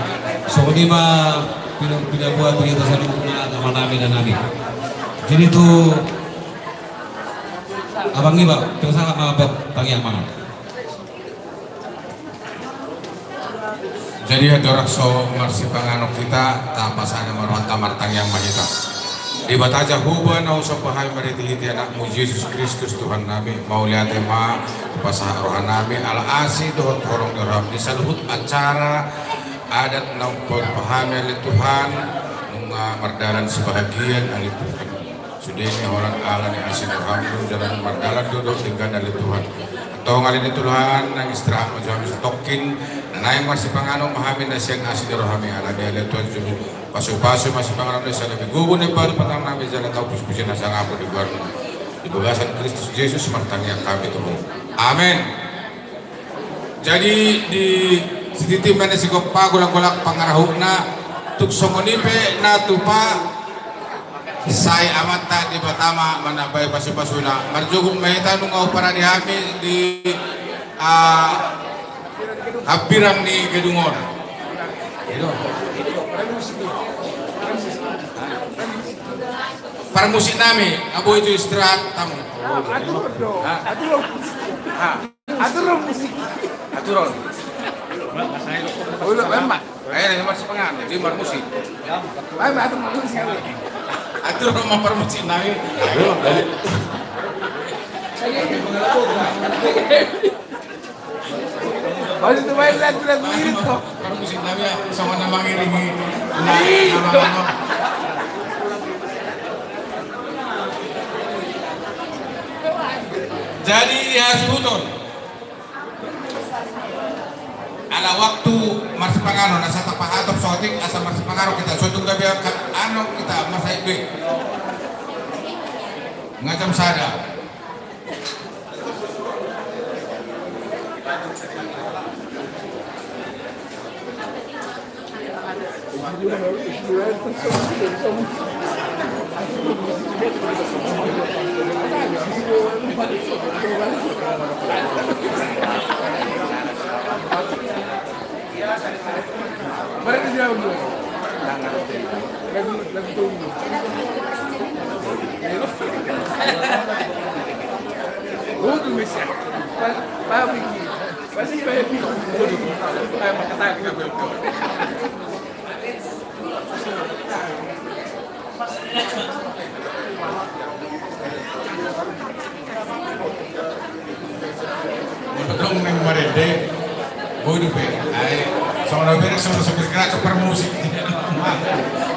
Songon i ma pina-, pinaboa tu hita saluhutna, amanami, inanami. Jadi tu abang iba, tu sahat ma, tangiang ma. Jadi andorang so marsipanganon hita, tapasada ma rohanta, martangiang ma hita. Debata Jahowa na husomba hami marhitehite Anakmu Jesus Kristus Tuhannami, mauliate ma hupasahat rohanami ala asi dohot holong ni roham di saluhut acara adat na hupasahat hami ale Tuhan, nunga mardalan sibahagian ale Tuhan. Sude ni holan ala ni asi ni roham do, jala mardalan do dohot denggan ale Tuhan. Antong ale ni Tuhan, naeng istirahat ma jo hami satongkin, na naeng marsipanganon ma hami na sian asi ni roham i, ala ni ale Tuhan jolo pasupasu ma sipanganon i, sai lobi gogo na imbaru patarnami jala tau puspusi na sangap di goarmu. Di bagasan Kristus Jesus martangiang hami tu Ho. Amen. Jadi di sititi ma na sigompa, golanggolang pangarahutna, tung songon i pe na tupa, sai Amanta Debata ma manambai pasupasuna. Marjogot ma hita nunga huparade hami di, ah, hambirang ni gedung on. Parmusiknami, abo itu istirahat tamu. Atur do. Ha? Atur do musik. Atur on. Udah, memang. Ayo, yang masih pengaruh, dia marmusik. Ayo, atur musik. Atur on ma parmusiknami. Ayo. Baru tu main lagu-lagu irit to. Parmusiknami ya, songon na mangiringi. Nah, na mangiringi. Jadi di hasuhuton. Ala waktu marsipanganon, asa tapahatop saotik, asa marsipanganon hita, so tung gabe angka anon hita, marsahit be. Nga jam sada. Molo adong naeng marende, boi dope. Ai songon na hubereng, songon na so bergerak tu parmusik.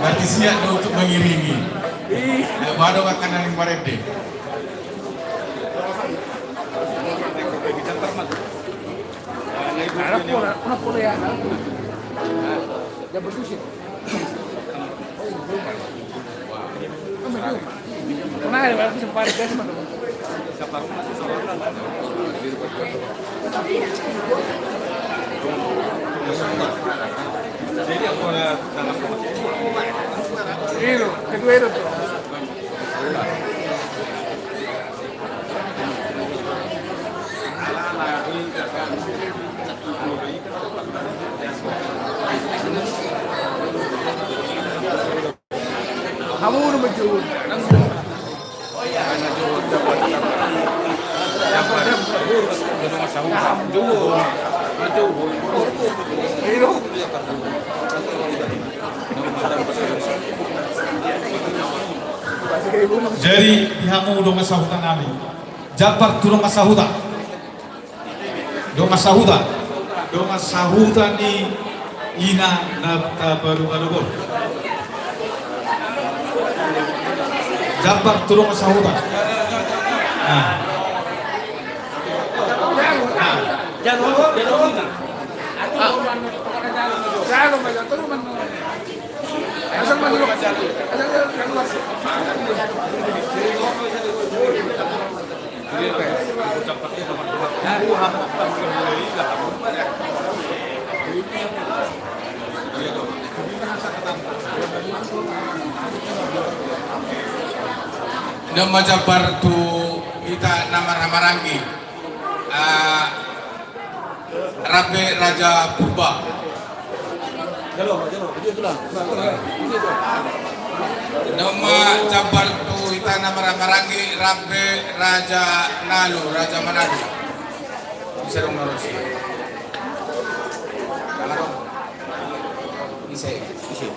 Berarti siap do untuk mengiringi. Ai boha do angka naeng marende? Hamu na manjou. Jadi di hamu dongan sahuta nami. Jambar tu dongan sahuta. Dongan sahuta. Dongan sahuta ni ina na tabarubarubor. Jambar tu dongan sahuta. Nah. Nah. Nunga jambar tu hita na marhahamaranggi. Ah, Rambe Raja Purba. Nunga jambar tu hita na marhahamaranggi, Rambe Raja Nalu, Raja Manado. Bisa dong, Narosi. Bisa, bisa.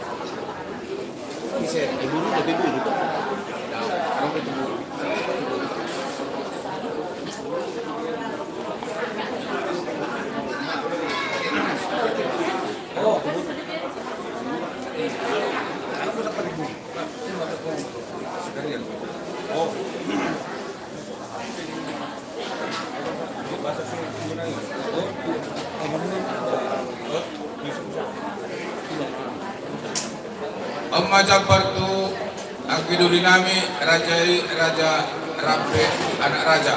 On ma jambar tu anggi doli nami, raja i, Raja Rambe, anak raja.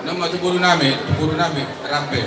Nunga tu boru nami, tu boru nami, Rambe.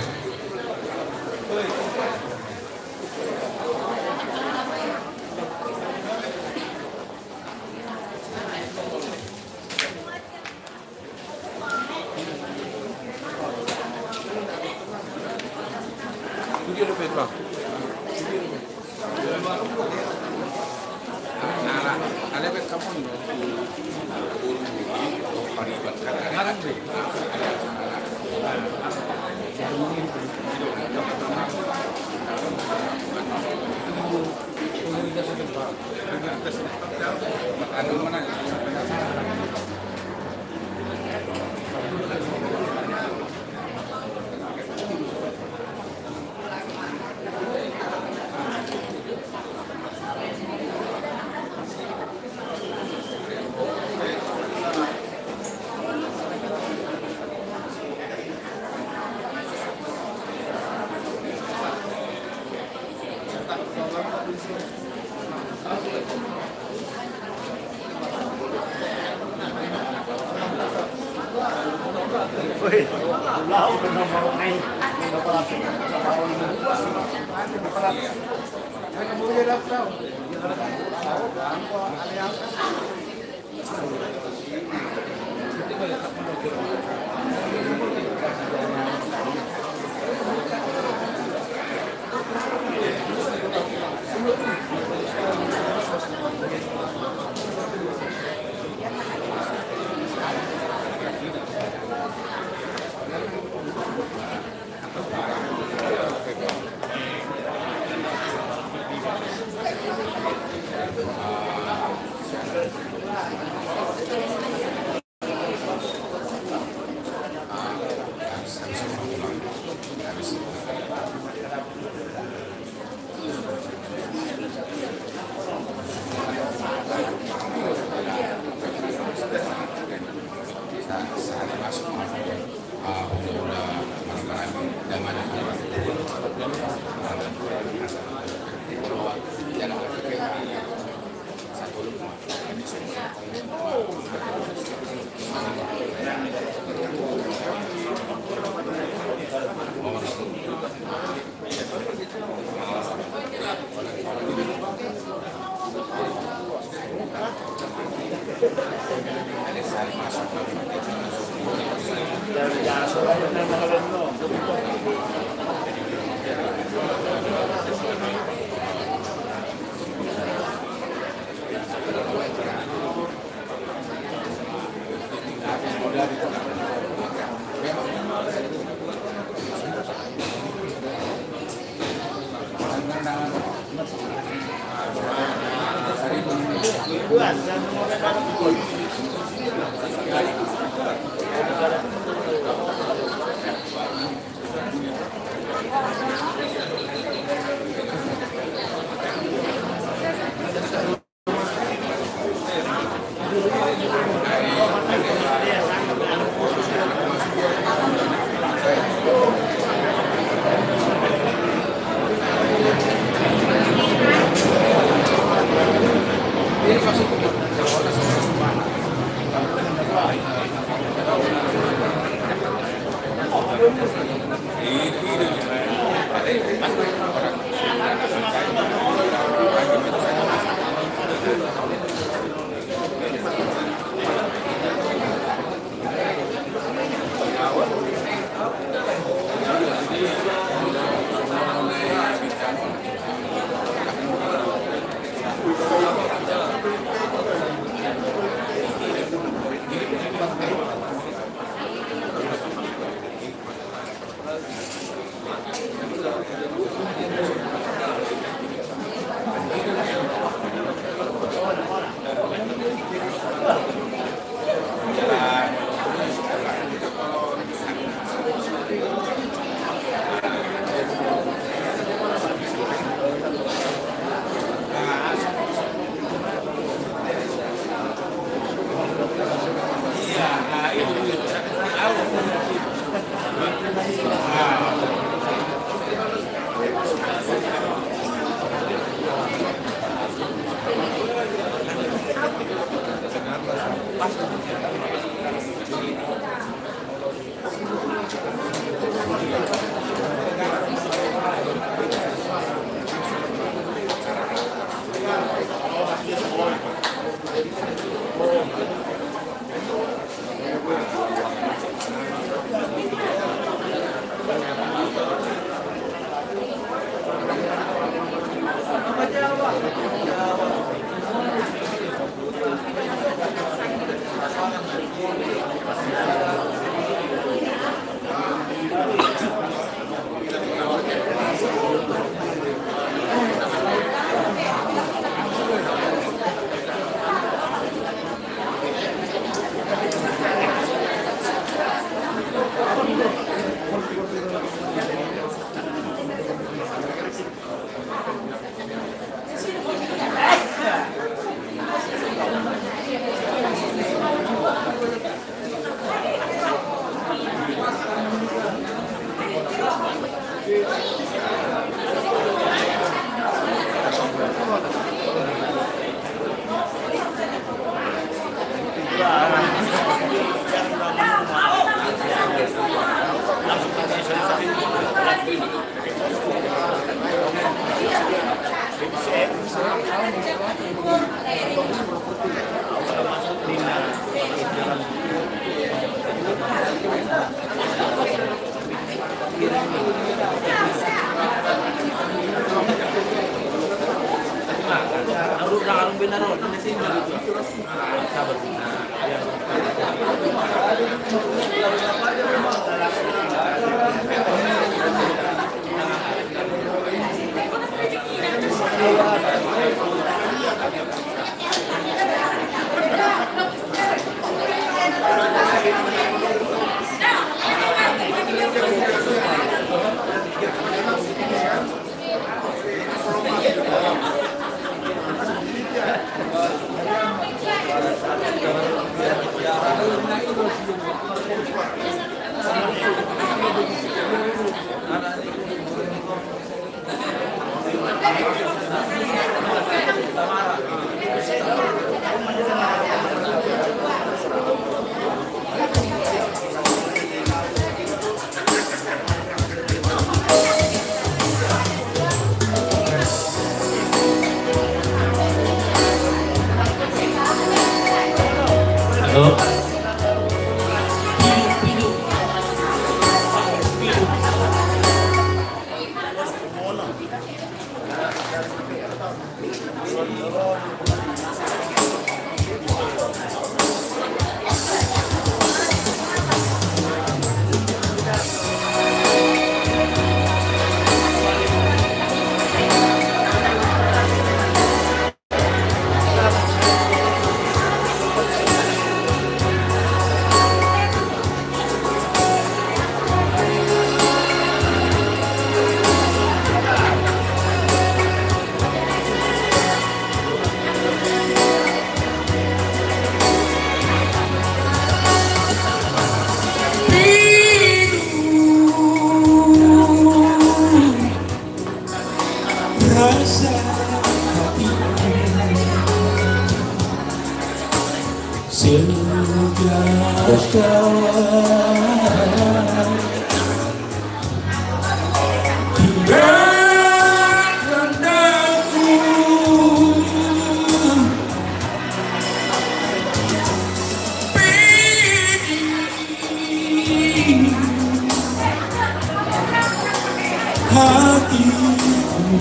hatiku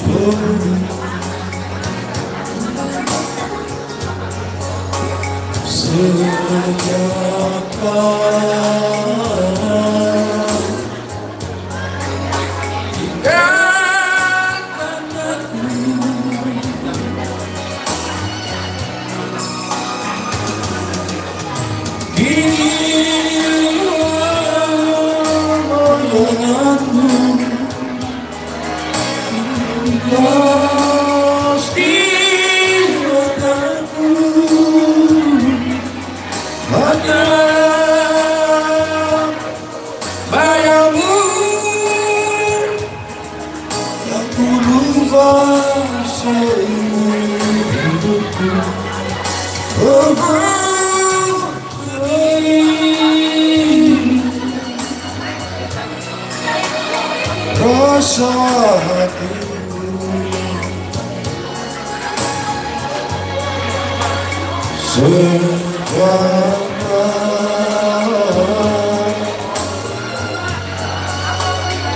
penuh. Sejak kau tinggalkan aku, kini bayanganmu terlintas di mataku. Hanya bayangmu yang ku lupa seumur hidupku. Oh, ku sendiri, rasa hatiku. Sejak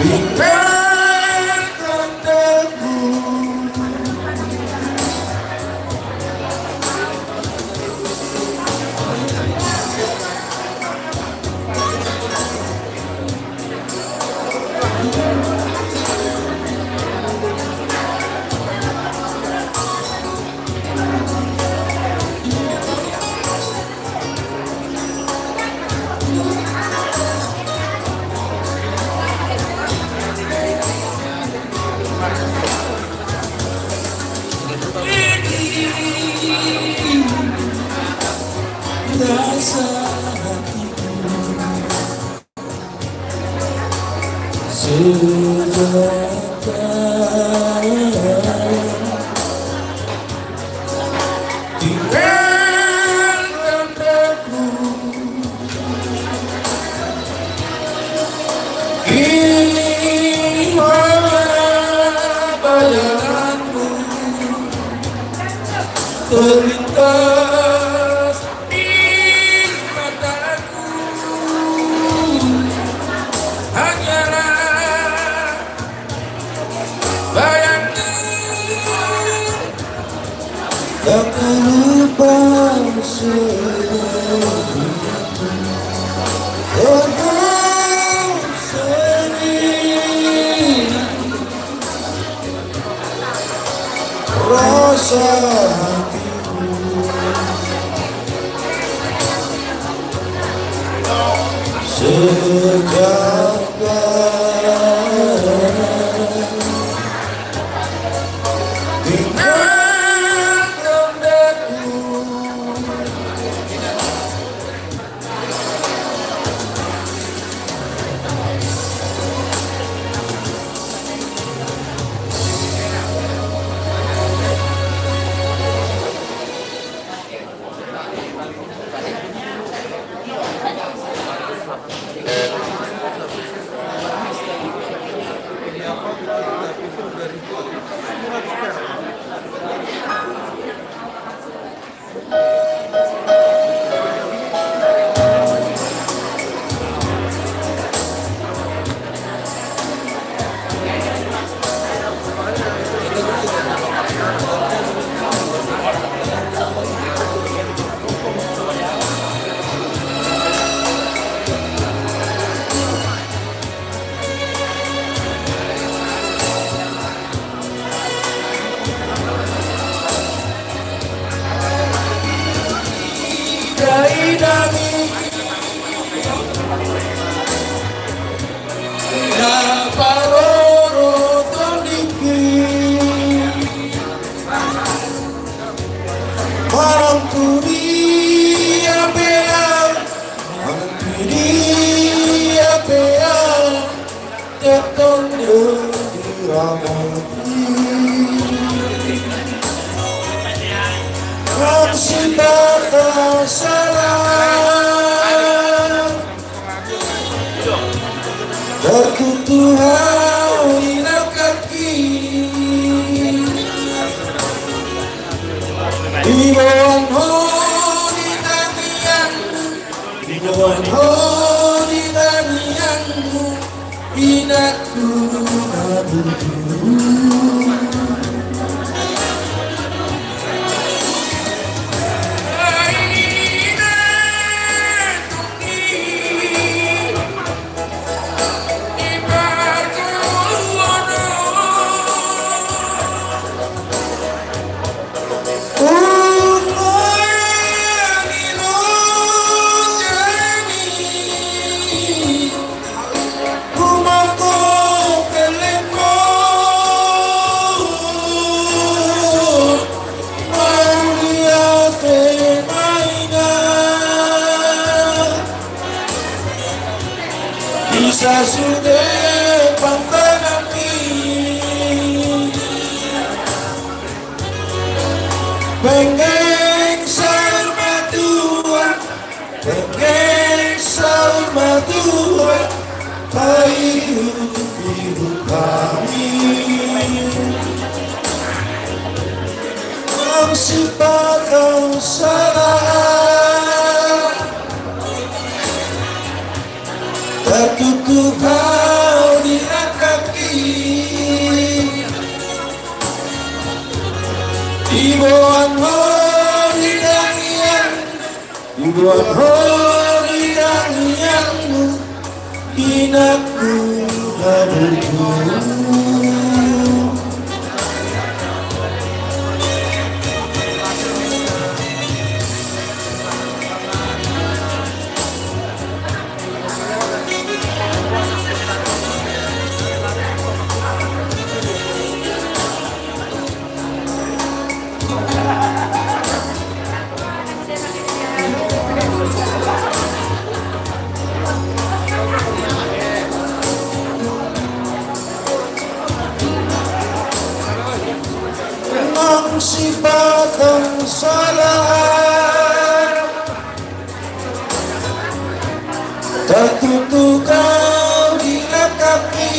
tinggalkan aku. Rasa hatiku. Sejak kau tinggalkan aku, kini hanya bayanganmu terlintas di mataku. Hanyalah bayangmu yang ku lupa seumur hidupku. Aku sendiri, rasa hatiku. Sejak kau tinggalkan aku. Tetap diramati. Nang sitata salah, tertutup hau di nangkaki. Diboan ho di tangiangmu, diboan ho di tangiangmu, inangku na Di sasude pambahenanmi, penggeng saur matua, penggeng saur matua, paihuthon hami. Nang sipata salah, tartutup hau di rangkapki, diboan ho di tangiang, diboan ho di tangiangmu, inangku na burju. Nang sipata salah, tartutup hau di rangkapki,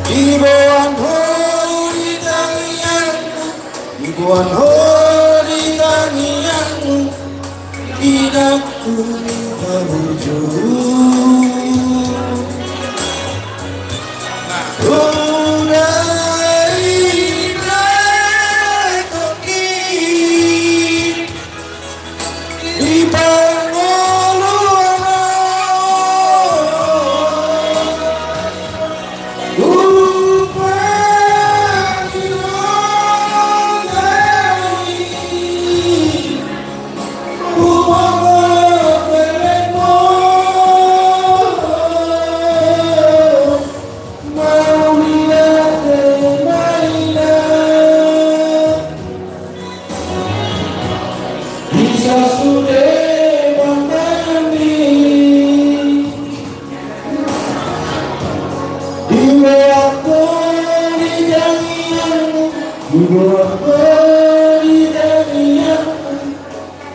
diboan ho di tangiangmu, diboan ho di tangiangmu, inangku na burju. Uda, inda, toki, di pangoluan. Di sasude pambahenanmi, diboan ho di tangiangmu, diboan ho di tangiangmu,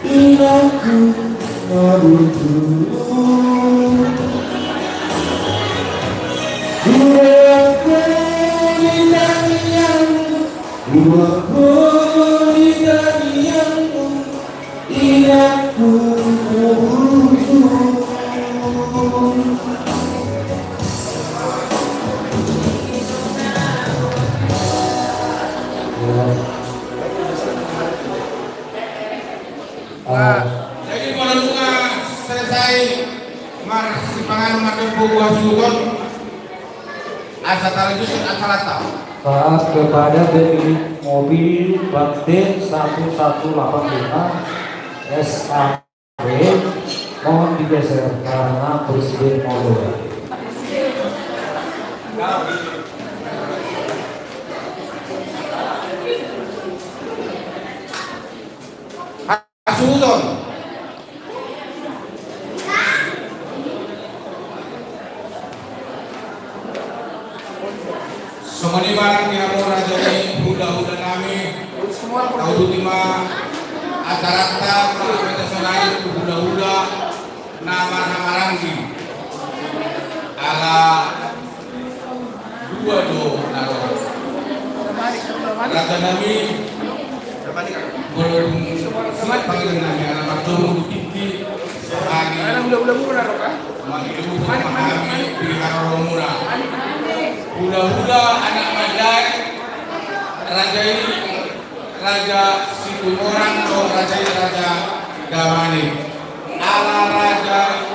inangku na burju. Diboan ho di tangiangmu, diboan ho di tangiangmu, inangku na burju. Jadi molo nunga selesai marsipanganon mardompu, hasuhuton, asa talanjuthon acaranta. Taat kepada pemilik mobil Banten satu satu delapan lima S A B, mohon digeser karena presiden molor. Hasuhuton. Songon i ma, raja ni hulahula nami, tauduti ma acaranta, mangapeta sonai tu hulahula na marhahamaranggi. Ala dua do na ro. Raja nami, molo dung suhat pangidoan nami, ala mardomu tu tingki, sahali Hula-hula muna ro kan? Mangihut ma hami di haroromuna. Hula-hula anak manjae, raja i Raja Situmorang dohot raja i Raja Damanik. Ala raja,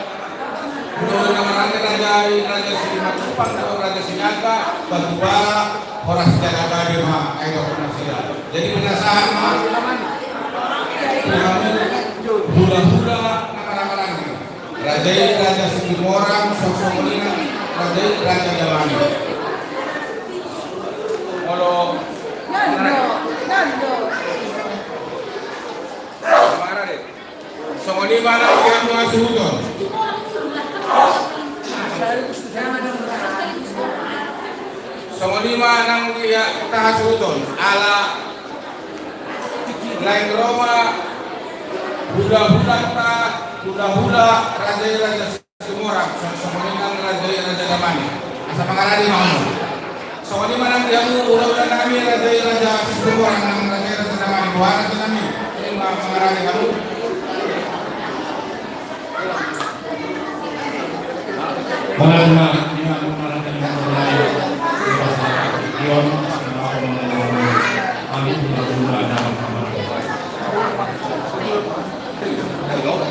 hula-hula na marhaha i raja i Raja Simatupang dohot Raja Sinaga, Batubara, horas jala gabe ma, ai dohot nasida. Jadi, pinasahat ma hula-hula na marhaha i. Raja i Raja Situmorang, songon i nang raja i Raja Damanik. Molo songon i ma nang di hamu hasuhuton. Songon i ma nang di hita hasuhuton. Ala naeng ro ma hula-hulanta, hula-hula raja i Raja Situmorang, songon i nang raja i Raja Damanik. Asa mangarade ma hamu. Songon i ma nang di hamu hula-hula nami raja i Raja Situmorang nang raja i Raja Damanik. Boha raja nami? Songon i ma mangarade hamu. Mangarade ma di hamu raja i Raja Damanik.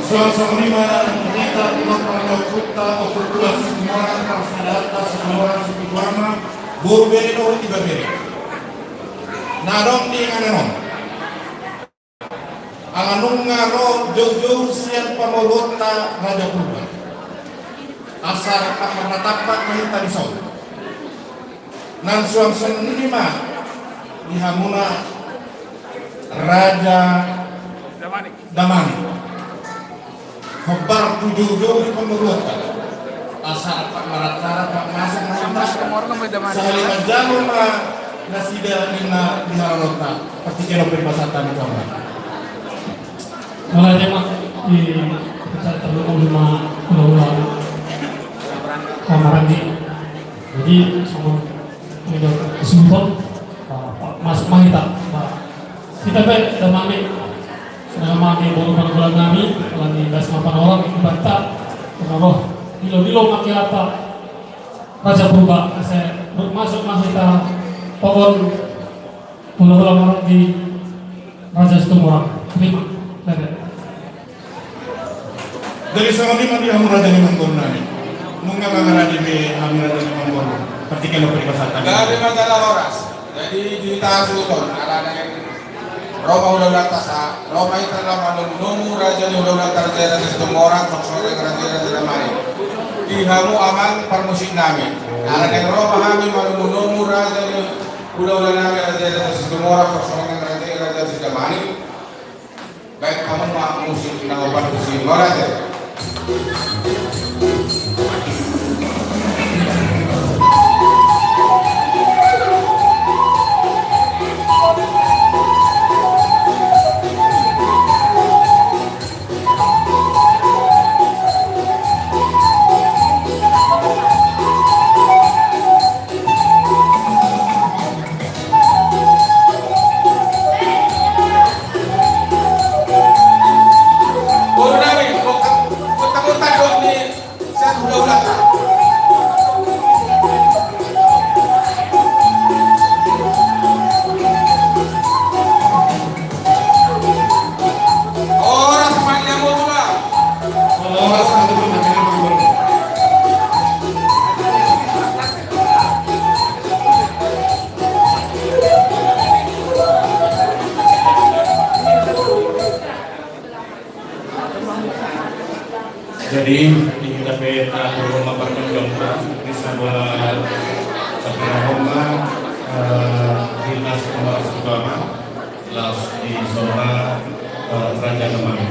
Songon i ma hita di na parjolo, Ompunta Situmorang, parsadahanta Situmorang, Situmorang ma boru, bere dohot ibebere na adong di inganan on. Ala nunga ro joujou sian pamoruonta Raja Purba, asa rap marnatampak ma hita dison. Nang suang songon i ma di hamuna Raja Damanik. Hombar tu joujou ni pamoruonta, asa rap maracara, rap masuk ma hita. Sahali manjalo ma nasida ninna di haroroanta. Partingkian on pe pasahaton ni Tuhan. Mauliate ma. Di, kita terlalu lima, lima, lima. Pamaranggi. Jadi, songon i do hasuhuton, masuk ma hita. Hita pe damami, sude damami boru parguruan nami, ala ni das ma panorang ibanta. Kenapa? Dilo-dilo ma hita Raja Purba, asa masuk ma hita. Pokon hula-hula marhaha i Raja Situmorang. Terima. Dadah. Jadi songon i ma di hamu raja ni amangboru nami. Nunga mangarade be hami raja ni amangboru. Partingkian on pe pasahaton. Gabe ma jala horas. Jadi di hita hasuhuton, ala naeng ro ma hula-hulanta, asa ro ma hita na manomu-nomu raja ni hula-hulanta, raja i Raja Situmorang, songon i nang raja i Raja Damanik. Di hamu amang parmusik nami. Ala naeng ro ma hami manomu-nomu raja ni hula-hula nami, raja i Raja Situmorang, songon i nang raja i Raja Damanik. Baen hamu ma musik na opat tusi, mauliate. Jadi, di hita pe taturhon ma parjolo di sada sapi na homa, eh, di las pembalas utama, las di zona, eh, Raja Kemang.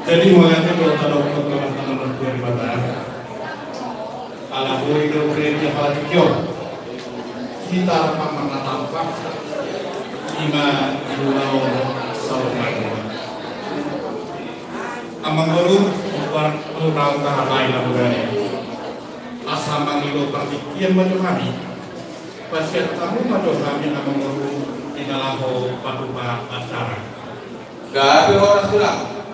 Jadi, mauliate do tadok tu Tuhan, Tuhan Debata. Ala boi do bere di halatikon. Hita rap marnatampak, ima di ulaon saur matua. Amangboru, ubar tu naung tahatai na bogari. Asa mangido partingkian ma jo hami. Pasiat hamu ma jo hami amangboru di na laho patupa acara. Gabe horas tulang.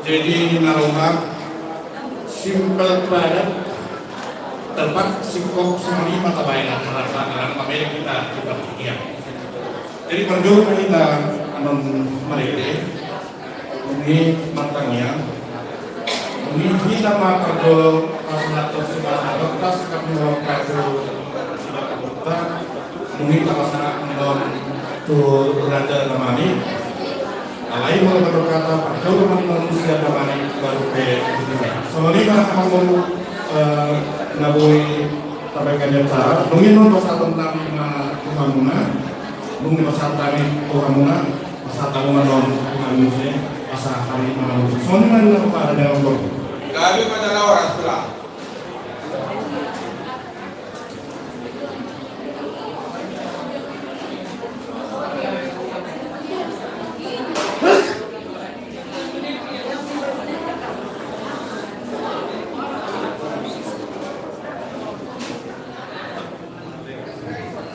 Jadi, na roha simpel, padat, tepat, singkop, songon i ma tabaen, harapan, harapan, pamereng hita, hita pikiran. Jadi, parjolo ma hita annon marende, dung i martangiang, dung i hita ma parjolo pasahathon sumbangan dohot sikap ni roha tu Debata, dung i tapasahat annon tu Raja Damani. Alai molo mandok hata parjolo ma annon sian Damani baru pe di hita. Songon i ma amang boru, eh, na boi tabaen acara, dung i annon pasahaton nami ma tu hamuna, dung i pasahat nami tu hamuna, pasahat hamu ma annon tu hami muse, asa hami mangalusi. Songon i ma na hupasahat amang boru. Gabe ma jala horas, Tulang.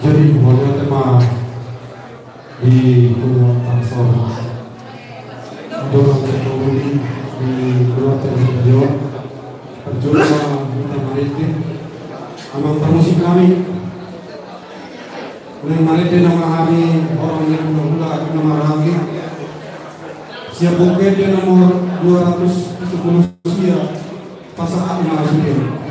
Jadi, mauliate ma di keluarga Tarsor. Aduh, orang yang mau beli di keluarga Tarsor. Parjolo ma hita marende. Amang parmusik nami. Naeng marende nama hami orang yang hula-hula nama rangi. Siap buku ende nomor dua ratus tujuh puluh sia. Pasahat ma sude.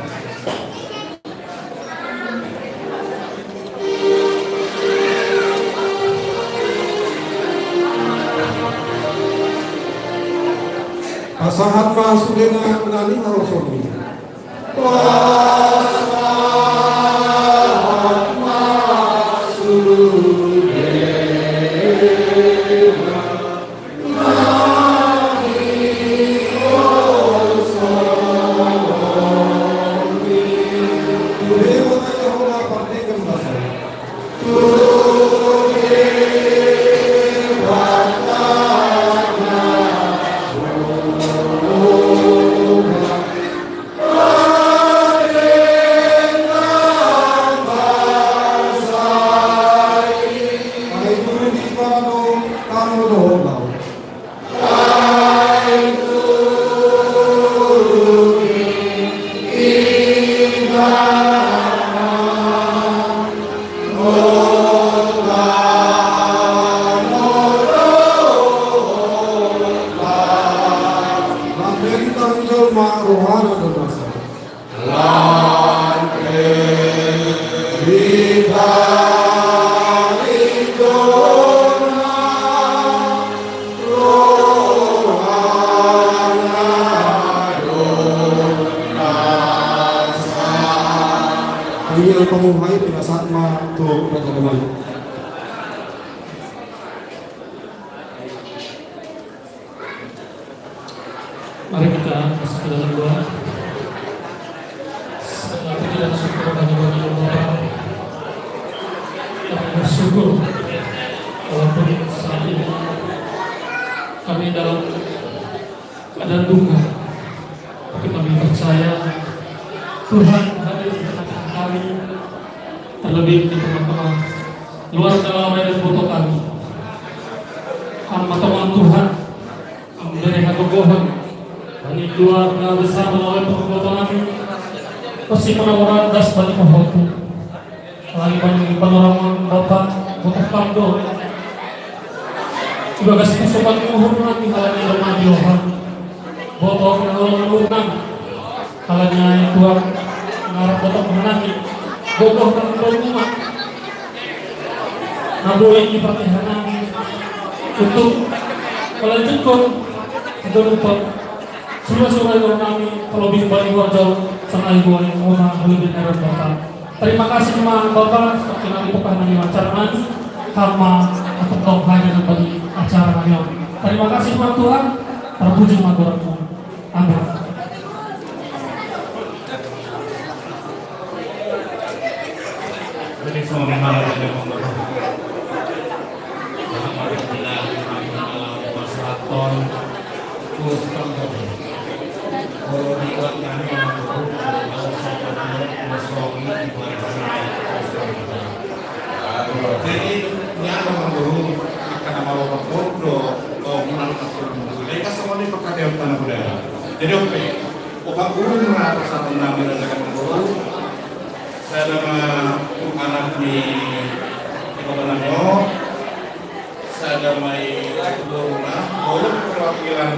Pasahat ma sude na, na niharoson i. Pasahat ma sude. Tangiang panguhai pinasahat ma tu Raja Damani. Mari kita masuk ke dalam doa. Segala puji dan syukur hanya bagi Allah Bapa. Kami bersyukur walaupun saat ini kami dalam keadaan duka, tapi kami percaya Tuhan hadir di tengah-tengah kami, terlebih di tengah-tengah keluarga Rai dan Boto kami. Hami ma tongon Tuhan, memberi hagogoon bagi keluarga besar Lawet Purwoto nami, pasti panawaran das bani Purwoto. Alai bani panorang Bapa, botohon do. Ibagas puso pangguhur nami halani roma ni roha. Botohon do umur nami. Halani ai Tuhan, ngarap botohon nami. Botohon do uma na boi dipake nami. Untuk melanjutkan kehidupan. Sura-sura nami, terlebih bani warga, sanai buai, uma, lebih dari Bapa. Terima kasih ma Bapa, seperti nami pokah nami acara nami, hami ma antong haya nang bagi acara nami on. Terima kasih ma Tuhan, terpuji ma goar-Mu. Amin. Jadi, songon i ma, jadi, Jadi oke, opat puluh lima persatuan nami dan dengan guru. Sada ma tu anak ni ibu nami o. Sada ma i tu guru na, guru perwakilan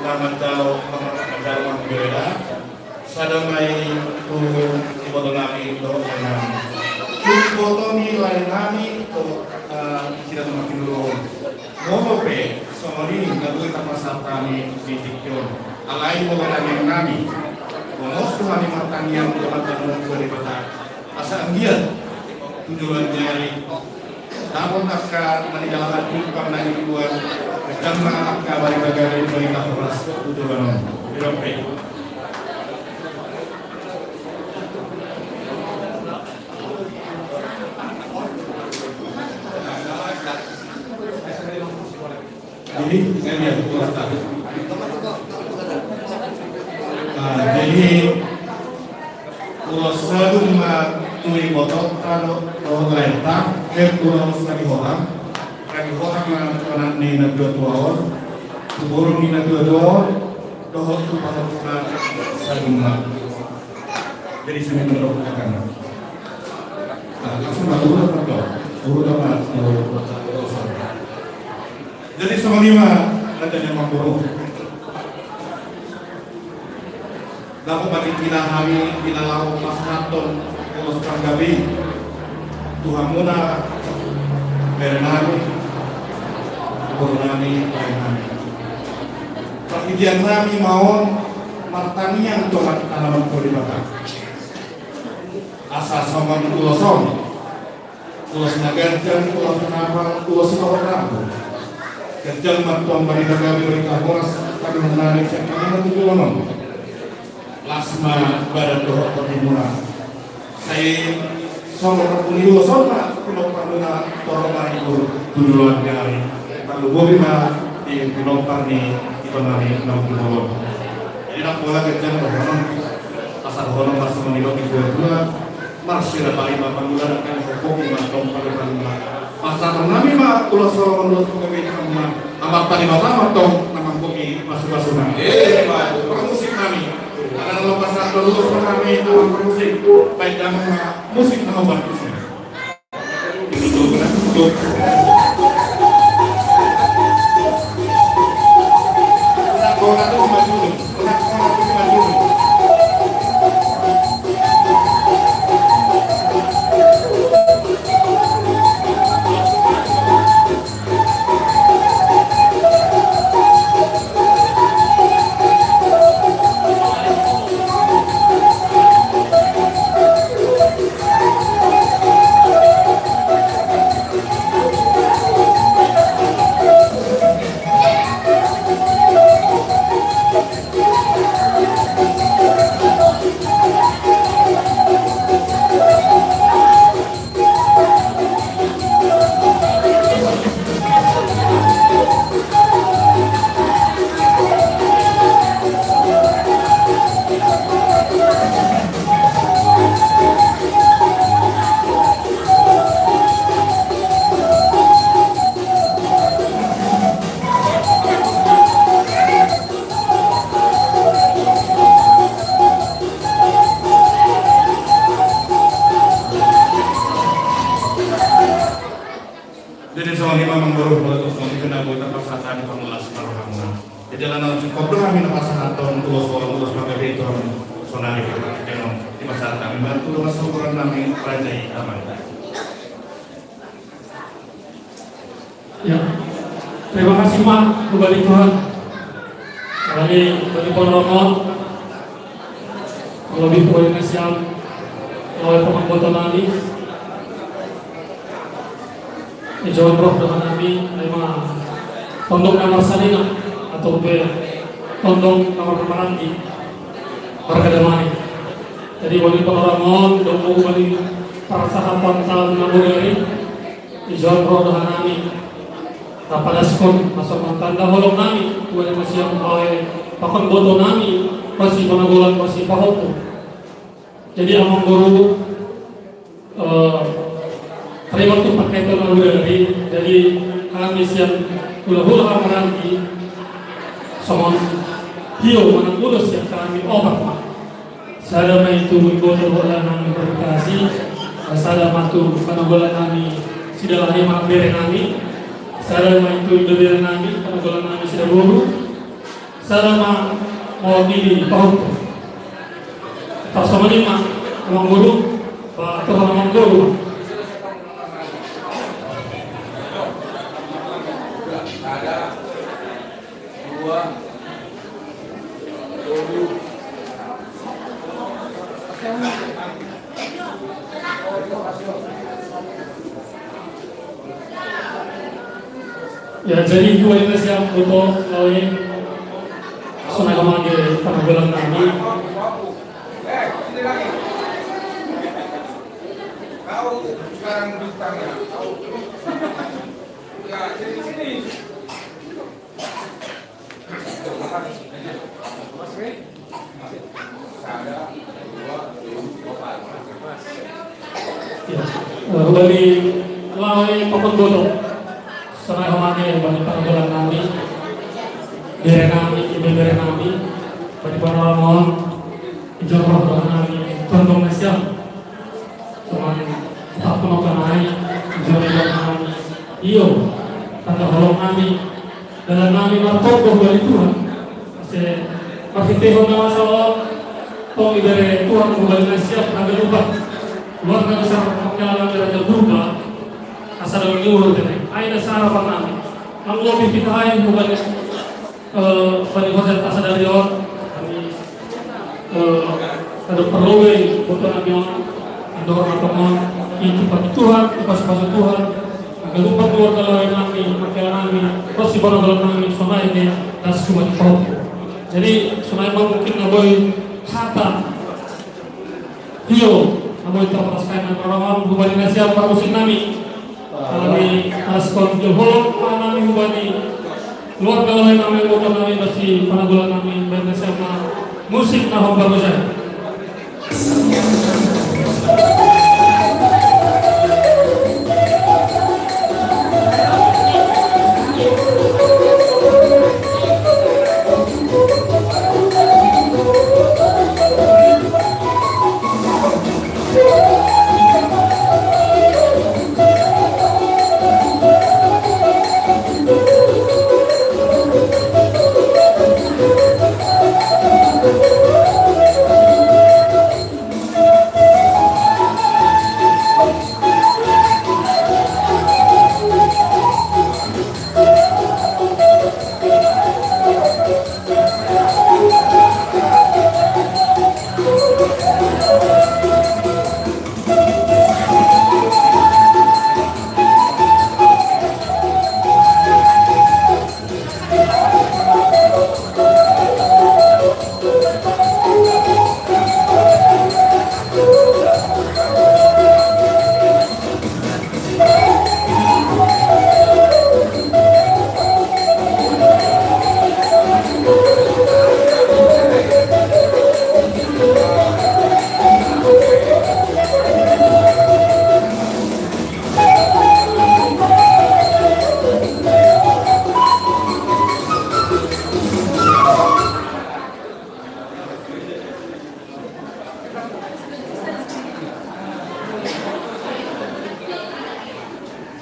na manjalo, manjalo manjalo. Sada ma i tu iboto nami dohot lae nami. Tu iboto ni lae nami dohot, eh, sida tu mangkin dulu. Molo pe songon i na boi tapasahat hami di tingki on. Alai molo tangiang nami, molo tu hami martangiang tu Amanta na martua Debata, asa anggiat tu joloan ni ari dapot angka na nidalahan, timpang na nibuan, jama angka barita gari, barita horas tu joloan on. Di dope. Jadi, ini dia, horas tadi. Nah, jadi, ulos sadum ma tu ibotota dohot laenta, eh, ulos ragi hoham, ragi hoham ma tu anak ni natuatua on, tu boru ni natuatua on, dohot tu pahompu na sadum ma. Jadi, sini menurut kakak. Nah, langsung ma ulos, ulos, ulos ma, ulos. Jadi songon i ma, raja ni amangboru. Dapot ma tingkina hami di na laho pasahathon ulos panggabean tu hamuna bere nami, boru nami, lae nami. Partingkian nami ma on martangiang tu Amanta na martua Debata. Asa songon ulos on. Ulos na ganjang, ulos na hapal, ulos na hot rambu. Ganjang ma antong barita gabe, barita horas, panggabean nami sian hamuna tu joloan on. Las ma badan dohot tondimuna. Sai songon rambu ni ulos on ma pinomparmuna torop maribur tu joloan ni ari. Tarlumobi ma di pinompar ni ito nami naung di holong. Jadi ndang pola ganjang dohonon. Asa dohonon ma songon nidok ni natuatua. Marsila pali ma pangula, dangka ni hopok i ma antong pali pali ma. Pasahaton nami ma ulos holong, ulos panggabean tu hamuna. Amanta Debata ma antong na mambohi pasupasuna. Eh, parmusik nami. Ala na laho pasahathon ulos ma hami, amang parmusik. Baen damang ma musik na hombar tusi. Jadi songon i ma amangboru, molo tung songon i, na boi tapasahat hami pangula sian rohamuna. Jadi ala naung singkop do hami na pasahathon ulos holong, ulos panggabean tu hamu sonari, dipasahat hami ma tu dongan saumuran nami, raja i, amang. Ya. Terima kasih ma, hubali Tuhan. Apalagi bagi Panorama. Molo di poin na sian lae panganggoto nami. Dijou roha do hami, ai ma tondong na marsalina, atau pe tondong na marhahamaranggi, marga damang. Jadi, bagi Panorama on, dung hubali parsahatan taon na bogari. Dijou roha do hami, tapadaskon, asa mantanda holong nami, tu anak sian lae panganggoto nami, Pasi Panagolan, Pasi Pahompu. Jadi amangboru, eh, tarima tu paketon na bogari, jadi hami sian hulahula hahamaranggi, songon Tio, manang ulos sian hami opat ma. Sada ma i tu iboto dohot dalan nami Parhutasi, sada ma tu panagolan nami Sidalahi manang bere nami, sada ma i tu ibebere nami panagolan nami Sidaboru, sada ma mewakili Pahompu. Tarsongon i ma, Amangboru, ba, tor Amangboru. Ya, jadi dua ini siap foto kali. Sonai ma di panagolan nami. Kau sekarang bintangnya. Ya, jadi sini. Humbani laho i pakon boto. Sonai ma humbani panagolan nami, bere nami, ibebere nami, humbani panagolan nami, ijorong nami, tondong na siap. Songon tetap penonton nai, juri nai, iyo, tanda holong nami, dalan nami martonggo humbani Tuhan. Asa marhitehon na masa on, tong ibere Tuhan humbani na siap na ganup keluarga besar Pangkalan Raja Purba, asa dalan ni uhur tene, ai na sarapan nami, nang lobi pitahan humbani. Eh, panihosan pasadari on, hami, eh, adong parlobei boto nami on, andor na tongon, i tu Tuhan, i pasu-pasu Tuhan, angka lupa keluarga laho nami, marhela nami, ros i bona golon nami, sonai ne, das cuma di pau. Jadi, sonai ma mungkin na boi hata. Iyo, na boi tapasahat na parroham, humbani na siap parmusik nami. Alani alas kon jo holong ma nami humbani keluarga laho nami, boto nami, basi panagolan nami, baen na siap ma musik na hombar musik.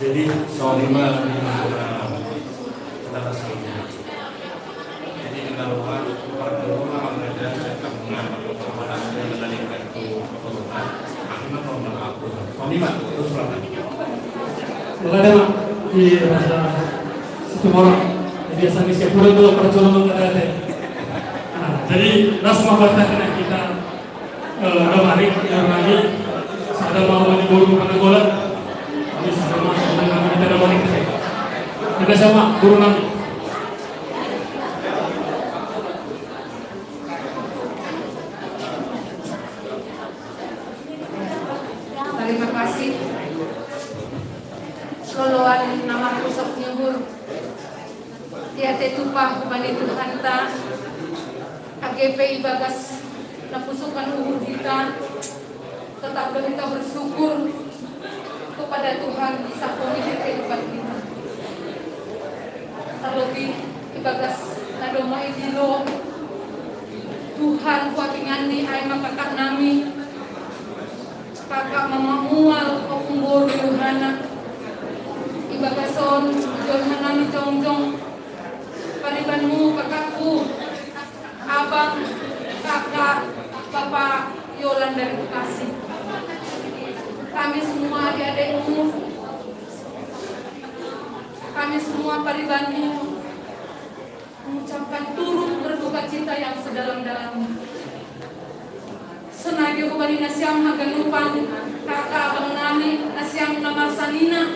Jadi, songon i ma di, eh, kata rasanya. Jadi, kita lupa, perlu apa saja, kita mengamalkan apa yang kita lihat itu, apa bukan. Akhirnya, kalau nggak aku, songon i ma, terus berangkat. Molo ada, Mak, di rasa Situmorang. Jadi, asal ngisi pura dulu, perjuangan nggak ada. Nah, jadi, langsung apa kita, eh, Damari, Damari, sada ma humbani boru Panagolan. Jadi sada ma humbani kami, kita Damari. Kita sama, boru nami. Terima kasih. Loloan na marpusok ni uhur. Diatei tupa humbani Tuhanta, age pe ibagas na pusukan uhur hita, tetap do hita bersyukur kepada Tuhan di samping kehidupan kita. Terlebih ibagas na domma i dilo, Kakak nami, kakak mama mual, ompung boru Yohana. Ibagas on, Yohana nami jongjong. Paribanmu kakakku, abang, kakak, bapak Yolan dari Bekasi. Kami semua adik-adikmu, kami semua paribanmu, mengucapkan turut berduka cita yang sedalam-dalamnya. Songon i hubani nasiam haganupan, kakak abang nami, nasiam na marsanina.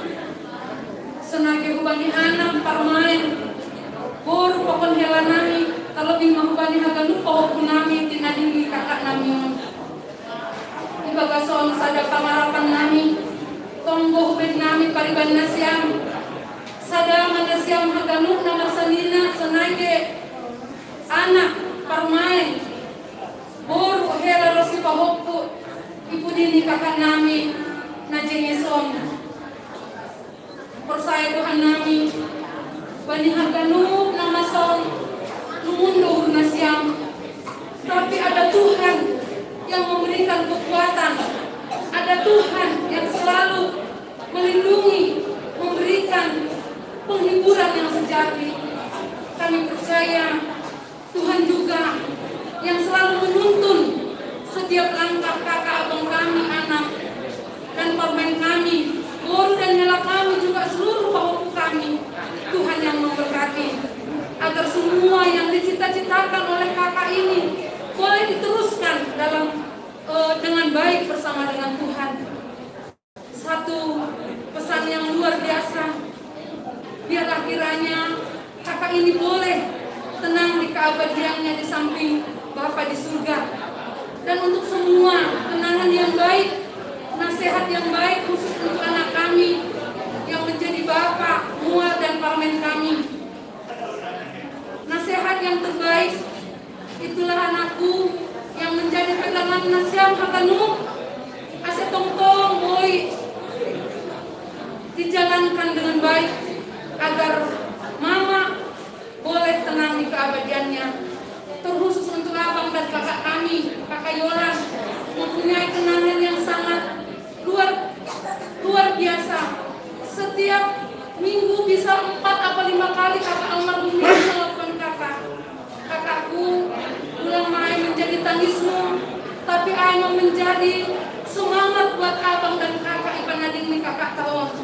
Songon i hubani hami na parmaen, boru pakon hela nami, terlebih ma hubani haganup pahompu nami, tinading ni kakak nami on. Ibagas on sada pangarapan nami, tonggo hubaen nami pariban nasiam. Sada ma nasiam haganup na marsanina, songon i anak, parmaen, boru, hela ro sipahompu, di pudi ni kakak nami na jenges on. Porsaya Tuhan nami, bani haganup na masa on, lungun do uhur nasiam. Tapi ada Tuhan yang memberikan kekuatan, ada Tuhan yang selalu melindungi, memberikan penghiburan yang sejati. Kami percaya Tuhan juga yang selalu menuntun setiap langkah kakak abang kami, anak dan parmaen kami, boru dan hela kami, juga seluruh pahompu kami. Tuhan yang memberkati, agar semua yang dicita-citakan oleh kakak ini boleh diteruskan dalam, eh, dengan baik bersama dengan Tuhan. Satu pesan yang luar biasa. Biarlah kiranya kakak ini boleh tenang di keabadiannya di samping Bapa di surga. Dan untuk semua kenangan yang baik, nasihat yang baik khusus untuk anak kami yang menjadi bapak, mual, dan parmaen kami. Nasihat yang terbaik, itulah anakku, yang menjadi pegangan nasiam haganup, asa tongtong boi dijalankan dengan baik, agar mama boleh tenang di keabadiannya. Terkhusus untuk abang dan kakak kami, kakak Yolan, mempunyai kenangan yang sangat luar, luar biasa. Setiap minggu bisa empat apa lima kali kakak almarhum ini menelpon kakak. Kakakku, ulang ma ai menjadi tangismu, tapi ai ma menjadi semangat buat abang dan kakak, i panading ni kakakta on.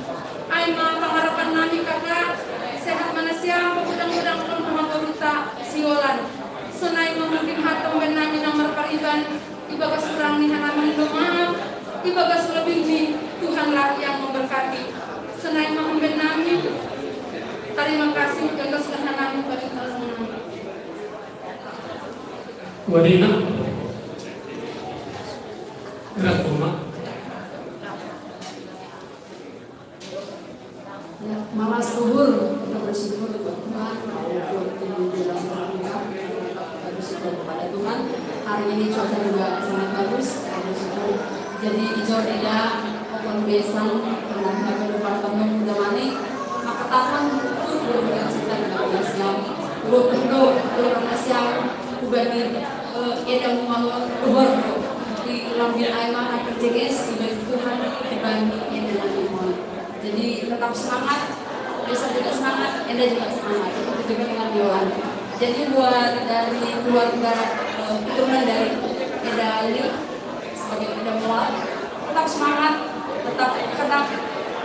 Ai ma pangarapan nami kakak, sehat ma nasiam, pagodang-godanghon hamu boruta si Yolan. Sonai ma mungkin hata hubaen nami na marpariban, ibagas hurang ni hami na mangido maaf, ibagas lebih ni Tuhanlah yang memberkati. Sonai ma hubaen nami, tarima kasih, ibagas hami. Wadina. Gerak rumah. Ya, malas luhur, kita bersyukur buat Tuhan, walaupun ini dalam terbuka, kita bersyukur kepada Tuhan. Hari ini cuaca juga sangat bagus, kita bersyukur. Jadi, ijo eda, pokok besan, karena kita ke depan penuh udah mani, maka tahun itu belum kita cerita dengan Tuhan siang. Belum tentu, belum pernah siang, ubani, eh, eda mau luhur, di lambin ai ma, akan jeges, ubani Tuhan, ubani eda lambin. Jadi tetap semangat, Desa juga semangat, eda juga semangat. Begitu juga dengan Yolan. Jadi buat dari keluarga, eh, keturunan dari Eda ini sebagai eda mual, tetap semangat, tetap, karena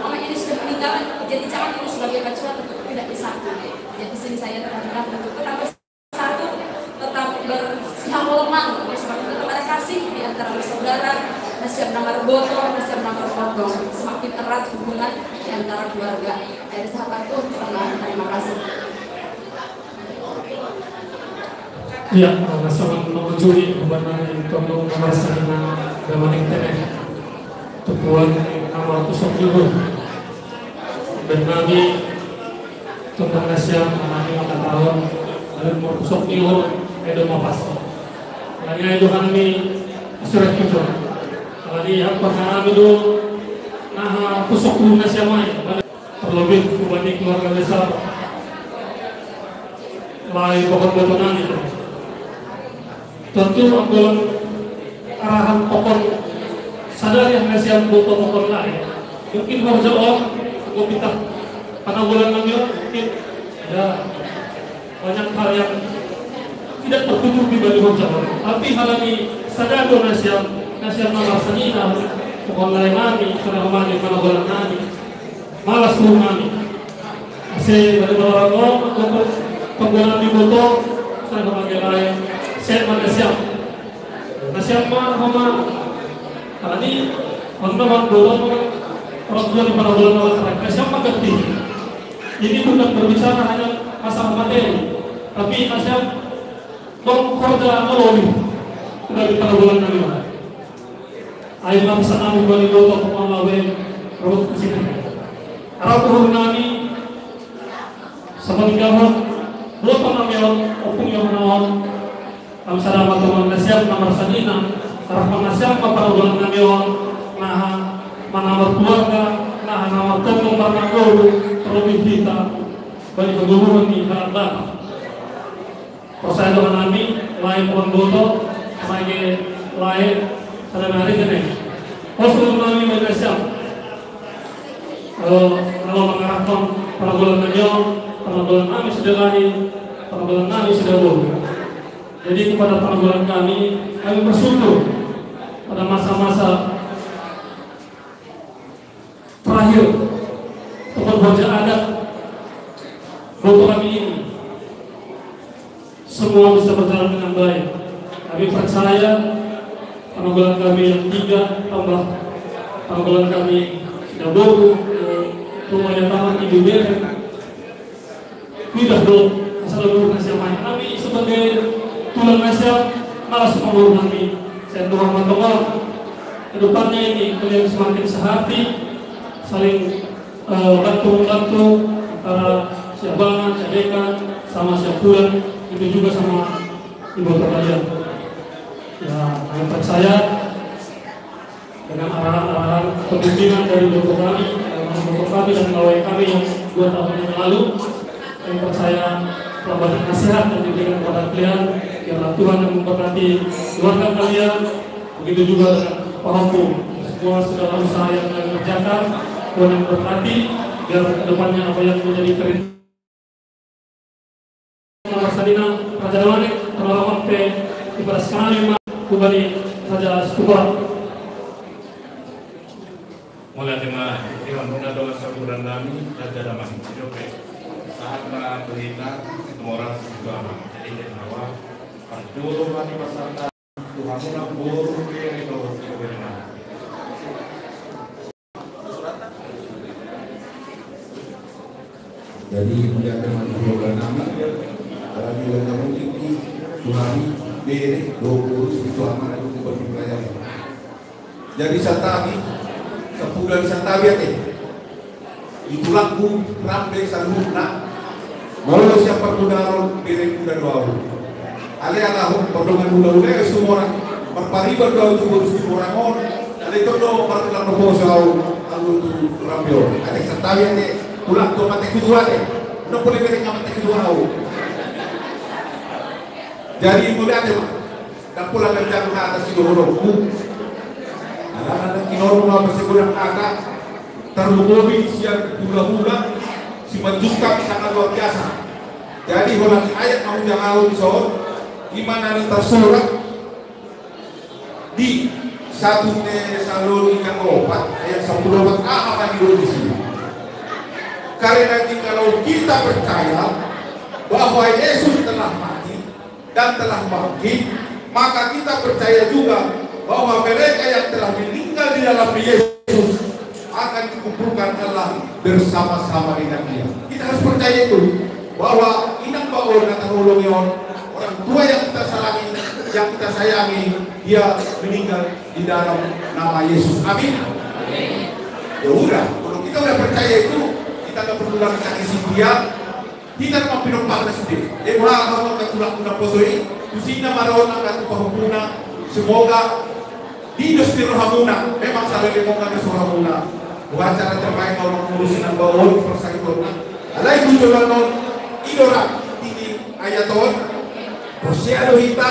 mama ini sudah meninggal, jadi jangan ini sebagai acuan untuk tidak bersatu. Jadi di sini saya tekankan untuk tetap satu, tetap bersilaturahmi, oleh sebab itu tetap ada kasih di antara bersaudara, nasiam na marboto, nasiam na martonggo, semakin erat hubungan di antara keluarga. Jadi, sahabatku, terima kasih. Iya, na songon mangujungi hubungan nami tongtong na marsanina, damanik tene. Tubuan nama tu sok ibu. Bennami tentang nasiam, anaknya maka tahun, dan mau sok ibu, edo mau pas. Lagi aja kami surat kita. Lagi apa kami do, nah, pusok dulu nasiam ai. Terlebih kepada keluarga besar. Lai pokok botongan itu. Tentu ambil Arahan pokon sadari, hami sian boto pokon lae. Mungkin horja on, anggo pinta panabolan nami on, mungkin ya banyak hal yang tidak tertutupi bagi horja on. Tapi halani sada do na sian, na sian na marsanina pokon lae nami, sada homani panabolan nami. Malas tu nami. Ase bade balarango, panggonan ni boto, sai pamangge lae, sai ma na siap. Na siap ma homa, tadi, homa ma boto, orang tua di panabolan na terakhir, na siap ma ganti. Ini bukan berbicara hanya masalah materi, tapi na siap, tong horja na lobi. Sudah di panabolan nami. Ai ma pesan nami bani boto pokon lae, robot kesini. Arap uhur nami, sapaninggalhon boto nami on, ompung ni roha on. Hami sada ma tong na siap na marsanina, arap ma na siap ma panabolan nami on, na, na markeluarga, na, na martonggo marnangolu, terlebih hita bani hagoluhan ni halak Batak. Porsea do nami, lae pokon boto, mage lae, sada nari jene. Pos do nami mage siap. Eh, kalau mengharapkan panabolan nami on, panabolan nami sudah lahir, panabolan nami sudah boru. Jadi kepada panabolan kami, kami bersyukur pada masa-masa terakhir, pokon horja adat boto kami ini, semua bisa berjalan dengan baik. Kami percaya, panabolan kami yang tiga, tambah panabolan kami sudah boru, eh, rumahnya taman di Bibir. Pidah do, asal umur na siap main. Kami sebagai tulang na siap, malas umur kami. Saya doa sama teman. Kedepannya ini kalian semakin sehati, saling, eh, bantu membantu antara Siabangan, Cadekan, sama Siapulan, itu juga sama ibu kalian. Ya, kami percaya dengan arahan-arahan pembimbingan dari boto kami, eh, boto kami dan gawai kami yang dua tahun yang lalu, yang percaya telah banyak nasihat yang diberikan kepada kalian. Biarlah Tuhan yang memberkati keluarga kalian. Begitu juga dengan Pak Ompu. Semua segala usaha yang kalian kerjakan, Tuhan yang memberkati. Biar ke depannya apa yang menjadi kerinduan Marsanina Raja Damanik, panarampe di padas kanami ma hubani Raja Sukura. Mauliate ma di hamuna dongan sahuran nami Raja Damanik. Oke. Sahat ma tu hita, tu moras tu ama. Jadi, di nawa, parjolo ma di pasar. Tu hamuna boru bere dohot bere nami. Jadi, mauliate ma di hamuna, ala ni na mungkin di tu hami bere dohot boru di tu hamuna di tu baju pelayan. Jadi, santabi, sampulu ni santabi ate. Di tulangku rambe saluhutna. Molo sian parmudaon, bere muda do ahu. Alai ala ahu pardongan hulahula i, sumorang marpariban do ahu tu boru Sumorang on. Alai tong do martulang marposo ahu, ahu tu rambe on. Ate santabi ate, tulangku, mate kutu ate. Unang pola bere nga mate kutu ahu. Jadi, mauliate ma. Ndang pola ganjang hata sidohononku. Alana ndang hinolong ma sigodang hata. Tarlumobi sian hulahula Simanjuntak sangat luar biasa. Jadi, holan ayat ma hujahahon dison, i ma na tarsurat di satu Tesalonika opat ayat sampulu opat, aha ma didok disi? Karena jikalau kita percaya bahwa Yesus telah mati dan telah bangkit, maka kita percaya juga bahwa mereka yang telah meninggal di dalam Yesus akan dikumpulkan Allah bersama-sama dengan Dia. Kita harus percaya itu, bahwa inang baoa na taholongi on, orang tua yang kita sayangi, yang kita sayangi, dia meninggal di dalam nama Yesus. Amin. Ya udah, kalau kita udah percaya itu, kita nggak perlu lagi tangisi dia. Hita ma pinompar na sude. Jadi, boha, hamu angka tulangku na poso i, tusi na maraon angka tu pahompuna, semoga diidos ni rohamuna, memang saleleng on ma idos rohamuna. Boha cara terbaik na mangurus inang baoa on, parsahitonna. Alai tu joloan on, i do ra, di ayat on, porsea do hita,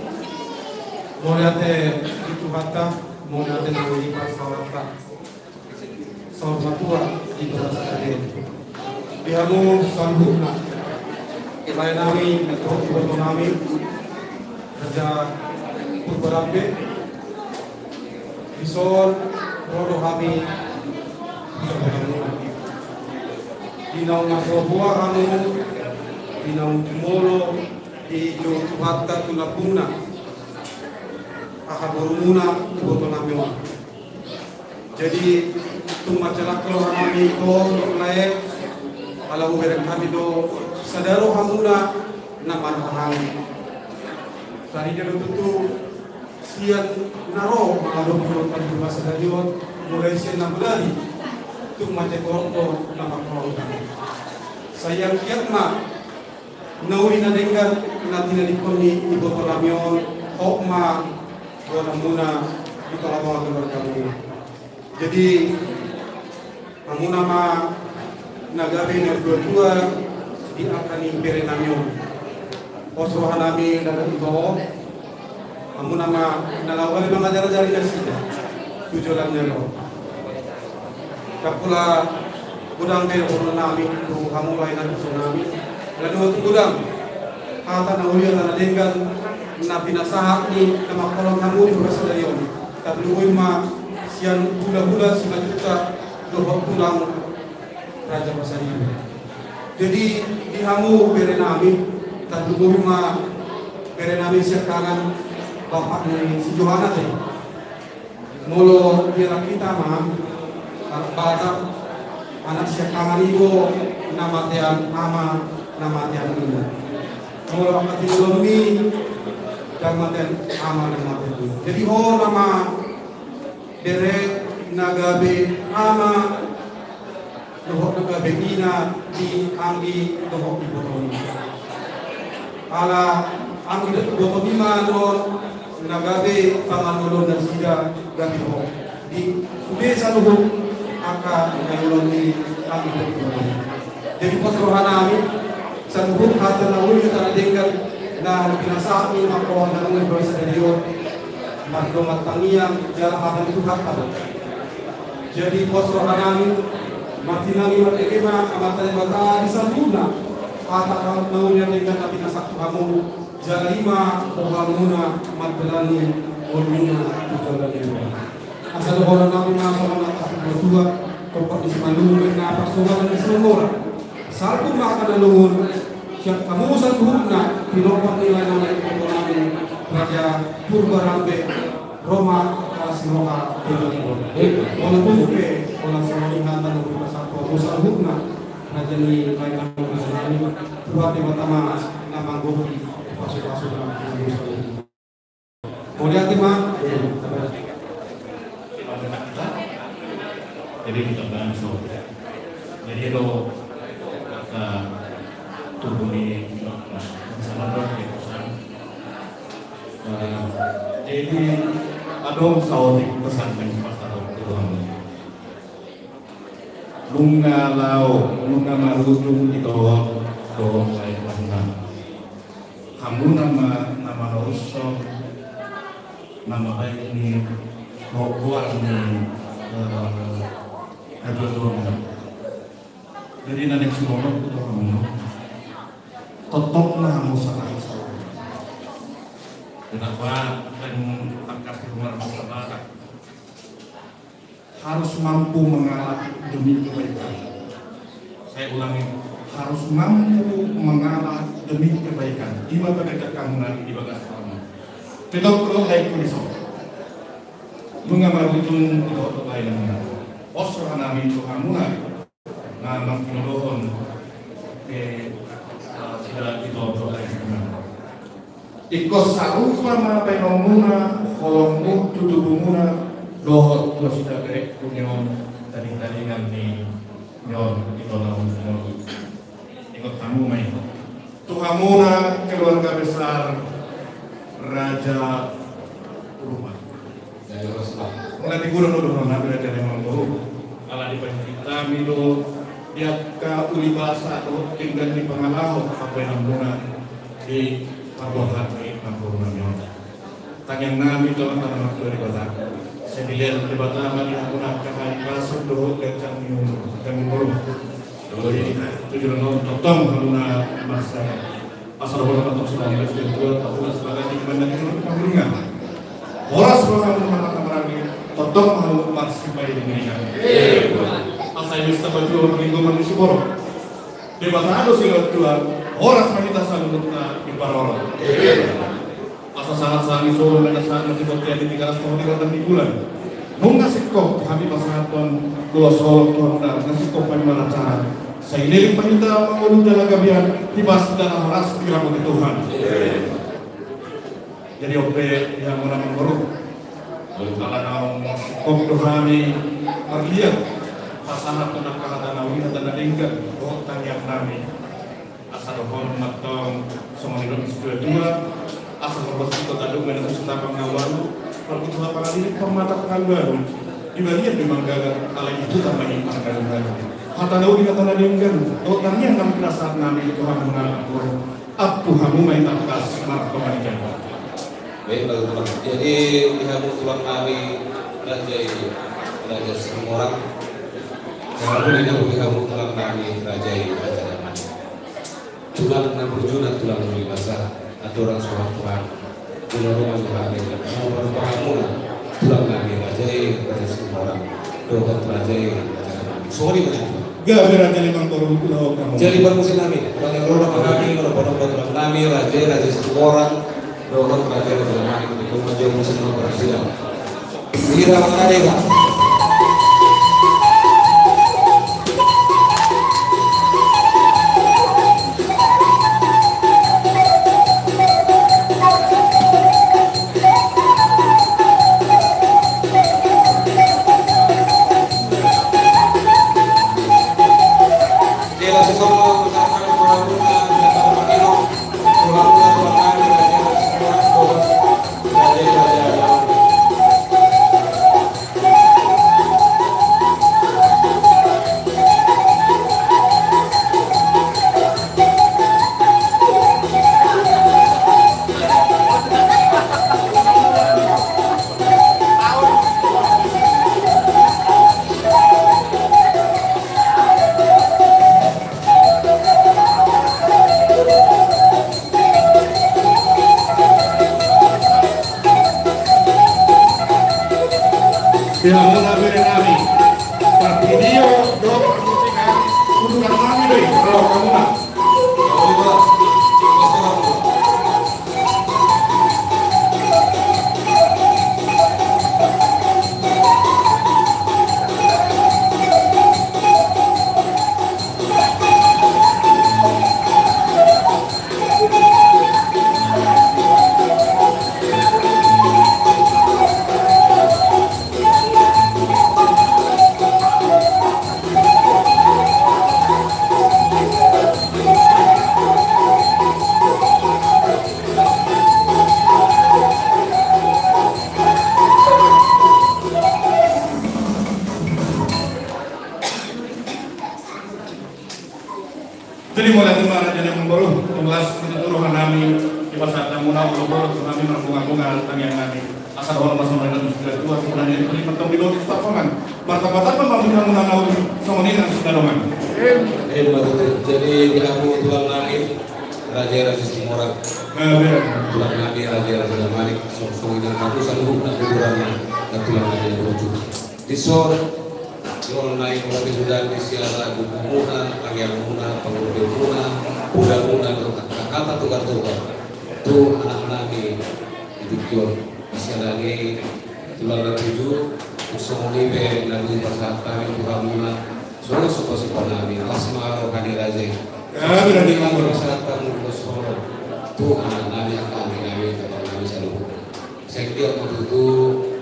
Mauliate di Tuhanta, mauliate na mauliate sauranta. Saur matua di bagasan sadari on. Di hamu saluhutna, lae nami, na torop iboto nami, Raja Purbalambe, dison ro do hami, di naung marsopoa hamu, di naung jumolo dijou Tuhanta tu lambungna, aha borumuna iboto nami on. Jadi, tung mansai laho hami ito, lae, ala hubereng hami do sada rohamuna na marhahaanggi. Tarida do tutu sian na ro mangadopi on, padi masa dalion, mulai sian na bodari tung mansai torop do na marhahaanggi. Sai anggiat ma na uli na denggan na tinadingkon ni iboto nami on, hot ma goarmuna di tongatonga keluargamuna. Jadi, hamuna ma na gabe na tuatua di angka ni bere nami on. Pos roha nami na ito, hamuna ma na laho gabe mangajarajari nasida tu joloan na ro. Ndang pola godang be dohonon nami tu hamu, lae nami, ito nami. Lae, ndang pola godang hata na uli, hata na denggan na pinasahat ni na mangkaholongi hamu di bagasan sadari on. Tarlumobi ma sian hulahula Simanjuntak dohot tulang Raja Pasaribu. Jadi, di hamu bere nami, tarlumobi ma bere nami siangkangan, bapak ni si Johana te. Molo dialap hita ma, anak Batak, anak siangkangan i do na matean ama, na matean ina. Molo angka tinggalmi, ndang matean ama, ndang matean ina. Jadi, ho nama bere na gabe ama dohot na gabe ina di anggi dohot di ibotomi. Ala anggi dohot ibotomi ma on na gabe panganolon nasida gabe ho. Di sude saluhut angka na nioloi ni anggi dohot ibotomi. Jadi pos roha nami, saluhut hata na uli, hata na denggan Na pinasahat ni angka na nunga di bagasan sadari on, mardoman tangiang jala hata ni Tuhanta do. Jadi pos roha nami, martinangi ma denggan ma Amanta Debata di saluhutna hata na uli na denggan na pinasahat tu hamu, jala i ma rohamuna mandalangi ngolumuna tu joloan ni ari on. Asa dohonon nami ma songon na tarsurat tu Alkitab, tompa ni Simalungun na parsongoran ni Situmorang. Salpu ma hata na lungun, sian hamu saluhutna, tinompa ni lae nami, iboto nami, Raja Purbarambe, ro ma angka siroha di tingki on. Molo tung pe, molo songon i hata na hupasahat tu hamu saluhutna, raja ni lae nami, iboto nami, Tuhan Debata ma na manggohi pasupasuna hamu saluhutna. Mauliate ma. Jadi kita bahas so. Jadi itu kata tubuh ni sama dong di pesan. Eh, jadi adong saotik pesan yang pasal Tuhan. Nunga laho, nunga marujung ito dohot lae nami. Hamuna ma na manarushon na mambahen ni goar ni, eh, haduan on. Jadi na naeng sidohonon tu hamu, tongtong ma hamu sahat sahat. Kenapa? Dan tangkas di rumah masyarakat. Harus mampu mengalah demi kebaikan. Saya ulangi, harus mampu mengalah demi kebaikan. Ima pagedek hamuna di bagas hamu. Pedok lo hai kuliso. Nunga marujung di dohot lae nami. Pos roha nami tu hamuna. Na mangkinolohon, eh, sida di dohot lae nami. Ingkon sarupa ma baenonmuna, holongmu tu tubumuna, dohot tu sida berek tu ni on, tadingtadingan ni on, ito na on. Ingot hamu ma i. Tu hamuna keluarga besar Raja Purba. Mauliate guru do dohonon nami raja ni amangboru. Ala dipaingot hami do di angka uli basa do denggan ni pangalaho pambahenanmuna di parborhat ni amangboru nami on. Tangiang nami tu Amanta na martua Debata. Sai dilehon Debata ma di hamuna angka hahipason dohot ganjang ni umur, ganjang ni umur. Jadi tu joloan on tongtong hamuna marsiajar. Asa dohonon ma tong songon i, tua, tua, tua, sebagai di mana di rumah panggilingan. Horas roha, hamuna na marhahamaranggi, tongtong ma hamu marsipaingiringan. Asa i ma sahat tu joloan on, linggoman ni siborok. Debata do silehon tua, horas ma hita saluhutna diparorot. Asa sahat-sahat ni solu, na sahat na sibontean di tigaras, na tigaras na di bulan. Nunga singkop hami pasahathon dua solok tu hamuna, na singkop hami mangacara. Sai leleng ma hita mangolu jala gabe hipas jala horas diramoti Tuhan. Jadi on pe di hamuna amangboru, ala naung singkop do hami marliat pasahathon angka hata na uli, hata na denggan dohot tangiang nami. Asa dohonon ma tong songon nidok ni situa-tua, asa horbo singkop tadok, manabusi tapang na ualu, marbutuha pangalilik, marmata pangalualu. Di balian do manggagar, alai di huta ma i manggagar. Hata na uli, hata na denggan dohot tangiang nami pinasahat nami tu hamuna amangboru. Ampu hamu ma i tangkas marhahamaranggi. Baik, baik, Tulang. Jadi di hamu Tulang nami Raja i, Raja Situmorang. Selalu di hamu Tulang nami Raja i, Raja Damanik. Tulang na burju na tulang na uli basa, andorang so hurang. Tulang rumah juga ada. Mau berdoa mula. Tulang nami Raja i, Raja Situmorang. Dohot Raja i, Raja Damanik. Songon i ma. Gabe raja ni amangboru, tulang nami. Jadi parmusik nami, bagi roda nami, roda-roda tulang nami, Raja i, Raja Situmorang. Dohot Raja i, Raja Damanik. Itu maju musik nomor sembilan. Ira mangkadai, Bang. Di hamuna bere nami, parvideo dohot parmusikan, uduran nami do i, ro hamuna. Jadi mauliate ma raja nami, molo tung las situtu roha nami, dipasahat hamuna olopolop tu hami marbunga-bunga tangiang nami. Asa dohot ma songon i nang tu suda tua, songon i nang tu lima tong di lobi tu pakongan. Martamba-tamba ma di hamuna na uli, songon i nang tu suda dongan. Emma tutu. Jadi di hamu tulang nami, raja-raja Situmorang. Eh, benar. Tulang nami, raja-raja Damanik, songon i nang hamu saluhutna, tulang nami, tulang nami na burju. Dison, songon na i molo di suda ni siala gugumuna, tangiangmuna, pangulumuna, podamuna, dohot hata togar-togar tu anak nami di tingki on. Di siala ni tulang na tuju, songon i pe na boi pasahat hami tu hamuna, songon sumba-sumba nami, las ma roha ni raja i. Pasahat hami tu anak nami, angka ami nami, tapa nami saluhutna. Sai dia ma tutu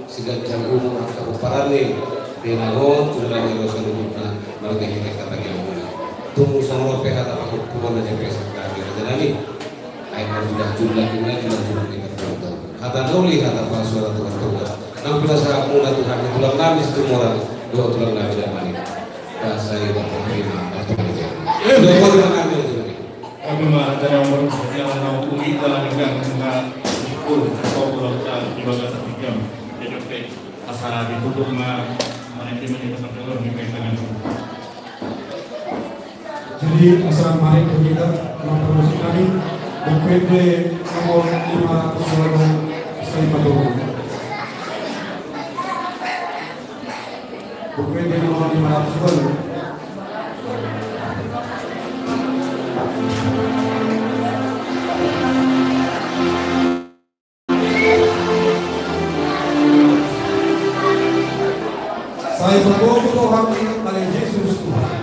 siganjang umur angka pomparan ni, di na on tu na nami ro saluhutna, marga hita angka tangiangmuna. Tung songon on pe hata panghutuon na jempesa hami raja nami. Ai marjulak-julak inna, julak-julak inna, hata na uli, hata palsu, hata togar-togar. Nang pinasahatmuna tu hami tulang nami Situmorang dohot tulang nami Damanik. Basa i dohot hami ma, dohot hami ma. Hami ma raja na umur, raja na umur, ita lagi kan, na ikut, kau pulang, di bagasan tiga. Jadi, oke. Asa ditutup ma, mana itu, mana itu, mana itu. Jadi, asa marende hita, marparmusik nami, Buku Ende nomor lima ratus walu, sai patogu. Buku Ende nomor lima ratus walu. Sai patogu do hami ale Jesus Tuhan.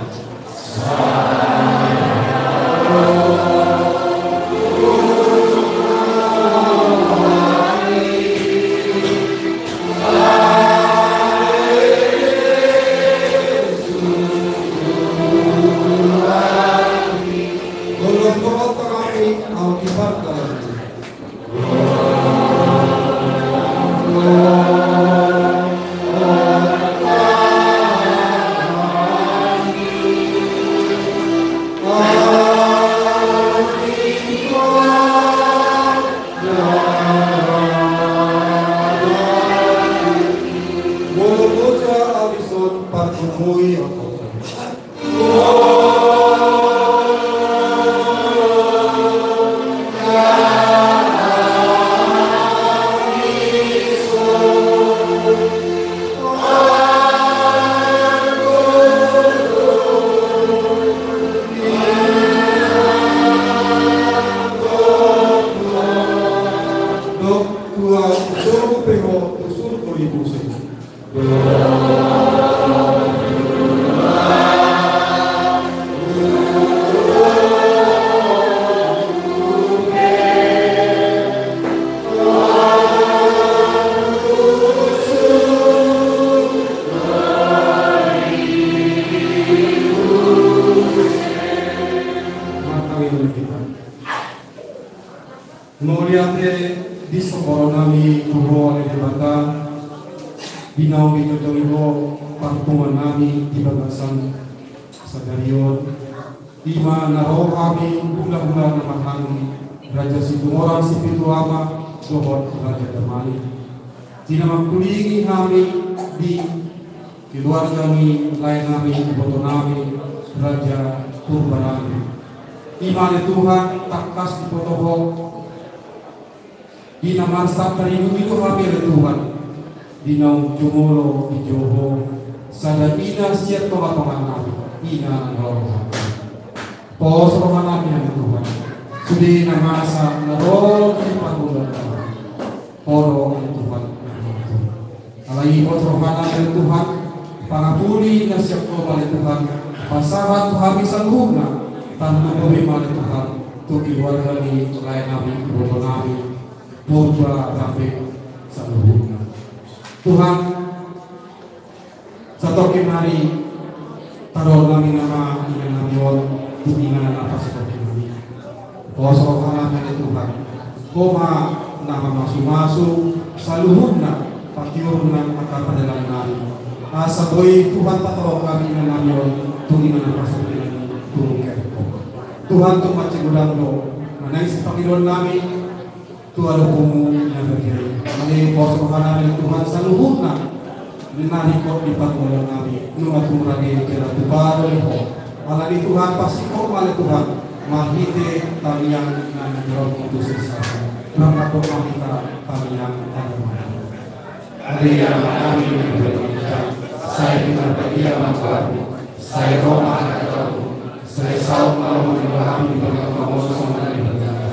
Tolong dohot kami, au kibar dalam. Molo boja au dison pargogoi au. Dok tua, domu peho, usul kori busi. Mauliate di songkoron nami tu Ho ale Debata, di naung dijojoli Ho parpunguan nami di bagasan sadari on. Ima na ro hami hulahula na marhaha i, Raja Situmorang Sipitu Ama dohot Raja Damanik. Di na mangkulingi hami di keluarga ni lae nami, iboto nami, Raja Purba nami. Ima ale Tuhan, tangkas diboto Ho. Di na marsap tarigu i do hami ale Tuhan. Di naung jumolo di joho, sada ina sian tongatonganami, ina na roha. Pos rohanami ale Tuhan, sude na masa na ro di parngoluan nami. Pos rohanami ale Tuhan, na roha. Alai pos rohanami ale Tuhan, pangapuli na sian Ho ma ale Tuhan, pasahat tu hami saluhutna, tarlumobi ma ale Tuhan, tu keluarga ni laenami, ibotonami, Purba Rape saluhutna. Tuhan, satongkin nari taruhon nami nama inanami on tu inganan na pasitongkin nami. Pos rohanami ale Tuhan, Ho ma na mamasumasu saluhutna patiurna angka pardalanan nami. Asa boi Tuhan taruhon nami inanami on tu inganan na pasitongkin nami tu mungkin Ho. Tuhan, tung mansai godang do manang sipangidoan nami, tu adopanMu na badia i. Alai pos rohanami ale Tuhan saluhutna na ringkot di parngoluan nami, nunga tung rade jala tupa do di Ho. Alani i Tuhan, pasikop ma ale Tuhan, marhite tangiang na nidokmu tu sesa. Rangkapon ma hita tangiang. Ale Amanami na di banua, sai pinarbadia ma goarMu, sai ro ma harajaonMu, sai saut ma lomo ni rohaM di banua tonga on songon na di banua.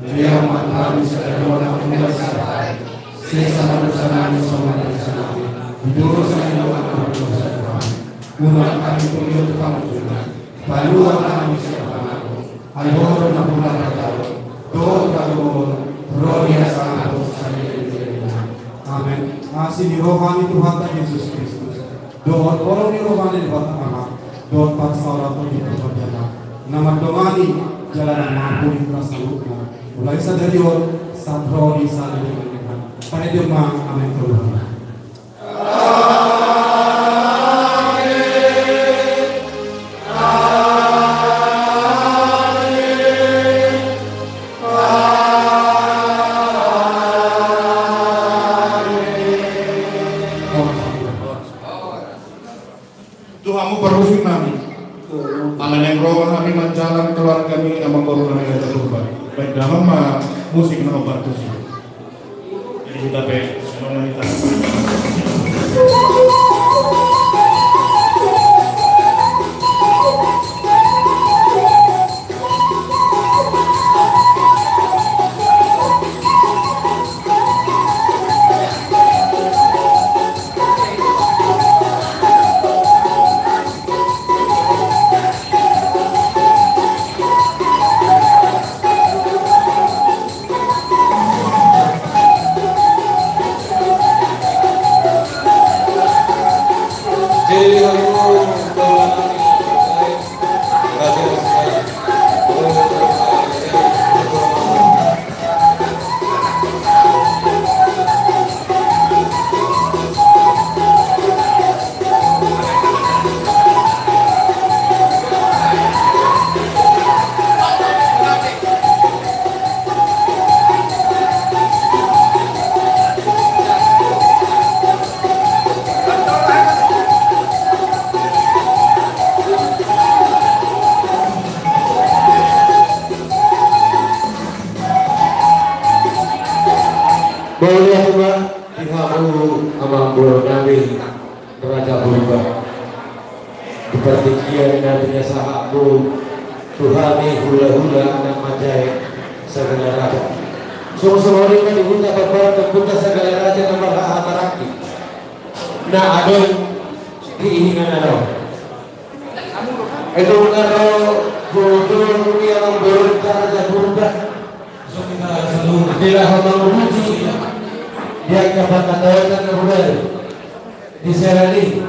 Lehon ma tu hami sadari on hangoluan siapari. Sesa ma dosanami songon na di dosanami di dosa ni dongan na mardosa tu hami. Unang hami togihon tu pangunjunan. Palua ma hami sian pangago. Ai Ho do nampuna harajaon dohot hagogoon, ro di hasangapon saleleng ni lelengna. Amen. Asi ni roha ni Tuhanta Jesus Kristus, dohot holong ni roha ni Debata Ama, dohot parsaoran ni Tondi Parbadia, na mandongani jala na mangapuli hita saluhutna, mulai sadari on sahat ro di saleleng ni lelengna. Pangidoan ma. Amen. Tolu. Tu hamu parmusik nami. Ala naeng ro ma hami manjalang keluarga ni amangboru nami Raja Purba. Baen damang ma musik na hombar tusi. Jadi hita pe, songon na hita. Mauliate ma di hamu amangboru nami Raja Purba. Di partingkian na pinasahatmu tu hami hulahula anak manjae Sagala Raja. Songon songon i ma di huta Pambaran Ompunta Sagala Raja na marhaha maranggi na adong di inganan on. Ai tung na ro joujou ni amangboru Raja Purba. Di laho mangurusi di angka pangkataion na hudari di sera ni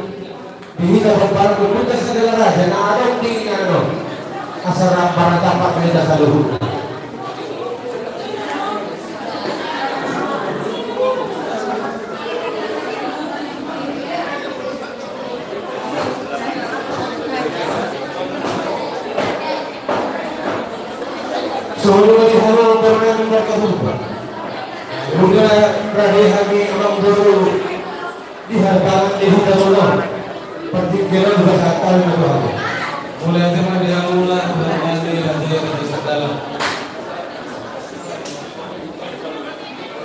di hita Pambaran Ompunta Sagala Raja na adong di inganan on. Asa ra maratapak hita saluhutna. Songon i ma di hamu amangboru nami marga Purba. Mula rade hami amangboru di harbangan di huta on. Partingkian on hupasahat hami ma tu hamu. Mauliate ma di hamu na hurang nami raja raja sandala.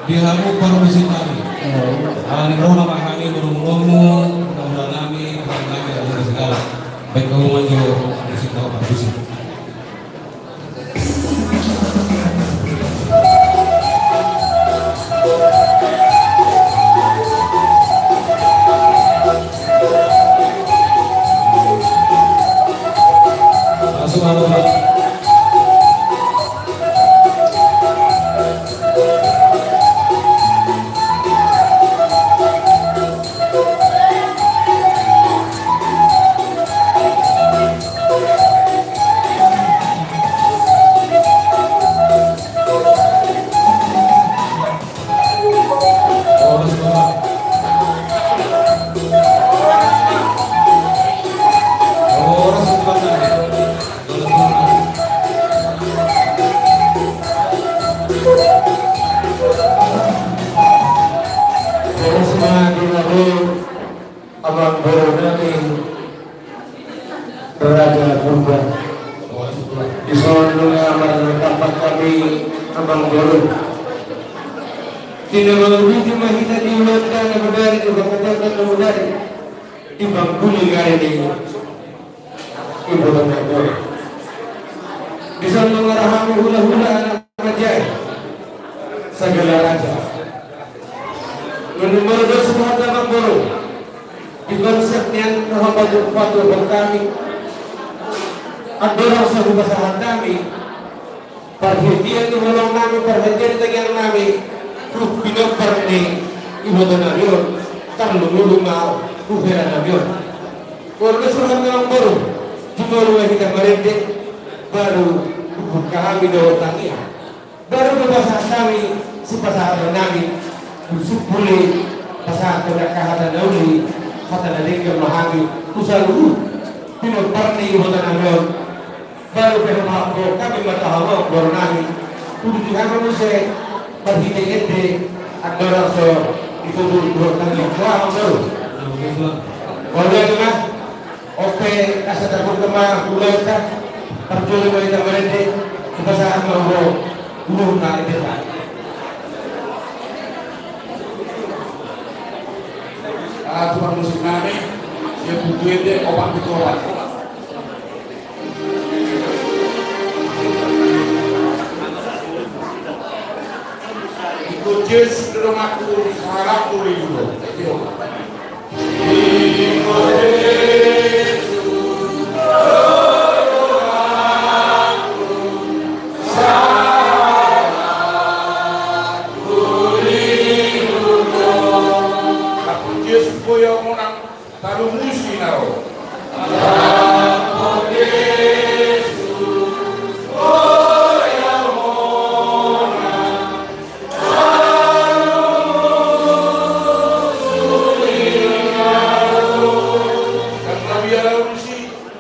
Di hamu parmusik nami. Ala ni roha ma. Tanda na bodari, di bangkatan na bodari, di bangkuli gari ni iboto na bodari. Di sana nunga ra hami hula-hula anak raja i, sagala raja. Molo dos rohanta, amangboru, di konsep nian roha patuduhon hami, andorang so hupasahat hami parhitean ni holong nami, parhitean ni tangiang nami tu pinompar ni iboto nami on, tarlumobi ma tu hela nami on. Molo dos rohanta, amangboru, jumolo ma hita marende, baru hubuka hami dohot tangiang. Baru ma pasahat hami sipasahaton nami, tu sumpul i pasahathon angka hata na uli, hata na denggan ma hami tu saluhut pinompar ni iboto nami on. Baru pe hami ma tahaon, amangboru nami, tuduti hami muse marhite ende, andorang so dituduti dohot tangiang. Amangboru, mauliate ma. Oke, asa tarbuka ma ulaonta, parjolo ma hita marende, hupasahat ma ulaonta, ende ta. Ah, tukang musik nami, ia buku ende opat buku opat. Ikut Jesus ke rumahku, saharapku di dulu. Tapi Jesus boya monang, talu musi na ro.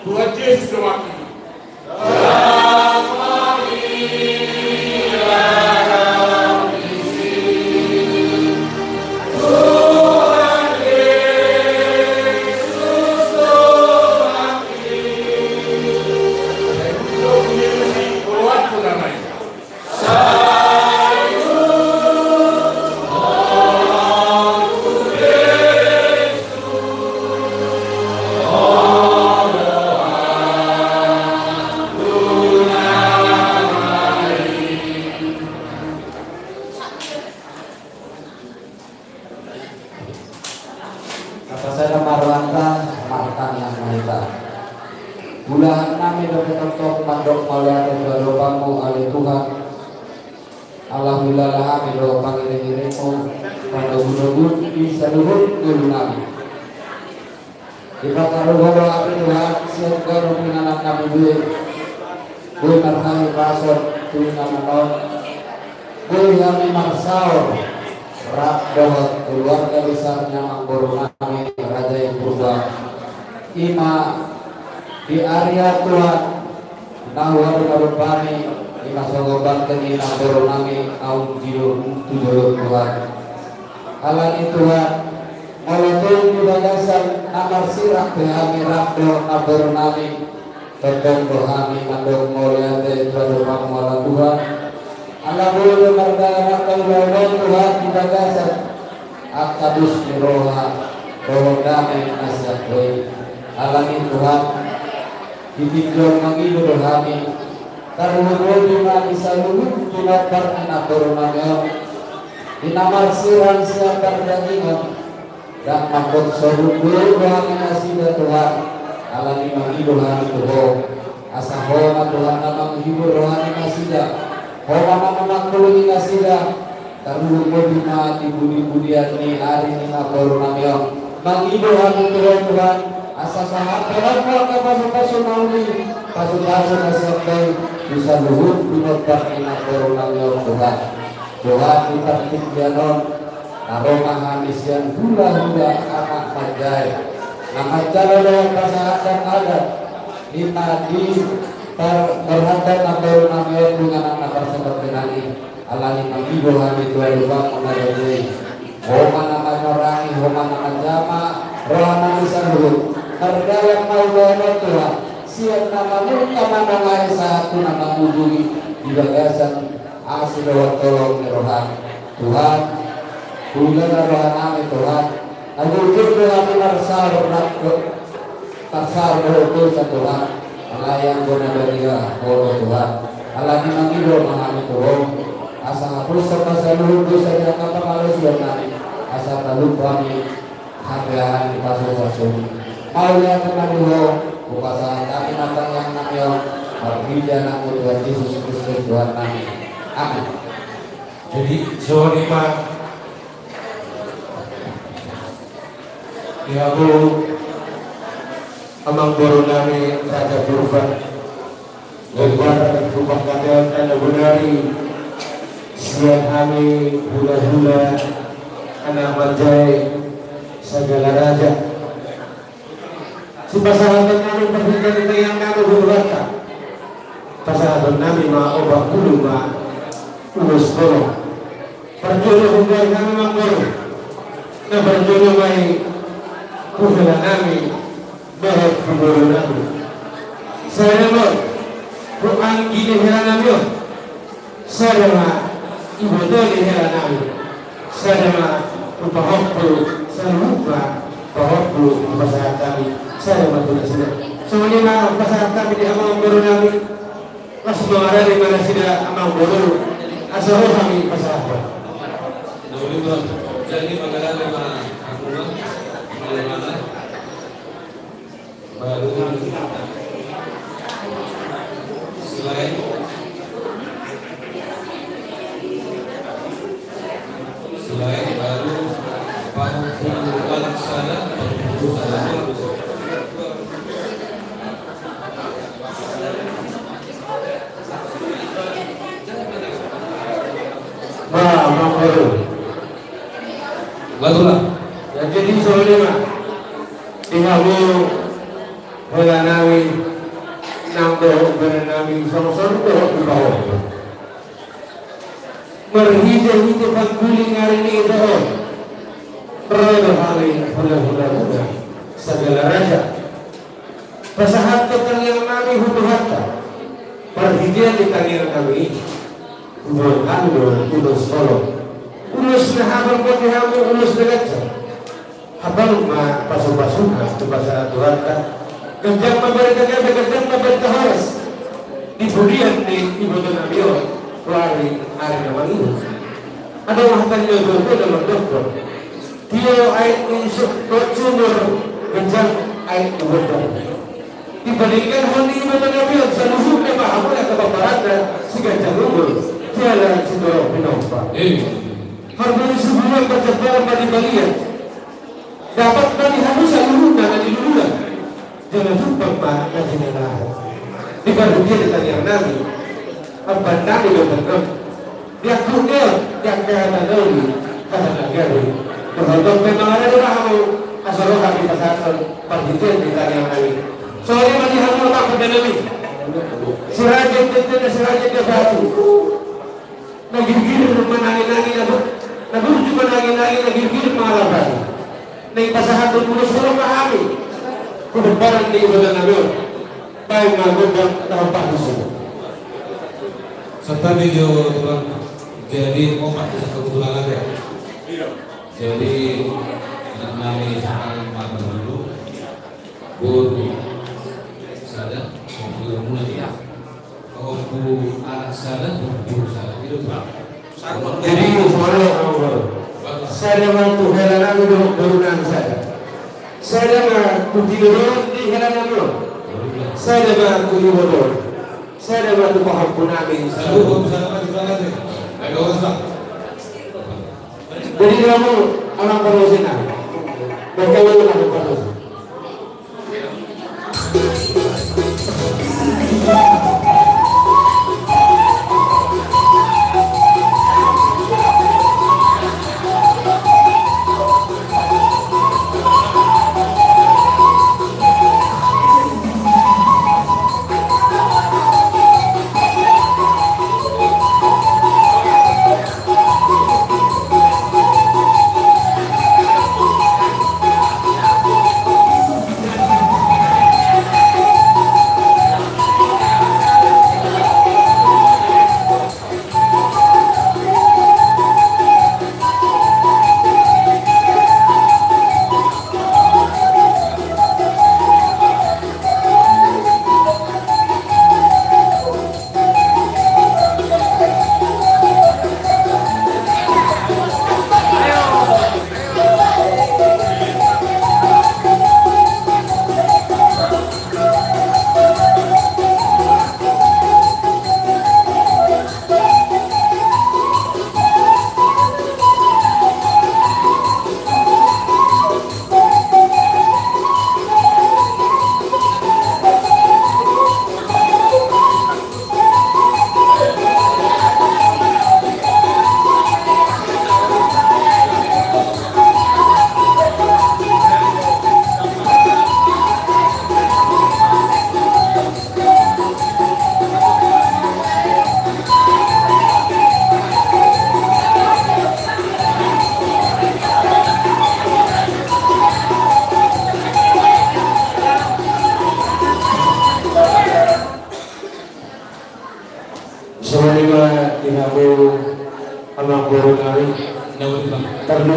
Tuhan Jesus do mati. Tapasada ma rohanta, martangiang ma hita. Ulaon nami dope tongtong mandok mauliate tu adopanmu, ale Tuhan. Ala huilala hami do pangiring-iringmu, panogu-nogu di saluhut ngolu nami. Dipatarruhon do hami, Tuhan, sian ganup inganan nami be. Boi marhahipason tu inganan on. Boi hami marsaor rap dohot keluarga besar ni amangboru nami Raja i Purba. I ma di ari on, Tuhan, na hualualuhon hami, i ma songon bangke ni amangboru nami naung tu jolo, tu jolo, Tuhan. Alani, Tuhan, molo tung di bagasan na marsirang pe hami rap dohot amangboru nami, tongtong do hami mandok mauliate tu adopanmu, ala Tuhan. Ala boi do mardalanan ulaon on, Tuhan, di bagasan angka dos ni roha dohot dame na sian Ho i. Alani, Tuhan, di tingki on mangido do hami, tarlumobi ma di saluhut pinompar ni amangboru nami on, di na marsirang sian pardagingon, ndang mandok sogot do hami nasida, Tuhan, alani mangido hami tu Ho. Asa Ho ma, Tuhan, na manghibur roha ni nasida, Ho ma na manghaholongi nasida, tarlumobi ma di pudi-pudian ni ari ni amangboru nami on. Mangido hami tu Ho, Tuhan, asa sahat roham tu angka pasu-pasu na uli, pasu-pasu na sian Ho i, tu saluhut pinompar ni amangboru nami on, Tuhan. Tuhan, di partingkian on, na ro ma hami sian hula-hula anak manjae, na manjalo dohot pasahaton adat, i ma di par-, parhata amangboru nami on tu inganan na parsabot nami. Alani mangido hami tu adopanmu na raja i. Ho ma na manorangi, Ho ma na manjama roha nami saluhut. Mardalan ma ulaon on, Tuhan, sian na mamungka manongai sahat tu na mangujungi, di bagasan asi dohot holong ni roham, Tuhan. Hulala roha nami Tuhan, asa unjur do hami marsaor, marsaor dohot dosa Tuhan. Alai anggo na badia Ho do Tuhan, alani i mangido ma hami tu Ho, asa hapushon ma saluhut dosa ni angka pangalaosion nami, asa talup hami hapeahan ni pasupasu. Mauliate ma di Ho, hupasahat hami ma tangiang nami on, marhite Anakmu Tuhan Jesus Kristus Tuhan nami. Amin. Jadi, songon i ma. Di hamu amangboru nami Raja Purba, goar Purba Kateon, na bonari sian hami hulahula anak manjae Sagala Raja. Sipasahaton nami, parhitean ni tangiang nami tu Tuhanta, pasahaton nami ma opat pulu ma ulos bolon. Parjolo huhilala nami ma boru, na parjolo ma i huhilala nami dohot tu boru nami. Sada ma i tu anggi ni hela nami on. Sada ma iboto ni hela nami. Sada ma tu pahompu, saluhut ma pahompu hupasahat hami. Sada ma tu nasida. Songon i ma hupasahat hami di amangboru nami. Laos mangarade ma nasida amangboru, asa ro hami pasahathon. Jadi mangarade ma amangboru. Baru silaen. Silaen baru pahompu anak sada, pahompu sada. Bah, amangboru. Betul lah. Ya, jadi songon i ma. Di hamu hela nami nang dohot bere nami, songon songon dohot di pahompu. Marhitehite pangguling ari ni ito on, ro do hami hulahula muna Sagala Raja pasahathon tangiang nami tu Tuhanta. Parhitean ni tangiang nami i, huboan hami do ulos bolon. Ulos na habang ma di hamu, ulos na ganjang. Habang ma pasupasuna tu pasahat Tuhanta. Ganjang ma barita gabe, ganjang ma barita horas di pudian ni iboto nami on tu ari, ari na mangihut. Adong hata ni natua-tua na mandokkon: Tio aek ni sumur, ganjang aek ni bontar. Dipadengganhon ni iboto nami on saluhutna ma hamu angka pomparanna, siganjang umur jala sitorop pinompar. Harburu sibulan, parjampalan ma di balian. Dapot ma di hamu saluhutna na niluluan, jala jumpang ma na jinalahan. Di parhitean ni tangiang nami, amban nami do tangkas di angka ulaon, di angka hata na uli, hata na gabe. Dohot on pe mangarade ma hamu, asa ro hami pasahathon parhitean ni tangiang nami. Songon i ma di hamu amang pande nami. Sirajen tentena, sirajen na batu. Na girgir manangi-nangi na bu-, na burju manangi-nangi, na girgir mangalapati. Na i pasahathon ulos bolon ma hami tu pomparan ni iboto nami on. Baen ma gondang na hombar tusi. Santabi jo tulang. Jadi opat, kebetulan ada. Jadi anak nami sekarang empat dulu. Boru sada, boru muna dia. Pahompu anak sada, pahompu sada. Jadi, sada ma tu hela nami dohot boru nami sada. Sada ma tu tinuruan ni hela nami on. Sada ma tu iboto. Sada ma tu pahompu nami. Jadi, kamu anak pardosen nami. Baca lu anak pardosen.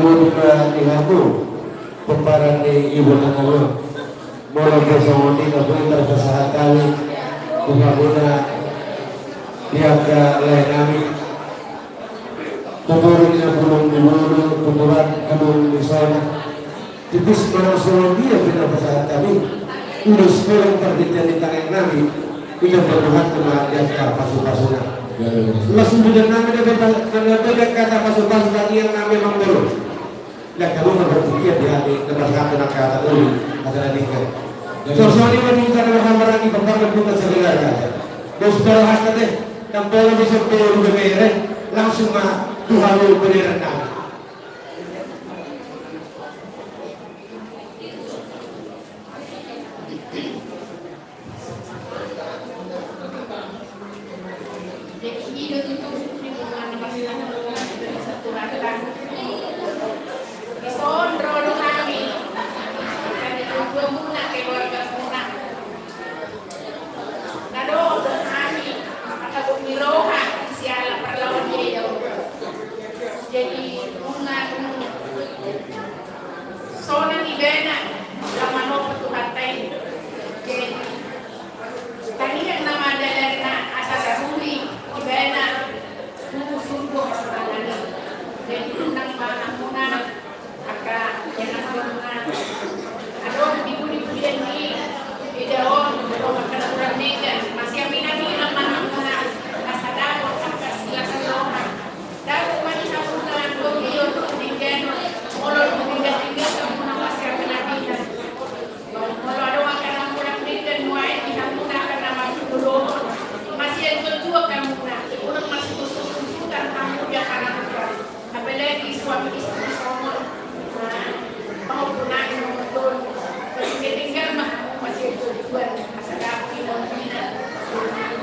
Di hamu pomparan ni ibu nami, molo pe songon i na boi tarpasahat hami tu hamuna di angka lae nami, tu toru ni bulung ni boru, tu tulang bulung ni sona. Tipis manang songon dia pe na pasahat hami. Ulos holong parhitean ni tangiang nami, ida pe Tuhan tu ma di angka pasupasuna. Laos umbahen nami na beda, na beda kata pasupasu tangiang nami mangolu. Lek kamu berpikir di hati, na pasahat na kata uli, kata na dingka. Songon i ma di hita na marhahamaranggi, pambahen bukan segala kata. Dos baru hata deh, tampona bisa pe ulu bebere, langsung ma tu hamu bebere nami. Jadi, i do tutu, di hubungan na marsilang, di satu rata. Dison ro do hami, angka ni tonggomuna, keluargamuna. Na dohot do hami, angka bot ni roha, siala parlawan i do. Jadi, nunga, nunga. Sonang ibana, lam manopa Tuhanta i. Jadi, tangiang nama dalanna asa taruli ibana tu surgo hasonangan i. Jadi, unang ma hamuna, angka ianakhonna, adong di pudipudian ni eda on, adong angka na hurang denggan, masiaminaminan ma hamuna, asa dapot angka silas ni roha. Dapot ma di hamuna, anggo i on, denggan, molo dung denggan-denggan, hamuna masiaminaminan. Molo adong angka na hurang denggan nuaeng di hamuna angka na marhulahula, masianjuanjuan hamuna, unang masitutututan hamu di angka na hurang. Apalagi suami istri songon, nah, pahompu nami songon i. Jadi denggan ma hamu masianjuanjuan, asa dapot i na hurang.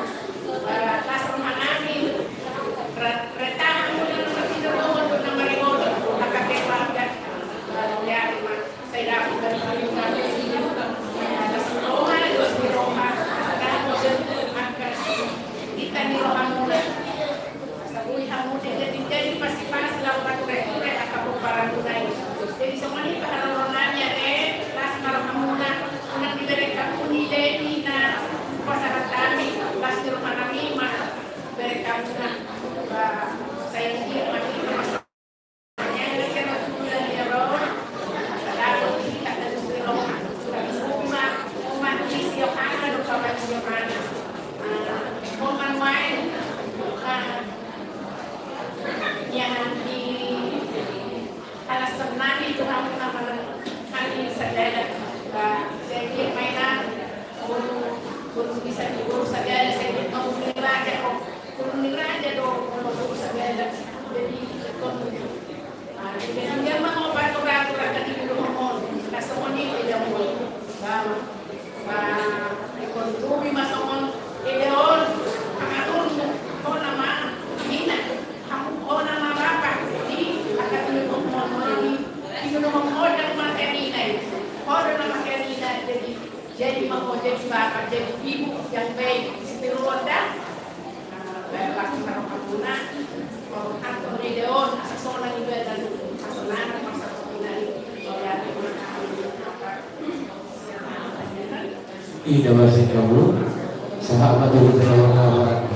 Las roha nami, ra-, reta hamuna na marhulahula, na maringoto, angka keluarga. Jadi ma. Sai dapot dari Tuhan. Atas roha, dos ni roha, dan dos angka sititi ni rohamuna. Sabui hamu jadi, jadi pasti-pasti laho pature-ture angka pomparanmuna i. Jadi songon i paharoro nami ate, las ma rohamuna, unang dibereng hamu ni leni na pasahat hami, las ni roha nami ma bereng hamuna. Ba, sai dia mati. Jadi, jadi, dia mau obat obat, obat tadi di rumah mau. Nah, songon i, dia mau. Nah, nah, ikon tumi ma songon, eda on, pangaturmu, ho nama, hina, hamu, ho nama bapa, di, angka di rumah mau, di rumah mau, dan mata hina, ho nama hina, jadi, jadi mau, jadi bapa, jadi ibu yang baik, di situ Rwanda. Ida masih kamu, sahat ma tu hita na marhahamaranggi.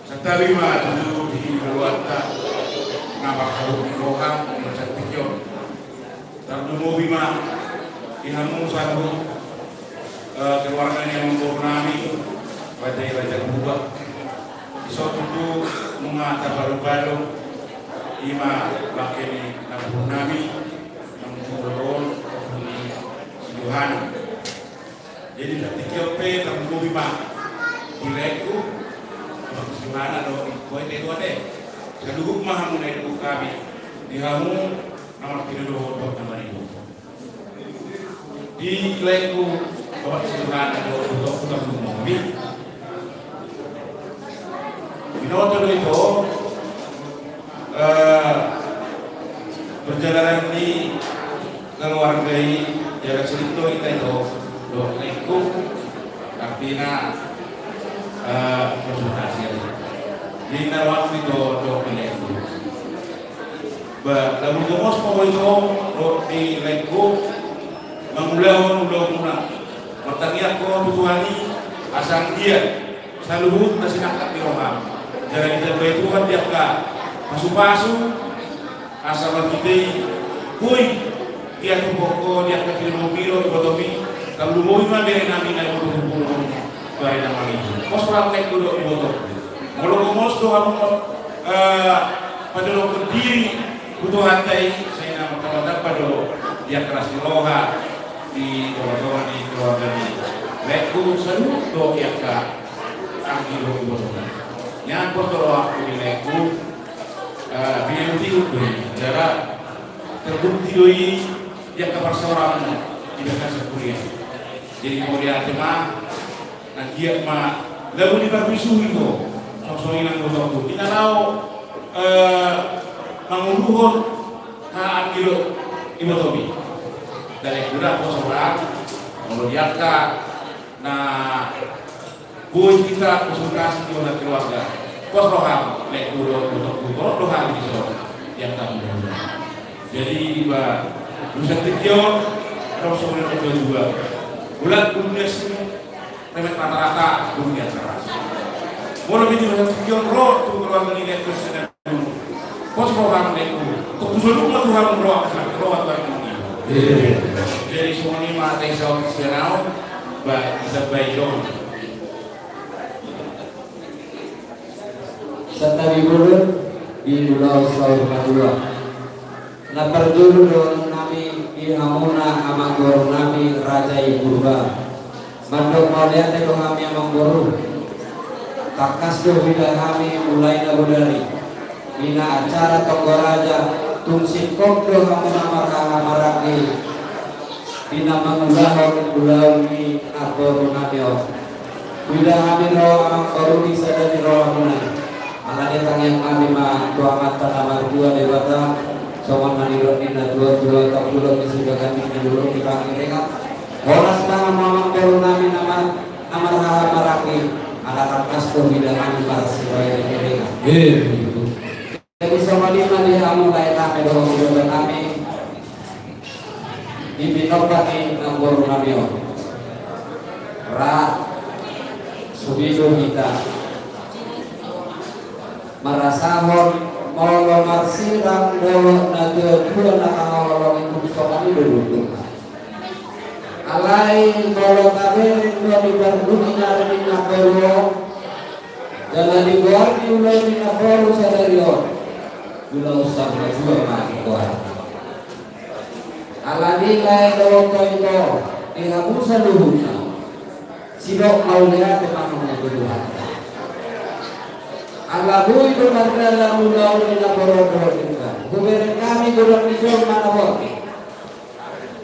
Santabi ma tutu di keluarga na marhahamaranggi roha, na santabi on. Tarlumobi ma di hamu saluhut, eh, keluarga ni amangboru nami, Raja i Raja Purba. Dison tutu nunga tabalobalo, i ma bangke ni namboru nami, namboru on, namboru ni si Johana. Jadi, tarlumobi ma di laengku, Bapak Sihana do, boy te dua te. Saluhut ma hamu na ibu kami, di hamu na martinodohon dohot na maringoto. Di laengku, Bapak Sihana do, do, do, do, do, do. Binoto do ito, eh, perjalanan ni keluarga i, jala sude do ito, do, do, laengku. Artina, Konsultasi aja. Jadi ntar waktu itu dok di laengku. Ba lagu gomos mau itu dok di laengku. Mangulahon ulaonmuna. Martangiangkon tu Tuhan i asa anggiat saluhut na sinangkap ni roham. Jala ditambai Tuhan di angka pasupasu. Asa marhite i boi diatuhon ho di angka pinompinami, ibotomi. Tarlumobi ma berenami na di pudun pudun tu ari na mangihut. Pos roham laengku dohot iboto. Molo gomos do hamu padodokkon diri tu Tuhanta i, sai na martamba-tamba do di angka las ni roha di tonga-tonga ni keluarga ni laengku, saluhut do di angka anggi dohot iboto. Nian pos do rohangku di laengku. Pinangihuthon do i jala terbukti do i di angka parsaoran di bagasan kuliah. Jadi mauliate ma, anggiat ma lagu ni parbisuhi do. Songon i nang ibotoku di na laho manguluhon haha anggi dohot ibotomi. Dan yang kuda pos roham molo di angka na boi hita konsultasi di hona keluarga. Pos roham laengku dohot ibotoku, torop do hami dison di angka muda-muda. Jadi iba urusan tingki on, adong songon na dua-dua. Bulan dunia sini remet rata-rata dunia keras. Molo di urusan tingki on ro tu keluarga ni laengku. Pos roham laengku. Tok tu soluhut ma Tuhan ro angka roha tu ari na mangihut. Jadi songon i ma hata i saut sian au. Ba ditambai do. Santabi bolon di ulaon saur matua. Na parjolo dohononnami di hamuna amangborunami Raja i Purba. Mandok mauliate do hami amangboru. Tangkas do huida hami mulai na bodari. Di na acara tonggo raja tung singkop do hamuna marhaha maranggi. Di na mangulahon ulaon ni amangborunami on. Huida hami ro amangboru di sada ni rohamuna. Alani tangiangnami ma tu Amanta na martua Debata, songon na nidok ni natuatua, tampulon ni sibagan ni dulu di pangiringan. Horas ma hamu amangborunami na mar-, na marhaha maranggi, ala tangkas do huida hami marsibaga di pangiringan. Jadi songon i ma di hamu laenami dohot ibotonami. Di pinompar ni amangborunami on. Ra sude do hita marasahon molo marsirang dohot natuatua na haholongi tung songon i do butuhna. Alai molo tabereng do di parbue ni ari ni amangboru on jala digoar di ulaon ni amangboru sadari on, ulaon saur matua ma digoar. Alani lae dohot ito di hamu saluhutna. Sidok mauliate ma hamu tu Tuhanta. Ala boi do mardalan ulaon ni na borok dohot denggan. Hubereng hami godang ni jolma na borngin.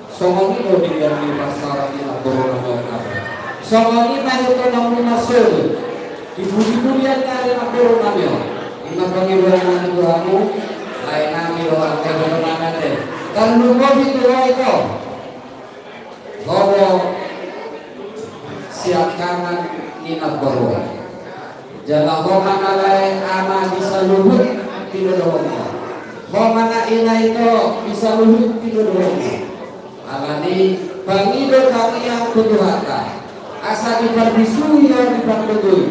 Songon i do denggan ni parsaoran ni na borok na borngin. Songon i ma hita na muna solu. Di pudi-pudian ni ari na borok nami on. Ima pangidoan nami tu hamu. Lae nami do angka borok nami ate. Tarlumobi tu roha ito. Ho do siangkangan ni na borok. Jala ho ma na lae ama di saluhut pinodohonmu. Ho ma na ina ito di saluhut pinodohonmu. Alani pangido tangiang tu Tuhanta. Asa diparbisui ho diparbisui.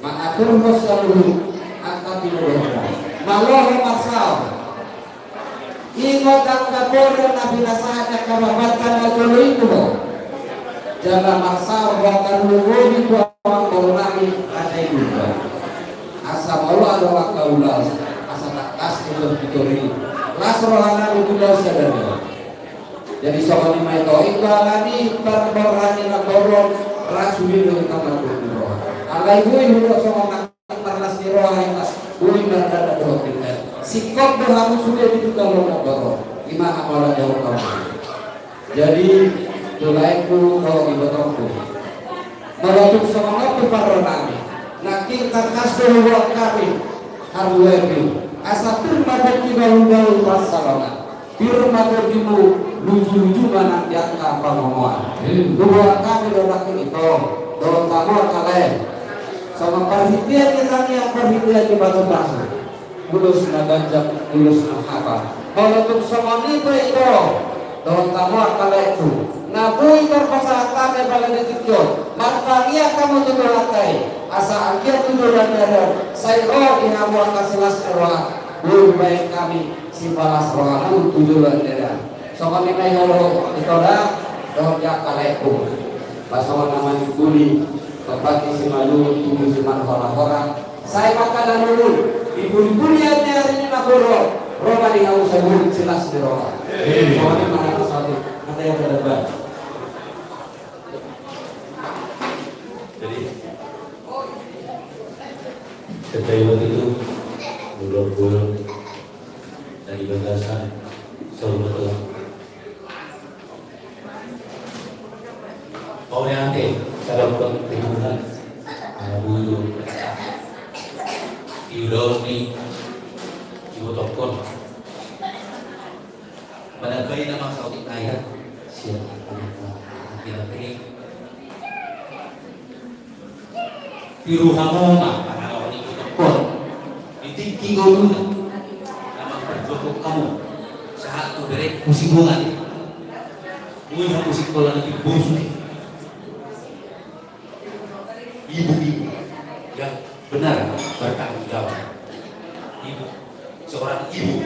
Mangaturhon saluhut angka pinodohonmu. Malo ho marsaor. Ingot angka poda na pinasahat ni angka bapanta na jolo i tu ho. Jala marsaor ho tarlumobi tu amangboru nami Raja i Purba. Asa molo adong angka ulaon asa tangkas do tu tori. Las roha nami tu ulaon sadari on. Jadi songon i ma ito, ingkon alani parborhat ni na borhat, ra sude do hita marborhat ni roha. Alai boi hudok songon na marlas ni roha hita, boi mardalan dohot denggan. Singkop do hamu sude di tu joloan na borhat. Ima hamu ala jolo hamu. Jadi tu laengku dohot ibotongku. Molo tung songon on tu parro nami, nangkin tangkas do huboan hami haruepi. Asa pir ma pongki bahul-bahul pansalongan. Pir ma pongkimu luju-luju ma nang di angka pangomoan. Huboan hami do nangkin ito dohot hamu angka lae. Parhitean ni tangiang, parhitean ni batu pasu, ulos na ganjang, ulos na hata. Molo tung songon i pe, ito, dohot hamu angka laengku, na boi tarpasahat hami apala di tingki on, martangiang hamu tu Tuhanta i, asa anggiat tu joloan ni ari on sai ro di hamu angka silas ni roha, boi dibaen hami sipalas rohamu tu joloan ni ari on. Songon i ma i, olo, ito da, dohot di angka laengku. Pasongon na manimbuli, tompaki simalungun, tubu simarhorahora. Sai ma angka na lulul, di pudi-pudi ni ari ni nagoro, ro ma di hamu sai buruk silas ni roha. Songon i ma na satu, hata i, hata na baen. Jadi, setelah itu, ulur-ulur dari bagasan, saur matua. Mauliate, salam perlindungan, ah, bulu. Iudaon ni, ibu tokon. Manangkai nama sautik naya. Siap. Siap. Tiru hamu ma pangalaho ni ibu tokon di tingki ngoluna na mamparjuangkon hamu sahat tu berengku si Bongan. Boi hamu sikola na timbosu. Ibu-ibu yang benar bertanggung jawab. Ibu, seorang ibu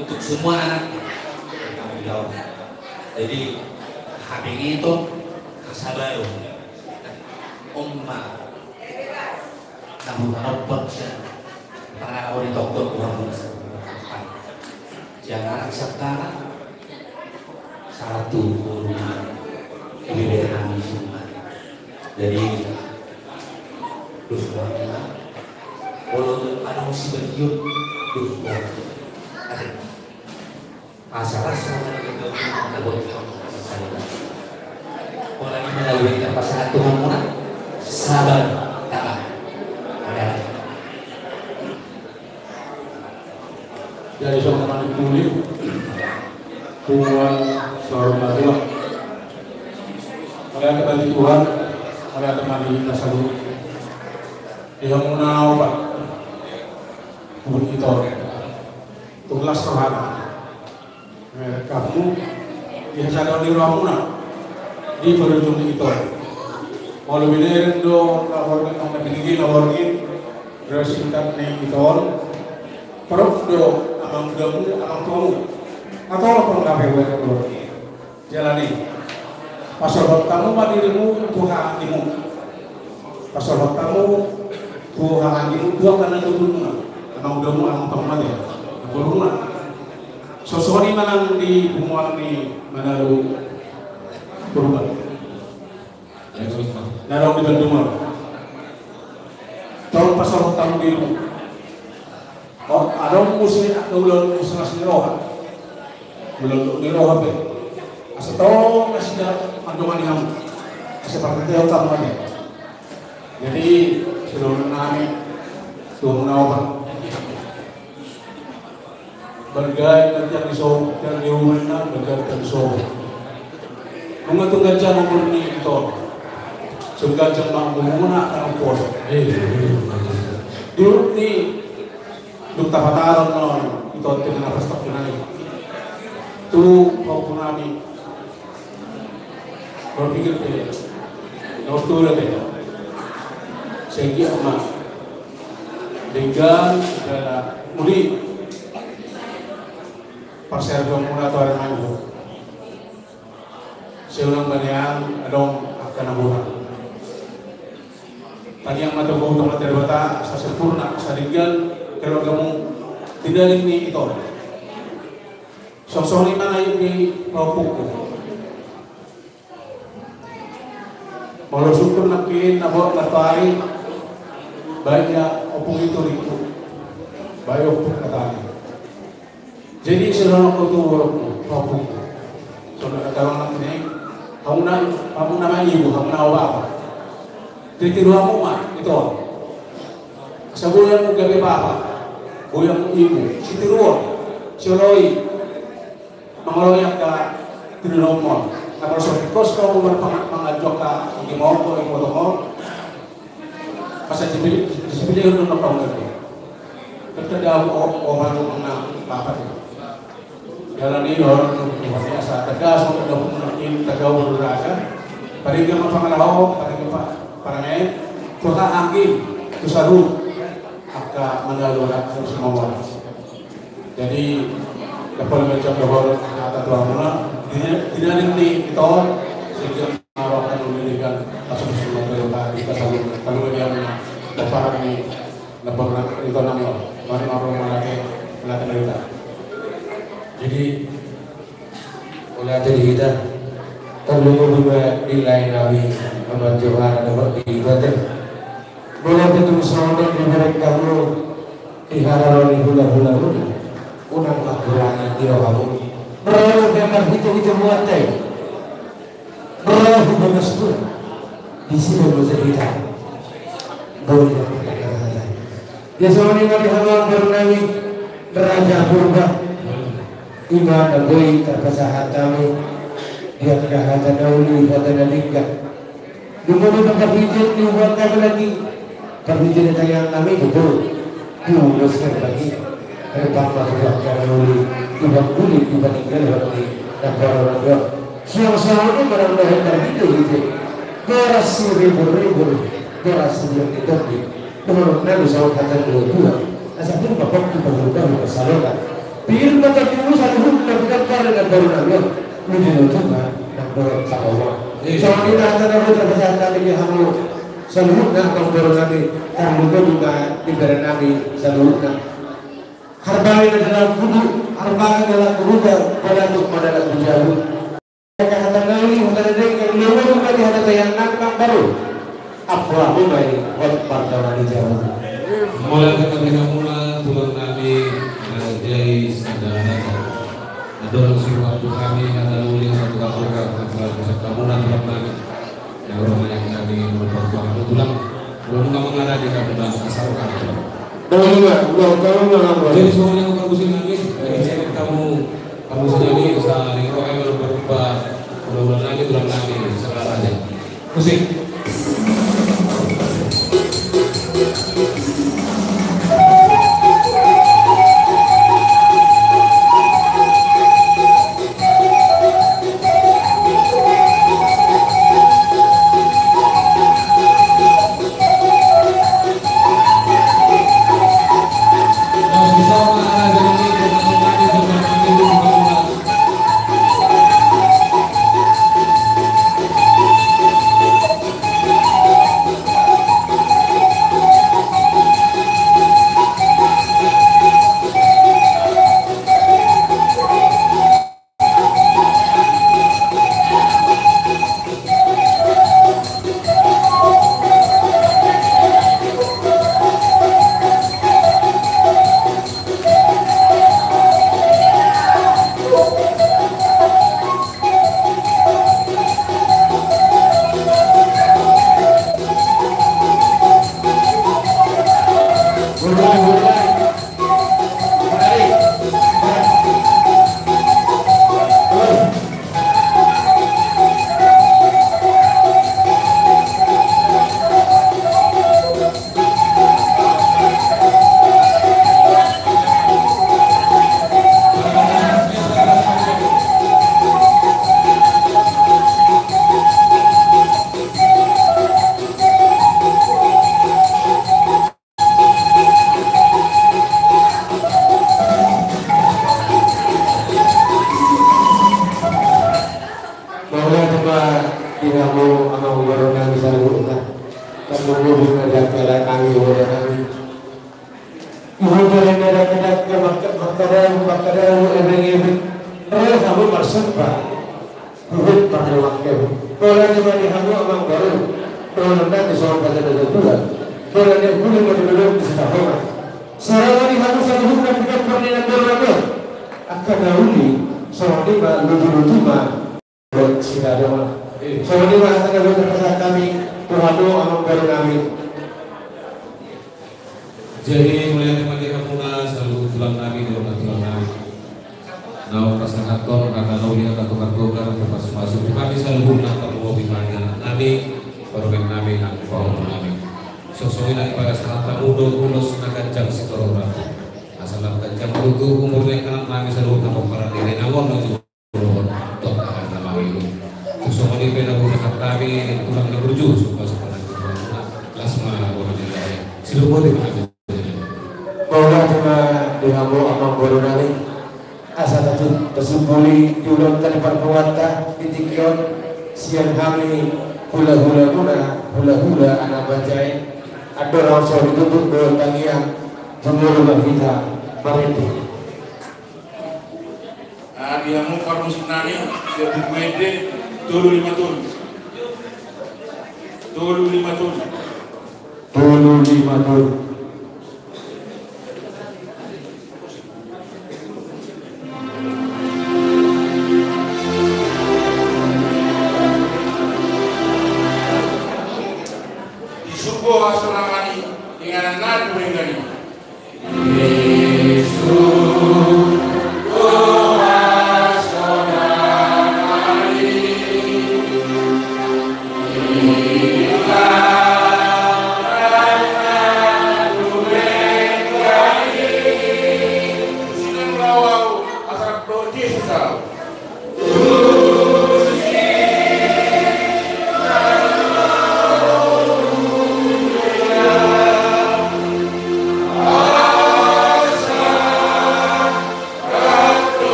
untuk semua anaknya bertanggung jawab. Jadi, hapengeton, hasabaron. Oma, kamu apa sih? Pangalaho ni tokon, uang. Sian anak sangkara, satu, dua, tiga, empat. Jadi, terus uangnya, kalau ada musibah, terus uang. Ada. Asal rasa ada. Pola di mana lebih terpaksa Tuhan muna, sabar, tabang. Ada. Jadi, songon na manimbuli, Tuhan selalu matua. Mauliate ma di Tuhan, mauliate ma di na saluhut. Di hamuna opat, pubun ito, tung las rohana. Eh, hamu, di hasadaon ni rohamuna, di parujung ni ito. Molo binereng do na borngin, na binege na borngin, ro singkat ni ito on, parop do amangborumu, amangtuamu. Atau apa nggak boleh borngin. Jala ni, pasahat hamu ma dirimu tu hahaanggimu. Pasahat hamu tu hahaanggimu, tu angka na dodonmuna, amangborumu, amangtuamu, amangborumuna. Songon i ma nang di punguan ni Manalu Purba. Na adong di Bandung on. Tong pasahat hamu dirimu. Oh, adong muse angka ulaon silas ni roha. Ulaon ni roha pe. Asa tong nasida mandongani hamu. Asa parhitean hamu ate. Jadi, sidohonon nami tu hamuna opat. Balga i na tiang ni sopo, tiang ni umen na, balga i tiang ni sopo. Nunga tung ganjang umur ni ito on. Tung ganjang ma umurmuna, tung poso. Di urut ni dung tapataron on ito on, tung na pas takkuna i. Tu pahompu nami. Berpikir pe, na olo pe. Segi ama. Dengan segala muli. Parservion muna tu ari minggu. Sai unang baen adong angka na hurang. Tangiang ma tu Amanta Debata, asa sampurna, asa denggan keluargamu di daging ni ito. Songon i ma na di pahompuku. Molo sungkun nangkin na buat na tuari, baen ia ompung i tu ringku. Baen ompung na tuari. Jadi, songon on tu borokku, pahompuku. Songon na tahu nangkin, hamu na, hamu na ma ibu, hamu na bapa. Jadi, tiru hamu ma ito. Asa boi hamu gabe bapa, boi hamu ibu, sitiruon, sioloi. Mangoloi angka tinodomon. Na molo so tingkos hamu manganju angka anggi maongko, anggi motong on. Masa dipilih, dipilih untuk apa enggak? Kan tanda o-, orang menang apa tuh? Dalam ini orang tuh biasa, tegas untuk menang, tegas berdoa. Paling gampang pangalaho, paling gampang parangai, kota angin, tu saru, angka mengalu anak semua. Jadi, dapat macam dapat kata tuan mula, tidak, tidak nanti kita, sehingga mengharapkan pendidikan, kasus semua terlibat, kita selalu, kalau dia dapat ni, dapat itu nama, mari mau melaki, melaki kita. Jadi, oleh ada di kita, terlebih juga di lain hari, membantu orang dapat di ibadah. Molo pe tung songon on dibereng hamu di haroro ni hulahula muna, unang mangkurangi di rohamu. Ro pe marhitehite muatta i, ro hubagas muna, disi do muse hita boi dapotan hata. Ia songon i ma di hamu amangboru nami Raja Purba, i ma na boi tarpasahat hami di angka hata na uli, hata na denggan. Dung molo na parhitean ni ubat kami lagi, parhitean ni tangiang nami do, boi diulos kan lagi. Rembang ma tu angka na uli, di bangkuli, di paninggal, di nambara nambara. Suang suang ni barang dohot parhite hite. Boras si ribur ribur, boras si biang ni tondi. Dohonon nami songon hata ni natuatua, asa pur ma pongki pahurbahu parsalonan. Pir ma tondimuna saluhutna, pir ma pare na baru nami on. Luju luju ma nang dohot sakola. Songon i ma hata na boi tarpasahat nami di hamu saluhutna, amangboru nami, tarlumobi ma di bere nami saluhutna. Harbani na dalan kudu, harbani na dalan kudu, balatuk ma dalan kujabu. Hata na uli, hata na denggan, lumobi ma di hata tangiang nami, amangboru. Ampu hamu ma i hot martona di jabu. Mauliate ma di hamuna tulang nami, Raja i Sandaraja. Adong si waktu hami hata na uli, hata tukar-tukar, hata pusat hamuna tulang nami. Yang rumah yang kami merupakan tulang. Belum nunga mangaradi hamuna asal kami. Jadi semuanya bukan musim lagi. Jadi cek kamu Kamu sendiri bisa ringo, eh, berubah. Mudah-mudahan lagi tulang nami segala aja. Musik. Mauliate ma di hamu amangboru nami saluhutna. Tarlumobi ma di angka lae nami, huria nami. Ihuta na dakedak, mangkadao, mangkadao ebeng-ebeng. Ro hamu marsomba, huhut marloak hamu. Mauliate ma di hamu amangboru. Dohonon nami songon hata ni natuatua. Mauliate, uli ma di lolong di sitahongan. Saraga di hamu saluhutna di gampar ni nanggo nanggo. Angka na uli, songon i ma, luju-luju ma. Sida dong. Songon i ma hata na boi tarpasahat hami tu hamu amangboru nami. Jadi, mauliate ma di hamuna saluhut tulang nami, dohot tulang nami. Naung pasahathon hata na uli, hata tukar-tukar, hata pasu-pasu tu hami saluhutna, tarlumobi ma di anak nami, parumaen nami, nang pahompu nami. Songon i na dipasahat hamu do ulos na ganjang sitorop rambu. Asa lam ganjang tutu umur ni angka anak nami saluhut na pomparan ni inang on na jumolo tu angka anak nami. Tung songon i pe na hupasahat hami tulang na burju, supasahat hami tulang na las ma boru ni lae. Sidung boti ma hami. Mauliate ma di hamu amang boru nami. Asa tatu-, tasimpuli di ulaonta di parpunguanta di tingki on sian hami hula-hula muna, hula-hula anak bajai. Andorang so ditutup do tangiang, jumolo ma hita marende. Ah, di hamu parmusik nami, sian Buku Ende, tolu lima tolu. Tolu lima tolu. Tolu lima tolu. Di sumbo hasonangan i, inganan na dumenggan i.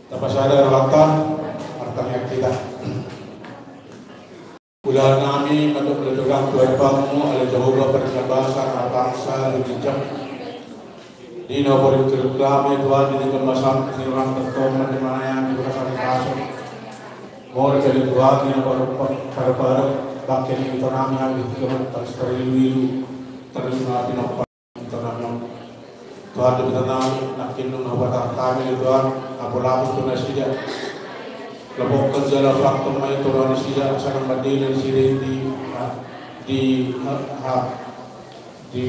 Tapasada rohanta, martangiang hita. Ulaon nami mandok mauliate ma tu Tuhan, ale Jahowa, parjabasa na bangsa di ginjang. Di na parik reklame Tuhan, di tinggal masam, di ruang tertong, di mana yang di pasar di pasar. Mauliate ma Tuhan, di na parik, parik, parik, bangke ni ito nami, yang di tinggal, terus terilu-ilu, terus mati nopo. Tuhan Debata nami, nangkin nunga hupasahat hami Tuhan, hapolasangkon tu nasida. Lapokhon jala faktor mai tu roha nasida, asa nang mandele nasida di, di, ha, di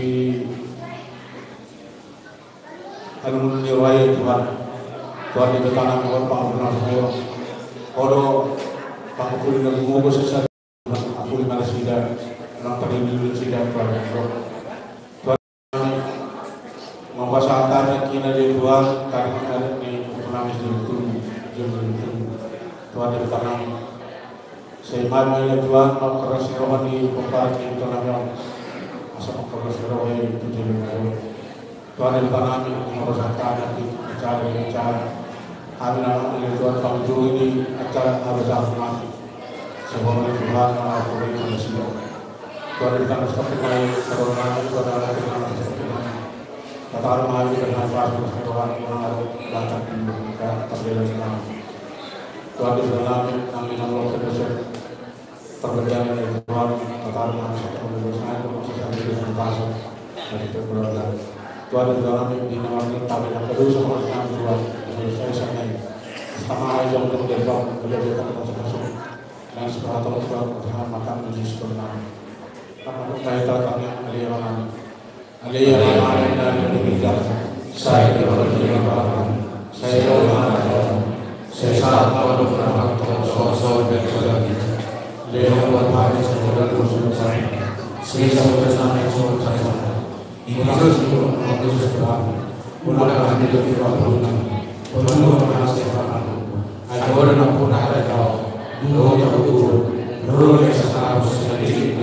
alun ni roha i Tuhan. Tuhan Debata nami, Ho do pangapuli na gumogo sesa. Ampuni ma nasida, nang padiuli nasida, Tuhan. Tuhan, maupasahat hami nangkin di Tuhan, karingan ni Ompu nami Jolintunu, Jolintunu. Tuhan Debata nami. Sai ma i Tuhan, mangkorhon ni roha ni pomparan ni ito nami on. Asa mangkorhon ni roha i tu joloan on. Tuhan Debata nami, maupasahat hami di acara, di acara. Hami na, ale Tuhan, pangunjung ni acara, hami sahat nami. Semoga Tuhan mengampuni dosa. Tuhan Debata nami, seperti mai, semoga Tuhan Debata nami, seperti mai. Kata Allah, mari kita dengan pas, Tuhan, mengaruh, datang di kita, terlebih nami. Tuhan Debata nami, nami nang lo, terlebih Parbadian ni Tuhan, Tuhan, Tuhan, Tuhan, Tuhan, Tuhan, Tuhan, Tuhan, Tuhan, Tuhan, Tuhan, Tuhan, Tuhan, kami di nama ni kami yang kedua sama dengan Tuhan, Tuhan, saya sana. Sama aja untuk dia, Tuhan, beliau dia tak masuk masuk. Dan setelah Tuhan, Tuhan, Tuhan, makan dan sebenarnya. Karena kita itu kami yang dia makan. Ale Ama nami na di banua, sai dipaboa ma hata-Mu, sai ro ma harajaon-Mu, sai sahat ma dohonon-Mu songon na di surga. Lehon ma tu hami sadari on harajaon-Mu, sai sahat ma hami songon na di surga. Inna sumur ma hami tu hami, unang hami dohot hami, unang hami dohot hami, ai Ho do nampuna harajaon, dohot halumpang, dohot hasangapon sadari on.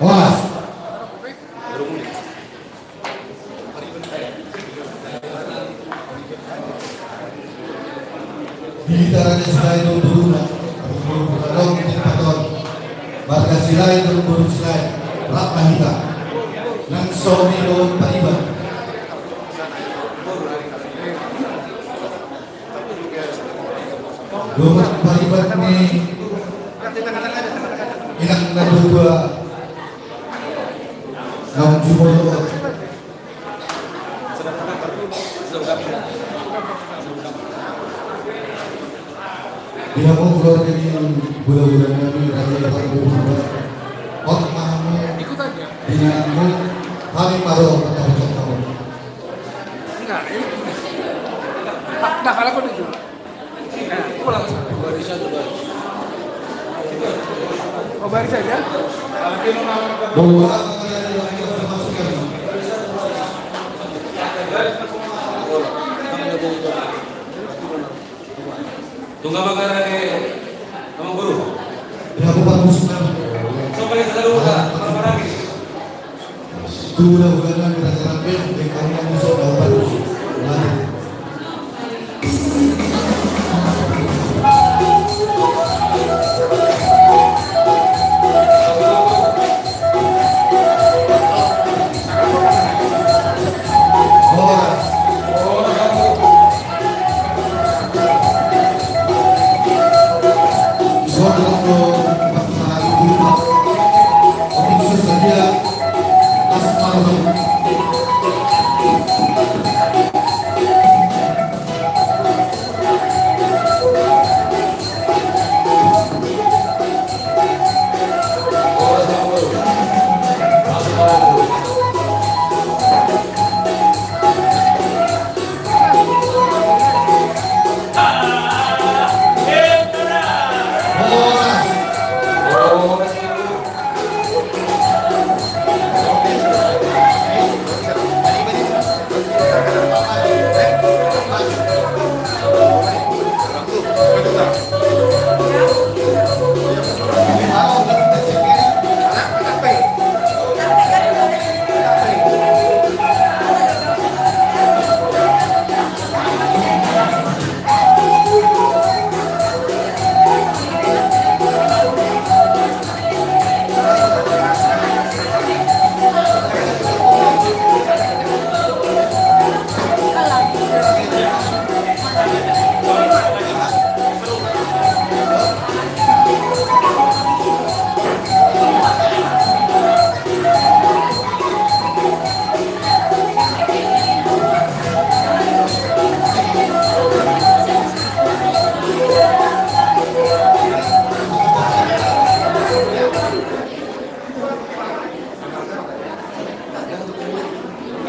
Horas. Di hita Raja Silahi dohot boruna, adong di tempat on, marga Silahi dohot boru Silahi, rap ma hita. Nang songon i dohot pariban. Dohot pariban ni inang na dua, naung jumolo. Di hamu keluarga ni hulahula nami, Raja Depok Bubur, hot ma hamu di ingananmu, hami ma ro manghatai hamu. Enggak, ini. Nah, kalau aku itu. Nah, pulang. Oh, baris saja? Bawa. Tunggal bagara ni amang boru. Ya, bukan musuh. Sampai selalu tak, tak, tak. Tuda hulahula ni Raja Rambe, di kawanan musuh, tak, tak.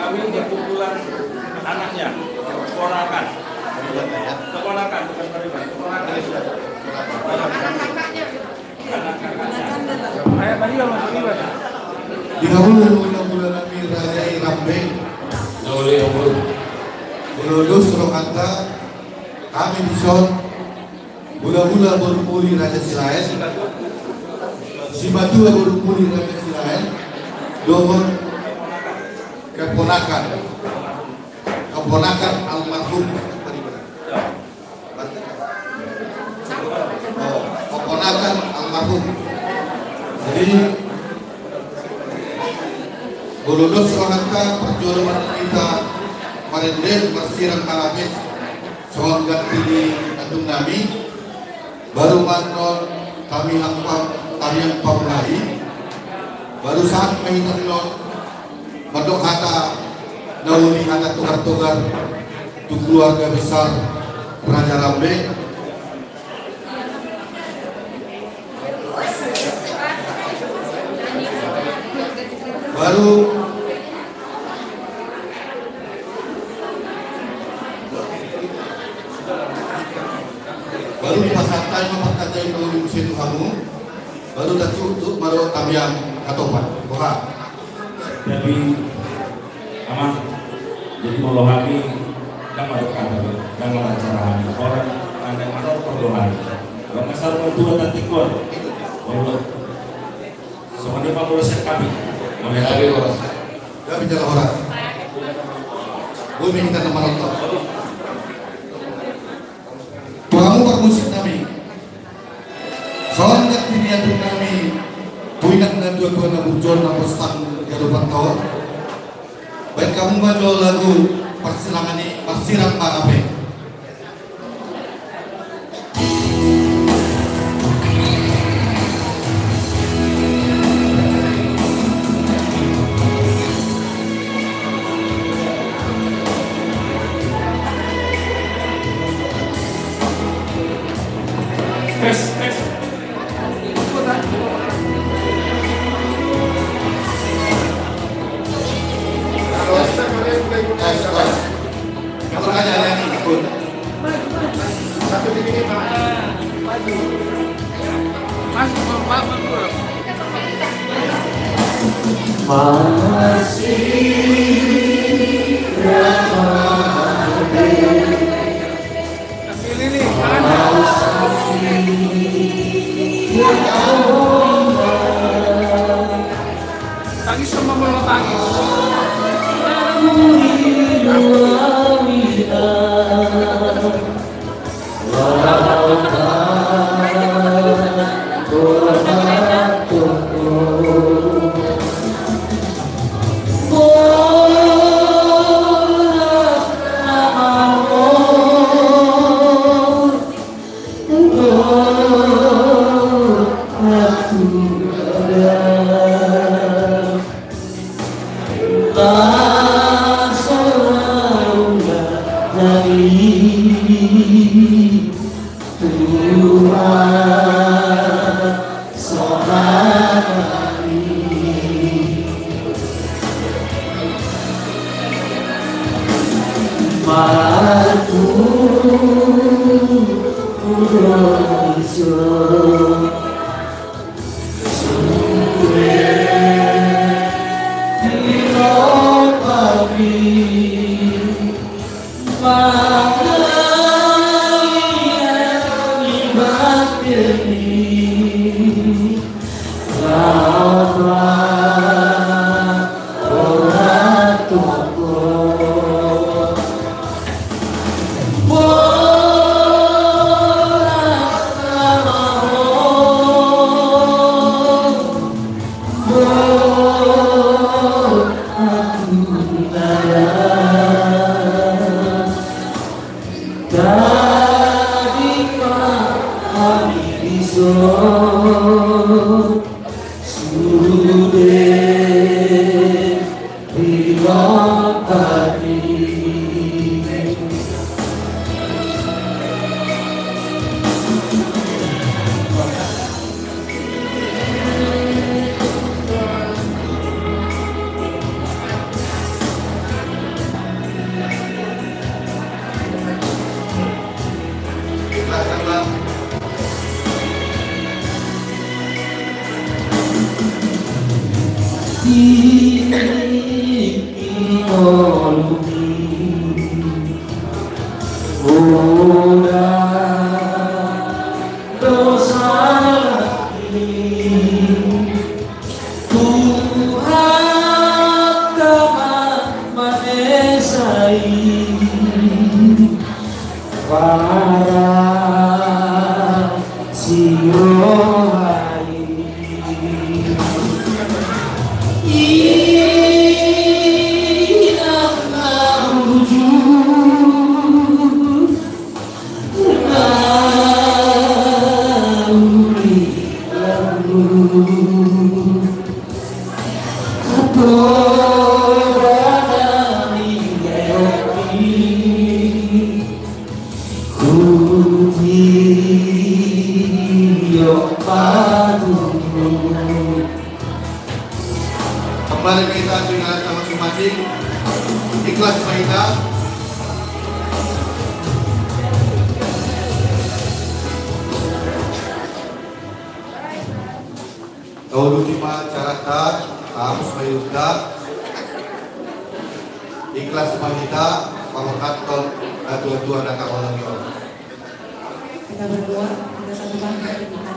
Kami berkumpulan anaknya, keponakan. Keponakan, bukan pariban. Keponakan. Anak kakaknya. Anak kakaknya. Di hamu hulahula nami Raja i Rambe. Molo dos rohanta, hami dison hulahula boru muli Raja Silaen, simatua boru muli Raja Silaen, dohot keponakan, keponakan almarhum. Oh, keponakan almarhum. Jadi, molo dos rohanta, parjolo ma hita marende, marsirang halapes songon ganti ni andung nami. Baru ma annon hami angka tariang pamulai. Baru sahat ma hita annon mandok hata na uli, hata togar-togar tu keluarga besar Raja Rambe. Baru Baru dipasahat hami ma parkataan i tu hamu. Baru tatutup ma dohot tamiang hatopan. Boha. Jadi, Amang, jadi molo hami, ndang mandok hata be, ndang maracara hami. Horas, ndang mandok pardohot hami. Kalau nggak salah mau dua tantikon. Molo. Songon i ma molo sian hami. Molo sian hami horas. Hami jala horas. Boi ma hita na manonton. Tu hamu parmusik nami. Songon na niatur nami tu inang na tuatua na burju on na pos tu ganupan on. Baen hamu ma jo lagu parsirangan i, Marsirang ma hape. Tangis sama molo tangis. Tuhan, Tuhan, manesai para sirohai. Inang na burju. Kembali kita dengan masing-masing. Ikhlas ma hita. Tauluti ma acaranta, hapus ma iluta. Ikhlas ma hita paborhathon natua-tua na tangkas holong i. Kita berdoa, kita satukan hati kita.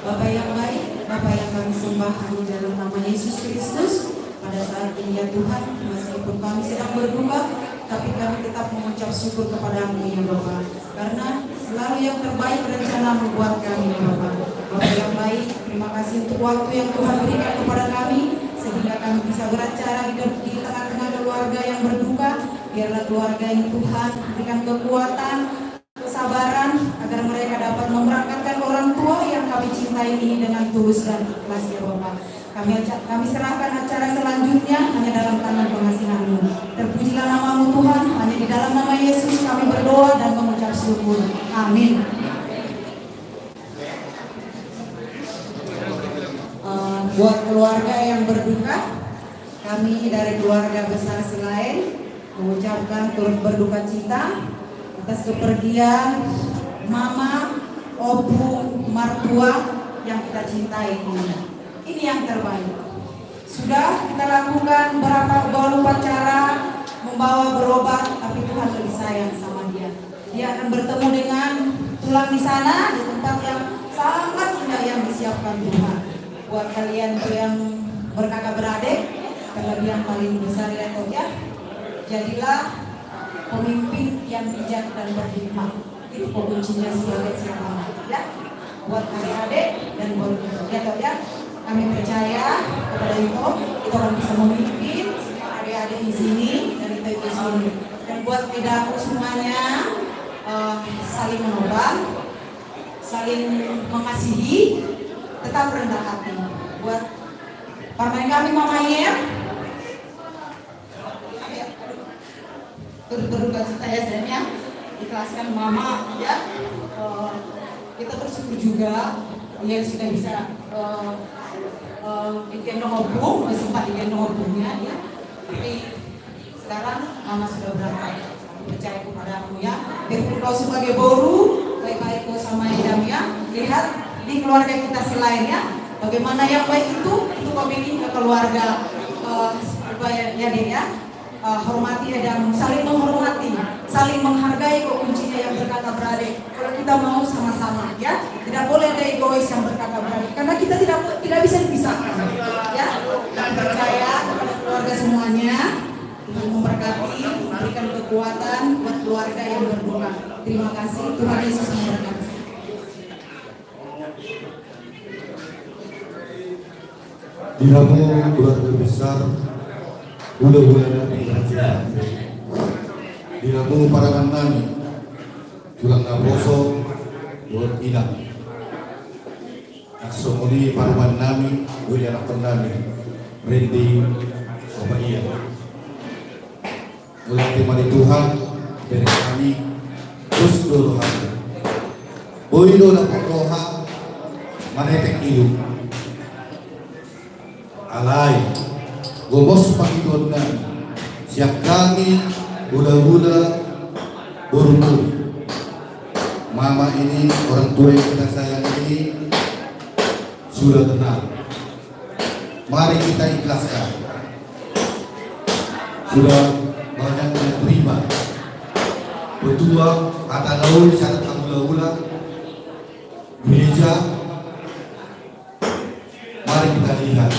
Bapa yang baik, Bapa yang kami sembah di dalam nama Yesus Kristus, pada saat ini ya Tuhan, meskipun kami sedang berduka, tapi kami tetap mengucap syukur kepada-Mu ya Bapa. Karena selalu yang terbaik rencana-Mu buat kami ya Bapa. Bapa yang baik, terima kasih untuk waktu yang Tuhan berikan kepada kami, sehingga kami bisa beracara di, di tengah-tengah keluarga yang berduka. Biarlah keluarga ini Tuhan berikan kekuatan, kesabaran, agar mereka dapat memberangkatkan orang tua yang kami cintai ini dengan tulus dan ikhlas ya Bapa. Kami aja, kami serahkan acara selanjutnya hanya dalam tangan pengasihan-Mu. Terpujilah nama-Mu Tuhan, hanya di dalam nama Yesus kami berdoa dan mengucap syukur. Amin. Eh, buat keluarga yang berduka, kami dari keluarga besar Silaen mengucapkan turut berduka cita atas kepergian Mama, Opu, Martua yang kita cintai ini. Ini yang terbaik. Sudah kita lakukan berapa, berapa cara membawa berobat, tapi Tuhan lebih sayang sama dia. Dia akan bertemu dengan tulang di sana, di tempat yang sangat indah yang disiapkan Tuhan. Buat kalian tuh yang berkakak beradik, terlebih yang paling besar ya, Tok, ya. Jadilah pemimpin yang bijak dan berhikmat. Itu kuncinya sebagai seorang anak, ya. Buat adik-adik dan buat kita, ya, Tok, ya. Kami percaya kepada Ito, Ito akan bisa memimpin semua adik-adik di sini dan Ito, Ito sini. Dan buat Edaku semuanya, eh, saling menolong, saling mengasihi, tetap rendah hati. Buat parumaen kami, Mama Yer, turut berduka cita ya, sayang, ya. Ikhlaskan Mama, ya. Eh, kita bersyukur juga, ya, sudah bisa, eh, eh, digendong Opu, eh, sempat digendong Opunya, ya. Tapi sekarang Mama sudah berangkat. Percaya kepada-Mu, ya. Biarpun kau sebagai boru, baik-baik kau sama Edam, ya. Lihat di keluarga kita Silaen, ya. Bagaimana yang baik itu, itu kau bikin ke keluarga, eh, ya, ya, Dek, ya. Eh, hormati Edam, saling menghormati, saling menghargai, kok kuncinya yang berkakak beradik. Kalau kita mau sama-sama, ya, tidak boleh ada egois yang berkakak beradik, karena kita tidak, tidak bisa dipisahkan, ya. Dan percaya kepada keluarga semuanya, Tuhan memberkati, memberikan kekuatan buat keluarga yang berduka. Terima kasih, Tuhan Yesus memberkati. Di hamu keluarga besar, hulahula nami, di hamu parumaen nami, tulang naposo dohot inang. Songon i parumaen nami, dohot anakkon nami, Randy, Bapak Ia. Mauliate ma di Tuhan, bere nami, dos do rohana. Boi do dapot roha manetek ilu. Alai gomos pangidoan nami sian hami hulahula boru. Mama ini, orang tua yang kita sayang ini sudah tenang. Mari kita ikhlaskan. Sudah banyak yang terima. Betul, kata Daud, syarat hulahula gereja. Mari kita lihat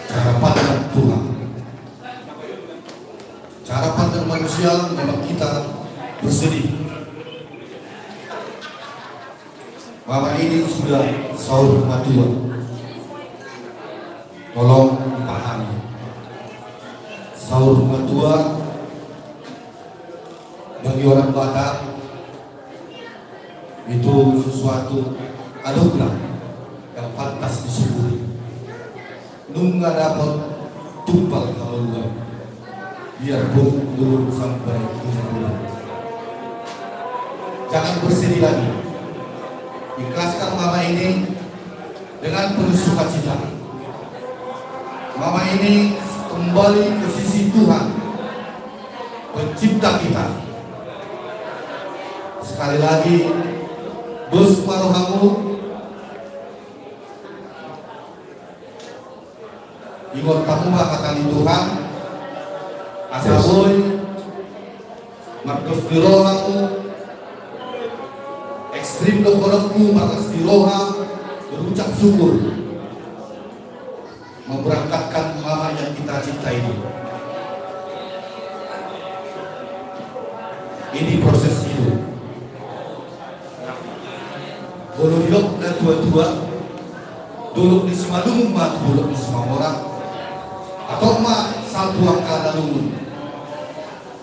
cara pandang Tuhan. Cara pandang manusia memang kita bersedih. Mama ini sudah saur matua. Tolong dipahami. Saur matua bagi orang Batak itu sesuatu anugerah yang pantas disyukuri. Nunga dapot tumpal hamaluan, biarpun umur sampai tujuh puluh. Jangan bersedih lagi. Ikhlaskan mama ini dengan penuh sukacita. Mama ini kembali ke sisi Tuhan, pencipta kita. Sekali lagi, dos ma rohamu, Ingot hamu ma hata ni Tuhan, asa boi mardos ni roha hamu, ekstrim do holongku, mardos ni roha, berucap syukur, memberangkatkan mama yang kita cinta ini. Ini proses hidup. Molo didok na tua-tua, dolok ni Simalungun ma tu dolok ni Simamora. Hatop ma salpu angka na lungun.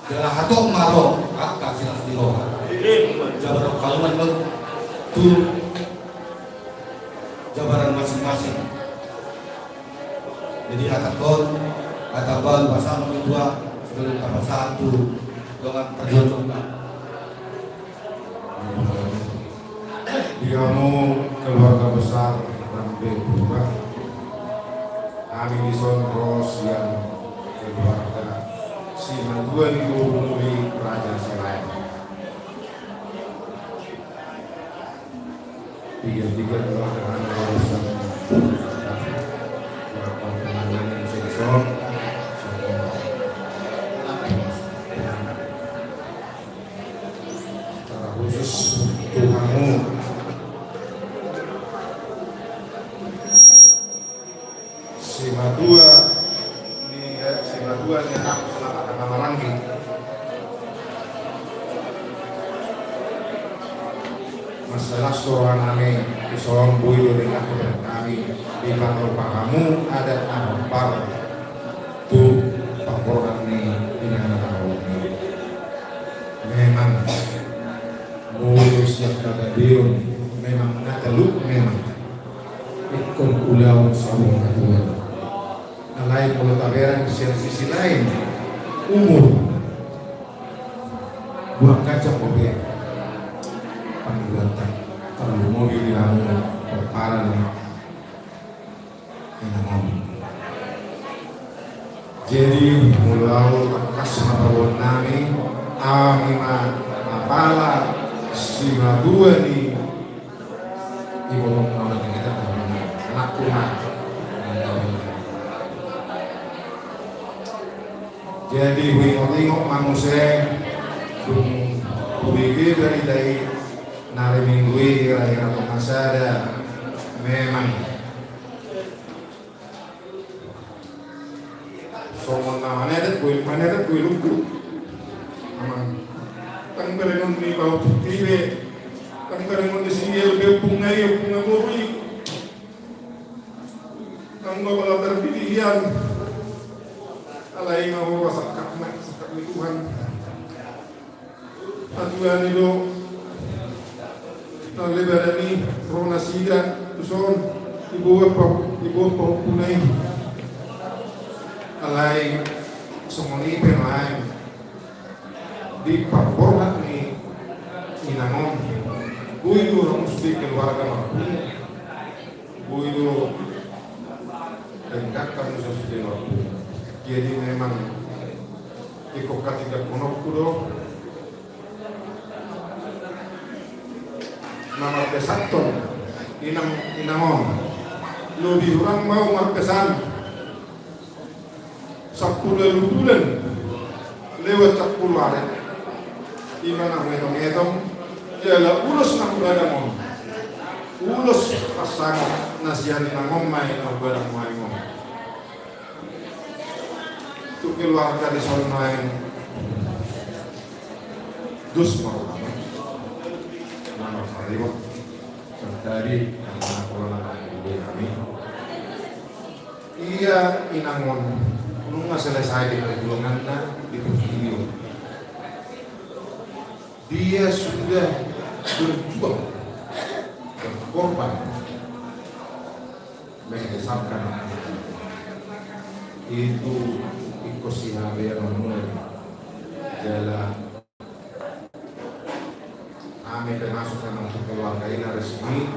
Jala hatop ma ro angka silas ni roha. Jabar ro hamu ma tu jabaran masing-masing. Jadi, hatahon, hata baru pasahat ma tua, sebelum tapasahat tu dongan parjuangan. Di hamu keluarga besar Rambe Purba, hami dison ro sian keluarga simatua ni boru muli Raja Silaen. Tiga-tiga telah dengan urusan. Secara khusus tu hamu simatua ni, eh, simatua ni anak, anak, anak maranggi. Masalah soranami, dison boi do ringkot hami di pangalo pahamu adat na hombar tu pangkorban ni inang na tahu. Memang molo sian hagabeon memang na talu memang. Ingkon ulaon saur matua. Alai molo taberang sian sisi lain, umur, buat kacang bobe. Pangguatan terlalu mobil di hamu, paparan. Jadi molo au tangkas ma paboahonnami, hami ma apala simatua ni ibotong na hita, anakku ma. Jadi huingot-ingot ma muse dung hubege barita i, na ari Minggu i hira-hira tonga sada memang. Songon na manetet boi, manetet boi lungkut. Amang. Tang berengon ni pahompu i be. Tang berengon ni si Elbe, ompung na i, ompung na boru i. Tang bapala terpilih hian. Alai ma ho sangkap na, sangkap ni Tuhan. Aturan i do. Nang lebaran i ro nasida tuson, diboan pa, diboan pahompuna i. Alai songon i pe nuaeng di parborhat ni inang on, boi do hamu sude keluarga marpungu. Boi do denggan hamu sude marpungu. Jadi memang ingkon hatindangkononku do na marpesanhon inang, inang on. Lobi hurang ma au marpesan. Sampulu ualu bulan lewat sampulu ari. Ima na huetong-etong jala ulos na hubadam on, ulos pasangaphon na sian inang on ma i na hubadam nuaeng on. Tu keluarga dison nuaeng dos ma rohana. Na marpariwak tadi karna pola na kami. Ia inang on nunga selesai di perjuanganna di portibi on. Dia sudah berjuang, berkorban, mengesahkan itu. Ingkon sihabean on mulai jala Hami termasuk memang tu keluarga i na resmi,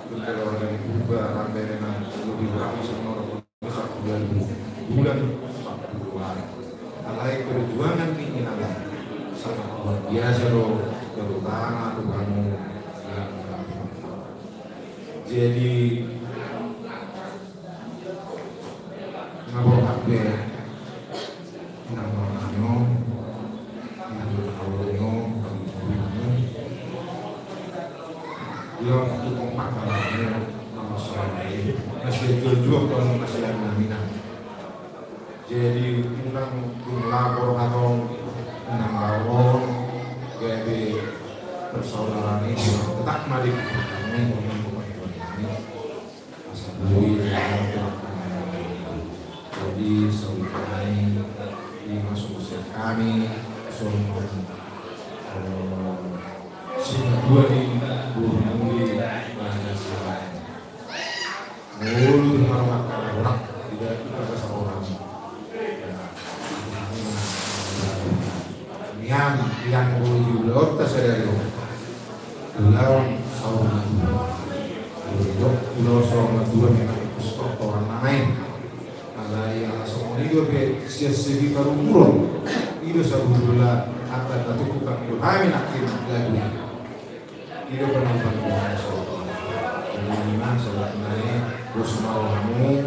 tu keluarga ni Purba, Rambe memang lobi hurang songon sampulu ualu bulan, sampulu ualu ari. Alai perjuangan ni inang on sangat luar biasa do, terutama tu hamu. Jadi, na Tukang makan, nama soal ini. Masih jual-jual kalau masih ada minang. Jadi unang dung lapor hatong unang lapor gabe persaudaraan ini tetap mari ini. Asa boi. Jadi saudara ini masuk usia kami semua. Sina dua di bumi muli Pancasila. Mulu di marmata orang tidak kita rasa orang. Nian yang bulu di ulor tak sadari. Ulaon saur matua. Ulaon saur matua memang ikut orang lain. Alai ala songon i do pe sian segi parumuron. I do sabotulna angka na tukup hami nangkin lagu i. I do penampan bahasa. Jadi memang saudara nai bos mau hamu.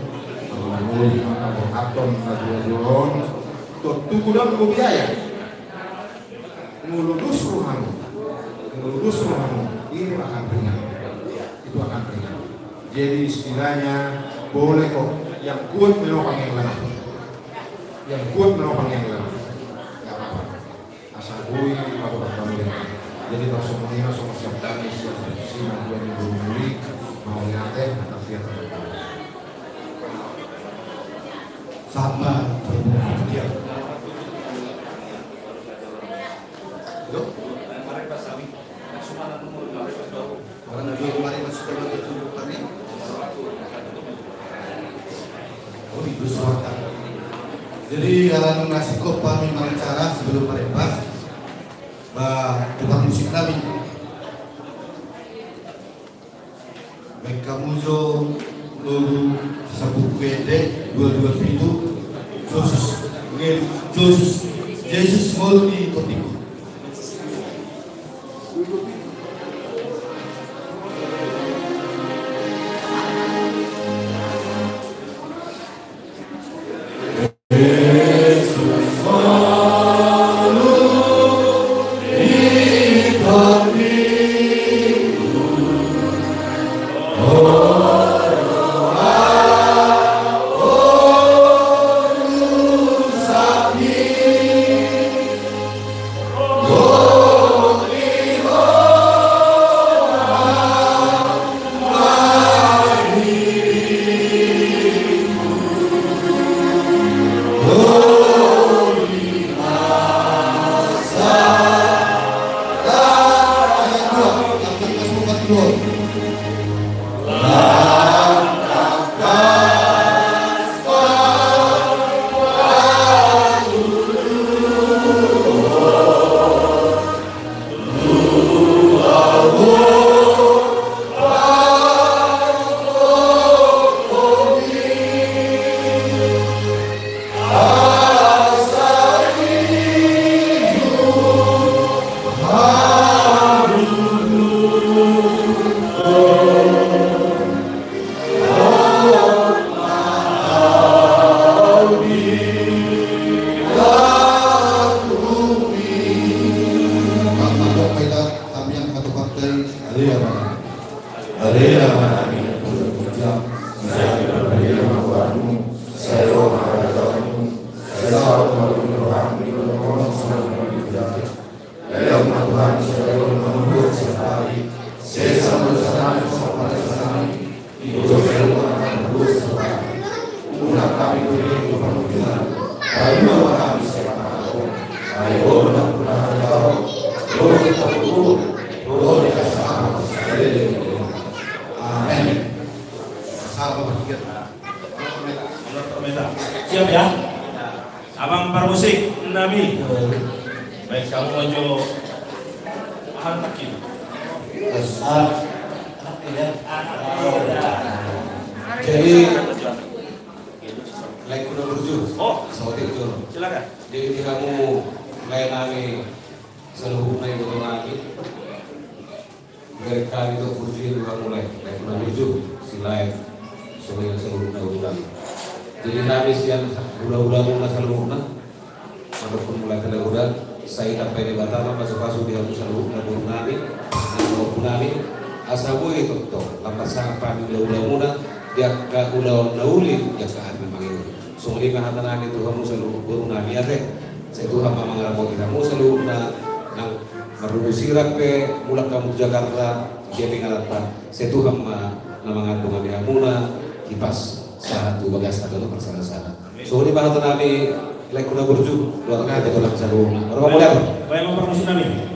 Kalau mau di mata berkaton lagu-lagu on. Tuh tuku dong gue biaya. Mulu dos rohamu. Mulu dos rohamu. Itu akan ringan. Itu akan ringan. Jadi istilahnya boleh kok yang kuat menopang yang lemah. Yang kuat menopang yang lemah. Nggak apa-apa. Asal boi laporan kami. Jadi langsung menina sama siap kami siap sima dua minggu muli mau lihat eh tapi ya. Sama dia. Orang jual kemarin masuk ke dalam tubuh kami. Oh, itu suara. Jadi dalam nasib kok kami mengacara sebelum merempas, bah tukang musik kami. Baik kamu jo lulu sabu kede dua dua pitu. Josus, Josus, Josus ngolu di topik. Amen. Siap ya? Abang parmusik nami. Baik, kamu maju. Aha, tak ini. Terus, ah, iya. Jadi, lain kuda burju. Oh. Saotik tu. Silakan. Jadi, di hamu lain nami saluhutna iboto nami. Mereka itu burju dua mulai, baik na burju, si lain, semuanya seluruhnya urutan. Jadi nami sian hula-hula muna seluruhna, ataupun mulai tanda urutan, saya sampai di Batam, pasu-pasu di aku seluruhna burju nami, dan burju nami, Asa boi tongtong lam marsangap hami ulaonmuna di angka ulaon na uli di angka ari na mangihut. Songon i ma hata nami tu hamu saluhut boru nami ate. Sai Tuhan ma mangaramoti hamu saluhutna, nang marhobas sirang pe mulak hamu tu Jakarta, dia pe ngalanta. Sai Tuhan ma na mangandung hami hamuna, hipas sahat tu bagas na tolu parsada-sada. Songon i ma hata nami, laengku na burju, dohot hata nami saluhutna. Baik, baik, parmusik nami.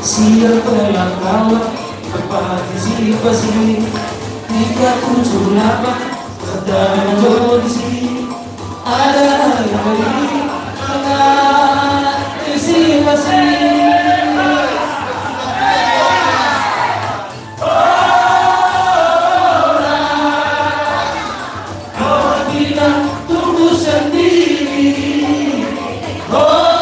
Siap penelak kawan, berpartisipasi. Tiga tujuh delapan, sedang kondisi. Ada hari ini, tengah antisipasi. Horas, kau tidak tumbuh sendiri. Horas,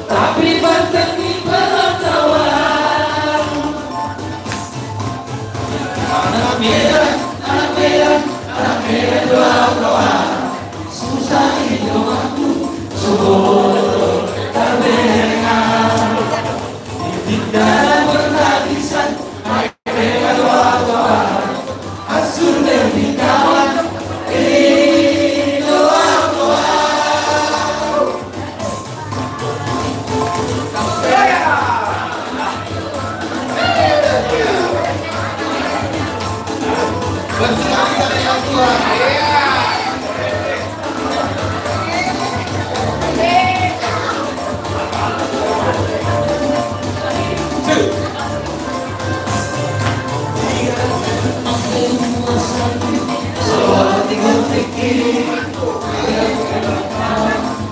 tapi banteng di perantauan. Anak Medan, anak Medan, anak Medan do au kawan. Susah i do waktu, so boi tarberengau. Di dalam perhabisan, anak Medan do au kawan. Asur dari kawan, i do au kawan.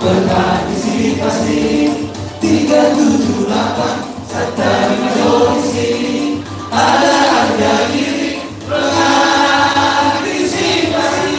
Berpartisipasi, tiga tujuh delapan, serta di solusi, ada harga diri, berpartisipasi.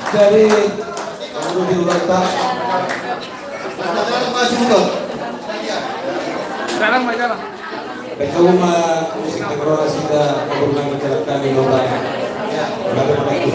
Jadi, menurut di ulang tahun. Sekarang, Pak, sekarang. Baik, kamu ma musik yang rona sida, kamu ma menjelaskan di lomba. Ya. Bagaimana itu?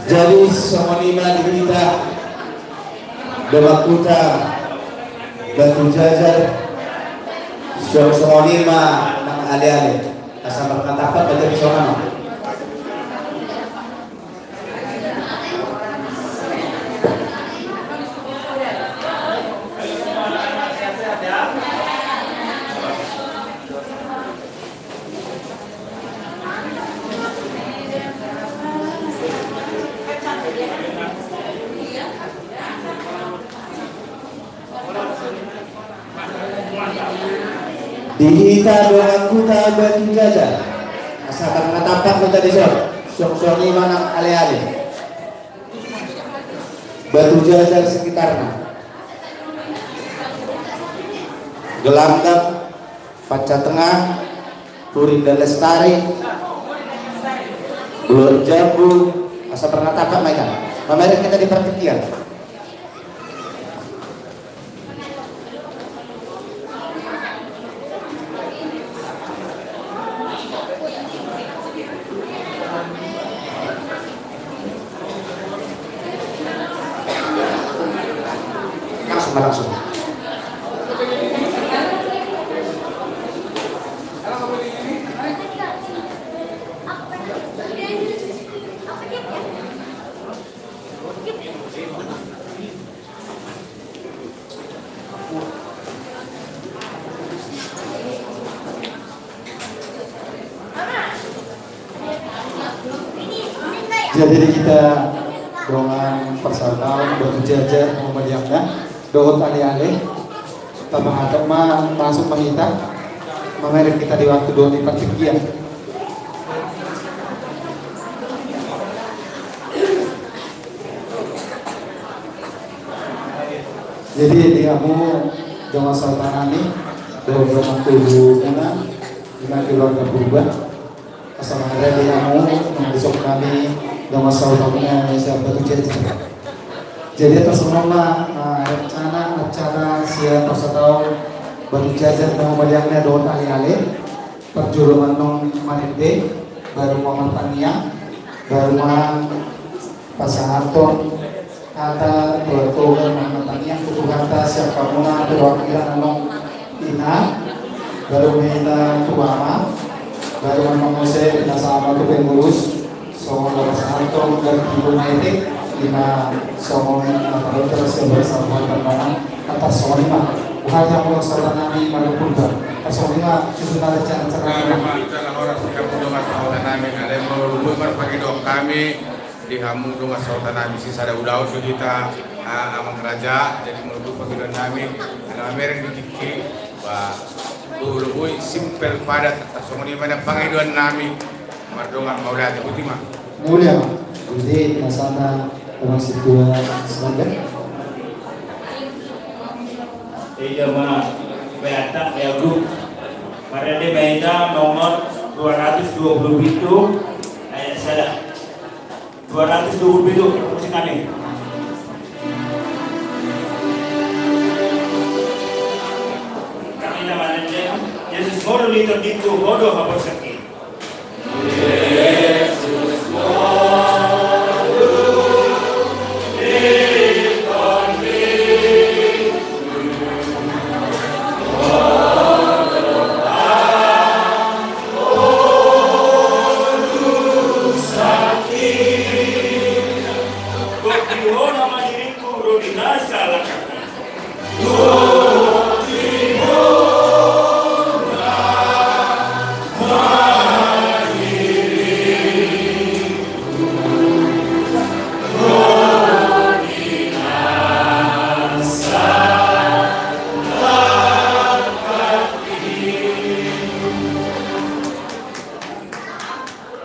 Jadi songon i ma di hita dongan huta Batu Jajar, songon i ma nang aleale. Asa marnatampak ma jadi songon i. Di hita dongan huta Batu Jajar, asa marnatampak ma jadi songon i, songon i ma nang aleale. Batu Jajar sekitarna. Gelanggang, Panca Tengah, Turinda Lestari, Luar Jambu, asa marnatampak ma hita. Mamereng hita di partingkian. Langsung, langsung. Jadi di hita dongan parsaoran Batu Jajar, Muhammadiyahna, dohot aleale, tapahatop ma, masuk ma hita, mamereng hita di waktu dohot di partingkian. Jadi di hamu dongan sahutanami, dongan tubu muna, dongan keluarga Purba, asa mangarade hamu, mangarisok hami dongan sahutamuna sian Batu Jajar. Jadi atas nama, eh, rencana acara sian parsaoran Batu Jajar, Muhammadiyahna dohot aleale. Parjolo ma annon marende, baru ma martangiang, baru ma pasahathon hata tu Tuhan, ma martangiang tu Tuhanta sian hamuna perwakilan annon ina, baru ma hita tu ama, baru ma annon muse ina sama tu pengurus. Songon na pasahathon, ganti bona etek, ima songon na pasahathon, songon na pasahathon. Atas songon i ma, boha hamu dongan sahutanami, marga Purba. Atas songon i ma, susunan rencana-rencana. Ima, rencana horas di hamu dongan sahutanami, alai molo dung i marpangidoan hami di hamu dongan sahutanami, sisada ulaon do hita, ah, amang raja, jadi molo dung pangidoannami, ala mamereng di tingki, ba, lobo-lobo i, simpel, padat, atas songon i ma na pangidoannami. Mardongan mauliate, boti ma. Mauliate ma. Jadi, nasana orang situa sebagai. Iya ma, beata, ya, Bu. Marende Maida nomor dua ratus dua puluh pitu, ayat sada. Dua ratus dua puluh pitu, musik kami. Ngolu ni tondingku, ho do haposan i.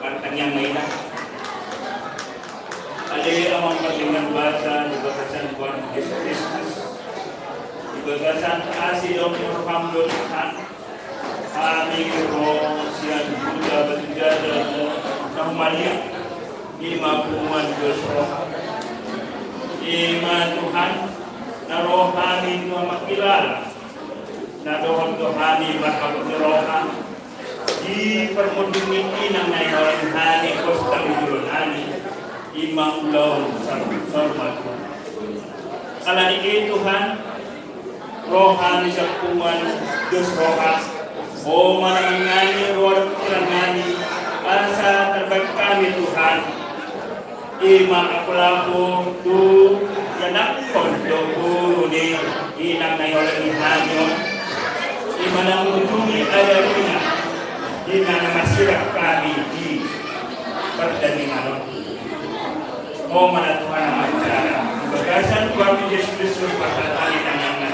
Martangiang ma hita. Ale Amang pardenggan basa, di bagasan Tuhan Jesus Kristus, di bagasan asi dohot roham do Tuhan, hami ro sian huta Batu Jajar na humaliang, i ma punguan dos roha. I ma Tuhan, na ro hami tu mangkilala, na dohot do hami marhabot ni roha, di parmundung ni inang na hinaholongi hami, pos tanggulon hami, i ma ulaon saur matua. Alani i Tuhan, ro hami sian punguan dos roha, ho ma na manangani roha dohot pikiran nami, asa tarbahen hami Tuhan, i ma apul-apul tu ianakhon dohot boru ni inang na hinaholongi hami on, i ma na mangujungi ari-arina, i ma na marsirang hami di pardalanan on. Ho ma na Tuhan na marcara, di bagasan Tuhan Jesus Kristus, martangiang hami.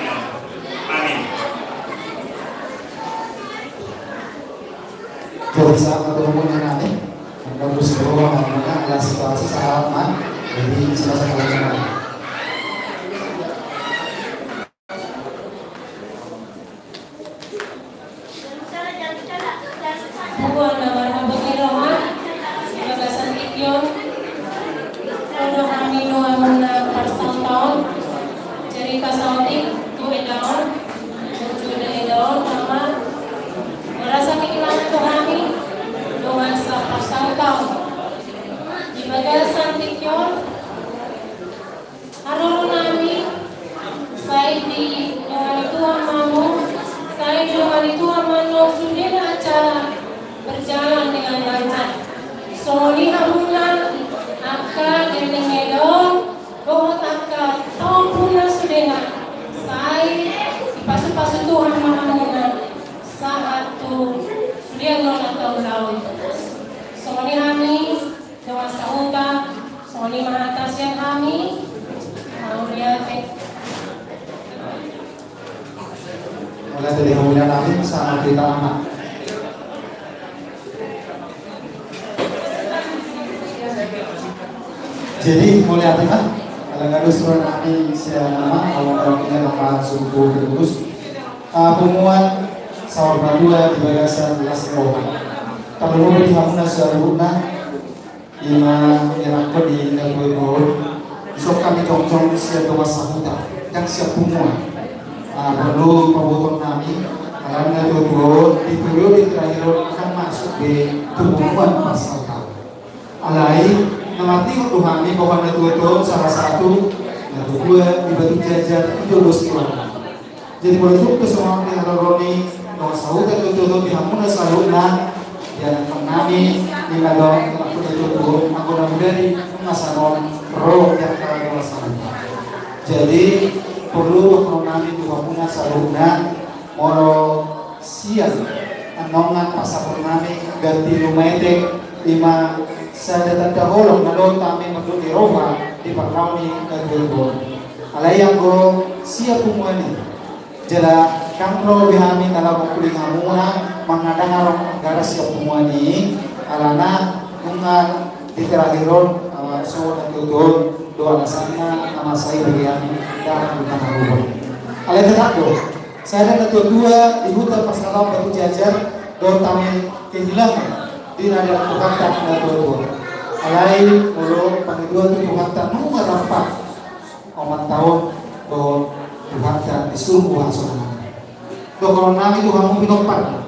Amin. Jadi, sahat ma tu hamuna nami. Angka bus berubah, makanya adalah situasi saat, man. Jadi, selesai kalau cuma. Punguan na marhabot ni roha, di bagasan tingki on, ro do hami tu hamuna parsautaon, cerita saotik tu eda on, tu eda on, ama, merasa kehilangan tu hami, dongan saparsautaon. Di bagasan tingki on, haroro nami, sai didongani Tuhan ma hamu, sai didongani Tuhan ma annon sudena acara berjalan dengan lancar. Songon i hamuna angka dengdeng ni eda on, dohot angka pahompu na sudena, sai dipasu-pasu Tuhan ma hamuna sahat tu sude annon angka ulaon. Songon i hami, dongan sahuta, songon i ma hata sian hami. Mauliate. Mauliate di hamuna nami, sama kita anak. Jadi, mauliate ma, ala nga dos roha nami sian ama, awan rohana ma suku terus. Ah, punguan saur matua di bagasan las roha. Tarlumobi di hamuna saluhutna, i ma dianakhon ni natua-tua on, dison hami jongjong sian dongan sahuta, ndang sian punguan. Ah, porlu pabotohon nami, alana natua-tua on di periode terakhir on ndang masuk be tu punguan parsahuta. Alai, na martingot do hami bahwa natua-tua on salah satu natua-tua di Batu Jajar, i do dos tuan. Jadi, molo tung pe songon i haroro ni dongan sahuta, natua-tua on di hamuna saluhutna, dianakhon nami, i ma dongan sahuta, anggo na mudari, nunga sanon ro di angka dongan sahuta. Jadi, porlu dohonon nami tu hamuna saluhutna, molo sian annon pasahat nami ganti lumetek, i ma sada tanda holong na dohot hami mandok ni roha di parnaon ni natua-tua on. Alai anggo sian punguan i, jala ndang ro be hami na laho mangkuling hamuna, manang ndang adong anggaran sian punguan i, alana nunga di terakhir on, ah, so natua-tua on do alasanna, na masa i bagi hami ndang adong na marubah. Alai tetap do, sada natua-tua di huta parsahuta Batu Jajar, dohot hami kehilangan di na adong Tuhanta natua-tua. Alai molo pangidoan tu Tuhanta, nunga tampak oman taon dohot Tuhanta di surgo hasonangan. Dohonon nami tu hamu pinompar,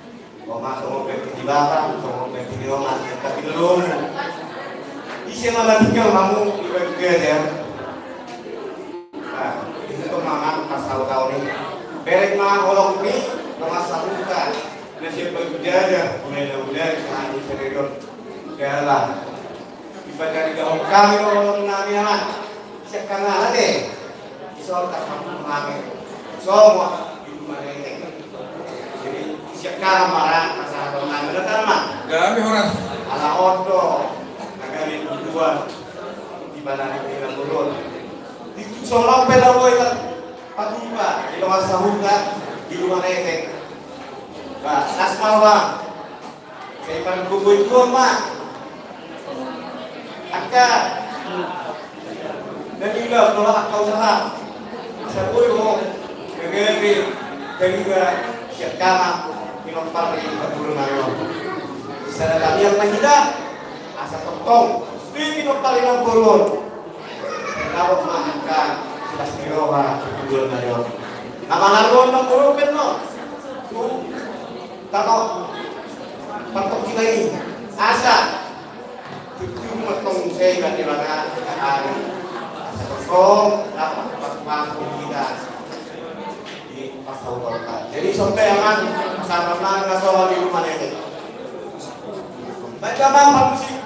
Oma, songon berarti di bapa, songon berarti di oma, tapi dulu. Ise ma na tinggal hamu di balik gaja. Nah, itu tuh mama pas tahu-tahu nih. Berek ma holong ni, mama sabuka. Nasi balik gaja, mulai dari sana di serius. Dalam. Dipajari gahok kami, holong nami aman. Siap kang ala deh. Iso tak mampu mami. Semua di rumah nenek. Jadi siap kang marah, masalah holong nami. Benar kan, Mak? Kami horas. Ala oto. Kami dua. Di mana di Bilang Burun. Di Solo pela boy kan. Patupa. Di rumah sahuta. Di rumah nenek. Nah, asmal, Bang. Sai margogo i tuan ma. Angka. Dan juga pola angka usaha. Saboi ho. Gegeri. Dan juga siap kama. Pinompar di perguru nayo. Sada kami yang mahida. Asa tongtong. Di pinompar di perguru. Kenapa ma angka. Silas niroha. Perguru nayo. Nama naruan perguru penno. Tuh. Tako, partok kita ini, asa, tujuh metong saya kan di mana, asa kosong, apa, pas mampu kita di pasal kota. Jadi sampai aman, pasal mana nggak soal di rumah ini. Baik, aman, Pak Musi.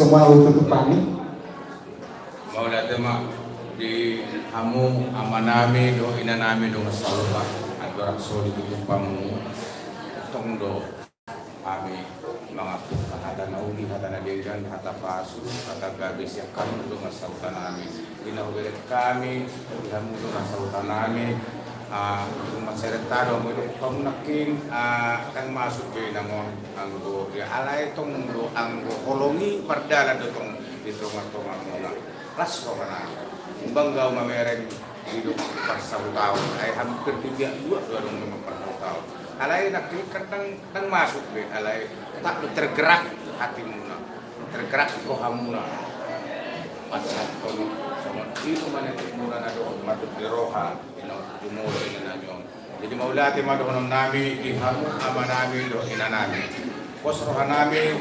Mau tutup kami. Mauliate ma di hamu amanami dohot inanami dongan sahuta. Andorang so ditutup hamu, tong do hami mangampu hata na uli, hata na denggan, hata pasu, hata gabe sian hamu dongan sahutanami. Di na hubereng hami di hamu dongan sahutanami, ah, tung mansai renta do hamu, tung hamu nangkin, ah, ndang masuk be inang on anggo, ya, alai tong do anggo holong i mardalan do tong di tonga-tongamuna. Las rohanami. Umbahen ahu mamereng di dongan parsahutaon, ai hampir di biak dua do adong dongan parsahutaon. Alai nangkin ndang, ndang masuk be, alai tetap do tergerak hatimuna, tergerak rohamuna. Pasahathon songon i tu manetikmuna na dohot mandok di roha, di na jumolo inanami on. Jadi mauliate ma dohononnami di hamu amanami dohot inanami. Pos rohanami,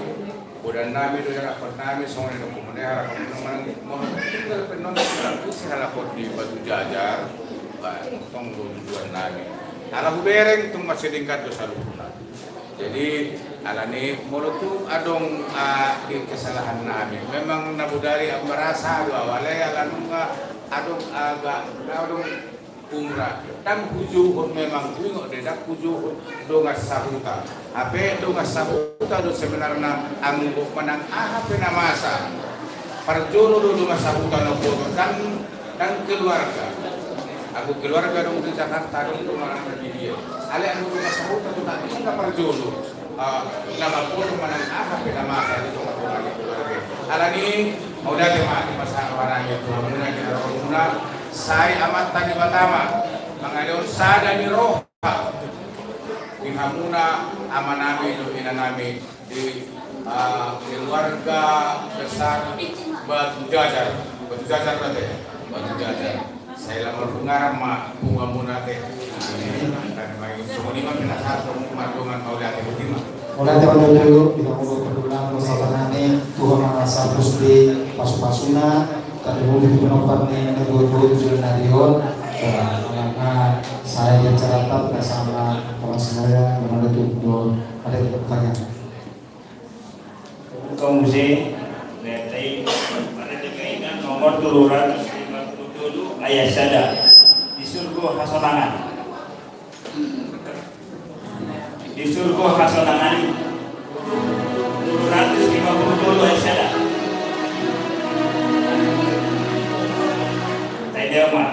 godannami do diharapkonnami, songon i do hamu na diharapkon manang mohon tinggal pe annon, ise halak on di Batu Jajar, ba, tong do tujuannami. Ala hubereng tung mansai denggan do saluhutna. Jadi alani molo tung adong, ah, di kesalahannami, memang na bodari ahu marasa do ahu, alai ala nunga adong, ah, ba, adong umrah, ndang hujouhon, memang huingot do i, ndang hujouhon dongan sahuta. Hape dongan sahuta do sebenarna anggo manang aha pe na masa. Parjolo do dongan sahuta na huboto, ndang, ndang keluarga. Anggo keluarga adong di Jakarta, adong do manang di dia. Alai anggo dongan sahuta do na bisa parjolo. Ah, na mamboto manang aha pe na masa di tonga-tonga ni keluarga. Alani, mauliate ma di pasahat rohanami tu hamuna di haroromuna, sai Amanta Debata ma mangalehon sada ni roha di hamuna amanami dohot inanami di, ah, keluarga besar Batu Jajar. Batu Jajar, Batu Jajar. Batu Jajar. Sai lam marpungaran ma punguanmuna ate. Amin. Songon i ma pinasahathon mardongan mauliate, botima. Mauliate ma di hamuna, di hamuna pardongan, sahabat nami, Tuhan ma na sampus di pasu-pasuna, tadi mau di pinompar ni, na dua puluh tujuh na di on. Ya, karena saya bicara tetap bersama orang semua yang menutup dua, ada di pertanyaan. Buka muse, berarti pada dikainan nomor tolu ratus lima puluh tolu ayat sada. Di surgo hasonangan. Di surgo hasonangan. Tolu ratus lima puluh tolu ayat sada. Tanya ma.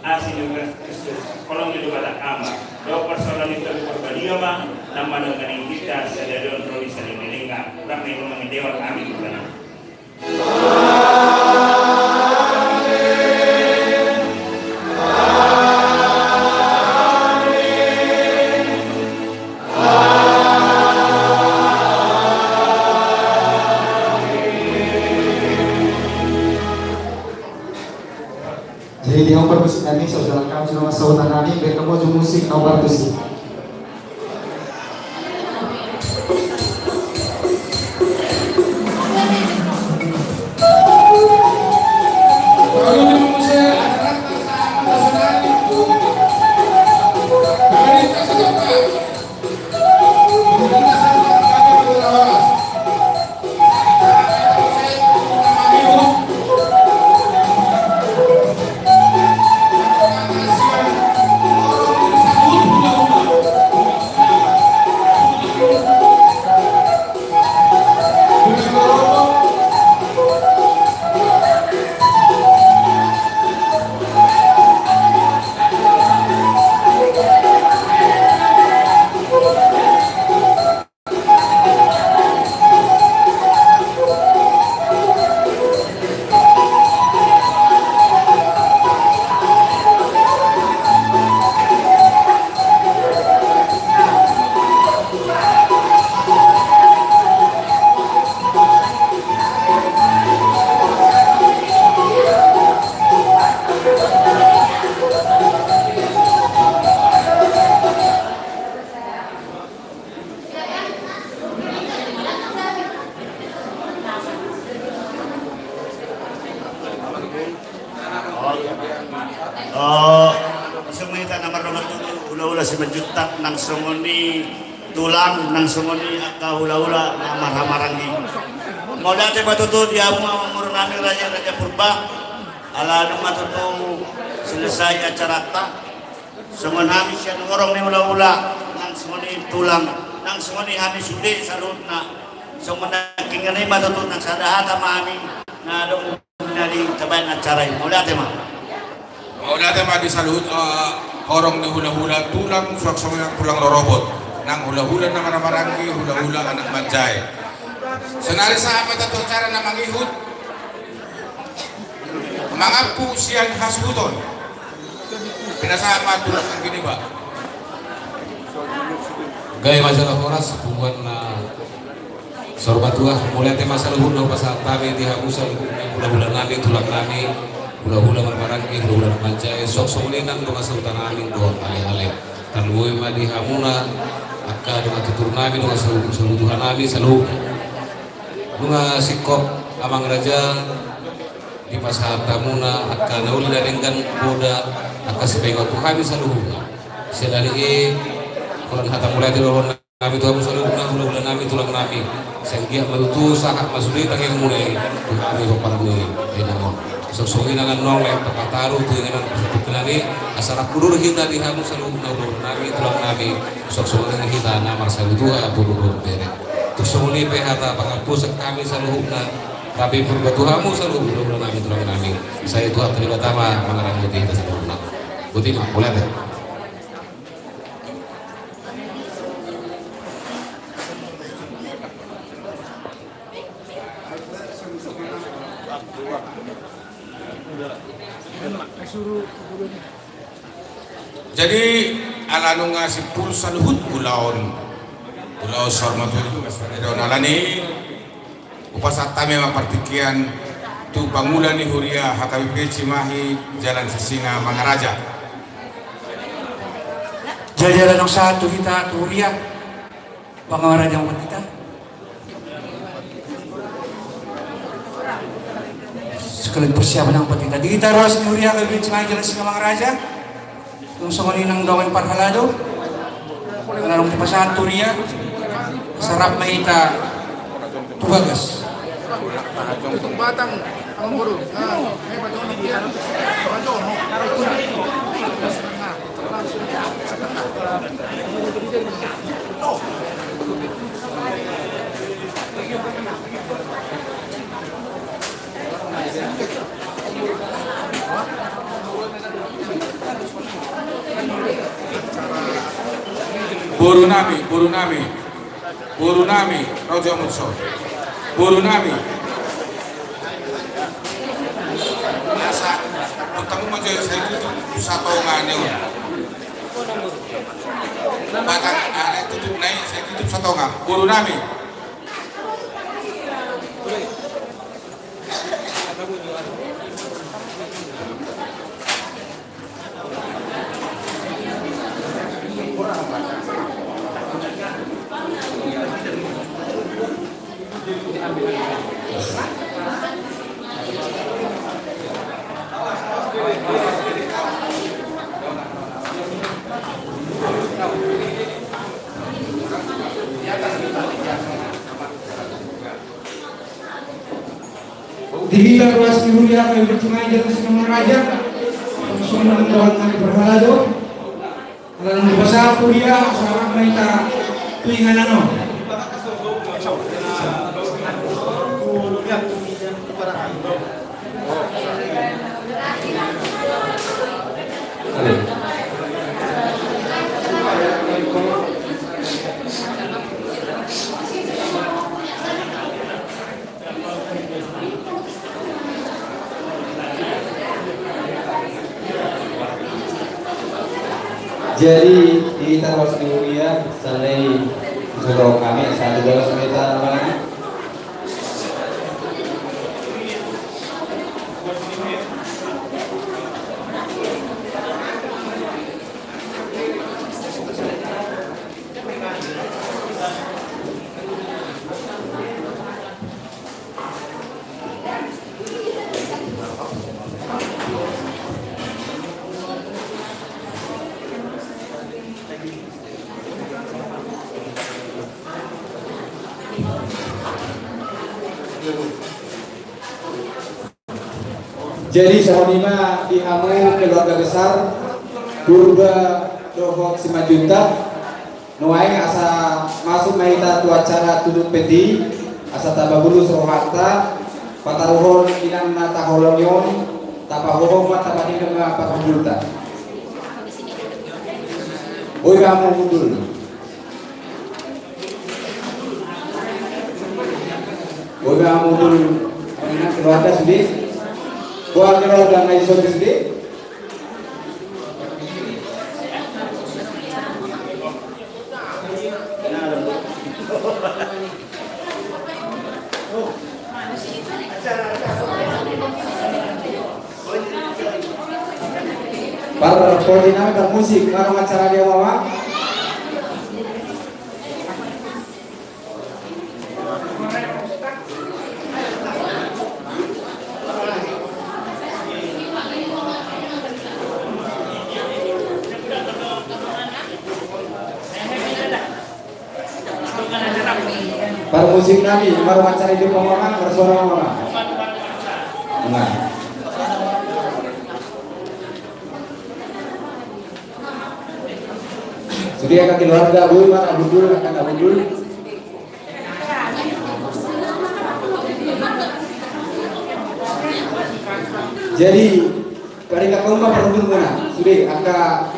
Asi ni Kristus, holong ni Debata Ama, dohot parsaoran ni Tondi Porbadia ma na mandongani hita sadari on ro di saleleng ni lelengna. Hurang ma i mangideon, amin. Jadi di nomor musik nami, saudara kami, saudara sahuta nami, baik kamu ujung musik nomor musik. Oh, isung ma hita na mardongan tubu, hula-hula Simanjuntak, nang songon i tulang, nang songon i angka hula-hula na marhahamaranggi. Mauliate ma tutu di hamu amangboru nami, raja-raja Purba. Ala dung ma tutu selesai acaranta, songon hami sian horong ni hula-hula, nang songon i tulang, nang songon i hami sude saluhutna. Songon nangkiningan i ma tutu, nang sada hata ma hami na adong na di tabaen acara i. Mauliate ma. Mauliate ma di saluhut, eh, horong ni hula-hula, tulang, suang songon i nang tulang rorobot, nang hula-hula na marhahamaranggi, hula-hula anak manjae. Sonari sahat ma hita tu acara na mangihut. Mangampu sian hasuhuton. Pinasahat ma tulang nangkin iba. Gabe ma jala horas, punguan na saur matua. Mauliate ma saluhutna hupasahat hami di hamu saluhutna hula-hula nami, tulang nami, hula-hula marhahamaranggi, hula-hula na manjae, suang songon i nang dongan sahuta nami dohot ale-ale. Tarlumobi ma di hamuna angka dongan tutur nami, dongan sahuta nami saluhutna. Nunga singkop amang raja, dipasahat hamuna angka na uli na denggan, poda, angka sipaingot tu hami saluhutna. Siala ni i, holan hata mauliate dohonon nami tu hamu saluhutna, hula-hula nami, tulang nami. Sai anggiat ma tutu sahat ma sude tangihonmuna i tu hami pomparan ni inang on. Suang songon i nang annon lae tapataru tu inganan parsatongkinan i, asa rap udur hita di hamu saluhutna, hula-hula nami, tulang nami. Suang songon i hita na marsaluhut tu hamu, boru dohot bere. Tung songon i pe hata pangapulon sian hami saluhutna, rap i Purba tu hamu saluhutna, hula-hula nami, tulang nami. Sai Tuhanta Debata ma mangaramoti hita saluhutna. Boti ma, mauliate. Jadi, ala nunga simpul saluhut ulaon, ulaon saur matua di Tugas Panitia on, alani i hupasahat hami ma partingkian tu pangula ni huria H K B P Cimahi Jalan Sisingamangaraja. Jadi, ala nunga sahat tu hita tu huria, Pangaraja ma hita. Sekalian persiapan ma hita. Di hita ruas ni huria H K B P Cimahi Jalan Sisingamangaraja. Tung songon i nang dongan parhalado. Ala dung dipasahat tu huria, asa rap ma hita tu bagas. Batang, amangboru. Boru nami, boru nami. Boru nami, ro jo hamu dison. Boru nami. Asa, botamu ma jo sai tutup satonga ni on. Batang, ah, tutup na i, sai tutup satonga. Boru nami. Di hita ruas ni huria H K B P Cimahi Jalan Sisingamangaraja. Songon i nang dongan nami parhalado. Ala dung dipasahat tu huria, asa rap ma hita tu inganan on. Jadi, di hita ruas ni huria, sandai, sudah kami, satu dua sudah kita, apa namanya? Jadi songon i ma di hamu keluarga besar Purba dohot Simanjuntak. Nuaeng asa masuk ma hita tu acara tutup peti, asa tamba bulus rohanta, pataruhon inang na taholongi on, tapahohom ma, tapaningon ma parhundulta. Boi ma hamu hundul. Boi ma hamu hundul. Keluarga sude. Boha keluarga na dison sude. Parpudi nami, parmusik, manang acara dia mama. Parmusik nami, manang acara dia mama, marsuara mama. Nah. Sude angka keluarga, boi ma na hundul, angka na hundul. Jadi, paringkatahon ma parhundulmuna, sude angka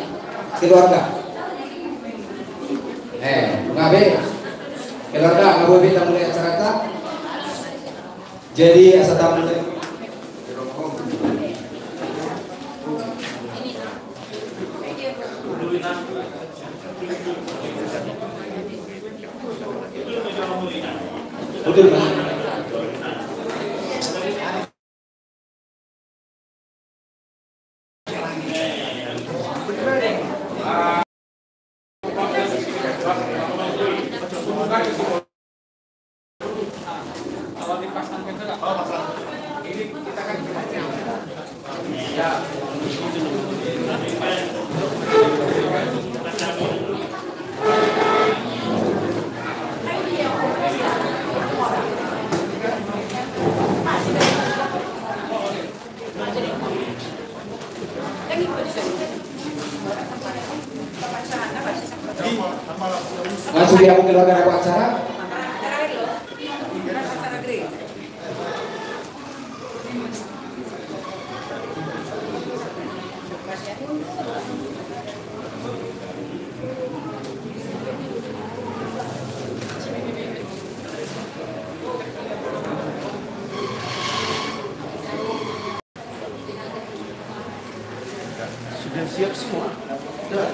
keluarga. Eh, nga be. Keluarga, nga boi be tamulai acaranta. Jadi asa tamu. Betul, Pak. Langsung diambil keluarga acara. Sudah siap semua? Sudah.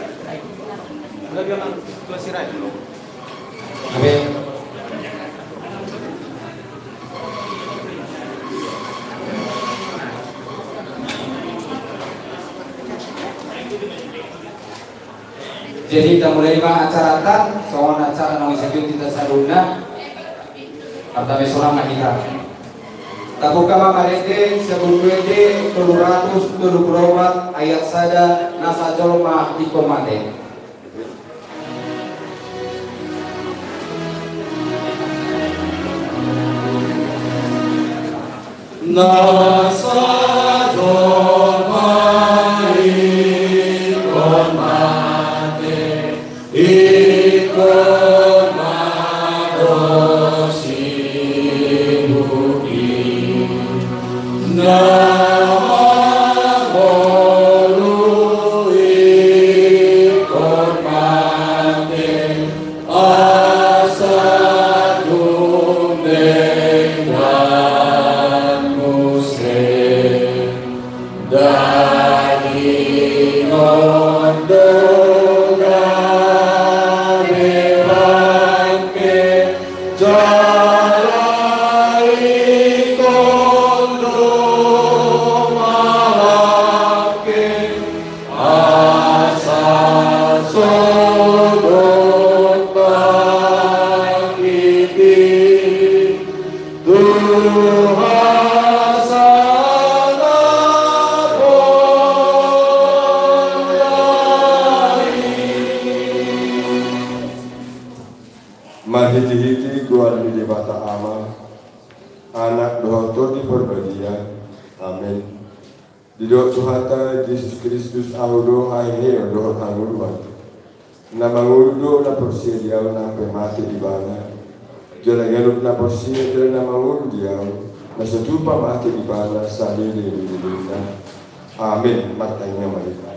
Sudah bilang ketua sirai. Amin. Jadi tamulai ma acaranta, songon acara naung sadia hita saluhutna. Arta mesolang ma hita. Tabuka ma marende Sabun Ende tolu ratus tolu pulu opat ayat sada, na sajolma ingkon mate. Na sajolma ingkon mate, ingkon mate sibuki. Na mangolu ingkon mate, asa tung denggan muse. Daging on do gabe bangke, jala ingkon do mabangke. Asa sogot bangkit i tu hasangapon. Didok Tuhanta Jesus Kristus, Ahu do haheheon dohot hangoluan. Na mangolu do na porsea di Ahu nang pe mate ibana. Jala ganup na porsea jala na mangolu di Ahu, na so tupa mate ibana, saleleng do lelengna. Amen. Martangiang ma hita.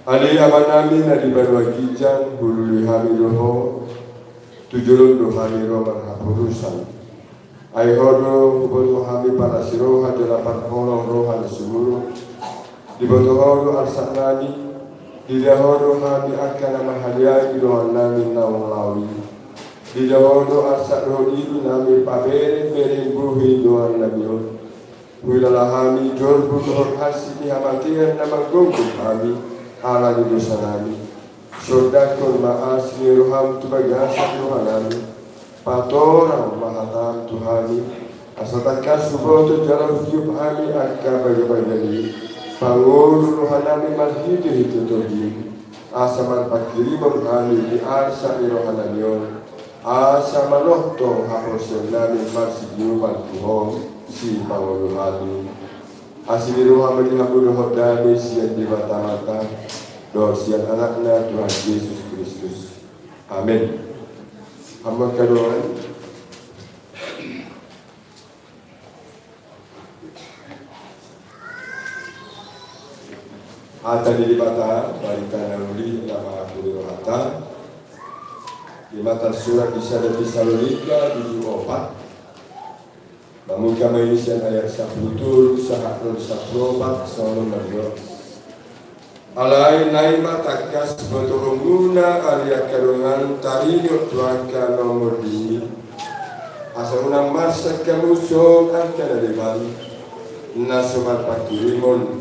Ale Amanami na di banua ginjang, hulului hami do Ho, tu jolom do hami ro marhaporusan. Ai Ho do huboto hami parasi roha jala parholong roha na sumurung. Diboto Ho do arsaknami, diida Ho do hami angka na mangaliangi dongannami naung laho i. Diida Ho do arsak dohot irinami pabereng-bereng bohi dongannami on. Huilala hami jolbu dohot hansit ni hamatean na manggomgom hami ala ni dosanami. Sondanghon ma asi ni roham tu bagasan rohanami. Patorang ma hatam tu hami, asa tangkas huboto jala hutiop hami angka bagabaga ni pangolu rohanami marhitehite Tondi, asa marpanghirimon hami di arsak ni rohanami on, asa manongtong haporseaonnami marsiginuman tu Ho, Sipangolu hami. Asi ni roha ma di hamu dohot dame sian Debata Amanta dohot sian Anakna Tuhan Jesus Kristus. Amen. Hamu angka dongan, hata ni Debata, barita na uli na mangapuli rohanta, di na tarsurat di sada Tesalonika, bindu opat. Mamungka ma i sian ayat sampulu tolu sahat ro di sampulu opat, songon on ma didok. Alai nai ma tangkas botohonmuna ale angka dongan taringot tu angka na ummondi, asa unang marsak hamu songon angka na leman, na so marpanghirimon.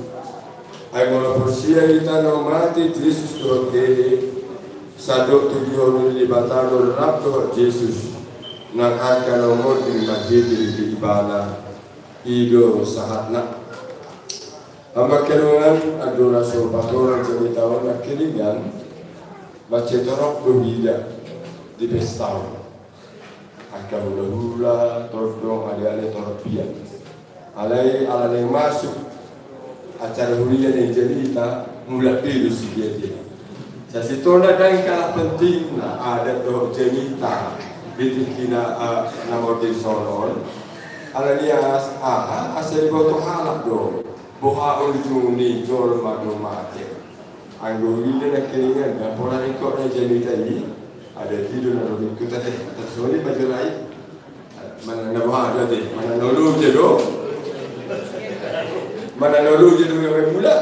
Ai molo porsea hita na mate Jesus dohot hehe, sandok tudihon ni Debata do rap dohot Jesus, nang angka na ummondi marhitehite Ibana. I do sahatna. Hamu angka dongan, andorang so patorang jamita on nangkiningan, mansai torop do huida di pesta on. Angka hulahula, tondong, aleale, torop hian. Alai ala naeng masuk acara huria ni jamita, mulak be do sude. Sasintongna ndang kalah pentingna adat dohot jamita di tingki na, ah, na mardenggan on. Alani as-, aha, asa diboto halak do boha ujung ni jolma na mate. Anggo huida nangkiningan, ndang pola ringkot na jamita i, adat i do na ro ringkot ate, tarsongon i ma jala i. Manang na boha do ate, manang na loja do. Manang na loja do gabe mulak.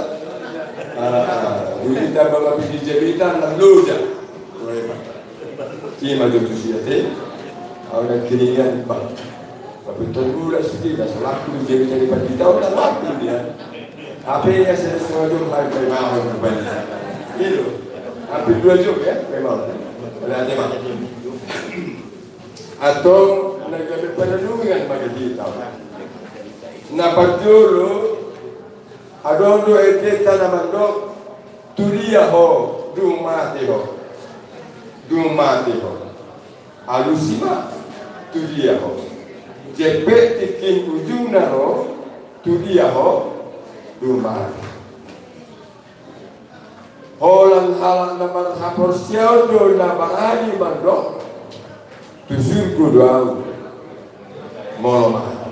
Ah, ah, huida tamba ma di jamita na loja. Ima jo tusi ate. Ahu nangkiningan bah. Tapi tolu bulan sude, na so laku di jamita ni pandita on, na laku dia. Hape ia sude songon jom hai paimahon rupani. I do. Hape dua jom ya, paimahon. Pada ate bah. Atau na gabe pananungan ma di hita. Na parjolo, adong do endenta na mandok, tudia ho, dung mate ho. Dung mate ho. Alusi ma, tudia ho. Jempek tingki ujungna ro, tudia ho, dung mate. Holan halak na marhaporseaon do na barani mandok, tu surgo do ahu molo mate.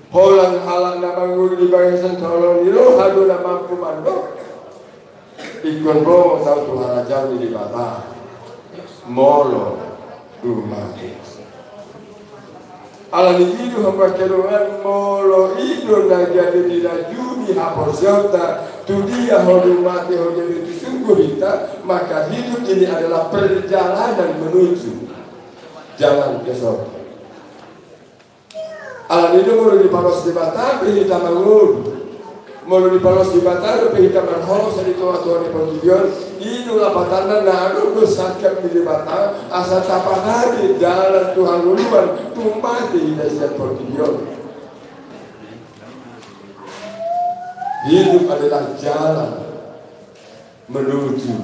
Holan halak na mangolu di bagasan holong ni roha do na mampu mandok, ingkon ro ahu tu harajaon ni Debata molo dung mate. Alani i do hamu angka dongan, molo i do na gabe dirajumi haporseaonta, tudia ho dung mate ho gabe tu surgo hita, maka hidup ini adalah perjalanan menuju jalan ke sorga. Alani do molo dipaloas Debata pe hita mangolu, molo dipaloas Debata dope hita marholong sian di tonga-tonga ni portibi on, i do lapatanna na adong do sangkap ni Debata asa taparade dalan tu hangoluan tung mate hita sian portibi on. Hidup adalah jalan menuju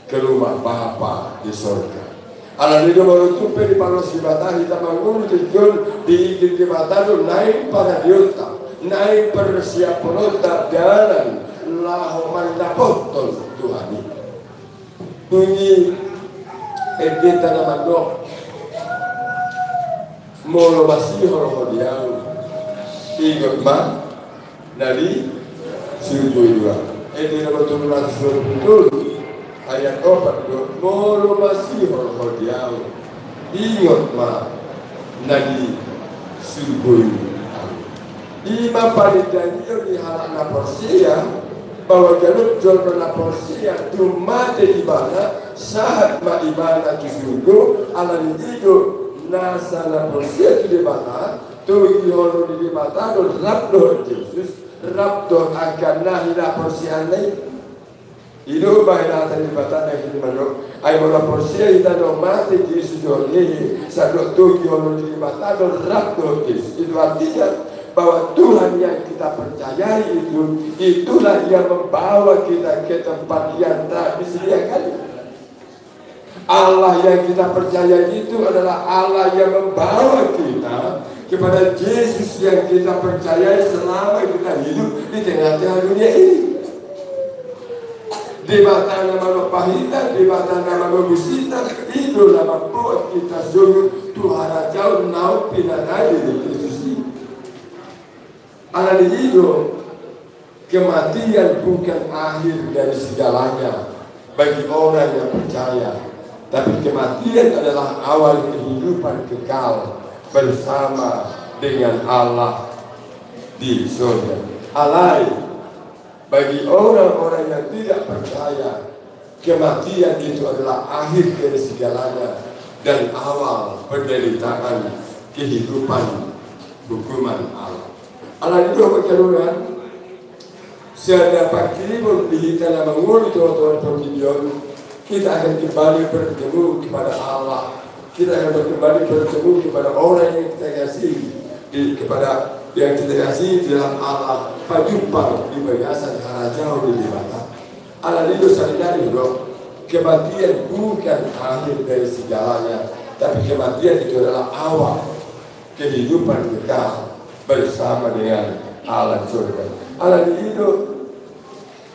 ke rumah Bapa di sorga. Alani do molo tung pe dipaloas Debata hita mangolu tingki on, diizinhon Debata do naeng pangadionta, naeng persiapononta dalan laho mandapothon Tuhan i. Dung i endenta na mandok, molo masihol ho di ahu, ingot ma na di surgo i. Dua Ende nomor tolu ratus dua puluh tolu, ayat opat do, molo masihol ho di ahu, ingot ma na di surgo i. I ma panindangion ni halak na porsea, bahwa ganup jolma na porsea tung mate ibana, sahat ma ibana tu surgo. Alani i do nasa na porsea tu Debata, togihonon ni Debata do rap dohot Jesus, rap dohot angka na hinaporseaonna i. I do umbahen hata ni Debata na hini mandok, ai molo porsea hita do mate Jesus dohot hehe, sandok togihonon ni Debata do rap dohot Jesus. Itu artinya bahwa Tuhan yang kita percayai itu, itulah yang membawa kita ke tempat yang tak disediakan. Allah yang kita percaya itu adalah Allah yang membawa kita kepada Jesus yang kita percayai selama kita hidup di tengah-tengah dunia ini. Debata na manopang hita, Debata na manobus hita, i do na mambuat hita sogot tu harajaon naung pinanai ni Kristus i. Alani i do, kematian bukan akhir dari segalanya bagi orang yang percaya, tapi kematian adalah awal kehidupan kekal bersama dengan Allah di surga. Alai, bagi orang-orang yang tidak percaya, kematian itu adalah akhir dari segalanya dan awal penderitaan kehidupan hukuman Allah. Alani do, angka dongan, sian na pangkirimon di hita na mangolu di tonga-tonga portibi on, kita akan kembali bertemu kepada Allah. Kita akan kembali bertemu kepada orang yang kita kasihi, di, kepada yang kita kasihi di dalam Allah, pajumpang di bagasan harajaon ni Debata. Alani do, sarinari do, kematian bukan akhir dari segalanya, tapi kematian itu adalah awal kehidupan kekal bersama dengan Allah di surga. Alani i do,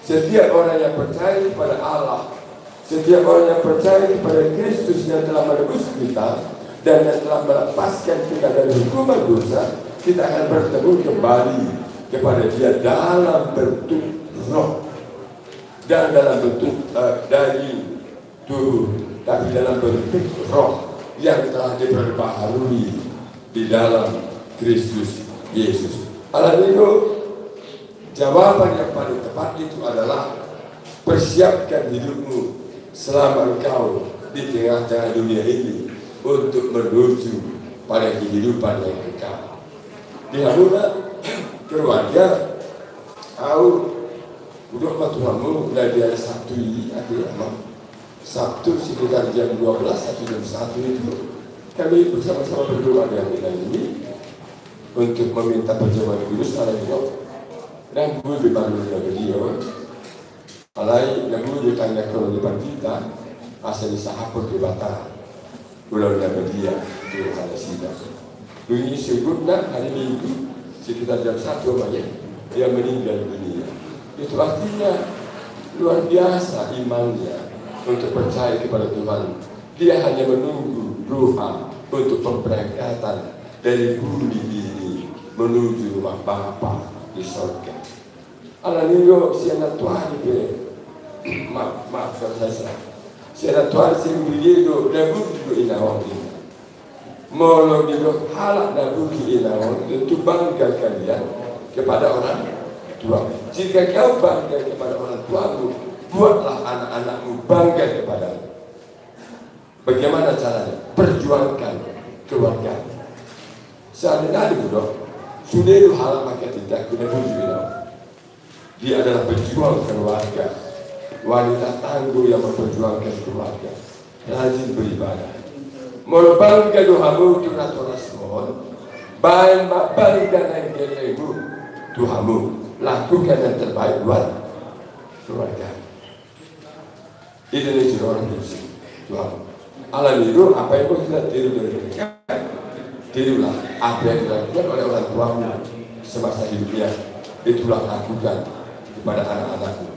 setiap orang yang percaya kepada Allah, setiap orang yang percaya kepada Kristus yang telah menebus kita dan yang telah melepaskan kita dari hukuman dosa, kita akan bertemu kembali kepada Dia dalam bentuk roh dan dalam bentuk, eh, daging tubuh, tapi dalam bentuk roh yang telah diperbaharui di dalam Kristus Yesus. Alani i do, jawaban yang paling tepat itu adalah persiapkan hidupmu selama engkau di tengah-tengah dunia ini untuk menuju pada kehidupan yang kekal. Di hamuna keluarga, au, hudok ma tu hamu, na di hari Sabtu i, ate, amang. Sabtu sekitar jam dua belas atau jam satu itu, kami bersama-sama berdoa di hami na ini untuk meminta perjamuan kudus ala nidok. Dang boi be parlu na badia on. Alai na boi do tangiangkon di pandita asa disahaphon Debata ulaon na badia tu nasida. Dung i sogot na hari Minggu sekitar jam satu, amang, ia meninggal dunia. Itu artinya luar biasa imannya untuk percaya kepada Tuhan. Dia hanya menunggu doa untuk pemberangkatan dari bumi ini menuju rumah Bapa di sorga. Alani do, sian na tuari pe, maaf, maaf, Pak Sasa. Sian na tuari sering beli do, na beli do inaon i. Molo didok halak na beli inaon, tentu bangga kalian kepada orang tua. Jika kau bangga kepada orang tuamu, buatlah anak-anakmu bangga kepadamu. Bagaimana caranya? Perjuangkan keluarga. Seandainya didok, sudah itu halak makin tidak guna beli inaon. Dia adalah pejuang keluarga, wanita tangguh yang memperjuangkan keluarga, rajin beribadah. Molo bangga do hamu tu natorasmon, baen ma bangga nang gellengmu tu hamu, lakukan yang terbaik buat keluarga. Itu nih si orang itu sih, tu hamu. Alani i do apa yang kau tidak tiru dari mereka, tirulah apa yang dilakukan oleh orang tuamu semasa hidupnya, itulah lakukan kepada anak-anakmu.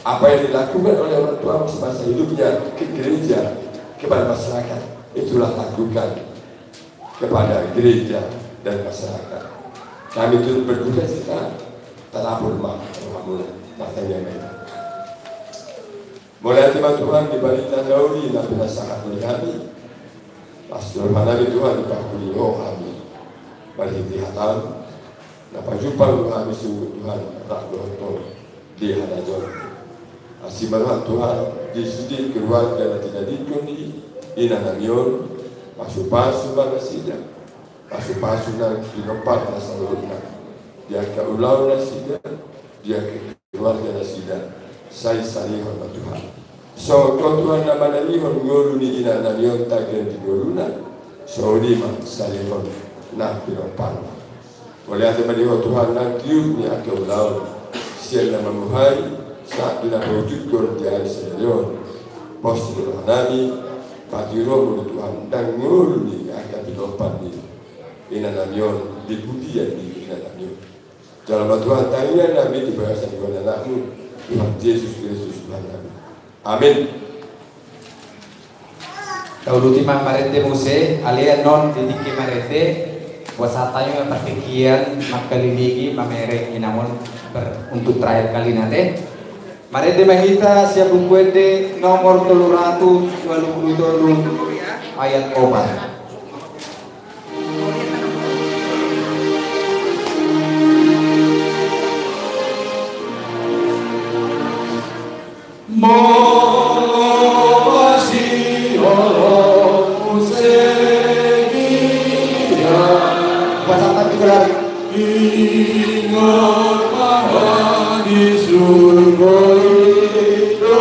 Apa yang dilakukan oleh orang tuamu semasa hidupnya ke gereja, kepada masyarakat, itulah lakukan kepada gereja dan masyarakat. Kami turut berduka cita, tarapul ma rohamuna. Martangiang ma hita. Mauliate ma Tuhan di barita na uli na pinasahat muna di hami. Las do rohanami Tuhan, dipangkuli Ho hami marhite hataM, na pajumpang do hami sungkun Tuhan rap dohot Ho di harajaon. Asi ma rohaM Tuhan di sude keluarga na tinadingkon i inanami on, pasupasu ma nasida. Pasupasu nang pinompar na saluhutna, di angka ulaon nasida, di angka keluarga nasida, sai salehon ma Tuhan. Songon Ho Tuhan na manangihon ngolu ni inanami on tagan di ngoluna, songon i ma salehon nang pinomparna. Mauliate ma di Ho Tuhan nang tiur ni angka ulaon, sian na mamuhai sahat tu na paujukhon di ari sadari on. Pos ni rohanami, patiur Ho ma Tuhan nang ngolu ni angka pinompar ni inanami on, di pudian ni inanami on. Jalo ma Tuhan tangiangnami di bagasan goar ni AnakMu, Tuhan Jesus Kristus Tuhannami. Amin. Tauluti ma marende muse, alai annon di tingki marende, buat sahat hami ma partingkian mangkalilingi, mamereng inang on, ber-, untuk terakhir kali nate. Marende ma hita sian Buku Ende nomor tolu ratus ualu pulu tolu, ayat opat. Molo masiholhom muse, ingot ma di surgo i do.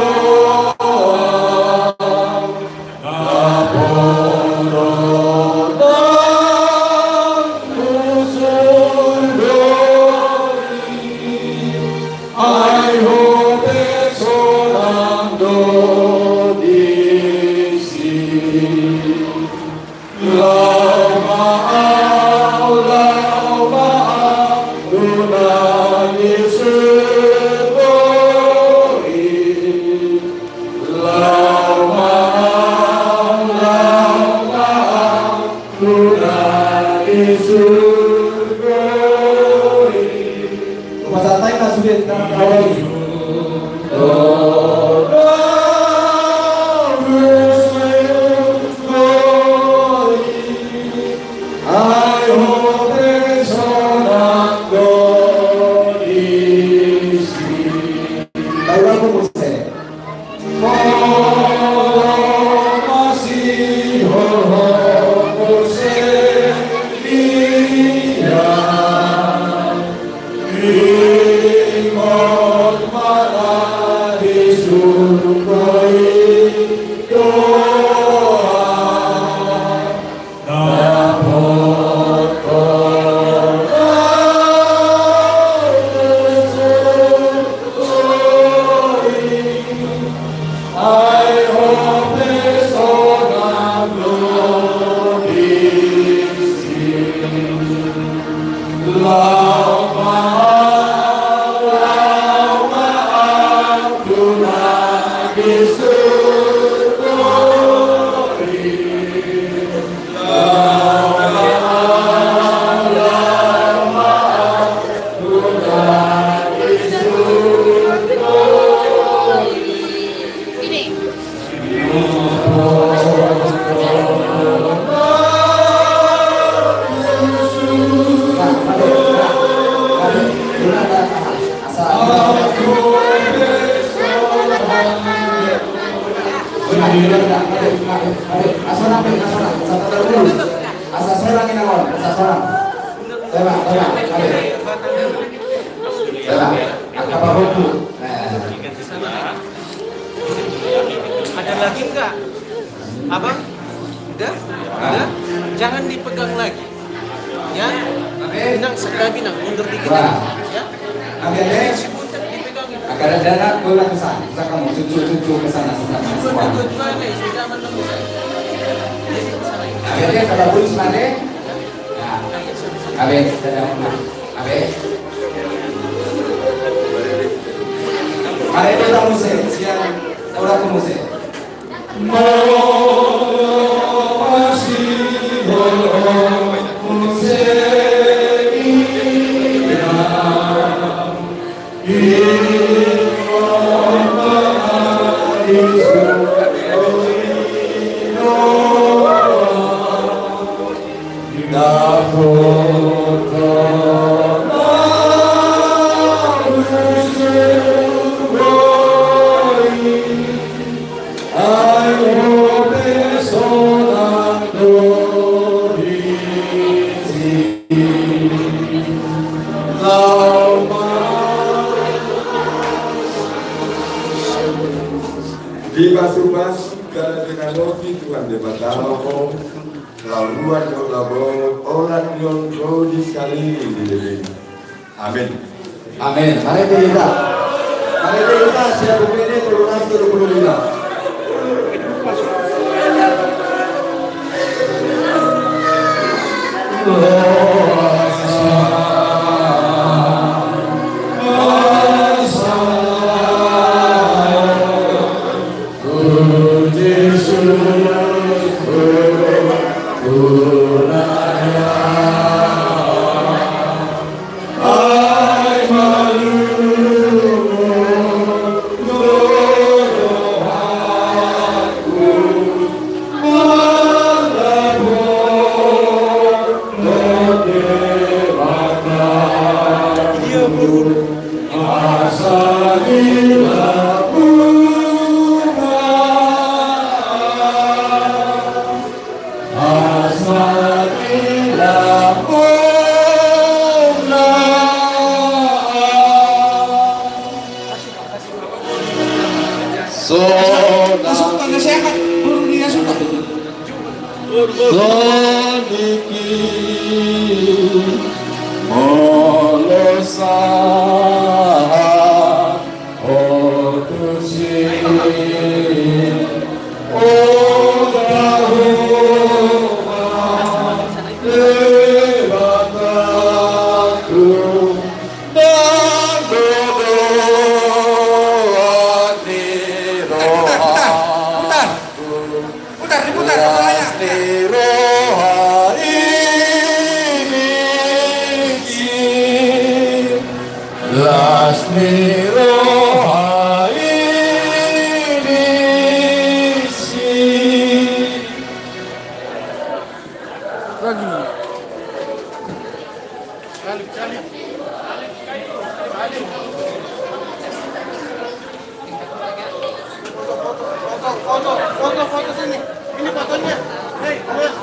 Asa sorang inang on, asa sorang. Tolong, tolong, ade. Tolong, angka pahompu. Ada lagi enggak? Abang? Udah? Udah? Jangan dipegang lagi. Ya? Inang, sekali, Nang, mundur dikit. Ya? Oke, oke. Si Butet dipegangin. Agak ada jarak, boleh ke sana. Bisa kamu cucu-cucu ke sana, sebentar. Cucu, cucu aja, sudah aman, Bang. Abe, abe, kada bolis mane. Abe, kada, abe. Mari kita musik, sian orang musik. Dipasupasu jala dihangoluhon Tuhan Debata ho, laluan dohot laboan, olat ni on ro di saleleng ni lelengna. Amen. Amen. Mari kita, mari kita siap pemene turun dua puluh lima. Sonang. Masuk tanda sehat, turun dia suka. Soniki molo sahat ho tusi, o Tuhan Debatangku, dang dohonon ni roha. Putar, diputar kepalanya. Las ni roha i disi. Las ni roha i disi. Lagi. Salib, salib. Salib. Foto, foto, foto, foto sini. Ini fotonya. Hei, keluar.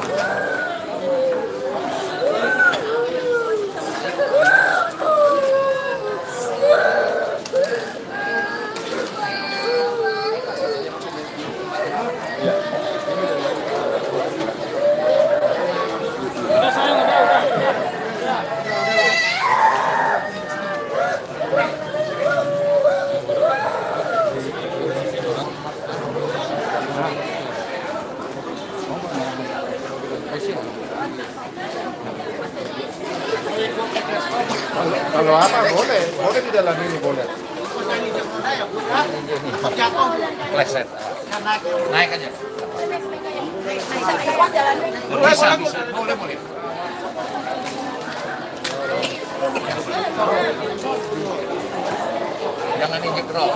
Kalau, kalau apa boleh, boleh di dalam ini boleh. Pleset. Naik aja. Bisa, bisa. Boleh, boleh. Jangan injek roll.